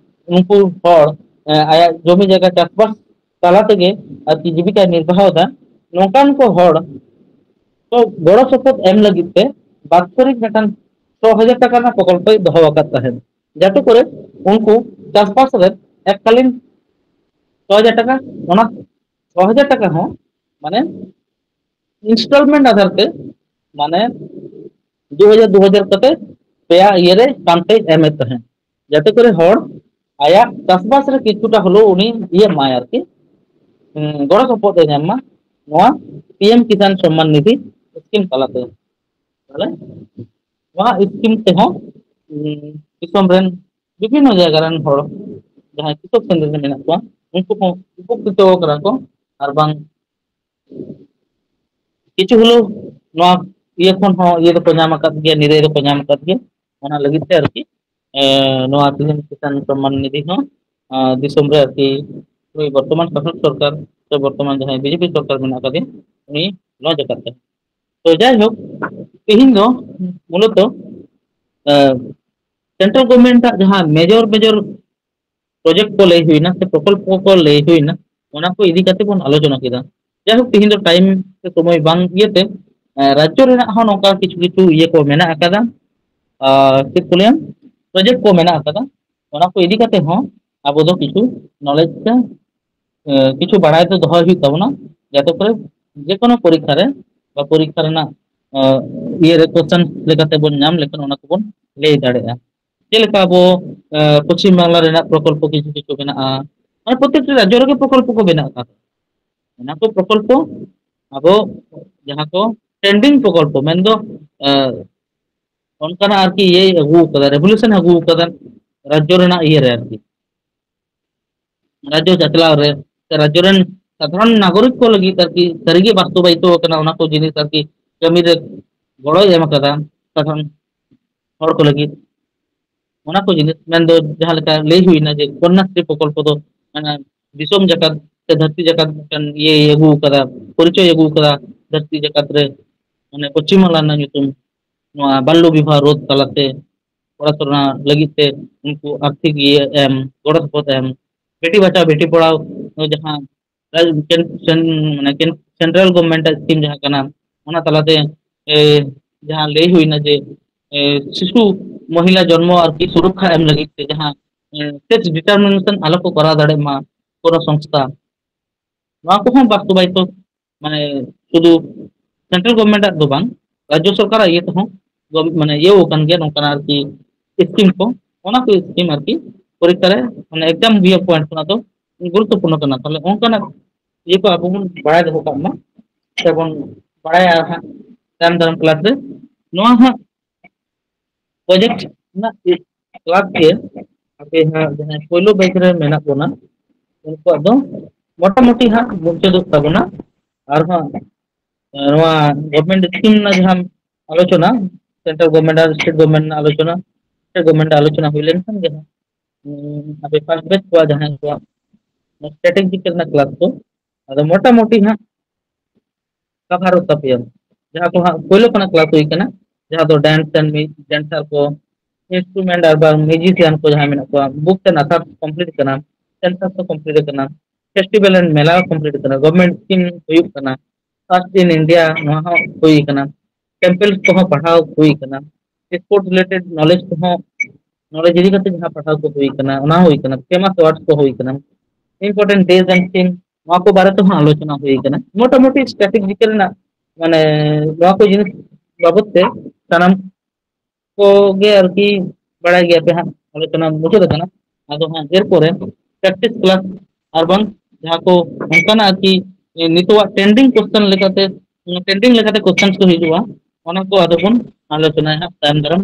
ᱩᱱᱠᱩ ᱦᱚᱲ, ᱮ, ᱟᱭᱟᱜ ᱡᱚᱢᱤ ᱡᱟᱭᱜᱟ ᱪᱟᱥᱵᱟᱥ ᱛᱟᱞᱟ ᱛᱮᱜᱮ ᱟᱨᱠᱤ ᱡᱤᱵᱤᱠᱟᱭ ᱱᱤᱨᱵᱟᱦᱚ ᱮᱫᱟ, ᱱᱚᱝᱠᱟᱱ ᱠᱚ ᱦᱚᱲ ᱠᱚ ᱜᱚᱲᱚ ᱥᱚᱯᱚᱦᱚᱫ ᱮᱢ ᱞᱟᱹᱜᱤᱫ ᱛᱮ ᱵᱟᱛᱥᱚᱨᱤᱠ ᱢᱤᱫᱴᱟᱝ ᱪᱷᱚ ᱦᱟᱡᱟᱨ ᱴᱟᱠᱟ ᱨᱮᱱᱟᱜ ᱯᱨᱚᱠᱚᱞᱯᱚᱭ ᱫᱚᱦᱚ ᱟᱠᱟᱫ ᱛᱟᱦᱮᱸᱫ, ᱡᱟᱛᱮ ᱠᱚᱨᱮ ᱩᱱᱠᱩ ᱪᱟᱥᱵᱟᱥ ᱨᱮ ᱮᱠᱠᱟᱞᱤᱱ ᱪᱷᱚ ᱦᱟᱡᱟᱨ ᱴᱟᱠᱟ, ᱚᱱᱟ ᱪᱷᱚ ᱦᱟᱡᱟᱨ ᱴᱟᱠᱟ ᱦᱚᱸ ᱢᱟᱱᱮ ᱤᱱᱥᱴᱚᱞᱢᱮᱱᱴ ᱟᱫᱷᱟᱨ ᱛᱮ, ᱢᱟᱱᱮ ᱫᱩ ᱦᱟᱡᱟᱨ ᱫᱩ ᱦᱟᱡᱟᱨ ᱠᱟᱛᱮ ᱯᱮᱭᱟ ᱤᱭᱟᱹ ᱨᱮ ᱥᱟᱱᱛᱮ ᱮᱢᱮᱫ ᱛᱟᱦᱮᱸᱫ, ᱡᱟᱛᱮ ᱠᱚᱨᱮ ᱦᱚᱲ ᱟᱭᱟᱜ ᱪᱟᱥᱵᱟᱥ ᱨᱮ ᱠᱤᱪᱷᱩᱴᱟ ᱦᱚᱞᱳ ᱩᱱᱤ ᱤᱭᱟᱹ ᱢᱟᱭ ᱟᱨᱠᱤ, ᱦᱩᱸ, ᱜᱚᱲᱚ ᱥᱚᱯᱚᱦᱚᱫ ᱮ ᱧᱟᱢ ᱢᱟ ᱱᱚᱣᱟ ᱯᱤ ᱮᱢ ᱠᱤᱥᱟᱱ ᱥᱚᱢᱢᱟᱱ ᱱᱤᱫᱷᱤ ᱥᱠᱤᱢ ᱛᱟᱞᱟᱛᱮ᱾ ᱛᱟᱦᱞᱮ ᱱᱚᱣᱟ ᱥᱠᱤᱢ ᱛᱮᱦᱚᱸ, ᱩᱸ, ᱫᱤᱥᱚᱢ ᱨᱮᱱ ᱵᱤᱵᱷᱤᱱᱱᱚ ᱡᱟᱭᱜᱟ ᱨᱮᱱ ᱦᱚᱲ ᱡᱟᱦᱟᱸᱭ ᱠᱨᱤᱥᱚᱠ ᱥᱨᱮᱱᱤ ᱨᱮ ᱢᱮᱱᱟᱜ ᱠᱚᱣᱟ, ᱩᱱᱠᱩ ᱦᱚᱸ ᱩᱯᱚᱠᱨᱤᱛᱚ ᱠᱟᱱᱟ ᱠᱚ᱾ ᱟᱨ ᱵᱟᱝ ᱠᱤᱪᱷᱩ ᱦᱚᱞᱳ ᱱᱚᱣᱟ ᱤᱭᱟᱹ ᱠᱷᱚᱱ ᱦᱚᱸ ᱤᱭᱟᱹ ᱫᱚᱠᱚ ᱧᱟᱢ ᱟᱠᱟᱫ ᱜᱮᱭᱟ, ᱱᱤᱨᱟᱹᱭ ᱫᱚᱠᱚ ᱧᱟᱢ ᱟᱠᱟᱫ ᱜᱮᱭᱟ᱾ ᱚᱱᱟ ᱞᱟᱹᱜᱤᱫ ᱛᱮ ᱟᱨᱠᱤ ᱮ, ᱱᱚᱣᱟ ᱛᱤᱦᱤᱧ ᱠᱤᱥᱟᱱ ᱥᱚᱢᱢᱟᱱ ᱱᱤᱫᱷᱤ ᱦᱚᱸ ᱟ, ᱫᱤᱥᱚᱢ ᱨᱮ ᱟᱨᱠᱤ ᱱᱩᱭ ᱵᱚᱨᱛᱚᱢᱟᱱ ᱥᱟᱥᱚᱱ ᱥᱚᱨᱠᱟᱨ ᱥᱮ ᱵᱚᱨᱛᱚᱢᱟᱱ ᱡᱟᱦᱟᱸᱭ ᱵᱤᱡᱮᱯᱤ ᱥᱚᱨᱠᱟᱨ ᱢᱮᱱᱟᱜ ᱟᱠᱟᱫᱮᱭᱟ, ᱩᱱᱤ ᱞᱚᱧᱪ ᱟᱠᱟᱫ ᱛᱟᱭᱟ᱾ ᱛᱚ ᱡᱟᱭᱦᱳᱠ, ᱛᱤᱦᱤᱧ ᱫᱚ ᱢᱩᱞᱚᱛᱚ ᱥᱮᱱᱴᱨᱟᱞ ᱜᱚᱵᱷᱚᱨᱱᱢᱮᱱᱴ ᱟᱜ ᱡᱟᱦᱟᱸ ᱢᱮᱡᱚᱨ ᱢᱮᱡᱚᱨ ᱯᱨᱚᱡᱮᱠᱴ ᱠᱚ ᱞᱟᱹᱭ ᱦᱩᱭᱱᱟ ᱥᱮ ᱯᱨᱚᱠᱚᱞᱯᱚ ᱠᱚ ᱞᱟᱹᱭ ᱦᱩᱭᱱᱟ, ᱚᱱᱟ ᱠᱚ ᱤᱫᱤ ᱠᱟᱛᱮ ᱵᱚᱱ ᱟᱞᱳᱪᱚᱱᱟ ᱠᱮᱫᱟ᱾ ᱡᱟᱭᱦᱳᱠ, ᱛᱤᱦᱤᱧ ᱫᱚ ᱴᱟᱭᱤᱢ ᱥᱮ ᱥᱚᱢᱚᱭ ᱵᱟᱝ ᱤᱭᱟᱹᱛᱮ ᱮ, ᱨᱟᱡᱽᱡᱚ ᱨᱮᱱᱟᱜ ᱦᱚᱸ ᱱᱚᱝᱠᱟ ᱠᱤᱪᱷᱩ ᱠᱤᱪᱷᱩ ᱤᱭᱟᱹ ᱠᱚ ᱢᱮᱱᱟᱜ ᱟᱠᱟᱫᱟ, ᱟᱨ ᱪᱮᱫ ᱠᱚ ᱞᱟᱹᱭᱟ, ᱯᱨᱚᱡᱮᱠᱴ ᱠᱚ ᱢᱮᱱᱟᱜ ᱟᱠᱟᱫᱟ, ᱚᱱᱟ ᱠᱚ ᱤᱫᱤ ᱠᱟᱛᱮ ᱦᱚᱸ ᱟᱵᱚ ᱫᱚ ᱠᱤᱪᱷᱩ ᱱᱚᱞᱮᱡᱽ ᱥᱮ ᱮ, ᱠᱤᱪᱷᱩ ᱵᱟᱲᱟᱭ ᱫᱚ ᱫᱚᱦᱚᱭ ᱦᱩᱭᱩᱜ ᱛᱟᱵᱚᱱᱟ, ᱡᱟᱛᱮ ᱠᱚᱨᱮ ᱡᱮᱠᱳᱱᱳ ᱯᱚᱨᱤᱠᱠᱷᱟ ᱨᱮ ᱵᱟ ᱯᱚᱨᱤᱠᱠᱷᱟ ᱨᱮᱱᱟᱜ ᱮ, ᱤᱭᱟᱹ ᱨᱮ ᱠᱚᱥᱪᱮᱱ ᱞᱮᱠᱟᱛᱮ ᱵᱚᱱ ᱧᱟᱢ ᱞᱮᱠᱷᱟᱱ ᱚᱱᱟ ᱠᱚᱵᱚᱱ ᱞᱟᱹᱭ ᱫᱟᱲᱮᱭᱟᱜᱼᱟ᱾ ᱪᱮᱫ ᱞᱮᱠᱟ ᱟᱵᱚ ᱮ, ᱯᱚᱪᱷᱤᱢ ᱵᱟᱝᱞᱟ ᱨᱮᱱᱟᱜ ᱯᱨᱚᱠᱚᱞᱯᱚ ᱠᱤᱪᱷᱩ ᱠᱤᱪᱷᱩ ᱢᱮᱱᱟᱜᱼᱟ, ᱢᱟᱱᱮ ᱯᱨᱚᱛᱮᱠᱴᱤ ᱨᱟᱡᱽᱡᱚ ᱨᱮᱜᱮ ᱯᱨᱚᱠᱚᱞᱯᱚ ᱠᱚ ᱢᱮᱱᱟᱜ ᱟᱠᱟᱫᱟ᱾ ᱚᱱᱟ ᱠᱚ ᱯᱨᱚᱠᱚᱞᱯᱚ ᱟᱵᱚ ᱡᱟᱦᱟᱸ ᱠᱚ ᱯᱮᱱᱰᱤᱝ ᱯᱨᱚᱠᱚᱞᱯᱚ ᱢᱮᱱᱫᱚ ᱮ, ᱚᱱᱠᱟᱱᱟᱜ ᱟᱨᱠᱤ ᱤᱭᱟᱹᱭ ᱟᱹᱜᱩ ᱟᱠᱟᱫᱟ, ᱨᱮᱵᱷᱚᱞᱩᱥᱚᱱ ᱟᱹᱜᱩ ᱟᱠᱟᱫᱟ ᱨᱟᱡᱽᱡᱚ ᱨᱮᱱᱟᱜ ᱤᱭᱟᱹ ᱨᱮ ᱟᱨᱠᱤ, ᱨᱟᱡᱽᱡᱚ ᱪᱟᱪᱞᱟᱣ ᱨᱮ ᱥᱮ ᱨᱟᱡᱽᱡᱚ ᱨᱮᱱ ᱥᱟᱫᱷᱟᱨᱚᱱ ᱱᱟᱜᱚᱨᱤᱠ ᱠᱚ ᱞᱟᱹᱜᱤᱫ ᱟᱨᱠᱤ ᱥᱟᱹᱨᱤᱜᱮ ᱵᱟᱥᱛᱚᱵᱟᱭᱤᱛᱚ ᱟᱠᱟᱱᱟ ᱚᱱᱟ ᱠᱚ ᱡᱤᱱᱤᱥ ᱟᱨᱠᱤ ᱠᱟᱹᱢᱤ ᱨᱮ ᱜᱚᱲᱚᱭ ᱮᱢ ᱟᱠᱟᱫᱟ ᱥᱟᱫᱷᱟᱨᱚᱱ ᱦᱚᱲ ᱠᱚ ᱞᱟᱹᱜᱤᱫ᱾ ᱚᱱᱟ ᱠᱚ ᱡᱤᱱᱤᱥ ᱢᱮᱱᱫᱚ ᱡᱟᱦᱟᱸ ᱞᱮᱠᱟ ᱞᱟᱹᱭ ᱦᱩᱭᱱᱟ ᱡᱮ ᱠᱚᱱᱱᱟᱥᱨᱤ ᱯᱨᱚᱠᱚᱞᱯᱚ ᱫᱚ ᱢᱟᱱᱮ ᱫᱤᱥᱚᱢ ᱡᱟᱠᱟᱛ ᱥᱮ ᱫᱷᱟᱹᱨᱛᱤ ᱡᱟᱠᱟᱛ ᱢᱤᱫᱴᱮᱱ ᱤᱭᱟᱹᱭ ᱟᱹᱜᱩ ᱟᱠᱟᱫᱟ, ᱯᱚᱨᱤᱪᱚᱭ ᱟᱹᱜᱩ ᱟᱠᱟᱫᱟ ᱫᱷᱟᱹᱨᱛᱤ ᱡᱟᱠᱟᱛ ᱨᱮ, ᱢᱟᱱᱮ ᱯᱚᱪᱷᱤᱢ ᱵᱟᱝᱞᱟ ᱨᱮᱱᱟᱜ ᱧᱩᱛᱩᱢ ᱱᱚᱣᱟ ᱵᱟᱞᱞᱚ ᱵᱤᱵᱟᱦ ᱨᱳᱫᱷ ᱛᱟᱞᱟᱛᱮ ᱠᱚᱲᱟ ᱛᱚᱨᱩᱱ ᱞᱟᱹᱜᱤᱫ ᱛᱮ ᱩᱱᱠᱩ ᱟᱨᱛᱷᱤᱠ ᱤᱭᱟᱹ ᱮᱢ, ᱜᱚᱲᱚ ᱥᱚᱯᱚᱦᱚᱫ ᱮᱢ, ᱵᱮᱴᱤ ᱵᱟᱪᱟᱣ ᱵᱮᱴᱤ ᱯᱚᱲᱷᱟᱣ ᱡᱟᱦᱟᱸ ᱨᱟᱡᱽ-, ᱠᱮᱱ-, ᱥᱮᱱ-, ᱢᱟᱱᱮ ᱠᱮᱱ-, ᱥᱮᱱᱴᱨᱟᱞ ᱜᱚᱵᱷᱢᱮᱱᱴ ᱟᱜ ᱥᱠᱤᱢ ᱡᱟᱦᱟᱸ ᱠᱟᱱᱟ, ᱚᱱᱟ ᱛᱟᱞᱟᱛᱮ, ᱮ, ᱡᱟᱦᱟᱸ ᱞᱟᱹᱭ ᱦᱩᱭᱱᱟ ᱡᱮ, ᱮ, ᱥᱤᱥᱩ ᱢᱚᱦᱤᱞᱟ ᱡᱚᱱᱢᱚ ᱟᱨᱠᱤ ᱥᱩᱨᱚᱠᱠᱷᱟ ᱮᱢ ᱞᱟᱹᱜᱤᱫ ᱛᱮ ᱡᱟᱦᱟᱸ, ᱮ, self determination ᱟᱞᱚ ᱠᱚ ᱠᱚᱨᱟᱣ ᱫᱟᱲᱮᱭᱟᱜ ᱢᱟ ᱠᱳᱱᱳ ᱥᱚᱝᱥᱛᱷᱟ, ᱱᱚᱣᱟ ᱠᱚᱦᱚᱸ ᱵᱟᱥᱛᱚᱵᱟᱭᱤᱛᱚ ᱢᱟᱱᱮ ᱥᱩᱫᱷᱩ ᱥᱮᱱᱴᱨᱟᱞ ᱜᱚᱵᱷᱢᱮᱱᱴ ᱟᱜ ᱫᱚ ᱵᱟᱝ, ᱨᱟᱡᱽᱡᱚ ᱥᱚᱨᱠᱟᱨᱟᱜ ᱤᱭᱟᱹ ᱛᱮᱦᱚᱸ ᱜᱚᱵ-, ᱢᱟᱱᱮ ᱤᱭᱟᱹ ᱟᱠᱟᱱ ᱜᱮᱭᱟ ᱱᱚᱝᱠᱟᱱᱟᱜ ᱟᱨᱠᱤ ᱥᱠᱤᱢ ᱠᱚ, ᱚᱱᱟ ᱠᱚ ᱥᱠᱤᱢ ᱟᱨᱠᱤ ᱯᱚᱨᱤᱠᱠᱷᱟ ᱨᱮ ᱢᱟᱱᱮ exam ᱵᱷᱤᱭᱩ ᱯᱚᱭᱮᱱᱴ ᱠᱷᱚᱱᱟᱜ ᱫᱚ ᱜᱩᱨᱩᱛᱛᱚᱯᱩᱨᱱᱚ ᱠᱟᱱᱟ᱾ ᱛᱟᱦᱚᱞᱮ ᱚᱱᱠᱟᱱᱟᱜ ᱤᱭᱟᱹ ᱠᱚ ᱟᱵᱚ ᱵᱚᱱ ᱵᱟᱲᱟᱭ ᱫᱚᱦᱚ ᱠᱟᱜ ᱢᱟ ᱥᱮᱵᱚᱱ ᱵᱟᱲᱟᱭᱟ ᱦᱟᱸᱜ ᱛᱟᱭᱚᱢ ᱫᱟᱨᱟᱢ ᱠᱞᱟᱥ ᱨᱮ᱾ ᱱᱚᱣᱟ ᱦᱟᱸᱜ ᱯᱨᱚᱡᱮᱠᱴ ᱨᱮᱱᱟᱜ ᱠᱞᱟᱥ ᱜᱮ ᱟᱯᱮ ᱦᱟᱸᱜ ᱡᱟᱦᱟᱸᱭ ᱯᱳᱭᱞᱳ ᱵᱮᱪ ᱨᱮ ᱢᱮᱱᱟᱜ ᱵᱚᱱᱟ, ᱩᱱᱠᱩᱣᱟᱜ ᱫᱚ ᱢᱚᱴᱟᱢᱩᱴᱤ ᱦᱟᱸᱜ ᱢᱩᱪᱟᱹᱫᱚᱜ ᱛᱟᱵᱚᱱᱟ᱾ ᱟᱨᱦᱚᱸ ᱱᱚᱣᱟ ᱜᱚᱵᱷᱚᱨᱱᱢᱮᱱᱴ ᱥᱠᱤᱢ ᱨᱮᱱᱟᱜ ᱡᱟᱦᱟᱸ ᱟᱞᱳᱪᱚᱱᱟ, ᱥᱮᱱᱴᱨᱟᱞ ᱜᱚᱵᱷᱚᱨᱱᱢᱮᱱᱴ ᱟᱨ ᱥᱴᱮᱴ ᱜᱚᱵᱷᱚᱨᱱᱢᱮᱱᱴ ᱨᱮᱱᱟᱜ ᱟᱞᱳᱪᱚᱱᱟ, ᱥᱴᱮᱴ ᱜᱚᱵᱷᱚᱨᱱᱢᱮᱱᱴ ᱟᱞᱳᱪᱚᱱᱟ ᱦᱩᱭ ᱞᱮᱱᱠᱷᱟᱱ ᱜᱮ ᱦᱟᱸᱜ, ᱩᱸ, ᱟᱯᱮ ᱯᱷᱟᱥᱴ ᱵᱮᱪ ᱠᱚᱣᱟᱜ ᱡᱟᱦᱟᱸ ᱠᱚᱣᱟᱜ ᱥᱴᱨᱟᱴᱮᱡᱤᱠ ᱨᱮᱱᱟᱜ ᱠᱞᱟᱥ ᱠᱚ, ᱟᱫᱚ ᱢᱚᱴᱟᱢᱩᱴᱤ ᱦᱟᱸᱜ ᱠᱟᱵᱷᱟᱨᱚᱜ ᱛᱟᱯᱮᱭᱟ᱾ ᱡᱟᱦᱟᱸ ᱠᱚ ᱦᱟᱸᱜ ᱯᱳᱭᱞᱳ ᱠᱷᱚᱱᱟᱜ ᱠᱞᱟᱥ ᱦᱩᱭ ᱠᱟᱱᱟ, ᱡᱟᱦᱟᱸ ᱫᱚ ᱰᱮᱱᱥ ᱮᱱᱰ ᱰᱮᱱᱥᱟᱨ ᱠᱚ, ᱤᱱᱥᱴᱨᱩᱢᱮᱱᱴ ᱟᱨ ᱵᱟᱝ ᱢᱤᱣᱡᱤᱥᱤᱭᱟᱱ ᱠᱚ ᱡᱟᱦᱟᱸ ᱢᱮᱱᱟᱜ ᱠᱚᱣᱟ, ᱵᱩᱠ ᱮᱱᱰ ᱟᱛᱷᱟᱨ ᱠᱚᱢᱯᱞᱤᱴ ᱠᱟᱱᱟ, ᱥᱮᱱᱥᱟᱥ ᱠᱚ ᱠᱚᱢᱯᱞᱤᱴ ᱠᱟᱱᱟ, ᱯᱷᱮᱥᱴᱤᱵᱷᱮᱞ ᱮᱱᱰ ᱢᱮᱞᱟ ᱠᱚᱢᱯᱞᱤᱴ ᱠᱟᱱᱟ, ᱜᱚᱵᱷᱚᱨᱱᱢᱮᱱᱴ ᱥᱠᱤᱢ ᱦᱩᱭᱩᱜ ᱠᱟᱱᱟ, ᱯᱷᱟᱨᱥᱴ ᱤᱱ ᱤᱱᱰᱤᱭᱟ ᱱᱚᱣᱟ ᱦᱚᱸ ᱦᱩᱭ ᱠᱟᱱᱟ, ᱴᱮᱢᱯᱮᱞ ᱠᱚᱦᱚᱸ ᱯᱟᱲᱦᱟᱣ ᱦᱩᱭ ᱠᱟᱱᱟ, ᱥᱯᱳᱨᱴᱥ ᱨᱤᱞᱮᱴᱮᱰ ᱱᱚᱞᱮᱡᱽ ᱠᱚᱦᱚᱸ, ᱱᱚᱞᱮᱡᱽ ᱤᱫᱤ ᱠᱟᱛᱮ ᱡᱟᱦᱟᱸ ᱯᱟᱲᱦᱟᱣ ᱠᱚ ᱦᱩᱭ ᱠᱟᱱᱟ ᱚᱱᱟ ᱦᱩᱭ ᱠᱟᱱᱟ, ᱯᱷᱮᱢᱟᱥ ᱚᱣᱟᱨᱰᱥ ᱠᱚ ᱦᱩᱭ ᱠᱟᱱᱟ, ᱤᱢᱯᱚᱨᱴᱮᱱᱴ ᱰᱮᱡ ᱮᱱᱰ ᱛᱷᱤᱢ, ᱱᱚᱣᱟ ᱠᱚ ᱵᱟᱨᱮ ᱛᱮᱦᱚᱸ ᱟᱞᱳᱪᱚᱱᱟ ᱦᱩᱭ ᱠᱟᱱᱟ᱾ ᱢᱚᱴᱟᱢᱩᱴᱤ ᱥᱴᱨᱮᱴᱮᱡᱤᱠᱟᱞ ᱨᱮᱱᱟᱜ ᱢᱟᱱᱮ ᱱᱚᱣᱟ ᱠᱚ ᱡᱤᱱᱤᱥ ᱵᱟᱵᱚᱛ ᱛᱮ ᱥᱟᱱᱟᱢ ᱠᱚᱜᱮ ᱟᱨᱠᱤ ᱵᱟᱲᱟᱭ ᱜᱮᱭᱟ ᱯᱮ ᱦᱟᱸᱜ, ᱟᱞᱳᱪᱚᱱᱟ ᱢᱩᱪᱟᱹᱫ ᱟᱠᱟᱱᱟ᱾ ᱟᱫᱚ ᱦᱟᱸᱜ ᱮᱨᱯᱚᱨᱮ ᱯᱨᱮᱠᱴᱤᱥ ᱠᱞᱟᱥ ᱟᱨ ᱵᱟᱝ ᱡᱟᱦᱟᱸ ᱠᱚ ᱚᱱᱠᱟᱱᱟᱜ ᱟᱨᱠᱤ ᱱᱤᱛᱚᱜᱟᱜ ᱴᱨᱮᱱᱰᱤᱝ ᱠᱚᱥᱪᱮᱱ ᱞᱮᱠᱟᱛᱮ, ᱴᱨᱮᱱᱰᱤᱝ ᱞᱮᱠᱟᱛᱮ ᱠᱚᱥᱪᱮᱱ ᱠᱚ ᱦᱤᱡᱩᱜᱼᱟ, ᱚᱱᱟ ᱠᱚ ᱟᱫᱚ ᱵᱚᱱ ᱟᱞᱳᱪᱚᱱᱟᱭᱟ ᱦᱟᱸᱜ ᱛᱟᱭᱚᱢ ᱫᱟᱨᱟᱢ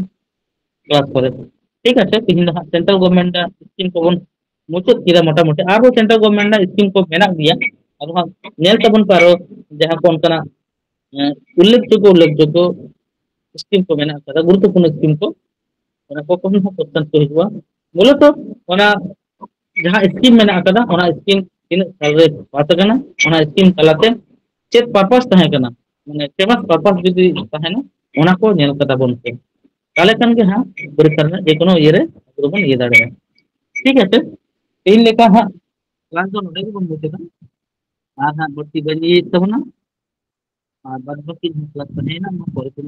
ᱠᱞᱟᱥ ᱠᱚᱨᱮ᱾ ᱴᱷᱤᱠ ᱟᱪᱷᱮ, ᱛᱤᱦᱤᱧ ᱫᱚ ᱦᱟᱸᱜ ᱥᱮᱱᱴᱨᱟᱞ ᱜᱚᱵᱷᱚᱨᱱᱢᱮᱱᱴ ᱨᱮᱱᱟᱜ ᱥᱠᱤᱢ ᱠᱚᱵᱚᱱ ᱢᱩᱪᱟᱹᱫ ᱠᱮᱫᱟ ᱢᱚᱴᱟᱢᱩᱴᱤ᱾ ᱟᱨᱦᱚᱸ ᱥᱮᱱᱴᱨᱟᱞ ᱜᱚᱵᱷᱚᱨᱱᱢᱮᱱᱴ ᱨᱮᱱᱟᱜ ᱥᱠᱤᱢ ᱠᱚ ᱢᱮᱱᱟᱜ ᱜᱮᱭᱟ, ᱟᱫᱚ ᱦᱟᱸᱜ ᱧᱮᱞ ᱛᱟᱵᱚᱱ ᱯᱮ ᱟᱨᱚ ᱡᱟᱦᱟᱸ ᱠᱚ ᱚᱱᱠᱟᱱᱟᱜ ᱮᱸ, ᱩᱞᱞᱮᱠᱷᱡᱳᱜᱽᱜᱚ, ᱩᱞᱞᱮᱠᱷᱡᱳᱜᱽᱜᱚ ᱥᱠᱤᱢ ᱠᱚ ᱢᱮᱱᱟᱜ ᱟᱠᱟᱫᱟ, ᱜᱩᱨᱩᱛᱛᱚᱯᱩᱨᱱᱚ ᱥᱠᱤᱢ ᱠᱚ, ᱚᱱᱟ ᱠᱚ ᱠᱷᱚᱱ ᱦᱚᱸ ᱠᱚᱥᱪᱮᱱ ᱠᱚ ᱦᱤᱡᱩᱜᱼᱟ᱾ ᱢᱩᱞᱚᱛᱚ ᱚᱱᱟ ᱡᱟᱦᱟᱸ ᱥᱠᱤᱢ ᱢᱮᱱᱟᱜ ᱟᱠᱟᱫᱟ, ᱚᱱᱟ ᱥᱠᱤᱢ ᱛᱤᱱᱟᱹᱜ ᱥᱟᱞ ᱨᱮ ᱯᱟᱥ ᱟᱠᱟᱱᱟ, ᱚᱱᱟ ᱥᱠᱤᱢ ᱛᱟᱞᱟᱛᱮ ᱪᱮᱫ ᱯᱟᱨᱯᱟᱥ ᱛᱟᱦᱮᱸ ᱠᱟᱱᱟ, ᱢᱟᱱᱮ ᱯᱷᱮᱢᱟᱥ ᱯᱟᱨᱯᱟᱥ ᱡᱩᱫᱤ ᱛᱟᱦᱮᱱᱟ, ᱚᱱᱟ ᱠᱚ ᱧᱮᱞ ᱠᱟᱛᱟ ᱵᱚᱱ ᱯᱮ᱾ ᱛᱟᱦᱚᱞᱮ ᱠᱷᱟᱱ ᱜᱮ ᱦᱟᱸᱜ ᱯᱚᱨᱤᱠᱠᱷᱟ ᱨᱮᱱᱟᱜ ᱡᱮᱠᱳᱱᱳ ᱤᱭᱟᱹ ᱨᱮ ᱟᱵᱚ ᱫᱚᱵᱚᱱ ᱤᱭᱟᱹ ᱫᱟᱲᱮᱭᱟᱜᱼᱟ᱾ ᱴᱷᱤᱠ ᱟᱪᱷᱮ, ᱛᱮᱦᱮᱧ ᱞᱮᱠᱟ ᱦᱟᱸᱜ ᱠᱞᱟᱥ ᱫᱚ ᱱᱚᱰᱮ ᱜᱮᱵᱚᱱ ᱢᱩᱪᱟᱹᱫᱟ᱾ ᱟᱨ ᱦᱟᱸᱜ ᱵᱟᱹᱲᱛᱤ ᱵᱟᱹᱧ ᱤᱭᱟᱹᱭᱮᱫ ᱛᱟᱵᱚᱱᱟ, ᱟᱨ ᱵᱟᱫ ᱵᱟᱹᱠᱤ ᱡᱟᱦᱟᱸ ᱠᱞᱟᱥ ᱛᱟᱦᱮᱸᱭᱮᱱᱟ, ᱚᱱᱟ ᱯᱚᱨᱮ ᱛᱮ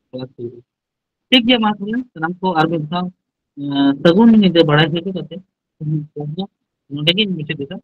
ᱠᱞᱟᱥ ᱦᱩᱭᱩᱜᱼᱟ᱾ ᱴᱷᱤᱠ ᱜᱮᱭᱟ, ᱢᱟ ᱛᱚᱵᱮ ᱥᱟᱱᱟᱢ ᱠᱚ ᱟᱨ ᱢᱤᱫ ᱫᱷᱟᱣ, ᱮᱸ, ᱥᱟᱹᱜᱩᱱ ᱧᱤᱫᱟᱹ ᱵᱟᱲᱟᱭ ᱦᱚᱪᱚ ᱠᱟᱛᱮ ᱛᱮᱦᱮᱧ ᱠᱞᱟᱥ ᱫᱚ ᱱᱚᱰᱮ ᱜᱤᱧ ᱢᱩᱪᱟᱹᱫ ᱮᱫᱟ᱾